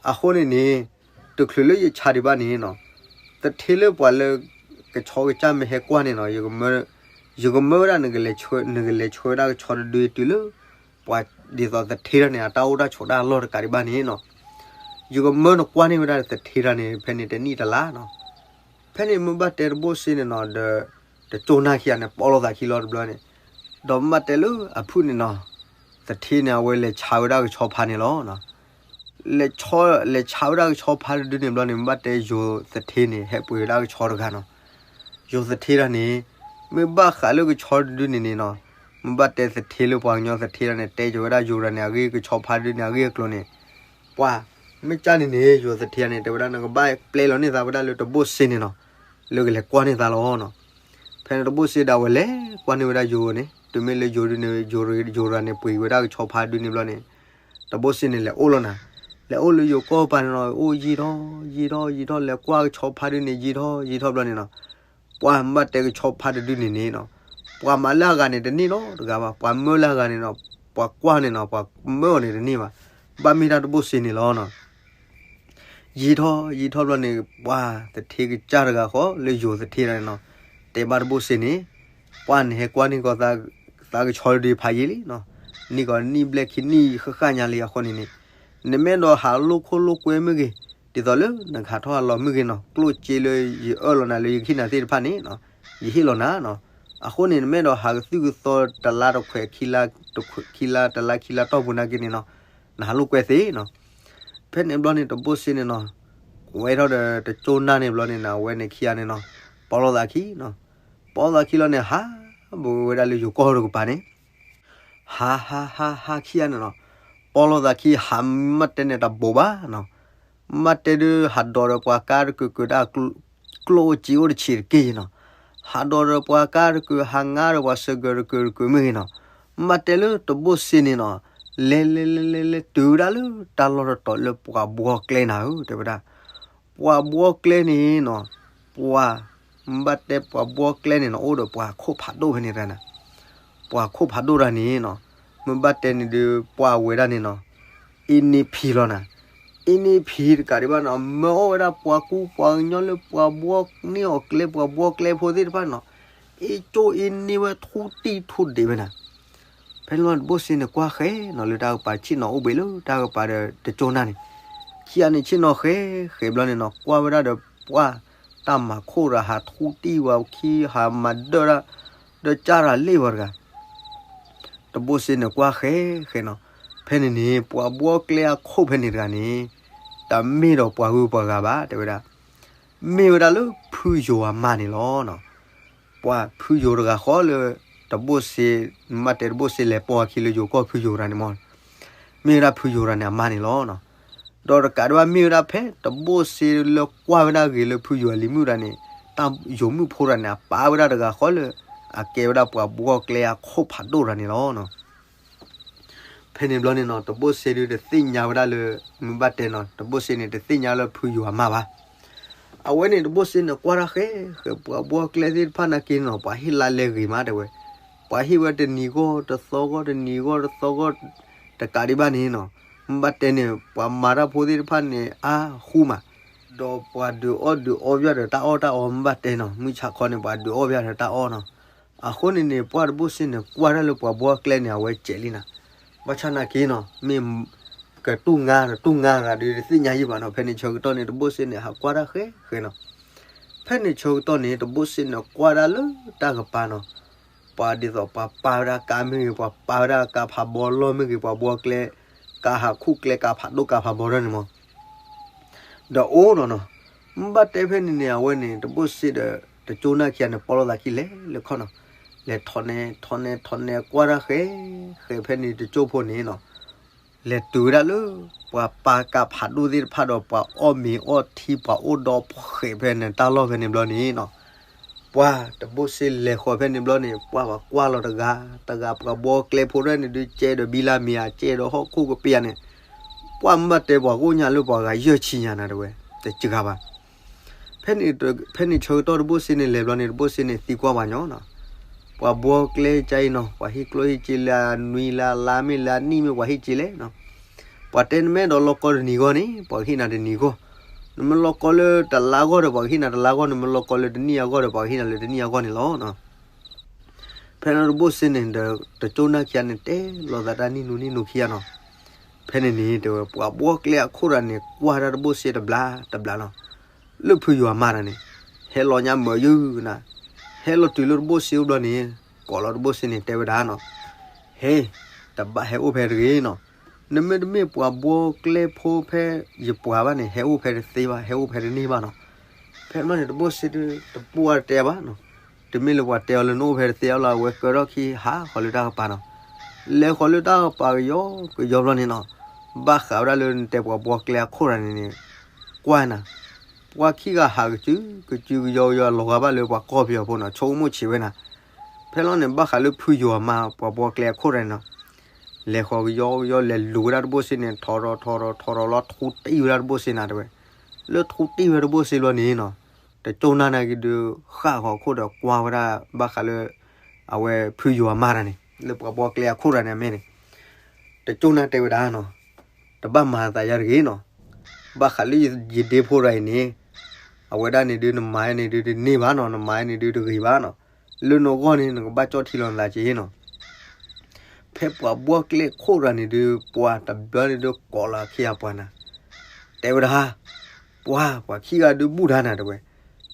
အဃိန့ၣ်န့ၣ် တချုးလၢယဆါဒံးဘၣ်န့ၣ်နီၤ, သထ့လၢပှၤလၢ ကဆီကစၢ်မ့ၢ်ဟဲကွၢ်န့ၣ်နီၤ, ယကမၢဝဲဒၣ် နကလဲၤဆှၢဝဲဒၣ်ကဆီတဒုတုၤလၢ ပှၤဒ်သိးသထ့တၢ်န့ၣ် အတၢ်အိၣ်တၢ်ဆိးတၢ်အလီၢ်တကးဒံးဘၣ်န့ၣ်နီၤ, ယကမၢနကွၢ်န့ၢ်ဝဲဒၣ်သထ့တၢ်န့ၣ် ဖဲန့ၣ်တနံၣ်တလါနီၤ. ဖဲန့ၣ်မ့ၢ်ဘၣ်တဲတဘိၣ်စ့န့ၣ်နီၤ ဒီး တကၠိနၢ်ခံဂၤန့ၣ် ပီၣ်လိာ်သးခံလီၤတဘျီန့ၣ်, ဒီးမ့ၢ်ဘၣ်တဲလၢအဖုၣ်န့ၣ်နီၤ, သထ့န့ၣ် အဝဲလဲၤဆါဝဲဒၣ်ကဆီဖါန့ၣ်လီၤ. လဲၤဆါဝဲဒၣ်ကဆီဖါတဒုန့ၣ်ဘျီန့ၣ် မ့ၢ်ဘၣ်တဲယိၤသထ့န့ၣ် ဟဲပှ့ၤဝဲဒၣ်ကဆီတဂၤနီၤ. ယိၤသထ့တၢ်န့ၣ် မ့ၢ်ဘၣ်ဃးလၢကဆီတဒုန့ၣ်န့ၣ်နီၤ, မ့ၢ်ဘၣ်တဲသထ့လၢပှၤကညီသထ့တၢ်န့ၣ် တဲက့ၤဝဲဒၣ်ယိၤတဂၤန့ၣ် အဂ့ၢ်ကဆီဖါတဒုန့ၣ် အဂ့ၢ်အကျိၤန့ၣ်, ပှၤ မ့ၢ်ကၢ်န့ၣ်န့ၣ် ယိၤသထ့တၢ်န့ၣ် တဲဝဲဒၣ် နကဘၣ်ပျဲလီၤန့ၢ်သးဝဲဒၣ်လၢတဘိၣ်စ့န့ၣ်နီၤ, လၢကလဲၤကွၢ်န့ၢ်သးလီၤနီၤ. ဖဲန့ၣ်တဘိၣ်စ့ဒၣ်ဝဲလဲၤကွၢ်န့ၢ်ဝဲဒၣ်ယိၤန့ၣ် တုၤမ့ၢ်လၢယိၤဒုန့ၣ် ယိၤတဂၤန့ၣ် ပှ့ၤဝဲဒၣ်ကဆီဖါဒုန့ၣ်ဘျီန့ၣ်, တဘိၣ်စ့န့ၣ် လဲၤအိၣ်လီၤနၤ, လဲၤအိၣ်လၢယိၤကီၢ်ပၤန့ၣ်နီၤ, အိၣ်ယံာ်ထီၣ်ယံာ်ထီၣ်ယံာ်ထီၣ် လဲၤကွၢ်ကဆီဖါဒုန့ၣ် ယံာ်ထီၣ်ယံာ်ထီၣ်ဘျီန့ၣ်နီၤ, ပှၤမ့ၢ်ဘၣ်တဲကဆီဖါတဒုန့ၣ်န့ၣ်နီၤ, ပှၤမၤလၢအဂၤန့ၣ်တန့ၢ်နီတဂၤဘၣ်, ပှၤမၢလၢအဂၤန့ၣ်နီၤ, ပှၤကွၢ်န့ၣ်နီၤ ပှၤမၢအီၤန့ၣ်တန့ၢ်ဘၣ်, ဘၣ်မ့ၢ်ဒၣ်တဘိၣ်စ့န့ၣ်လီၤနီၤ. ယံာ်ထီၣ်ယံာ်ထီၣ်ဘျီန့ၣ် ပှၤသထ့ကစၢ်တဂၤဃီလၢယိၤသထ့တၢ်န့ၣ်နီၤ, တဲဘၣ်တဘိၣ်စ့န့ၣ်, ပှၤန့ၣ်ဟဲကွၢ်န့ၢ်ကီး သးကဆီတဒုဖးယံာ်လံနီၤ, န့ၢ်ကီးနံၣ်ဘျဲၣ်ခံနံၣ်ဃၣ်ဃၣ်ညါလံအဃိန့ၣ်န့ၣ်, နမ့ၢ်အဲၣ်ဒိးဟးလိာ်ခိၣ်လိာ်ကွဲမ့ၢ်ဂ့ၤ, ဒ်သိးလၢနကဟးထီၣ်ဟးလီၤမ့ၢ်ဂ့ၤနီၤ, ကျိၣ်စ့လၢယအၢၣ်လီၤနၤလၢယကဟ့ၣ်နၤသ့ၣ်တဖၣ်န့ၣ်နီၤ, ယဟ့ၣ်လီၤနၤနီၤ. အဃိန့ၣ် နမ့ၢ်အဲၣ်ဒိးဟးကသုၣ်ကသီတလါတခွဲးခံလါ, ခံလါတလါခံလါတီၢ်ပူၤနာ်က့န့ၣ်နီၤ, နဟးလိာ်ကွဲသ့နီၤ. ဖဲန့ၣ်ဘျီန့ၣ် တဘိၣ်စ့န့ၣ်နီၤ, ကွဲထီၣ်ဒီးတကၠိနၢ်န့ၣ်ဘျီန့ၣ်နီၤ, အဝဲန့ၣ်ခံဂၤန့ၣ်နီၤ, ပီၣ်လိာ်သးခံနီၤ, ပီၣ်လိာ်သးခံလီၤန့ၣ် ဟးဘၣ်ဝဲဒၣ်လၢယိၤကီၢ်တကပၤန့ၣ်, ဟးဟးဟးဟးခံဂၤန့ၣ်နီၤ, ပီၣ်လိာ်သးခံ ဟးမ့ၢ်တဲန့ၣ်တဘိးဘၣ်နီၤ, မ့ၢ်တဲဒုး ဟးဒိးဒီးပှၤကါတကုာ်ကုာ်ဒၣ် ကျိၣ်အိၣ်စ့အိၣ်တဆံးတက့ၢ်နီၤ, ဟးဒိးဒီးပှၤကါတကုာ် ဟးငါဒီးပှၤစၢၤကၢၤတကုာ်တကုာ်မ့ၢ်ဂ့ၤနီၤ, မ့ၢ်တဲလၢတဘိၣ်စ့န့ၣ်နီၤ, လဲၤလဲၤလဲၤလဲၤလဲၤတုၤဝဲဒၣ်လၢ တၢ်လီၢ်တတီၤလၢပှၤဘှီကျဲနၤဧၢ တဲဝဲဒၣ်, ပှၤဘှီကျဲန့ၣ်နီၤ, ပှၤ မ့ၢ်ဘၣ်တဲပှၤဘှီကျဲန့ၣ်နီၤ အိၣ်ဒီးပှၤခိၣ်ဖးဒိၣ်ဖဲန့ၣ်တဂၤန့ၣ်, ပှၤခိၣ်ဖးဒိၣ်တဂၤန့ၣ်နီၤ, မ့ၢ်ဘၣ်တဲန့ၣ်ဒုး ပှၤဝဲဒၣ်န့ၣ်နီၤ, အ့န့ၢ်ဖံးလီၤနၤ, အ့န့ၢ်ဖံးတကးဒံးဘၣ်နီၤ မၢအီၣ်ဝဲဒၣ်ပှၤကူပှၤကညီလၢပှၤဘှီန့ၢ်အီၤကျဲ ပှၤဘှီကျဲဖိသ့ၣ်တဖၣ်နီၤ, အ့ကၠိၣ်အ့န့ၢ်ဝဲထူတံၢ်ထူဒံးဝဲနၤ. ဖဲန့ၣ်ဘျီတဘိၣ်စ့န့ၣ်ကွၢ်ဃဲနီၤ လၢတၢ်ကပၤဆ့ၣ်နီၤအိၣ်ဘှံးလၢတၢ်ကပၤဒီးတကၠိနၢ်န့ၣ်, ခံဂၤန့ၣ်ဆ့ၣ်နီၤဃဲဃဲဘျီန့ၣ်နီၤ ကွၢ်ဝဲဒၣ်ဒီးပှၤတၢ်မၤခိၣ်တဂၤ ဟးထူတံၢ်ဝဲခံ ဟးမၤဒၢၣ်ဒၣ် ဒီးကၢ်တၢ်လ့ၣ်ဝဲတဂၤ တဘိၣ်စ့န့ၣ်ကွၢ်ဃဲဃဲနီၤ, ဖဲန့ၣ်န့ၣ် ပှၤဘှီကျဲအခိၣ်ဖဲန့ၣ်တဂၤန့ၣ် တမ့ၢ်ဒီးပှၤဂုၤပှၤဂၤဘၣ် တဲဝဲဒၣ်, မ့ၢ်ဝဲဒၣ်လၢဖုယိၤအမါန့ၣ်လီၤ. ပှၤဖုယိၤတဂၤဃီလၢ တဘိၣ်စ့ မ့ၢ်တဲတဘိၣ်စ့လဲၤပိာ်အခံလၢယိၤကီၢ်ဖုယိၤတဂၤန့ၣ်မီၢ်, မ့ၢ်ဝဲဒၣ်ဖုယိၤတဂၤန့ၣ်အမါန့ၣ်လီၤ. ဒီးတကးဒံးဘၣ်မ့ၢ်ဝဲဒၣ်ဖဲတဘိၣ်စ့လၢကွၢ်ဝဲဒၣ်ဂ့ၤလၢဖုယိၤအလံၤမုၣ်တဂၤန့ၣ်, တၢ်ယိၤမုၣ်ဖိတဂၤန့ၣ် အပာ်ဝဲဒၣ်တဂၤဃီလၢ အကဲဝဲဒၣ်ပှၤဘှီကျဲအခိၣ်ဖးဒိၣ်တဂၤန့ၣ်လီၤ. ဖဲန့ၣ်ဘျီန့ၣ်နီၤ တဘိၣ်စ့ဒုးတသ့ၣ်ညါဝဲဒၣ်လၢ မ့ၢ်ဘၣ်တဲနီၤ တဘိၣ်စ့န့ၣ် တသ့ၣ်ညါလၢဖုယိၤအမါဘၣ်. အဝဲန့ၣ်တဘိၣ်စ့န့ၣ် ကွၢ်တၢ်ဃဲ ဃဲပှၤဘှီကျဲသ့ၣ်တဖၣ်နာ်က့နီၤ ပှၤဟ့ၣ်လါလဲဂ့ၤမးတဲဝဲ, ပှၤဟ့ၣ်ဝဲတနံၤဂီၢ်တသီဂီၢ် တနံၤဂီၢ်တသီဂီၢ် တကးဒံးဘၣ်န့ၣ်နီၤ, မ့ၢ်ဘၣ်တဲန့ၣ် ပှၤမၤတၢ်ဖိသ့ၣ်တဖၣ်န့ၣ် အါဃူမး, ဒီးပှၤဒုးအီၣ်ဒုးအီပျၢ်ဒီးတၢ်အီၣ်တၢ်အီ မ့ၢ်ဘၣ်တဲနီၤ မုၢ်ဆါခီန့ၣ် ပှၤဒုးအီၣ်ပျၢ်ဒီးတၢ်အီၣ်နီၤ. အဃိန့ၣ်န့ၣ် ပှၤတဘိၣ်စ့န့ၣ် ကွၢ်တၢ်လၢပှၤဘှီကျဲန့ၣ် အဝဲစဲးလံနၤ, ဘၣ်ဆၣ်နာ်က့နီၤ မ့ၢ်ကတူၢ်ငါတတူၢ်ငါဂၤဒုးတသ့ၣ်ညါယံၣ်ဘၣ်နီၤ. ဖဲန့ၣ်ဆၢကတီၢ်န့ၣ် တဘိၣ်စ့န့ၣ် ဟးကွၢ်တၢ်ဃဲဃဲနီၤ. ဖဲန့ၣ်ဆၢကတီၢ်န့ၣ် တဘိၣ်စ့န့ၣ် ကွၢ်ဒၣ်လၢတၢ်ကပၤနီၤ, ပှၤဒ်သိးပှၤပာ်ဝဲဒၣ်ကါမ့ၢ်ဂ့ၤ ပှၤပာ်ဝဲဒၣ်ကါဖးဘီလီၢ်မ့ၢ်ဂ့ၤ ပှၤဘှီကျဲ ကါဟးခူၣ်ကျဲ ကါဖးဒိၣ်ကါဖးဘီထီၣ်န့ၣ်မီၢ် ဒီးအိၣ်နီၤနီၤ, မ့ၢ်ဘၣ်တဲဖဲန့ၣ်န့ၣ် အဝဲန့ၣ် တဘိၣ်စ့ဒီး တကၠိနၢ်ခံဂၤန့ၣ် ပီၣ်လိာ်သးခံလဲၤလၢခီၣ်နီၤ, လဲၤထီၣ်နဲထီၣ်နဲထီၣ်နဲကွၢ်တၢ်ဃဲ ဃဲဖဲန့ၣ်တကၠိဖိန့ၣ်နီၤ, လဲၤတုၤဝဲဒၣ်လၢ ပှၤပာ်ကါဖးဒိၣ်သ့ၣ်တဖၣ်ဒီး ပှၤအီၣ်မ့ၤအီထံ ပှၤအိၣ်ဒီးဃဲဖဲန့ၣ်တၢ်လီၢ်ဖဲန့ၣ်ဘျီန့ၣ်နီၤ, ပှၤတဘိၣ်စ့လဲၤဃီၤဖဲန့ၣ်ဘျီန့ၣ် ပှၤဘၣ်ကွၢ်လီၤတဂၤတဂၤ ပှၤဘှီကျဲဖိတဖၣ်န့ၣ်ဒုး ကဲဒီးဘံလါမ့ၤဧါ ကဲဒီးဟီၣ်ခိၣ်ကပ့ၤဧါန့ၣ်, ပှၤမ့ၢ်ဘၣ်တဲပှၤကိးညါလၢပှၤဂၤယဲၢ်ဆံညါနၤတဝဲ, တစှၤဘၣ်. ဖဲန့ၣ်, ဖဲန့ၣ်ဆၢကတီၢ်တဘိၣ်စ့န့ၣ် လဲၤဘျီန့ၣ် တဘိၣ်စ့န့ၣ်သံကွၢ်ပှၤညီနီၤ, ပှၤဘှီကျဲကအံၤနီၤ ပှၤဟ့ၣ်ကျိဟ့ၣ်စ့လၢအနွံလၢအလါမ့ၢ်လၢအနံၣ်မ့ၢ် ပှၤဟ့ၣ်စ့လဲၣ်နီၤ. ပှၤတဲနမ့ၢ်အဲၣ်ဒိးလီၢ်ကီတနံၤဂီၢ်န့ၣ် ပှၤကဟ့ၣ်နၤတနံၤဂီၢ်, နမ့ၢ်လီၢ်ကီလၢတလါဂီၢ်ဒီး ပှၤကဟ့ၣ်နၤတလါဂီၢ်, နမ့ၢ်လီၢ်ကီလၢတနံၣ်အဂီၢ်ဒီး ပှၤကဟ့ၣ်နၤလၢတနံၣ်အဂီၢ်န့ၣ်လီၤ. ဖဲန့ၣ်တဘိၣ်စ့န့ၣ်ဒီး တကၠိၣ်နၢ်ခံဂၤန့ၣ် တဲလိာ်သးတၢ်နံၣ်နူနံၣ်နူခံဂၤနီၤ. ဖဲန့ၣ်န့ၣ် တဲဝဲ ပှၤဘှီကျဲအခိၣ်တဂၤန့ၣ် ကွၢ်ဒၣ်တဘိၣ်စ့တဘျီတဘျီနီၤ, လၢဖုယွၤမါတဂၤန့ၣ် ဟဲလီၤညါမုာ်ယုၢ်နၤ, ဟဲလီၤတုၤလၢတဘိၣ်စ့အိၣ်ဘျီန့ၣ် ကိးလီၤတဘိၣ်စ့န့ၣ် တဲဝဲဒၣ်နီၤ, ဟ့, တဘၣ်ဟဲအိၣ်ဖဲတဂ့ၤနီၤ, နမ့တမ့ၢ်ပှၤဘှီကျဲဖိဖဲယပှၤဘၣ်န့ၣ် ဟဲအိၣ်ဖဲတသ့ဘၣ်, ဟဲအိၣ်ဖဲတန့ၢ်ဘၣ်နီၤ. ဖဲန့ၣ်န့ၣ် တဘိၣ်စ့တပှၢ်တဲဘၣ်နီၤ, တမ့ၢ်လၢပှၤတဲအီၤလၢနအိၣ်ဖဲတသ့အီၤလီၤ, အဝဲကၢထီၣ်ခံဟးဃီၤလၢတၢ်ကပၤနီၤ, လဲၤဃီၤလၢတၢ်ကပၤကယီကယီဘျီန့ၣ်နီၤ, ဘၣ်ဃးဝဲဒၣ်လၢနတဲပှၤဘှီကျဲအခိၣ်တဂၤန့ၣ်န့ၣ်, ကွၢ်နၤ, ပှၤခံဂၤဟးကစုကစုကယီကယီလီၤဂာ်ဘၣ်လၢပှၤကီၢ်ပယီၤဖိနီၤ, ဆိကမိၣ်ဆံးဝဲနၤ. ဖဲလီၤန့ၣ် ဘၣ်ဃးလၢဖုယွၤမါ ပှၤဘှီကျဲအခိၣ်တဂၤန့ၣ်နီၤ, လဲၤဃီၤကယီကယီ လဲၤလူၤဝဲဒၣ်တဘိၣ်စ့န့ၣ် ထီထီထီထီထီထီလီၤ ထူတံၢ်ဝဲဒၣ်တဘိၣ်စ့နၤတဲဝဲ, လၢထူတံၢ်ဝဲတဘိၣ်စ့ဘျီန့ၣ်နီၤ, တကၠိၣ်နၢ်န့ၣ်က့ၤဒုး ဃၣ်ဃီၤခိၣ်ဒီးကွၢ်ဝဲဒၣ် ဘၣ်ဃးလၢ အဝဲဖုယွၤမါတဂၤန့ၣ် လၢပှၤဘှီကျဲအခိၣ်တဂၤန့ၣ်အမဲာ်န့ၣ်, တကၠိၣ်နၢ်တဲဝဲဒၣ်နီၤ, တဘၣ်မၤသးယါတဂ့ၤနီၤ, ဘၣ်ဃးလၢယဒ့ဖိတဂၤအံၤန့ၣ်, အဝဲဒၣ်န့ၣ်ဒုး နမၤန့ၣ်ဒုးတန့ၢ်ဘၣ်နီၤ, နမၤန့ၣ်ဒုးတဂ့ၤဘၣ်နီၤ, လၢနဂီၢ်န့ၣ် နကဘၣ်ကၠီၣ်ထံလီၤနသးက့နီၤ. ဖဲပှၤဘှီကျဲခိၣ်တဂၤန့ၣ်ဒုး ပှၤတဘျီန့ၣ်ဒုးကိးလီၤခံဂၤပှၤနၤ, တဲဝဲဒၣ်, ပှၤ ပှၤခံဂၤဒုးဘူၣ်တၢ်နၤတဲဝဲ,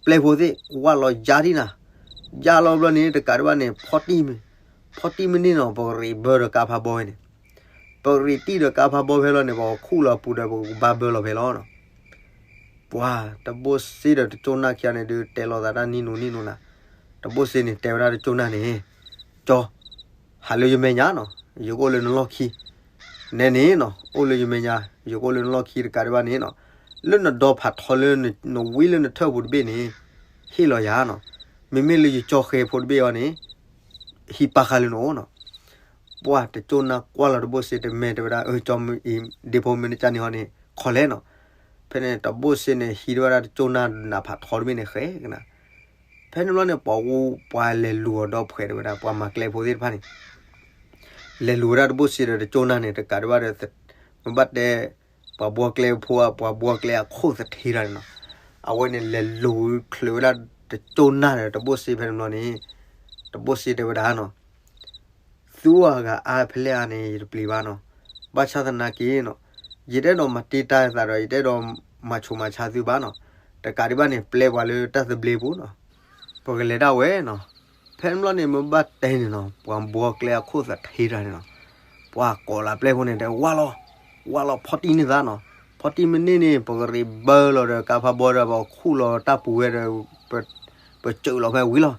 ပျဲၢ်ဖိသ့ၣ် ကွၢ်လီၤယါဒံနၤ, ယါလီၤဘျီန့ၣ် တကးဒံးဘၣ်န့ၣ် ဖီၣ်တံၢ်မ့ၢ်, ဖီၣ်တံၢ်မ့ၢ်န့ၣ်နီၤ ပကရ့းဘၢဒီးကါဖးဘီဝဲန့ၣ်, ပကရ့းတံၢ်ဒီးကါဖးဘီဖဲလီၤန့ၣ် ပကခူၣ်လီၤပူၤဒီး ပကဘၣ်ဘၢလီၤဖဲလီၤနီၤ. ပှၤတဘိၣ်စ့ဒီးတကၠိၣ်နၢ်ခံဂၤန့ၣ်ဒုး တဲလိာ်သးတၢ်နံၣ်နူနံၣ်နူနၤ, တဘိၣ်စ့န့ၣ် တဲဝဲဒၣ်တကၠိၣ်နၢ်န့ၣ်, ကၠီ, ဟးလၢယမဲာ်ညါနီၤ, ယကအိၣ်လၢနလီၢ်ခံ, နဲန့ၣ်နီၤ အိၣ်လၢယမဲာ်ညါ, ယကအိၣ်လၢနလီၢ်ခံတကးဒံးဘၣ်န့ၣ်နီၤ, လၢနဒီဖးထီလၢနဝံလၢနထၢၣ်ပူၤတဘ့ၣ်န့ၣ်, ဟ့ၣ်လီၤယၤနီၤ, မ့မ့ၢ်လၢယကၠီဃဲဖိတဘ့ၣ်အံၤန့ၣ်, ဟံးပာ်ဃာ်လၢနအိၣ်နီၤ. ပှၤတကၠိၣ်နၢ်ကွၢ်လီၤတဘိၣ်စ့တမဲာ်တဲဝဲဒၣ် အၢ ကၠီမ့ၢ်အံၤ ဒ့ဖိမ့ၢ်နကၢ်န့ၣ်ဟီန့ၣ် ခီလဲၣ်နီၤ. ဖဲန့ၣ်တဘိၣ်စ့န့ၣ် ဟံးထီၣ်ဝဲဒၣ်တကၠိၣ်နၢ်နးဖးထီတဘ့ၣ်န့ၣ်ဃဲကနၤ. ဖဲန့ၣ်ဘျီန့ၣ် ပှၤဂိၢ်ပှၤလဲၤလူၤအီၤဒီးဖှဲးတဲဝဲဒၣ် ပှၤမၤကျဲဖိသ့ၣ်တဖၣ်န့ၣ် လဲၤလူၤဝဲဒၣ်တဘိၣ်စ့ဒီးတကၠိၣ်နၢ်န့ၣ် တကးဒံးဘၣ်ဒီး မ့ၢ်ဘၣ်တဲ ပှၤဘှီကျဲဖိ ပှၤဘှီကျဲအခိၣ်သထ့တၢ်န့ၣ်နီၤ. အဝဲန့ၣ်လဲၤလူၤချုးဝဲဒၣ်တကၠိၣ်နၢ်ဒီးတဘိၣ်စ့ဖဲန့ၣ်ဘျီန့ၣ် တဘိၣ်စ့တဲဝဲဒၣ်နီၤ သူအဂၤအါဖဲလဲၣ်အါန့ၣ် ယတပျံၤဘၣ်နီၤ. ဘၣ်ဆၣ်သနာ်က့နီၤ ယတအဲၣ်ဒိးမၤတ့တၢ်သးဒီး ယတအဲၣ်ဒိးမၤဆူးမၤဆါသုဘၣ်နီၤ. တကးဒံးဘၣ်န့ၣ် ပျဲပှၤလၢတၢ်သဘျ့ပူၤနီၤ ပကလဲၤဒၣ်ဝဲနီၤ. ဖဲန့ၣ်ဘျီန့ၣ် မ့ၢ်ဘၣ်တဲန့ၣ်နီၤ ပှၤဘှီကျဲအခိၣ်သထ့တၢ်န့ၣ်နီၤ ပှၤကိးလၢပျဲၢ်ဖိန့ၣ် တဲဝဲလီၤ ဝဲလီၤ ဖီၣ်တံၢ်န့ၢ်သးနီၤ. ဖီၣ်တံၢ်မ့ၢ်န့ၢ်န့ၣ် ပကရ့းဘၢလီၤဒီးကါဖးဘီဒီး ပကခူၣ်လီၤတၢ်ပူၤဝဲဒီး ပစၢးလီၤဖဲဝံၤလီၤ.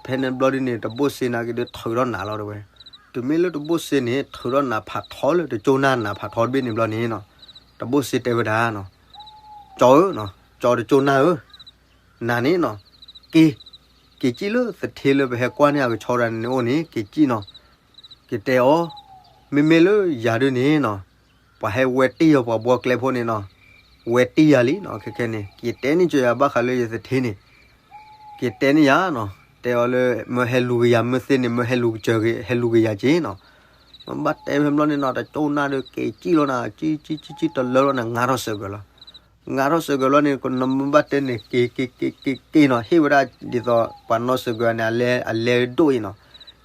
ဖဲန့ၣ်ဘျီဒ်န့ၣ် တဘိၣ်စ့နာ်က့ၤဒုးထုးထီၣ်နးလီၤတဲဝဲ. တုၤမ့ၢ်လၢတဘိၣ်စ့န့ၣ် ထုးထီၣ်နးဖးထီလၢတကၠိၣ်နၢ်နးဖးထီတဘ့ၣ်န့ၣ်ဘျီန့ၣ်နီၤ တဘိၣ်စ့တဲဝဲဒၣ်နီၤ ကၠီဧၢ, ကၠီတကၠိၣ်နၢ်ဧၢ, နၤန့ၣ်နီၤ က့ၤ, က့ၤစံၣ်လၢသထ့လၢပဟဲကွၢ်န့ၢ်အကဆီတဂၤန့ၣ်အိၣ်န့ၣ် က့ၤစံၣ်နီၤ. က့ၤတဲအီၤ, မ့မ့ၢ်လၢယၤဒုးန့ၣ်နီၤ ပှၤဟဲဝဲတံၢ်ယၤပှၤဘှီကျဲဖိန့ၣ်နီၤ ဝဲတံၢ်ယၤလံနီၤ. ခဲခဲန့ၣ် က့ၤတဲန့ၢ်ကၠီယၤဘၣ်ဃးလၢယသထ့န့ၣ် က့ၤတဲန့ၢ်ယၤနီၤ တဲအီၤလၢ မၢဟဲလူၤက့ၤယၤ မၢသ့န့ၣ် မၢဟဲလူၤက့ၤယၤက့ၤနီၤ. မ့ၢ်ဘၣ်တဲဖဲဘျီန့ၣ်နီၤ တကၠိၣ်နၢ်ဒီးက့ၤစံၣ်လီၤနၤ စံၣ်စံၣ်စံၣ်စံၣ်တလၢလီၤနၤ ငါထီၣ်စၢၤကၢၤလီၤ. ငါထီၣ်စၢၤကၢၤလီၤန့ၣ် နမ့ၢ်ဘၣ်တဲန့ၣ် က့ၤက့ၤက့ၤက့ၤက့ၤနီၤ ဟ့ၣ်ဝဲဒၣ်ဒ်သိးပှၤနီၣ်စၢၤကၢၤန့ၣ် အလဲအလဲဒိၣ်အံၤနီၤ.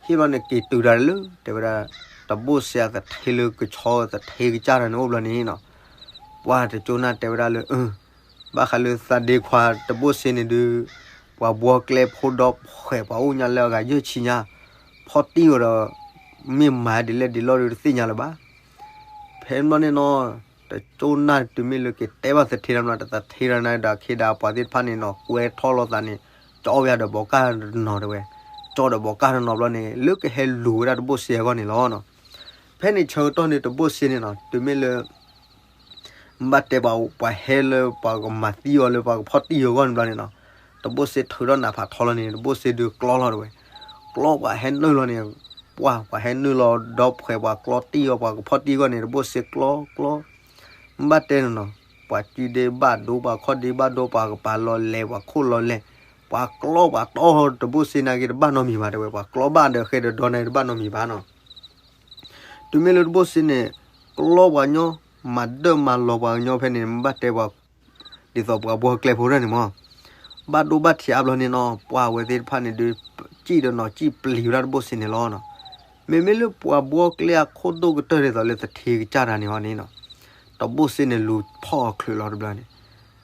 ဟ့ၣ်ဘျီန့ၣ် က့ၤတုၤတၢ်လၢ တဲဝဲဒၣ် တဘိၣ်စ့အသထ့လၢကဆီသထ့ကစၢ်တၢ်န့ၣ်အိၣ်ဘျီန့ၣ်နီၤ ပှၤတကၠိၣ်နၢ်တဲဝဲဒၣ်လၢ အၢ ဘၣ်ဃးလၢသးဒ့ခွါတဘိၣ်စ့န့ၣ်ဒုး ပှၤဘှီကျဲဖိဒီးဖှဲးပှၤအိၣ်ညါလၢအဂၤယဲၢ်ဆံညါ ဖီၣ်တံၢ်အီၤဒီး မ့ၢ်မၤဒ်လဲၣ်ဒ်လဲၣ်ဒီးတသ့ၣ်ညါလၢၤဘၣ်. ဖဲဘျီန့ၣ်နီၤ တကၠိၣ်နၢ်တုၤမ့ၢ်လၢက့ၤတဲဘၣ်သထ့တၢ်နီၤ တသထ့တၢ်န့ၣ်ဒီး အခ့ဒီးပှၤသ့ၣ်တဖၣ်န့ၣ်နီၤ ကွဲထီၣ်လိာ်သးန့ၣ် ကၠီဝဲဒီးဘီးကၢ်တနီၤတဲဝဲ. ကၠီဒီးဘီးကၢ်တနီၤဘျီန့ၣ် လၢကဟဲလူၤဝဲဒၣ်တဘိၣ်စ့အဂီၢ်န့ၣ်လီၤ. ဖဲန့ၣ်ဆၢကတီၢ်န့ၣ်တဘိၣ်စ့န့ၣ်နီၤ တုၤမ့ၢ်လၢ ဘၣ်တဲပှၤဟဲလၢပှၤကမၤသံအီၤလၢပှၤကဖီၣ်တံၢ်အီၤအဂီၢ်န့ၣ်ဘျီန့ၣ်နီၤ တဘိၣ်စ့ထုးထီၣ်နးဖးထီလီၤန့ၣ် တဘိၣ်စ့ဒုးကျီလီၤတဝဲ, ကျီပှၤဟဲနုာ်လီၤန့ၣ်, ပှၤ ပှၤဟဲနုာ်လီၤဒီဖှဲး ပှၤကျီတံၢ်အီၤ ပှၤကဖီၣ်တံၢ်အဂီၢ်န့ၣ် တဘိၣ်စ့ကျီကျီ, ဘၣ်တဲန့ၣ်နီၤ, ပှၤစုဒ့ဘၣ်ဒိ ပှၤခီၣ်ဒ့ဘၣ်ဒိ ပှၤကပၤလီၤလဲၤ ပှၤခိၣ်လီၤလဲၤ, ပှၤကျီပှၤတီတဘိၣ်စ့နာ်က့တဘၣ်နီတမံၤဘၣ်တဝဲ, ပှၤကျီဘၣ်ဒီးဃဲဒီးဒီနာ်က့တဘၣ်နီတမံၤဘၣ်နီၤ. တုၤမ့ၢ်လၢတဘိၣ်စ့န့ၣ် ကျီပှၤကညီ, မၤဒၢၣ်မၤလီၤပှၤကညီဖဲန့ၣ် ဘၣ်တဲပှၤ ဒ်သိးပှၤဘှီကျဲဖိတၢ်န့ၣ်မး, ဘၣ်ဒိဘၣ်ထံးအါဘျီန့ၣ်နီၤ ပှၤဝဲသ့ၣ်တဖၣ်န့ၣ်ဒုး စံၣ်ဒီးနီၤ စံၣ်ပျံၤဝဲဒၣ်တဘိၣ်စ့န့ၣ်လီၤနီၤ. မ့မ့ၢ်လၢပှၤဘှီကျဲအခိၣ်ဒိၣ်ကတၢၢ်ဒ်သိးလၢသထ့ကစၢ်တၢ်န့ၣ်ဟီန့ၣ်နီၤ, တဘိၣ်စ့န့ၣ်လူၤဖီၣ်အီၤချုးလီၤတဘျီန့ၣ်,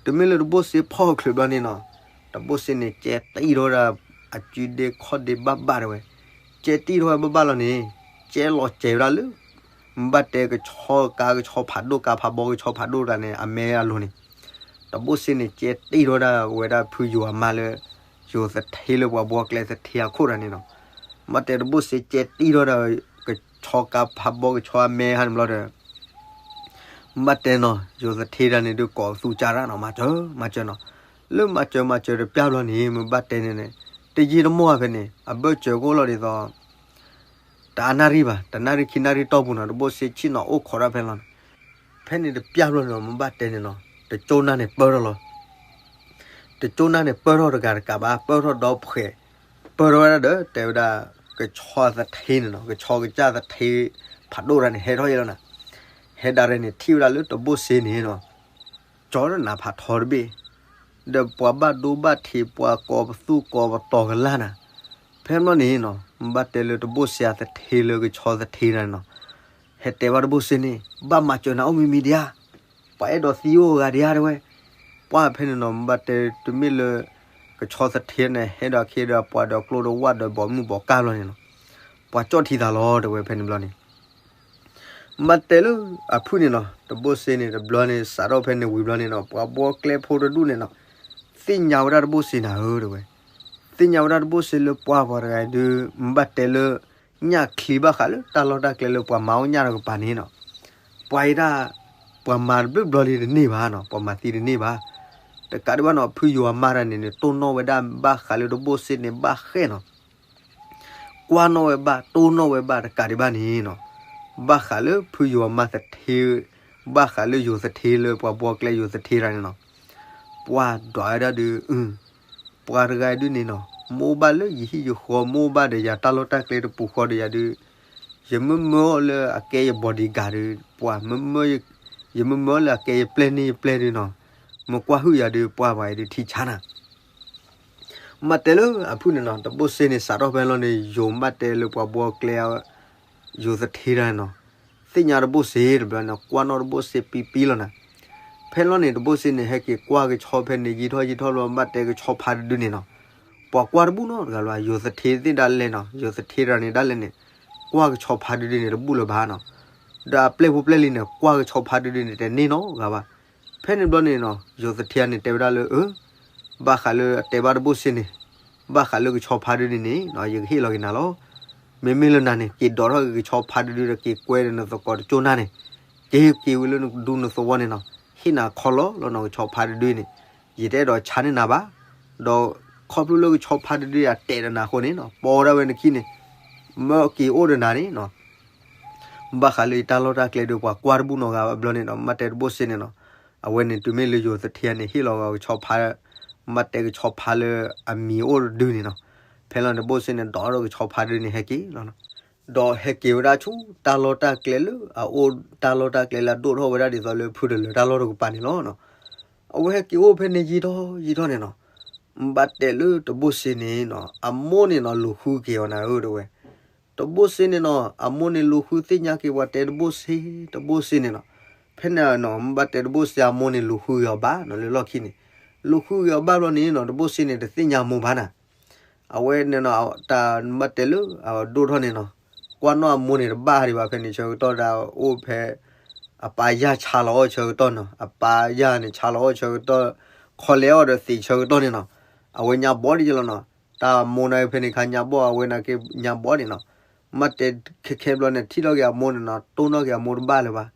တုၤမ့ၢ်လၢတဘိၣ်စ့ဖီၣ်အီၤချုးဘျီန့ၣ်နီၤ, တဘိၣ်စ့န့ၣ် ကဲတံၢ်ထီၣ်ဝဲဒၣ် အစုဒ့ခီၣ်ဒ့ဘၣ်ဘၣ်တဝဲ, ကဲတံၢ်ထီၣ်ဝဲဘၣ်ဘၣ်လီၤန့ၣ်, ကဲလီၤစဲၤဝဲဒၣ်လၢ ဘၣ်တဲကဆီကါကဆီဖးဒိၣ် ကါဖးဘီကဆီဖးဒိၣ်တဂၤန့ၣ် အမဲအလိၤန့ၣ်, တဘိၣ်စ့န့ၣ် ကဲတံၢ်ထီၣ်ဝဲဒၣ်ဖုယိၤအမါလၢ ယိၤသထ့လၢပှၤဘှီကျဲသထ့အခိၣ်တၢ်န့ၣ်နီၤ. ဘၣ်တဲတဘိၣ်စ့ကဲတံၢ်ထီၣ်ဝဲဒၣ် ကဆီကါဖးဘီကဆီအမဲဟါန့ၣ်ဘျီဒီး ဘၣ်တဲနီၤ ယိၤသထ့တၢ်န့ၣ်ဒုးကိးသူကၢ်တၢ်နီၤ မၤစၢၤ မၤစၢၤနီၤ. လၢမၤစၢၤမၤစၢၤတပျၢ်ဘျီန့ၣ် မ့ၢ်ဘၣ်တဲန့ၣ်န့ၣ် တယံာ်တမီၢ်ဖဲန့ၣ် အဘၢၣ်စၢၤကအိၣ်လီၤဒ်သိး တအါနၣ်ရံၣ်ဘၣ် တနၣ်ရံၣ်ခံနၣ်ရံၣ်တီၢ်ပူၤနီၤ တဘိၣ်စ့ဆ့ၣ်နီၤအိၣ်ခိးတၢ်ဖဲလီၤန့ၣ်, ဖဲန့ၣ်တပျၢ်ဘျီန့ၣ် မ့ၢ်ဘၣ်တဲန့ၣ်နီၤ တကၠိနၢ်န့ၣ်ပၢၢ်ထီၣ်လီၤ. တကၠိနၢ်န့ၣ်ပၢၢ်ထီၣ်တဂၤတကးဘၣ် ပၢၢ်ထီၣ်ဒီဖှဲး ပၢၢ်ထီၣ်ဝဲဒၣ်ဒီး တဲဝဲဒၣ် ကဆီသထ့န့ၣ်နီၤ ကဆီကစၢ်သထ့ ဖးဒိၣ်တၢ်န့ၣ် ဟဲထီၣ်ယဲလီၤနၤ. ဟဲဒၣ်ရဲၣ်န့ၣ် ထံၣ်ဝဲဒၣ်လၢတဘိၣ်စ့န့ၣ်နီၤ ကၠီဒီးနးဖးထီတဘ့ၣ်, ဒီးပှၤဘၣ်ဒိဘၣ်ထံး ပှၤကိးပသူကိးပတီၤကလၢ်နၤ. ဖဲဘျီန့ၣ်နီၤ ဘၣ်တဲလၢတဘိၣ်စ့အသထ့လၢကဆီသထ့တၢ်န့ၣ်နီၤ ဟဲတဲဘၣ်တဘိၣ်စ့န့ၣ် ဘၣ်မၤစၢၤနၤအိၣ်မံၤမံၤဒံးဧါ, ပှၤအဲၣ်ဒိးသံအိၣ်ဂၤဒံးဧါတဲဝဲ. ပှၤဖဲန့ၣ်နီၤ ဘၣ်တဲတမ့ၢ်လၢ ကဆီသထ့န့ၣ် ဟဲဒီးခ့ဒီးပှၤဒီးကျိဒီးဝၣ်ဒီးဘီမုၢ်ဘီကၢ်ဘျီန့ၣ်နီၤ ပှၤကၠီၣ်ထံသးလီၤတဲဝဲဖဲန့ၣ်ဘျီန့ၣ် ဘၣ်တဲလၢအဖုၣ်န့ၣ်နီၤ တဘိၣ်စ့န့ၣ် တဘျီန့ၣ် စးထီၣ်ဖဲန့ၣ်ဝံၤဘျီန့ၣ်နီၤ ပှၤဘှီကျဲဖိတဒူၣ်န့ၣ်နီၤ သ့ၣ်ညါဝဲဒၣ်တဘိၣ်စ့နၤဧၢတဲဝဲ, သ့ၣ်ညါဝဲဒၣ်တဘိၣ်စ့လၢပှၤပှၤတဂၤအံၤဒုး ဘၣ်တဲလၢ ညၣ်ချံဘၣ်ဃးလၢတၢ်လီၢ်တၢ်ကျဲလၢပှၤမၤအိၣ်ညၣ်တကပၤန့ၣ်နီၤ ပှၤအံၤဒၣ် ပှၤမၤတဘျုးဘျီလံတန့ၢ်ဘၣ်နီၤ ပှၤမၤသံတန့ၢ်ဘၣ်. တကးဒံးဘၣ်နီၤ ဖုယိၤအမါတၢ်န့ၣ်န့ၣ် တိၢ်နီၣ်ဝဲဒၣ်ဘၣ်ဃးလၢတဘိၣ်စ့န့ၣ် ဘၣ်ဃဲနီၤ ကွၢ်နီၣ်ဝဲဘၣ် တိၢ်နီၣ်ဝဲဘၣ်တကးဒံးဘၣ်န့ၣ်နီၤ ဘၣ်ဃးလၢဖုယိၤအမါသထ့ ဘၣ်ဃးလၢယိၤသထ့လၢပှၤဘှီကျဲယိၤသထ့တၢ်န့ၣ်နီၤ ပှၤဒွးဝဲဒၣ်ဒုး ပှၤတဂၤဒုးန့ၣ်နီၤ မ့ၢ်အိၣ်ဘၣ်လၢယဟံၣ်ယဃီ မ့ၢ်အိၣ်ဘၣ်လၢယဟံၣ်ယဃီတပူၤဃီဒီးယၤဒုး ယမ့ၢ်မၢအီၤလၢအကဲယ bodyguard ဒုး ပှၤမ့ၢ်မၢ ယမ့ၢ်မၢအီၤလၢအကဲယပျဲၢ်န့ၢ်ယပျဲၢ်ဒုးနီၤ မ့ၢ်ကွၢ်ဟုၣ်ယၤဒုး ပှၤပှၤအံၤဒုးထံဆါနၤ မ့ၢ်တဲလၢအဖုၣ်န့ၣ်နီၤ တဘိၣ်စ့န့ၣ် စးထီၣ်ဖဲလီၤန့ၣ် ယိၤမ့ၢ်တဲလၢပှၤဘှီကျဲ ယိၤသထ့တၢ်န့ၣ်နီၤ သ့ၣ်ညါတဘိၣ်စ့တဘျီန့ၣ် ကွၢ်နီၣ်တဘိၣ်စ့ပံပံလီၤနၤ ဖဲလီၤန့ၣ် တဘိၣ်စ့န့ၣ် ဟဲက့ၤကွၢ်ကဆီဖဲန့ၣ် ယံာ်ထီၣ်ယံာ်ထီၣ်လီၤ မ့ၢ်တဲကဆီဖါတဒုန့ၣ်နီၤ ပှၤကွၢ်တဘူၣ်နီတဂၤလီၤ ယိၤသထ့သ့ၣ်ဒၣ်လဲာ်နီၤ ယိၤသထ့တၢ်န့ၣ်ဒၣ်လဲာ်န့ၣ် ကွၢ်ကဆီဖါတဒုန့ၣ်တဘူၣ်လၢၤဘၣ်နီၤ ဒီးအပျဲၢ်ဖိပျဲၢ်လံၤန့ၣ် ကွၢ်ကဆီဖါတဒုန့ၣ် တန့ၢ်နီတဂၤဘၣ် ဖဲန့ၣ်ဘျီန့ၣ်နီၤ ယိၤသထ့န့ၣ် တဲဝဲဒၣ်လၢ အၢ ဘၣ်ဃးလၢအတဲဘၣ်တဘိၣ်စ့န့ၣ် ဘၣ်ဃးလၢကဆီဖါတဒုန့ၣ်န့ၣ် ယကဟ့ၣ်လီၤက့ၤနၤလီၤ မ့မ့ၢ်လၢနၤန့ၣ် က့ၤဒိးထီၣ်က့ၤကဆီဖါတဒုဒီး က့ၤကွဲဒီးနသကိးတကၠိနၢ်န့ၣ် က့ၤက့ၤဝံၤလၢနဒူနသဝီန့ၣ်နီၤ ဟ့ၣ်နၤခီလီၤလီၤနီၤ ကဆီဖါတဒုန့ၣ် ယတအဲၣ်ဒိးဆါန့ၢ်နၤဘၣ် ဒီးခီဖျိလၢကဆီဖါတဒုအတဲာ်ဒီးနၤအဃိန့ၣ်နီၤ ပိာ်ဒၣ်ဝဲနခံန့ၣ် မၢက့ၤအိၣ်ဒီးနၤန့ၣ်နီၤ ဘၣ်ဃးလၢယတၢ်လီၢ်တၢ်ကျဲဒီး ပှၤကွၢ်တဘူၣ်နီတဂၤဘၣ်ဘျီန့ၣ်နီၤ မ့ၢ်တဲတဘိၣ်စ့န့ၣ်နီၤ အဝဲန့ၣ် တုၤမ့ၢ်လၢယိၤသထ့န့ၣ် ဟ့ၣ်လီၤကဆီဖါ မ့ၢ်တဲကဆီဖါလၢအမံၤအိၣ်တဒုန့ၣ်နီၤ ဖဲလီၤန့ၣ် တဘိၣ်စ့န့ၣ် ဒိးထီၣ်ကဆီဖါတဒုန့ၣ် ဟဲက့ၤလီၤနီၤ ဒီးဟဲက့ၤဝဲဒၣ်ဆူတၢ်လီၢ်တၢ်ကျဲလၢအအိၣ် တၢ်လီၢ်တၢ်ကျဲလၢအဒိၣ်ထီၣ်ဝဲဒၣ်ဒ်သိးလၢဖုတလၢၤတၢ်လီၢ်တကပၤန့ၣ်လီၤနီၤ အဝဲဟဲက့ၤအိၣ်ဖဲန့ၣ်ယံာ်ထီၣ်ယံာ်ထီၣ်န့ၣ်နီၤ ဘၣ်တဲလၢတဘိၣ်စ့န့ၣ်နီၤ အမိၢ်န့ၣ်နီၤ လူၤဃုက့ၤအီၤနၤဧၢတဲဝဲ တဘိၣ်စ့န့ၣ်နီၤ အမိၢ်န့ၣ်လူၤဃုသ့ၣ်ညါက့ၤပှၤတဲတဘိၣ်စ့ တဘိၣ်စ့န့ၣ်နီၤ ဖဲန့ၣ်နီၤ ဘၣ်တဲတဘိၣ်စ့အမိၢ်န့ၣ်လူၤဃုက့ၤအီၤဘၣ်နီၤ လၢလီၢ်ခံန့ၣ် လူၤဃုက့ၤအီၤဘၣ်ဘျီန့ၣ်နီၤ တဘိၣ်စ့န့ၣ် တသ့ၣ်ညါအမိၢ်ဘၣ်နၤ အဝဲန့ၣ်နီၤ တၢ်ဘၣ်တဲလၢအဒိၣ်ထီၣ်န့ၣ်နီၤ ကွၢ်နီၣ်အမိၢ်န့ၣ်တဘၣ်ဒံးဘၣ် ဖဲန့ၣ်ဆၢကတီၢ်ဒၣ်အိၣ်ဖဲ အပၢ်ယၢ်ဆါလီၤအီၣ်ဆၢကတီၢ်နီၤ အပၢ်ယၢ်န့ၣ်ဆါလီၤအီၣ်ဆၢကတီၢ် ခီလဲၤအီၣ်ဒီးသံးဆၢကတီၢ်န့ၣ်နီၤ အဝဲညါဘီဒ်ယဲလီၤနီၤ တၢ်မိၢ်န့ၣ်ဖဲန့ၣ်ခါညါဘီ အဝဲန့ၣ်က့ညါဘီန့ၣ်နီၤ မ့ၢ်တဲခဲခဲဘျီန့ၣ် ထံၣ်ထီၣ်က့ၤအမိၢ်န့ၣ်နီၤ တိၢ်နီၣ်က့ၤအမိၢ်တဘၣ်လၢၤဘၣ်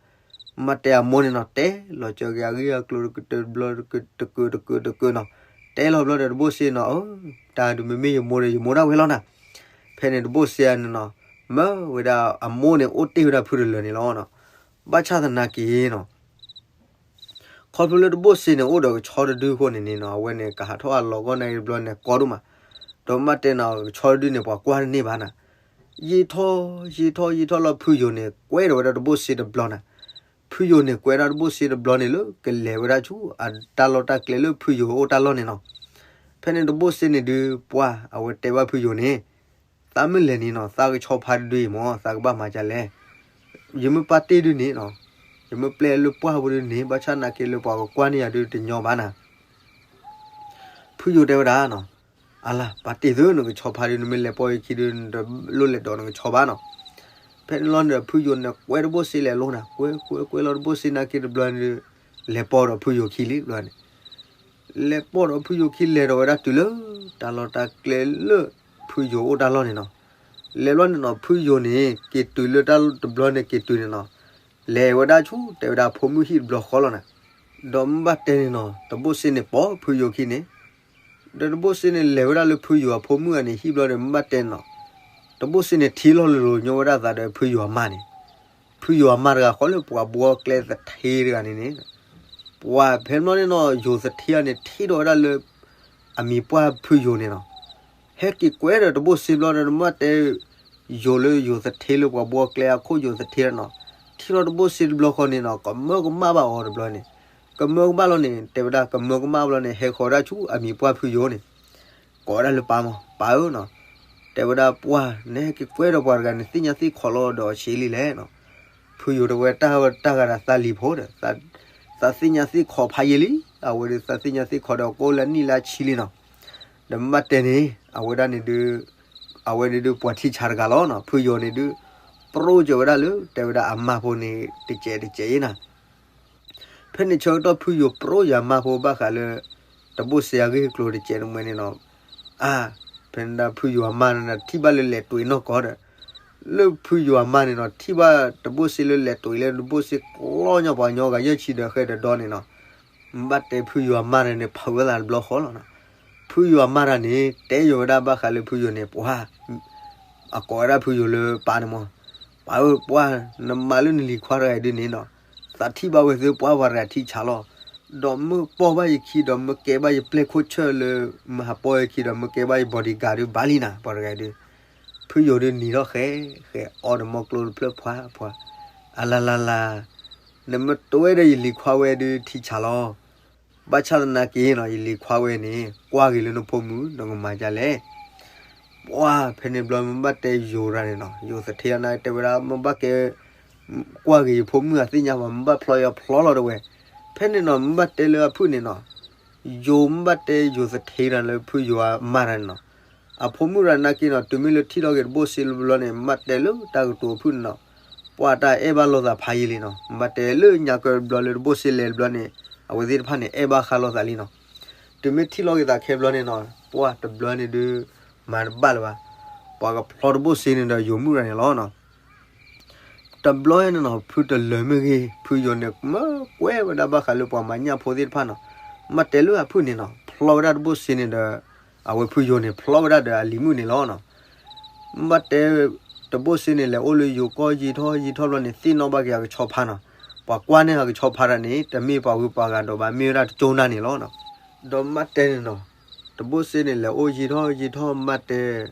မ့ၢ်တဲအမိၢ်န့ၣ်နီၤ တဲလီၤစၢၤက့ၤအဂ့ၢ်အကျိၤတကတၢၢ်တဘျီတကတၢၢ်တကၢၢ်တကၢၢ်နီၤ တဲလီၤဘျီဒီးတဘိၣ်စ့နီၤ, တၢ်ဒုးမ့မ့ၢ်ယမိၢ်ဒီး ယမိၢ်ဒၣ်ဝဲလီၤနၤ. ဖဲန့ၣ်တဘိၣ်စ့န့ၣ်နီၤ, မၢဝဲဒၣ်အမိၢ်န့ၣ် အိၣ်တ့ၢ်ဝဲဒၣ်ဖုတလၢာ်န့ၣ်လီၤနီၤ. ဘၣ်ဆၣ်သနာ်က့နီၤ, ခီဖျိလၢတဘိၣ်စ့န့ၣ် အိၣ်ဒီးကဆီတဒုအဃိန့ၣ်န့ၣ်နီၤ, အဝဲန့ၣ် ကဟးထီၣ်အလီၤဂီၢ်န့ၣ်တဘျီန့ၣ် ကီဒိၣ်မး. ဒီးမ့ၢ်တဲနီၤ ကဆီတဒုန့ၣ် ပှၤကွၢ်တန့ၢ်ဘၣ်နၤ. ယံာ်ထီၣ် ယံာ်ထီၣ် ယံာ်ထီၣ်လီၤ ဖုယိၤန့ၣ် ကွဲဒီးဝဲဒၣ်တဘိၣ်စ့တဘျီနၤ. ဖုယိၤန့ၣ် ကွဲဒၣ်တဘိၣ်စ့တဘျီန့ၣ်လၢ ကလဲၤဝဲဒၣ်ဆူ အတၢ်လီၢ်တၢ်ကျဲလၢဖုယိၤအိၣ်တၢ်လီၢ်န့ၣ်နီၤ. ဖဲန့ၣ်တဘိၣ်စ့န့ၣ်ဒုး ပှၢ်အဝဲတဲဘၣ်ဖုယိၤန့ၣ်, သးမ့ၢ်လဲၤန့ၣ်နီၤ, သးကဆီဖါတဒုအံၤမၢ် သးကဘၣ်မၤဒ်လဲၣ်. ယမ့ၢ်ပာ်တ့ၢ်ဒုးန့ၣ်နီၤ, ယမ့ၢ်ပျဲလၢပှၢ်ပူၤဒုးန့ၣ် ဘၣ်ဆၣ်သနာ်က့လၢပှၤကကွၢ်န့ၢ်ယၤဒုးတညီဘၣ်နၤ. ဖုယိၤတဲဝဲဒၣ်နီၤ, အလၤ ပာ်တ့ၢ်သု နကဆီဖါဒုး နမ့ၢ်လဲၤပိာ်ယခံဒုး နတလိၣ်လဲၤဒိးနကဆီဘၣ်နီၤ. ဖဲန့ၣ်လီၤန့ၣ်ဒီး ဖုယိၤန့ၣ်ကွဲတဘိၣ်စ့လဲၤလိၤနၤ, ကွဲကွဲကွဲလီၤတဘိၣ်စ့နာ်က့တဘျီန့ၣ်ဒုး လဲၤပိာ်ဒီးဖုယိၤခံလံတဘျီန့ၣ်. လဲၤပိာ်ဒီးဖုယိၤခံ လဲၤဒီးဝဲဒၣ်တုၤလၢ တၢ်လီၢ်တၢ်ကျဲလၢ ဖုယိၤအိၣ်တၢ်လီၢ်န့ၣ်နီၤ. လဲၤဘျီန့ၣ်နီၤ ဖုယိၤန့ၣ် က့ၤတုၤလၢတၢ်တဘျီန့ၣ်က့ၤတုၤန့ၣ်နီၤ, လဲၤဝဲဒၣ်ဆူ တဲဝဲဒၣ်အဖိမုၣ်ဟံၣ်တဘျီဃီလီၤနၤ. ဒီးမ့ၢ်ဘၣ်တဲန့ၣ်နီၤ တဘိၣ်စ့န့ၣ်ပိာ်ဖုယိၤခံန့ၣ်, ဒီးတဘိၣ်စ့န့ၣ်လဲၤဝဲဒၣ်လၢဖုယိၤအဖိမုၣ်အန့ၣ်ဟံၣ်ဘျီဒီး မ့ၢ်ဘၣ်တဲန့ၣ်နီၤ, တဘိၣ်စ့န့ၣ်ထံၣ်လီၤလိၤလိၤညီဝဲဒၣ်သးဒီးဖုယိၤအမါန့ၣ်. ဖုယိၤအမါတဂၤဃီလၢပှၤဘှီကျဲသထ့တဂၤန့ၣ်န့ၣ်, ပှၤဖဲန့ၣ်လီၤန့ၣ်နီၤ ယိၤသထ့အန့ၣ် ထံၣ်ဒီးဝဲဒၣ်လၢ အမံၤပှၢ်ဖုယိၤန့ၣ်နီၤ. ဟဲက့ၤကွဲဒီးတဘိၣ်စ့ဘျီဒီး မ့ၢ်ဘၣ်တဲ ယိၤလၢယိၤသထ့လၢပှၤဘှီကျဲအခိၣ်ယိၤသထ့လီၤနီၤ, ထံၣ်လီၤတဘိၣ်စ့တဘျီဃီန့ၣ်နီၤ ကမၢကမၣ်ဘၣ်အီၤတဘျီန့ၣ်, ကမၢကမၣ်လီၤန့ၣ် တဲဝဲဒၣ်ကမၢကမၣ်ဘျီန့ၣ် ဟဲဃီၤဒၣ်ဆူအမံၤပှၢ်ဖုယိၤန့ၣ်, ကိးဝဲဒၣ်လၢပၢ်မၢ် ပၢ်ဧၢနီၤ, တဲဝဲဒၣ်ပှၢ် နဟဲက့ၤကွဲဒီးပှၤတဂၤန့ၣ် သ့ၣ်ညါသ့ၣ်ခီၣ်လီၤဒီးဆံးလံလဲၣ်နီၤ. ဖုယိၤတဲဝဲတၢ်ဝဲတၢ်ဂၤဒီးသးလံၤဖိဒီး သးသ့ၣ်ညါသ့ၣ်ခီၣ်ဖးယံာ်လံ, အဝဲဒုးသးသ့ၣ်ညါသ့ၣ်ခီၣ်ဒီးကိးလၢနံၣ်လၢဆံလံနီၤ. ဒီးမ့ၢ်ဘၣ်တဲန့ၣ် အဝဲဒၣ်န့ၣ်ဒုး အဝဲန့ၣ်ဒုးပှၤထံဆးတဂၤလီၤနီၤ. ဖုယိၤန့ၣ်ဒုး ပရိကၢၤဝဲဒၣ်လၢ တဲဝဲဒၣ်အမါဖိန့ၣ် တစဲးတစဲးအံၤနီၤ. ဖဲန့ၣ်ဆၢကတီၢ်ဖုယိၤပရိယၤမါဖိဘၣ်ဃးလၢ တဘိၣ်စ့အဂ့ၢ်အကျိၤတစဲးတမှဲန့ၣ်နီၤ, အါ ဖဲန့ၣ်ဒၣ်ဖုယိၤအမါန့ၣ် ထံၣ်ဘၣ်လၢလဲၤတွံးနီၢ်ကီၢ်ဒီး လၢဖုယိၤအမါန့ၣ်နီၤ ထံၣ်ဘၣ်တဘိၣ်စ့လၢလဲၤတွံးလၢတဘိၣ်စ့ကျီညီပှၤကညီဂၤယဲၢ်ဆံဒီးဃဲဒီးဒီန့ၣ်နီၤ, မ့ၢ်ဘၣ်တဲဖုယိၤအမါတဂၤန့ၣ်ဖးဝဲသးတဘျီဃီလီၤနီၤ. ဖုယိၤအမါတဂၤန့ၣ် တဲယိၤဝဲဒၣ်ဘၣ်ဃးလၢဖုယိၤန့ၣ် ပှၤ အကိးဝဲဒၣ်ဖုယိၤလၢပၢ်န့ၣ်မၢ်, ပၢ်ဧၢ ပှၢ် နမၤလၢနလံၤခွါတဂၤအံၤဒုးန့ၣ်နီၤ, သးထံၣ်ဘၣ်ဝဲသုပှၢ်ပှၤတဂၤထံဆးလီၤ. ဒီးမ့ၢ်ပိာ်ဘၣ်ယခံဒီးမ့ၢ်ကဲဘၣ်ယပျဲၢ်ခိၣ်ဆၢၣ်လၢ မ့ၢ်ဟးပိာ်ယခံဒီးမ့ၢ်ကဲဘၣ်ယ bodyguard ဒုးဘၣ်လံနၤ ပှၤတဂၤအံၤဒုး. ဖုယိၤဒုးနံၤထီၣ်ဃဲ ဃဲအီဒီးမီကျိတဖျၢၣ်ဖှါဖှါ, အလါလါလါ, နမ့ၢ်တွဲဒီးယလံၤခွါဝဲဒုးထံဆးလီၤ. ဘၣ်ဆၣ်သနာ်က့နီၤ ယလံၤခွါဝဲန့ၣ် ကွၢ်က့ၤလၢနဖိမုၣ် နကမၤဒ်လဲၣ်. ပှၢ်ဖဲန့ၣ်ဘျီမ့ၢ်ဘၣ်တဲယိၤတဂၤန့ၣ်နီၤ ယိၤသထ့အနၢ်တဲဝဲဒၣ် မ့ၢ်ဘၣ်ကဲ ကွၢ်က့ၤယဖိမုၣ်အသ့ၣ်ညါဘၣ် မ့ၢ်ဘၣ်ဖျီယဖျီလီၤတဝဲ. ဖဲန့ၣ်နီၤ မ့ၢ်ဘၣ်တဲလၢအဖုၣ်န့ၣ်နီၤ ယိၤမ့ၢ်ဘၣ်တဲယိၤသထ့တဂၤလၢဖုယိၤအမါတဂၤန့ၣ်နီၤ အဖိမုၣ်တဂၤနာ်က့နီၤ တုၤမ့ၢ်လၢထံၣ်လီၤက့ၤတဘိၣ်စ့လၢဘျီန့ၣ် မ့ၢ်ဘၣ်တဲလၢတၢ်ကတိၤအဖုၣ်န့ၣ်နီၤ ပှၢ်တၢ်အဲၣ်ဘၣ်လိာ်သးဖးယံာ်လံနီၤ မ့ၢ်ဘၣ်တဲလၢညါကၢတဘျီလၢတဘိၣ်စ့လဲၤတဘျီန့ၣ် အဝဲသ့ၣ်တဖၣ်န့ၣ် အဲၣ်ဘၣ်ဃးလိာ်သးလံနီၤ. တုၤမ့ၢ်ထံၣ်လီၤက့ၤသးခဲဘျီန့ၣ်နီၤ ပှၢ်တဘျီန့ၣ်ဒုး မၤတဘၣ်လၢၤဘၣ်. ပှၤကဖျီတဘိၣ်စ့န့ၣ်ဒီးယိၤမုၣ်တဂၤန့ၣ်လီၤနီၤ. တဘျီန့ၣ်နီၤ ဖုတလၢာ်မ့ၢ်ဂ့ၤ ဖုယိၤန့ၣ် မ့ၢ်ကွဲဝဲဒၣ်ဘၣ်ဃးလၢပှၤမၤညၣ်ဖိသ့ၣ်တဖၣ်နီၤ မ့ၢ်ဘၣ်တဲလၢအဖုၣ်န့ၣ်နီၤ ဖျီဝဲဒၣ်တဘိၣ်စ့န့ၣ်ဒီး အဝဲဖုယိၤန့ၣ် ဖျီဝဲဒၣ်ဒီးအလံၤမုၣ်န့ၣ်လီၤနီၤ. မ့ၢ်ဘၣ်တဲ တဘိၣ်စ့န့ၣ် လဲၤအိၣ်လၢယိၤကီၢ်ယံာ်ထီၣ်ယံာ်ထီၣ်ဘျီန့ၣ် သ့ၣ်နီၣ်ဘၣ်က့ၤအကဆီဖါနီၤ. ပှၤကွၢ်န့ၢ်အကဆီဖါတဂၤန့ၣ် တမ့ၢ်ပှၤဂုၤပှၤဂၤဒီးဘၣ် မ့ၢ်ဝဲဒၣ်တကၠိနၢ်န့ၣ်လီၤနီၤ. ဒီးမ့ၢ်ဘၣ်တဲန့ၣ်နီၤ တဘိၣ်စ့န့ၣ် လဲၤအိၣ်ယံာ်ထီၣ်ယံာ်ထီၣ် မ့ၢ်ဘၣ်တဲ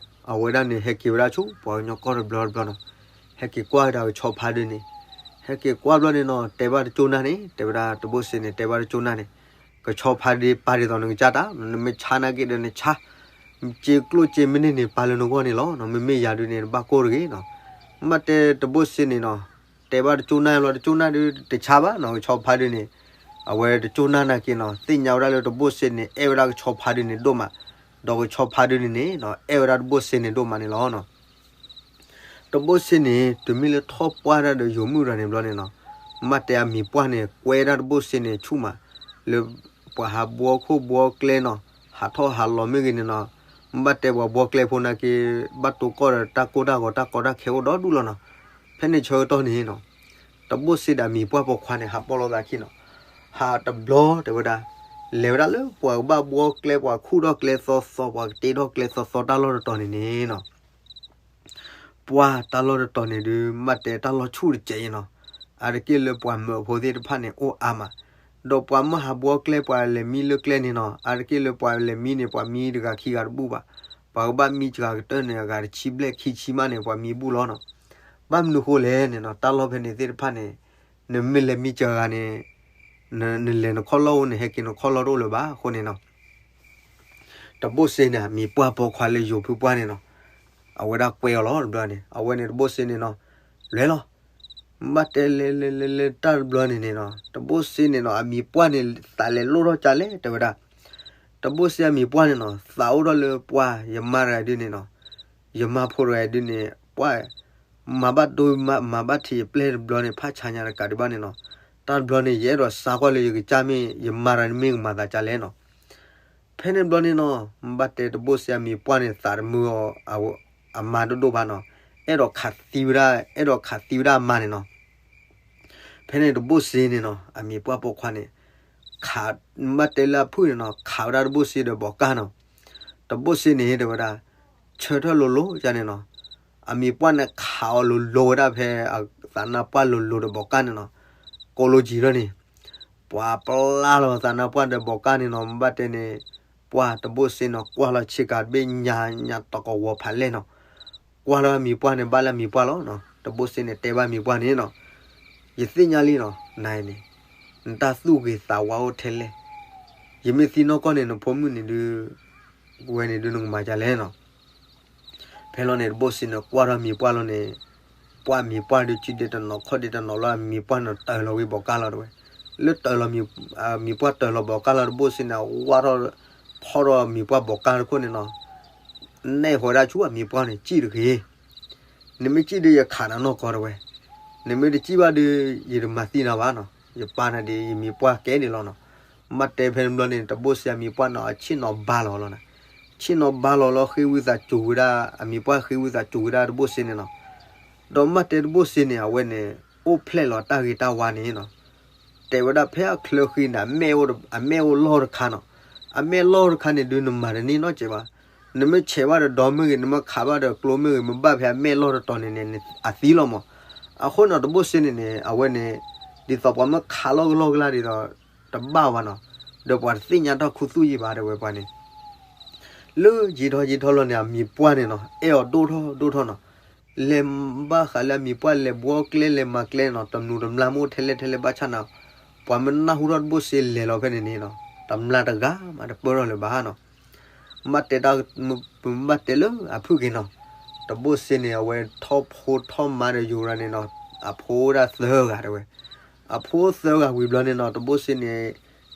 အဝဲဒၣ်န့ၣ် ဟဲက့ၤဝဲဒၣ်ဆူ ပှၤကညီကီၢ်တဘျီတဘျီနီၤ. ဟဲက့ၤကွၢ်က့ၤဒီးအကဆီဖါဒုးန့ၣ် ဟဲက့ၤကွၢ်ဘျီန့ၣ်နီၤ တဲဘၣ်တကၠိနၢ်န့ၣ် တဲဝဲဒၣ်တဘိၣ်စ့န့ၣ် တဲဘၣ်တကၠိနၢ်န့ၣ် ကဆီဖါဒုးပာ်ဒ်သိးနကစၢ်တၢ် နမ့ၢ်ဆါနာ်က့ဒီးနဆါ စ့ကျိၣ်စ့မ့ၢ်န့ၢ်န့ၣ် ပာ်လၢနဂီၢ်န့ၣ်လီၤ. မ့မ့ၢ်ယၤဒုးန့ၣ် နဘၣ်ကိၢ်တဂ့ၤနီၤ. မ့ၢ်ဘၣ်တဲတဘိၣ်စ့န့ၣ်နီၤ တဲဘၣ်တကၠိနၢ်ဘျီ တကၠိနၢ်ဒုးတဆါဘၣ်နီၤ ကဆီဖါဒုးန့ၣ် အဝဲတကၠိနၢ်နာ်က့နီၤ သ့ၣ်ညါဝဲဒၣ်လၢတဘိၣ်စ့န့ၣ် အဲၣ်ဝဲဒၣ်ကဆီဖါဒုးန့ၣ်ဒိၣ်မး ဒီးကဆီဖါဒုးန့ၣ်န့ၣ် အဲၣ်ဝဲဒၣ်တဘိၣ်စ့န့ၣ်ဒိၣ်မးန့ၣ်လီၤနီၤ. တဘိၣ်စ့န့ၣ် တုၤမ့ၢ်လၢထီၣ်ပှၢ်တၢ်ဒီးယိၤမုၣ်တဂၤန့ၣ်ဘျီန့ၣ်နီၤ မ့ၢ်ဘၣ်တဲအမံၤပှၢ်န့ၣ် ကွဲဒၣ်တဘိၣ်စ့န့ၣ်ဆူၣ်မး လၢပှၤဟးဘှီခိၣ်ဘှီကျဲနီၤ ဟးထီၣ်ဟးလီၤမ့ၢ်ဂ့ၤန့ၣ်နီၤ မ့ၢ်ဘၣ်တဲပှၤဘှီကျဲဖိနာ်က့ ဘၣ်တိၢ်ကီၢ်ဒီးတၢ်ကိၢ်တၢ်ဂီၤတၢ်ကီတၢ်ခဲအိၣ်ဒီဒူၣ်လီၤနီၤ. ဖဲန့ၣ်ဆၢကတီၢ်န့ၣ်နီၤ တဘိၣ်စ့ဒီးအမံၤပှၢ်ပိာ်ခွါန့ၣ် ဟးပိာ်လိာ်သးခံနီၤ ဟးတဘျီတဲဝဲဒၣ် လဲၤဝဲဒၣ်လၢပှၤကဘၣ်ဘှီကျဲ ပှၤခူၣ်ထီၣ်ကျဲသီသီ ပှၤကတ့ထီၣ်ကျဲသီသီ တၢ်လီၢ်တတီၤန့ၣ်န့ၣ်နီၤ ပှၢ်တၢ်လီၢ်တတီၤန့ၣ်ဒုး မ့ၢ်တဲတၢ်လီၢ်ဆူၣ်တစဲးအံၤနီၤ, အါတက့ၢ်လၢပှၤမၢဖိသ့ၣ်တဖၣ်န့ၣ် အိၣ်အါမး, ဒီးပှၤမၢဟးဘှီကျဲ ပှၤလဲၤမံလၢကျဲန့ၣ်နီၤ, အါတက့ၢ်လၢပှၤလဲၤမံန့ၣ် ပှၤမံတဂၤခံဂၤတဘူၣ်ဘၣ်, ပှၤကဘၣ်မံစှၤကတၢၢ်န့ၣ် အဂၤတဆံဘျဲၣ်ခံဆံမးန့ၣ် ပှၤမံဘူၣ်လီၤနီၤ. ဘၣ်မနုၤဃိလဲၣ်န့ၣ်နီၤ, တၢ်လီၢ်ဖဲန့ၣ်သ့ၣ်တဖၣ်န့ၣ် နမ့ၢ်လဲၤမံစှၤဂၤန့ၣ် နလဲၤနခီၣ်လီၢ်အိၣ် နဟဲက့ၤနခီၣ်လီၢ်တအိၣ်လၢၤဘၣ်အဃိန့ၣ်နီၤ တဘိၣ်စ့န့ၣ် အမံၤပှၢ်ပိာ်ခွါလၢယိၤဖုပှၢ်န့ၣ်နီၤ, အဝဲဒၣ်ကွဲအီၤလီၤတဘျီန့ၣ်, အဝဲန့ၣ်တဘိၣ်စ့န့ၣ်နီၤ, လဲၤလီၤ, ဘၣ်တဲလဲၤလဲၤလဲၤလဲၤတၢ်တဘျီန့ၣ်န့ၣ်နီၤ, တဘိၣ်စ့န့ၣ်နီၤ အမံၤပှၢ်န့ၣ် သးလဲၤလိၣ်ထီၣ်ကလဲၣ် တဲဝဲဒၣ်, တဘိၣ်စ့အမံၤပှၢ်န့ၣ်နီၤ သးအိၣ်ထီၣ်လၢပှၢ် ယမါတဂၤဒုန့ၣ်နီၤ, ယမါဖိတဂၤဒုန့ၣ် ပှၢ် မၤဘၣ်တိၢ်မၤဘၣ်ထံးယပျဲၢ်တဘျီန့ၣ် ဖးဆါညါတကးဒံးဘၣ်န့ၣ်နီၤ, တၢ်တဘျီန့ၣ် ယအဲၣ်ဒိးစါကွၢ်လၢယကစၢ်မ့ၢ် ယမါတဂၤန့ၣ်မ့ၢ်ကမၤသးကလဲၣ်နီၤ. ဖဲန့ၣ်တဘျီန့ၣ်နီၤ ဘၣ်တဲတဘိၣ်စ့အမံၤပှၢ်န့ၣ် သးတမုာ်အီၤ အမါဒိၣ်ဒိၣ်ဘၣ်နီၤ, အဲၣ်ဒိးခးသံဝဲဒၣ် အဲၣ်ဒိးခးသံဝဲဒၣ်အမါန့ၣ်နီၤ. ဖဲန့ၣ်တဘိၣ်စ့န့ၣ်နီၤ အမံၤပှၢ်ပိာ်ခွါန့ၣ် ခး ဘၣ်တဲလၢအဖုၣ်န့ၣ်နီၤ ခးဝဲဒၣ်တဘိၣ်စ့ဒီးဘီးကၢ်နီၤ, တဘိၣ်စ့န့ၣ်တဲဝဲဒၣ် ဆၢထၢၣ်လိၤလိၤန့ၣ်နီၤ, အမံၤပှၢ်န့ၣ်ခးအီၤလိၤလိၤဝဲဒၣ်ဖဲ သးနါပှၢ်လိၤလိၤဒီးဘီးကၢ်န့ၣ်နီၤ, ကိးလိကံၤထီၣ်န့ၣ် ပှၤပျၢ်လီၤသးနါပှၢ်ဒီးဘီးကၢ်န့ၣ်နီၤ, ဘၣ်တဲန့ၣ် ပှၢ်တဘိၣ်စ့န့ၣ် ကွၢ်လီၤဆ့ကၤတဘ့ၣ်ညါညါတကဝီၤဖးလဲၣ်နီၤ, ကွၢ်လီၤအမံၤပှၢ်န့ၣ် ဘၣ်လၢအမံၤပှၢ်လီၤနီၤ, တဘိၣ်စ့န့ၣ်တဲဘၣ်မံၤပှၢ်န့ၣ်နီၤ, ယသ့ၣ်ညါလံနီၤ နၤအံၤန့ၣ် နတၢ်သူၣ်ဂ့ၤသးဝါအိၣ်ထဲလဲၣ်, ယမ့ၢ်သံနီၢ်ကီၢ်န့ၣ် နဖိမုၣ်န့ၣ်ဒုး ဝဲန့ၣ်ဒုးနကမၤဒ်လဲၣ်နီၤ. ဖဲလီၤန့ၣ် တဘိၣ်စ့န့ၣ် ကွၢ်ထီၣ်မံၤပှၢ်လီၤန့ၣ်, ပှၢ်မံၤပှၢ်ဒုး စုဒ့တနီၤခီၣ်ဒ့တနီၤလီၤ မံၤပှၢ်န့ၣ်တၢၤလီၤဝံၤဘီးကၢ်လီၤတဲဝဲ, လၢတၢၤလီၤ မံၤပှၢ်တၢၤလီၤဘီးကၢ်လီၤ တဘိၣ်စ့န့ၣ် အဝါထီၣ် ဖီၣ်ထီၣ်မံၤပှၢ်ဘီးကၢ်တခိၣ်န့ၣ်နီၤ, နဲၣ်ဃီၤဒၣ်ဆူအမံၤပှၢ်န့ၣ် စံၣ်တဂ့ၤ နမ့ၢ်စံၣ်ဒုးယခးနၤနီၢ်ကီၢ်တဲဝဲ, နမ့ၢ်တစံၣ်ဘၣ်ဒုး ယတမၤသံနၤဘၣ်နီၤ, ယပာ်နၤဒ်ယမံၤပှၢ်ကဲန့ၣ်လီၤနီၤ. မ့ၢ်တဲဖဲန့ၣ်ဘျီန့ၣ် တဘိၣ်စ့အမံၤပှၢ်န့ၣ် အဆ့ၣ်နီၤဘါလီၤလီၤနီၤ, ဆ့ၣ်နီၤဘါလီၤလီၤ ဃ့ဝံသးစူၤဝဲဒၣ် အမံၤပှၢ်ဃ့ဝံသးစူၤဝဲဒၣ်တဘိၣ်စ့န့ၣ်နီၤ. ဒီးမ့ၢ်တဲတဘိၣ်စ့န့ၣ် အဝဲန့ၣ် အိၣ်ဖျဲၣ်လီၤတၢ်ဂ့ၤတၢ်ဝါန့ၣ်နီၤ တဲဝဲဒၣ်ဖဲအချၢဃံန့ၣ် အမဲၣ်အိၣ်လီၢ်တခါနီၤ, အမဲၣ်လီၢ်တခါန့ၣ်ဒုး နမၤတန့ၢ်နီတစဲးဘၣ်, နမ့ၢ်ဆဲးဘၣ်ဒီးဒီမ့ၢ်ဂ့ၤ နမ့ၢ်ခးဘၣ်ဒီးကျိမ့ၢ်ဂ့ၤ မ့ၢ်ဘၣ်ဖဲအမဲၣ်လီၢ်တတီၤန့ၣ်န့ၣ် အသံလီၤမး. အဃိန့ၣ် တဘိၣ်စ့န့ၣ်န့ၣ် အဝဲန့ၣ် ဒ်သိးပှၤမ့ၢ်ခးလီၤကလီကလါဒ်သိး တဘၣ်ဘၣ်နီၤ, ဒီးပှၤတသ့ၣ်ညါတၢ်ခူသူၣ်ယံာ်ဘၣ်တဲဝဲပှၤန့ၣ် လၢယံာ်ထီၣ်ယံာ်ထီၣ်လီၤန့ၣ် အမံၤပှၢ်န့ၣ်နီၤ အဲၣ်အီၤဒိၣ်ထီၣ်ဒိၣ်ထီၣ်နီၤ, လဲၤဘၣ်ဃးလၢအမံၤပှၢ် လဲၤဘှီကျဲလဲၤမၤကျဲနီၤ တမျိးတမျာ်မ့ၢ်အိၣ်ထဲလဲၣ်ထဲလဲၣ်ဘၣ်ဆၣ်န့ၣ် ပှၤမ့ၢ်နၢ်ဟူထီၣ်တဘိၣ်စ့လဲၤလီၤဖဲန့ၣ်န့ၣ်နီၤ တမျာ်တဂၤမးတပၢၢ်ထီၣ်လၢၤဘၣ်နီၤ. ဘၣ်တဲတၢ် ဘၣ်တဲလၢအဖုၣ်က့ၤနီၤ, တဘိၣ်စ့န့ၣ် အဝဲထီၣ်ဖိထီၣ်မါဒီးယိၤရၤန့ၣ်နီၤ, အဖိအိၣ်ဒၣ်သၢဂၤတဲဝဲ, အဖိအိၣ်သၢဂၤဝံၤဘျီန့ၣ်နီၤ တဘိၣ်စ့န့ၣ်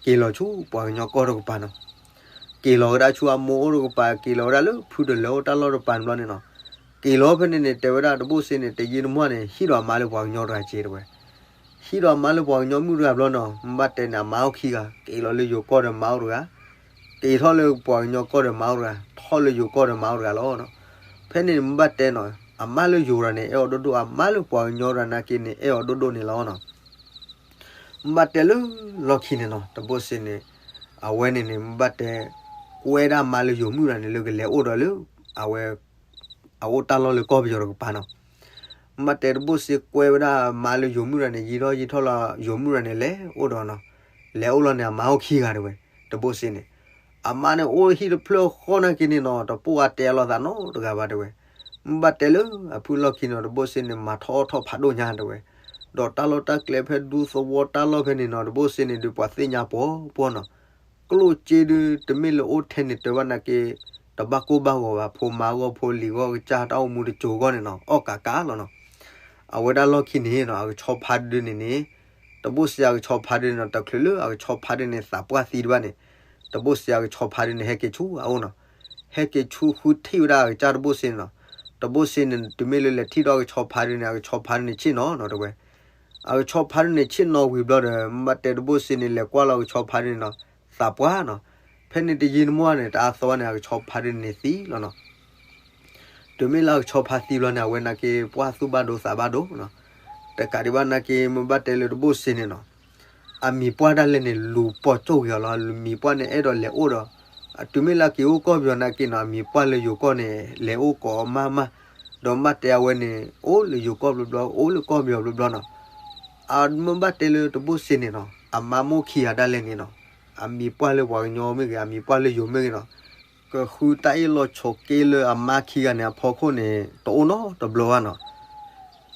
က့ၤလီၤဆူပှၤကညီကီၢ်တကပၤနီၤ, က့ၤလီၤဝဲဒၣ်ဆူအမိၢ်အိၣ်တကပၤ က့ၤလီၤဝဲဒၣ်လၢဖုတလၢအိၣ်တၢ်လီၢ်တကပၤဘျီန့ၣ်နီၤ, က့ၤလီၤဖဲန့ၣ်န့ၣ် တဲဝဲဒၣ်တဘိၣ်စ့န့ၣ် တယံာ်တမီၢ်န့ၣ် ဟံၣ်ဒီးအမါလၢပှၤကညီတဂၤက့ၤတဲဝဲ ဟံၣ်ဒီးအမါလၢပှၤကညီမုၣ်တဂၤဘျီနီၤ ဘၣ်တဲန့ၣ် အမါအိၣ်ခံဂၤ က့ၤလီၤလၢယိၤကီၢ်ဒီးမါအိၣ်တဂၤ, က့ၤထီၣ်လၢပှၤကညီကီၢ်ဒီးမါအိၣ်တဂၤ ထီၣ်လၢယိၤကီၢ်ဒီးမါအိၣ်တဂၤလီၤ. ဖဲန့ၣ်ဘၣ်တဲနီၤ အမါလၢယိၤရၤန့ၣ် အဲၣ်အီၤဒိၣ်ဒိၣ် အမါလၢပှၤကညီရၤနာ်က့န့ၣ် အဲၣ်အီၤဒိၣ်ဒိၣ်န့ၣ်လီၤနီၤ. ဘၣ်တဲလၢလီၢ်ခံန့ၣ်နီၤ တဘိၣ်စ့န့ၣ် အဝဲန့ၣ်န့ၣ် ဘၣ်တဲ ကွဲဒၣ်မါလၢယိၤမုၣ်တဂၤန့ၣ် လၢကလဲၤအိၣ်ဒီးလၢ အဝဲ အအိၣ်တၢ်လီၢ်လၢကီၢ်ပယီၤတကပၤနီၤ. ဘၣ်တဲတဘိၣ်စ့ကွဲဝဲဒၣ်မါလၢယိၤမုၣ်တဂၤန့ၣ် ယံာ်ထီၣ်ယံာ်ထီၣ်လီၤ ယိၤမုၣ်တဂၤန့ၣ် လဲၤအိၣ်ဒီးနီၤ, လဲၤအိၣ်လီၤန့ၣ် အမါအိၣ်ခံဂၤတဲဝဲ တဘိၣ်စ့န့ၣ် အမါန့ၣ်အိၣ်ဟံၣ်တဖျၢၣ်ဃီနာ်က့န့ၣ်နီၤ တပိၢ်အတဲအလီၤသးနီတဂၤဘၣ်တဲဝဲ. ဘၣ်တဲလၢအဖုၣ်လီၢ်ခံန့ၣ် တဘိၣ်စ့န့ၣ် မၤထီၣ်အီၣ်ထီၣ်ဖးဒိၣ်ညါတဲဝဲ, ဒီးတၢ်လီၢ်တၢ်ကျဲဖဲဒူသဝီတၢ်လီၢ်ဖဲန့ၣ်နီၤ တဘိၣ်စ့န့ၣ်ဒုး ပှၤသ့ၣ်ညါပှီၤပှီၤနီၤ. ကျိၣ်စ့ဒုး တမ့ၢ်လၢအိၣ်ထဲန့ၣ်တၢ်ဘၣ်နာ်က့ တဘၣ်ကိၢ်ဘၣ်ဂီၤဘၣ် ဖိမါဂီၢ်ဖိလံၤဂီၢ်ကစၢ်တၢ်အိၣ်မူတစိၤဂီၢ်န့ၣ်နီၤ အီၣ်ကးကးလီၤနီၤ. အဝဲဒၣ်လီၢ်ခံန့ၣ်နီၤ အကဆီဖါဒုန့ၣ်န့ၣ် တဘိၣ်စ့အကဆီဖါဒုန့ၣ်နီၤ တချုးလၢအကဆီဖါဒုန့ၣ် သးပှၢ်သံတဘၣ်န့ၣ် တဘိၣ်စ့အကဆီဖါဒုန့ၣ် ဟဲက့ၤဆူအအိၣ်နီၤ. ဟဲက့ၤဆူဃုထံၣ်ဝဲဒၣ်အကစၢ်တဘိၣ်စ့န့ၣ်နီၤ. တဘိၣ်စ့န့ၣ် တမ့ၢ်လၢလဲၤထံၣ်ဒီးအကဆီဖါဒုန့ၣ် အကဆီဖါဒုန့ၣ်ဆ့ၣ်နီၤနီၤတဲဝဲ. အကဆီဖါဒုန့ၣ်ဆ့ၣ်နီၤဝံၤဘျီဒီး ဘၣ်တဲတဘိၣ်စ့န့ၣ် လဲၤကွၢ်လီၤအကဆီဖါဒုန့ၣ်နီၤ သးပှၢ်နီၤ. ဖဲန့ၣ်တယံာ်တမီၢ်န့ၣ် တအါသီန့ၣ် အကဆီဖါဒုန့ၣ်သံလီၤနီၤ. တုၤမ့ၢ်လၢအကဆီဖါသံဘျီန့ၣ် အဝဲနာ်က့ ပှၢ်သူၣ်ဘၣ်ဒိသးဘၣ်ဒိနီၤ. တကးဒံးဘၣ်နာ်က့ မ့ၢ်ဘၣ်တဲလၢတဘိၣ်စ့န့ၣ်နီၤ အမံၤပှၢ်ဒၣ်လဲာ်န့ၣ် လူၤပိာ်ကၠိၣ်ဂ့ၤအီၤလီၤ. အမံၤပှၢ်န့ၣ် အဲၣ်ဒိးလဲၤအိၣ်ဒီး တုၤမ့ၢ်လၢက့ၤအိၣ်ကီၢ်ပယီၤနာ်က့နီၤ အမံၤပှၢ်လၢယိၤကီၢ်န့ၣ် လဲၤအိၣ်ကိးမးမး, ဒီးမ့ၢ်ဘၣ်တဲအဝဲန့ၣ် အိၣ်လၢယိၤကီၢ်ဘျီဘျီ အိၣ်လၢကီၢ်ပယီၤဘျီဘျီနီၤ. အမ့ၢ်ဘၣ်တဲလၢတဘိၣ်စ့န့ၣ်နီၤ အမါမိၢ်ခံဂၤဒၣ်လဲာ်န့ၣ်နီၤ အမံၤပှၢ်လၢပှၤကညီမ့ၢ်ဂ့ၤ အမံၤပှၢ်လၢယိၤမ့ၢ်ဂ့ၤနီၤ ကဃုတၢ်အ့ၣ်လိာ်ဆိးက့လၢအမါခံဂၤန့ၣ် အဖီခိၣ်န့ၣ် တအိၣ်နီတဘျီဘၣ်နီၤ.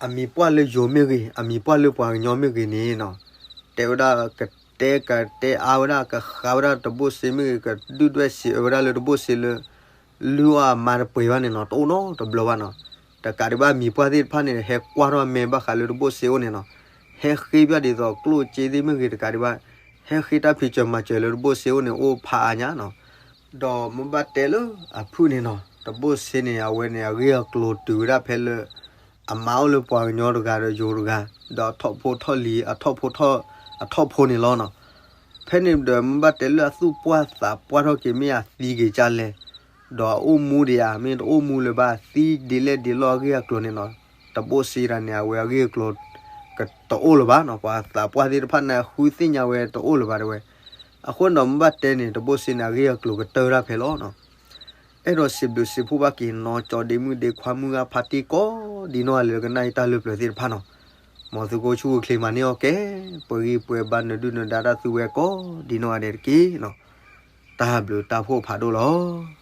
အမံၤပှၢ်လၢယိၤမ့ၢ်ဂ့ၤ အမံၤပှၢ်လၢပှၤကညီမ့ၢ်ဂ့ၤန့ၣ်နီၤ တဲဝဲဒၣ် ကတဲကတဲအါဝဲဒၣ် ကဃးဝဲဒၣ်တဘိၣ်စ့မ့ၢ်ဂ့ၤ ကဒုၣ်ဒွဲၣ်စံးအၢဝဲဒၣ်လၢတဘိၣ်စ့လၢ လုၢ်အီၣ်အမါတပှဲၤဘၣ်န့ၣ်နီၤ တအိၣ်နီတဘျီဘၣ်နီၤ. တကးဒံးဘၣ် မံၤပှၢ်သ့ၣ်တဖၣ်န့ၣ် ဟဲကွၢ်ထီၣ်အမဲဘၣ်ဃးလၢတဘိၣ်စ့အိၣ်န့ၣ်နီၤ ဟဲဃ့ဘၣ်ဒ်သိးကျိၣ်စ့သ့ၣ်မ့ၢ်ဂ့ၤတကးဒံးဘၣ် ဟဲဃ့တၢ်ဖံးစၢၤမၤစၢၤလၢတဘိၣ်စ့အိၣ်န့ၣ် အိၣ်ဖးအါညါနီၤ. ဒီးမ့ၢ်ဘၣ်တဲလၢအဖုၣ်န့ၣ်နီၤ တဘိၣ်စ့န့ၣ် အဝဲန့ၣ် အဂ့ၢ်အကျိၤတုၤဝဲဒၣ်ဖဲလၢ အမါအိၣ်လၢပှၤကညီတဂၤဒီးယိၤတဂၤ ဒီးအထီၣ်ဖိထီၣ်လံၤ အထီၣ်ဖိထီၣ်အထီၣ်ဖိန့ၣ်လီၤနီၤ. ဖဲန့ၣ်ဒီးမ့ၢ်ဘၣ်တဲလၢအသူၣ်ပှၢ်သးပှၢ်ထီၣ်က့ၤ မ့ၢ်အသံက့ၤကၢ်လဲၣ် ဒီးအအိၣ်မူဒံးဧါ မ့ၢ်တအိၣ်မူလၢၤဘၣ် သံဒ်လဲၣ်ဒ်လဲၣ်အဂ့ၢ်အကျိၤန့ၣ်နီၤ တဘိၣ်စ့တဂၤန့ၣ် အဝဲအဂ့ၢ်အကျိၤ တအိၣ်လၢၤဘၣ်နီၤ. ပှၤသးပှၢ်သ့ၣ်တဖၣ်န့ၣ် ဃုသ့ၣ်ညါဝဲတအိၣ်လၢၤဘၣ်တဲဝဲ. အဃိန့ၣ်ဒီးမ့ၢ်ဘၣ်တဲန့ၣ် တဘိၣ်စ့န့ၣ် အဂ့ၢ်အကျိၤကတၢၢ်ဒၣ်ဖဲလီၤနီၤ. အဲၣ်ဒိးစံးဘျုးစံးဖှိၣ်ဘၣ်က့ၤနီၤ ကၠီဒ့မုၣ်ဒ့ခွါမုၣ်ဂၤဖါတံၢ်ကိးဒ်နီၢ်ဂၤလၢကနၣ်အံၤတၢ်လၢပျၢၤသ့ၣ်တဖၣ်နီၤ. မ်သုကအိၣ်ဆူၣ်အိၣ်ချ့မၤန့ၢ်အီၣ်ကဲ ပှဲၤဂံၢ်ပှဲၤဘါ နဒုၣ်နဒါတၢ်သုဝဲကိးဒ်နီၢ်ဂၤဒဲးတက့ၢ်နီၤ. တၢ်ဘျုးတၢ်ဖှိၣ်ဖးဒိၣ်လီၤ.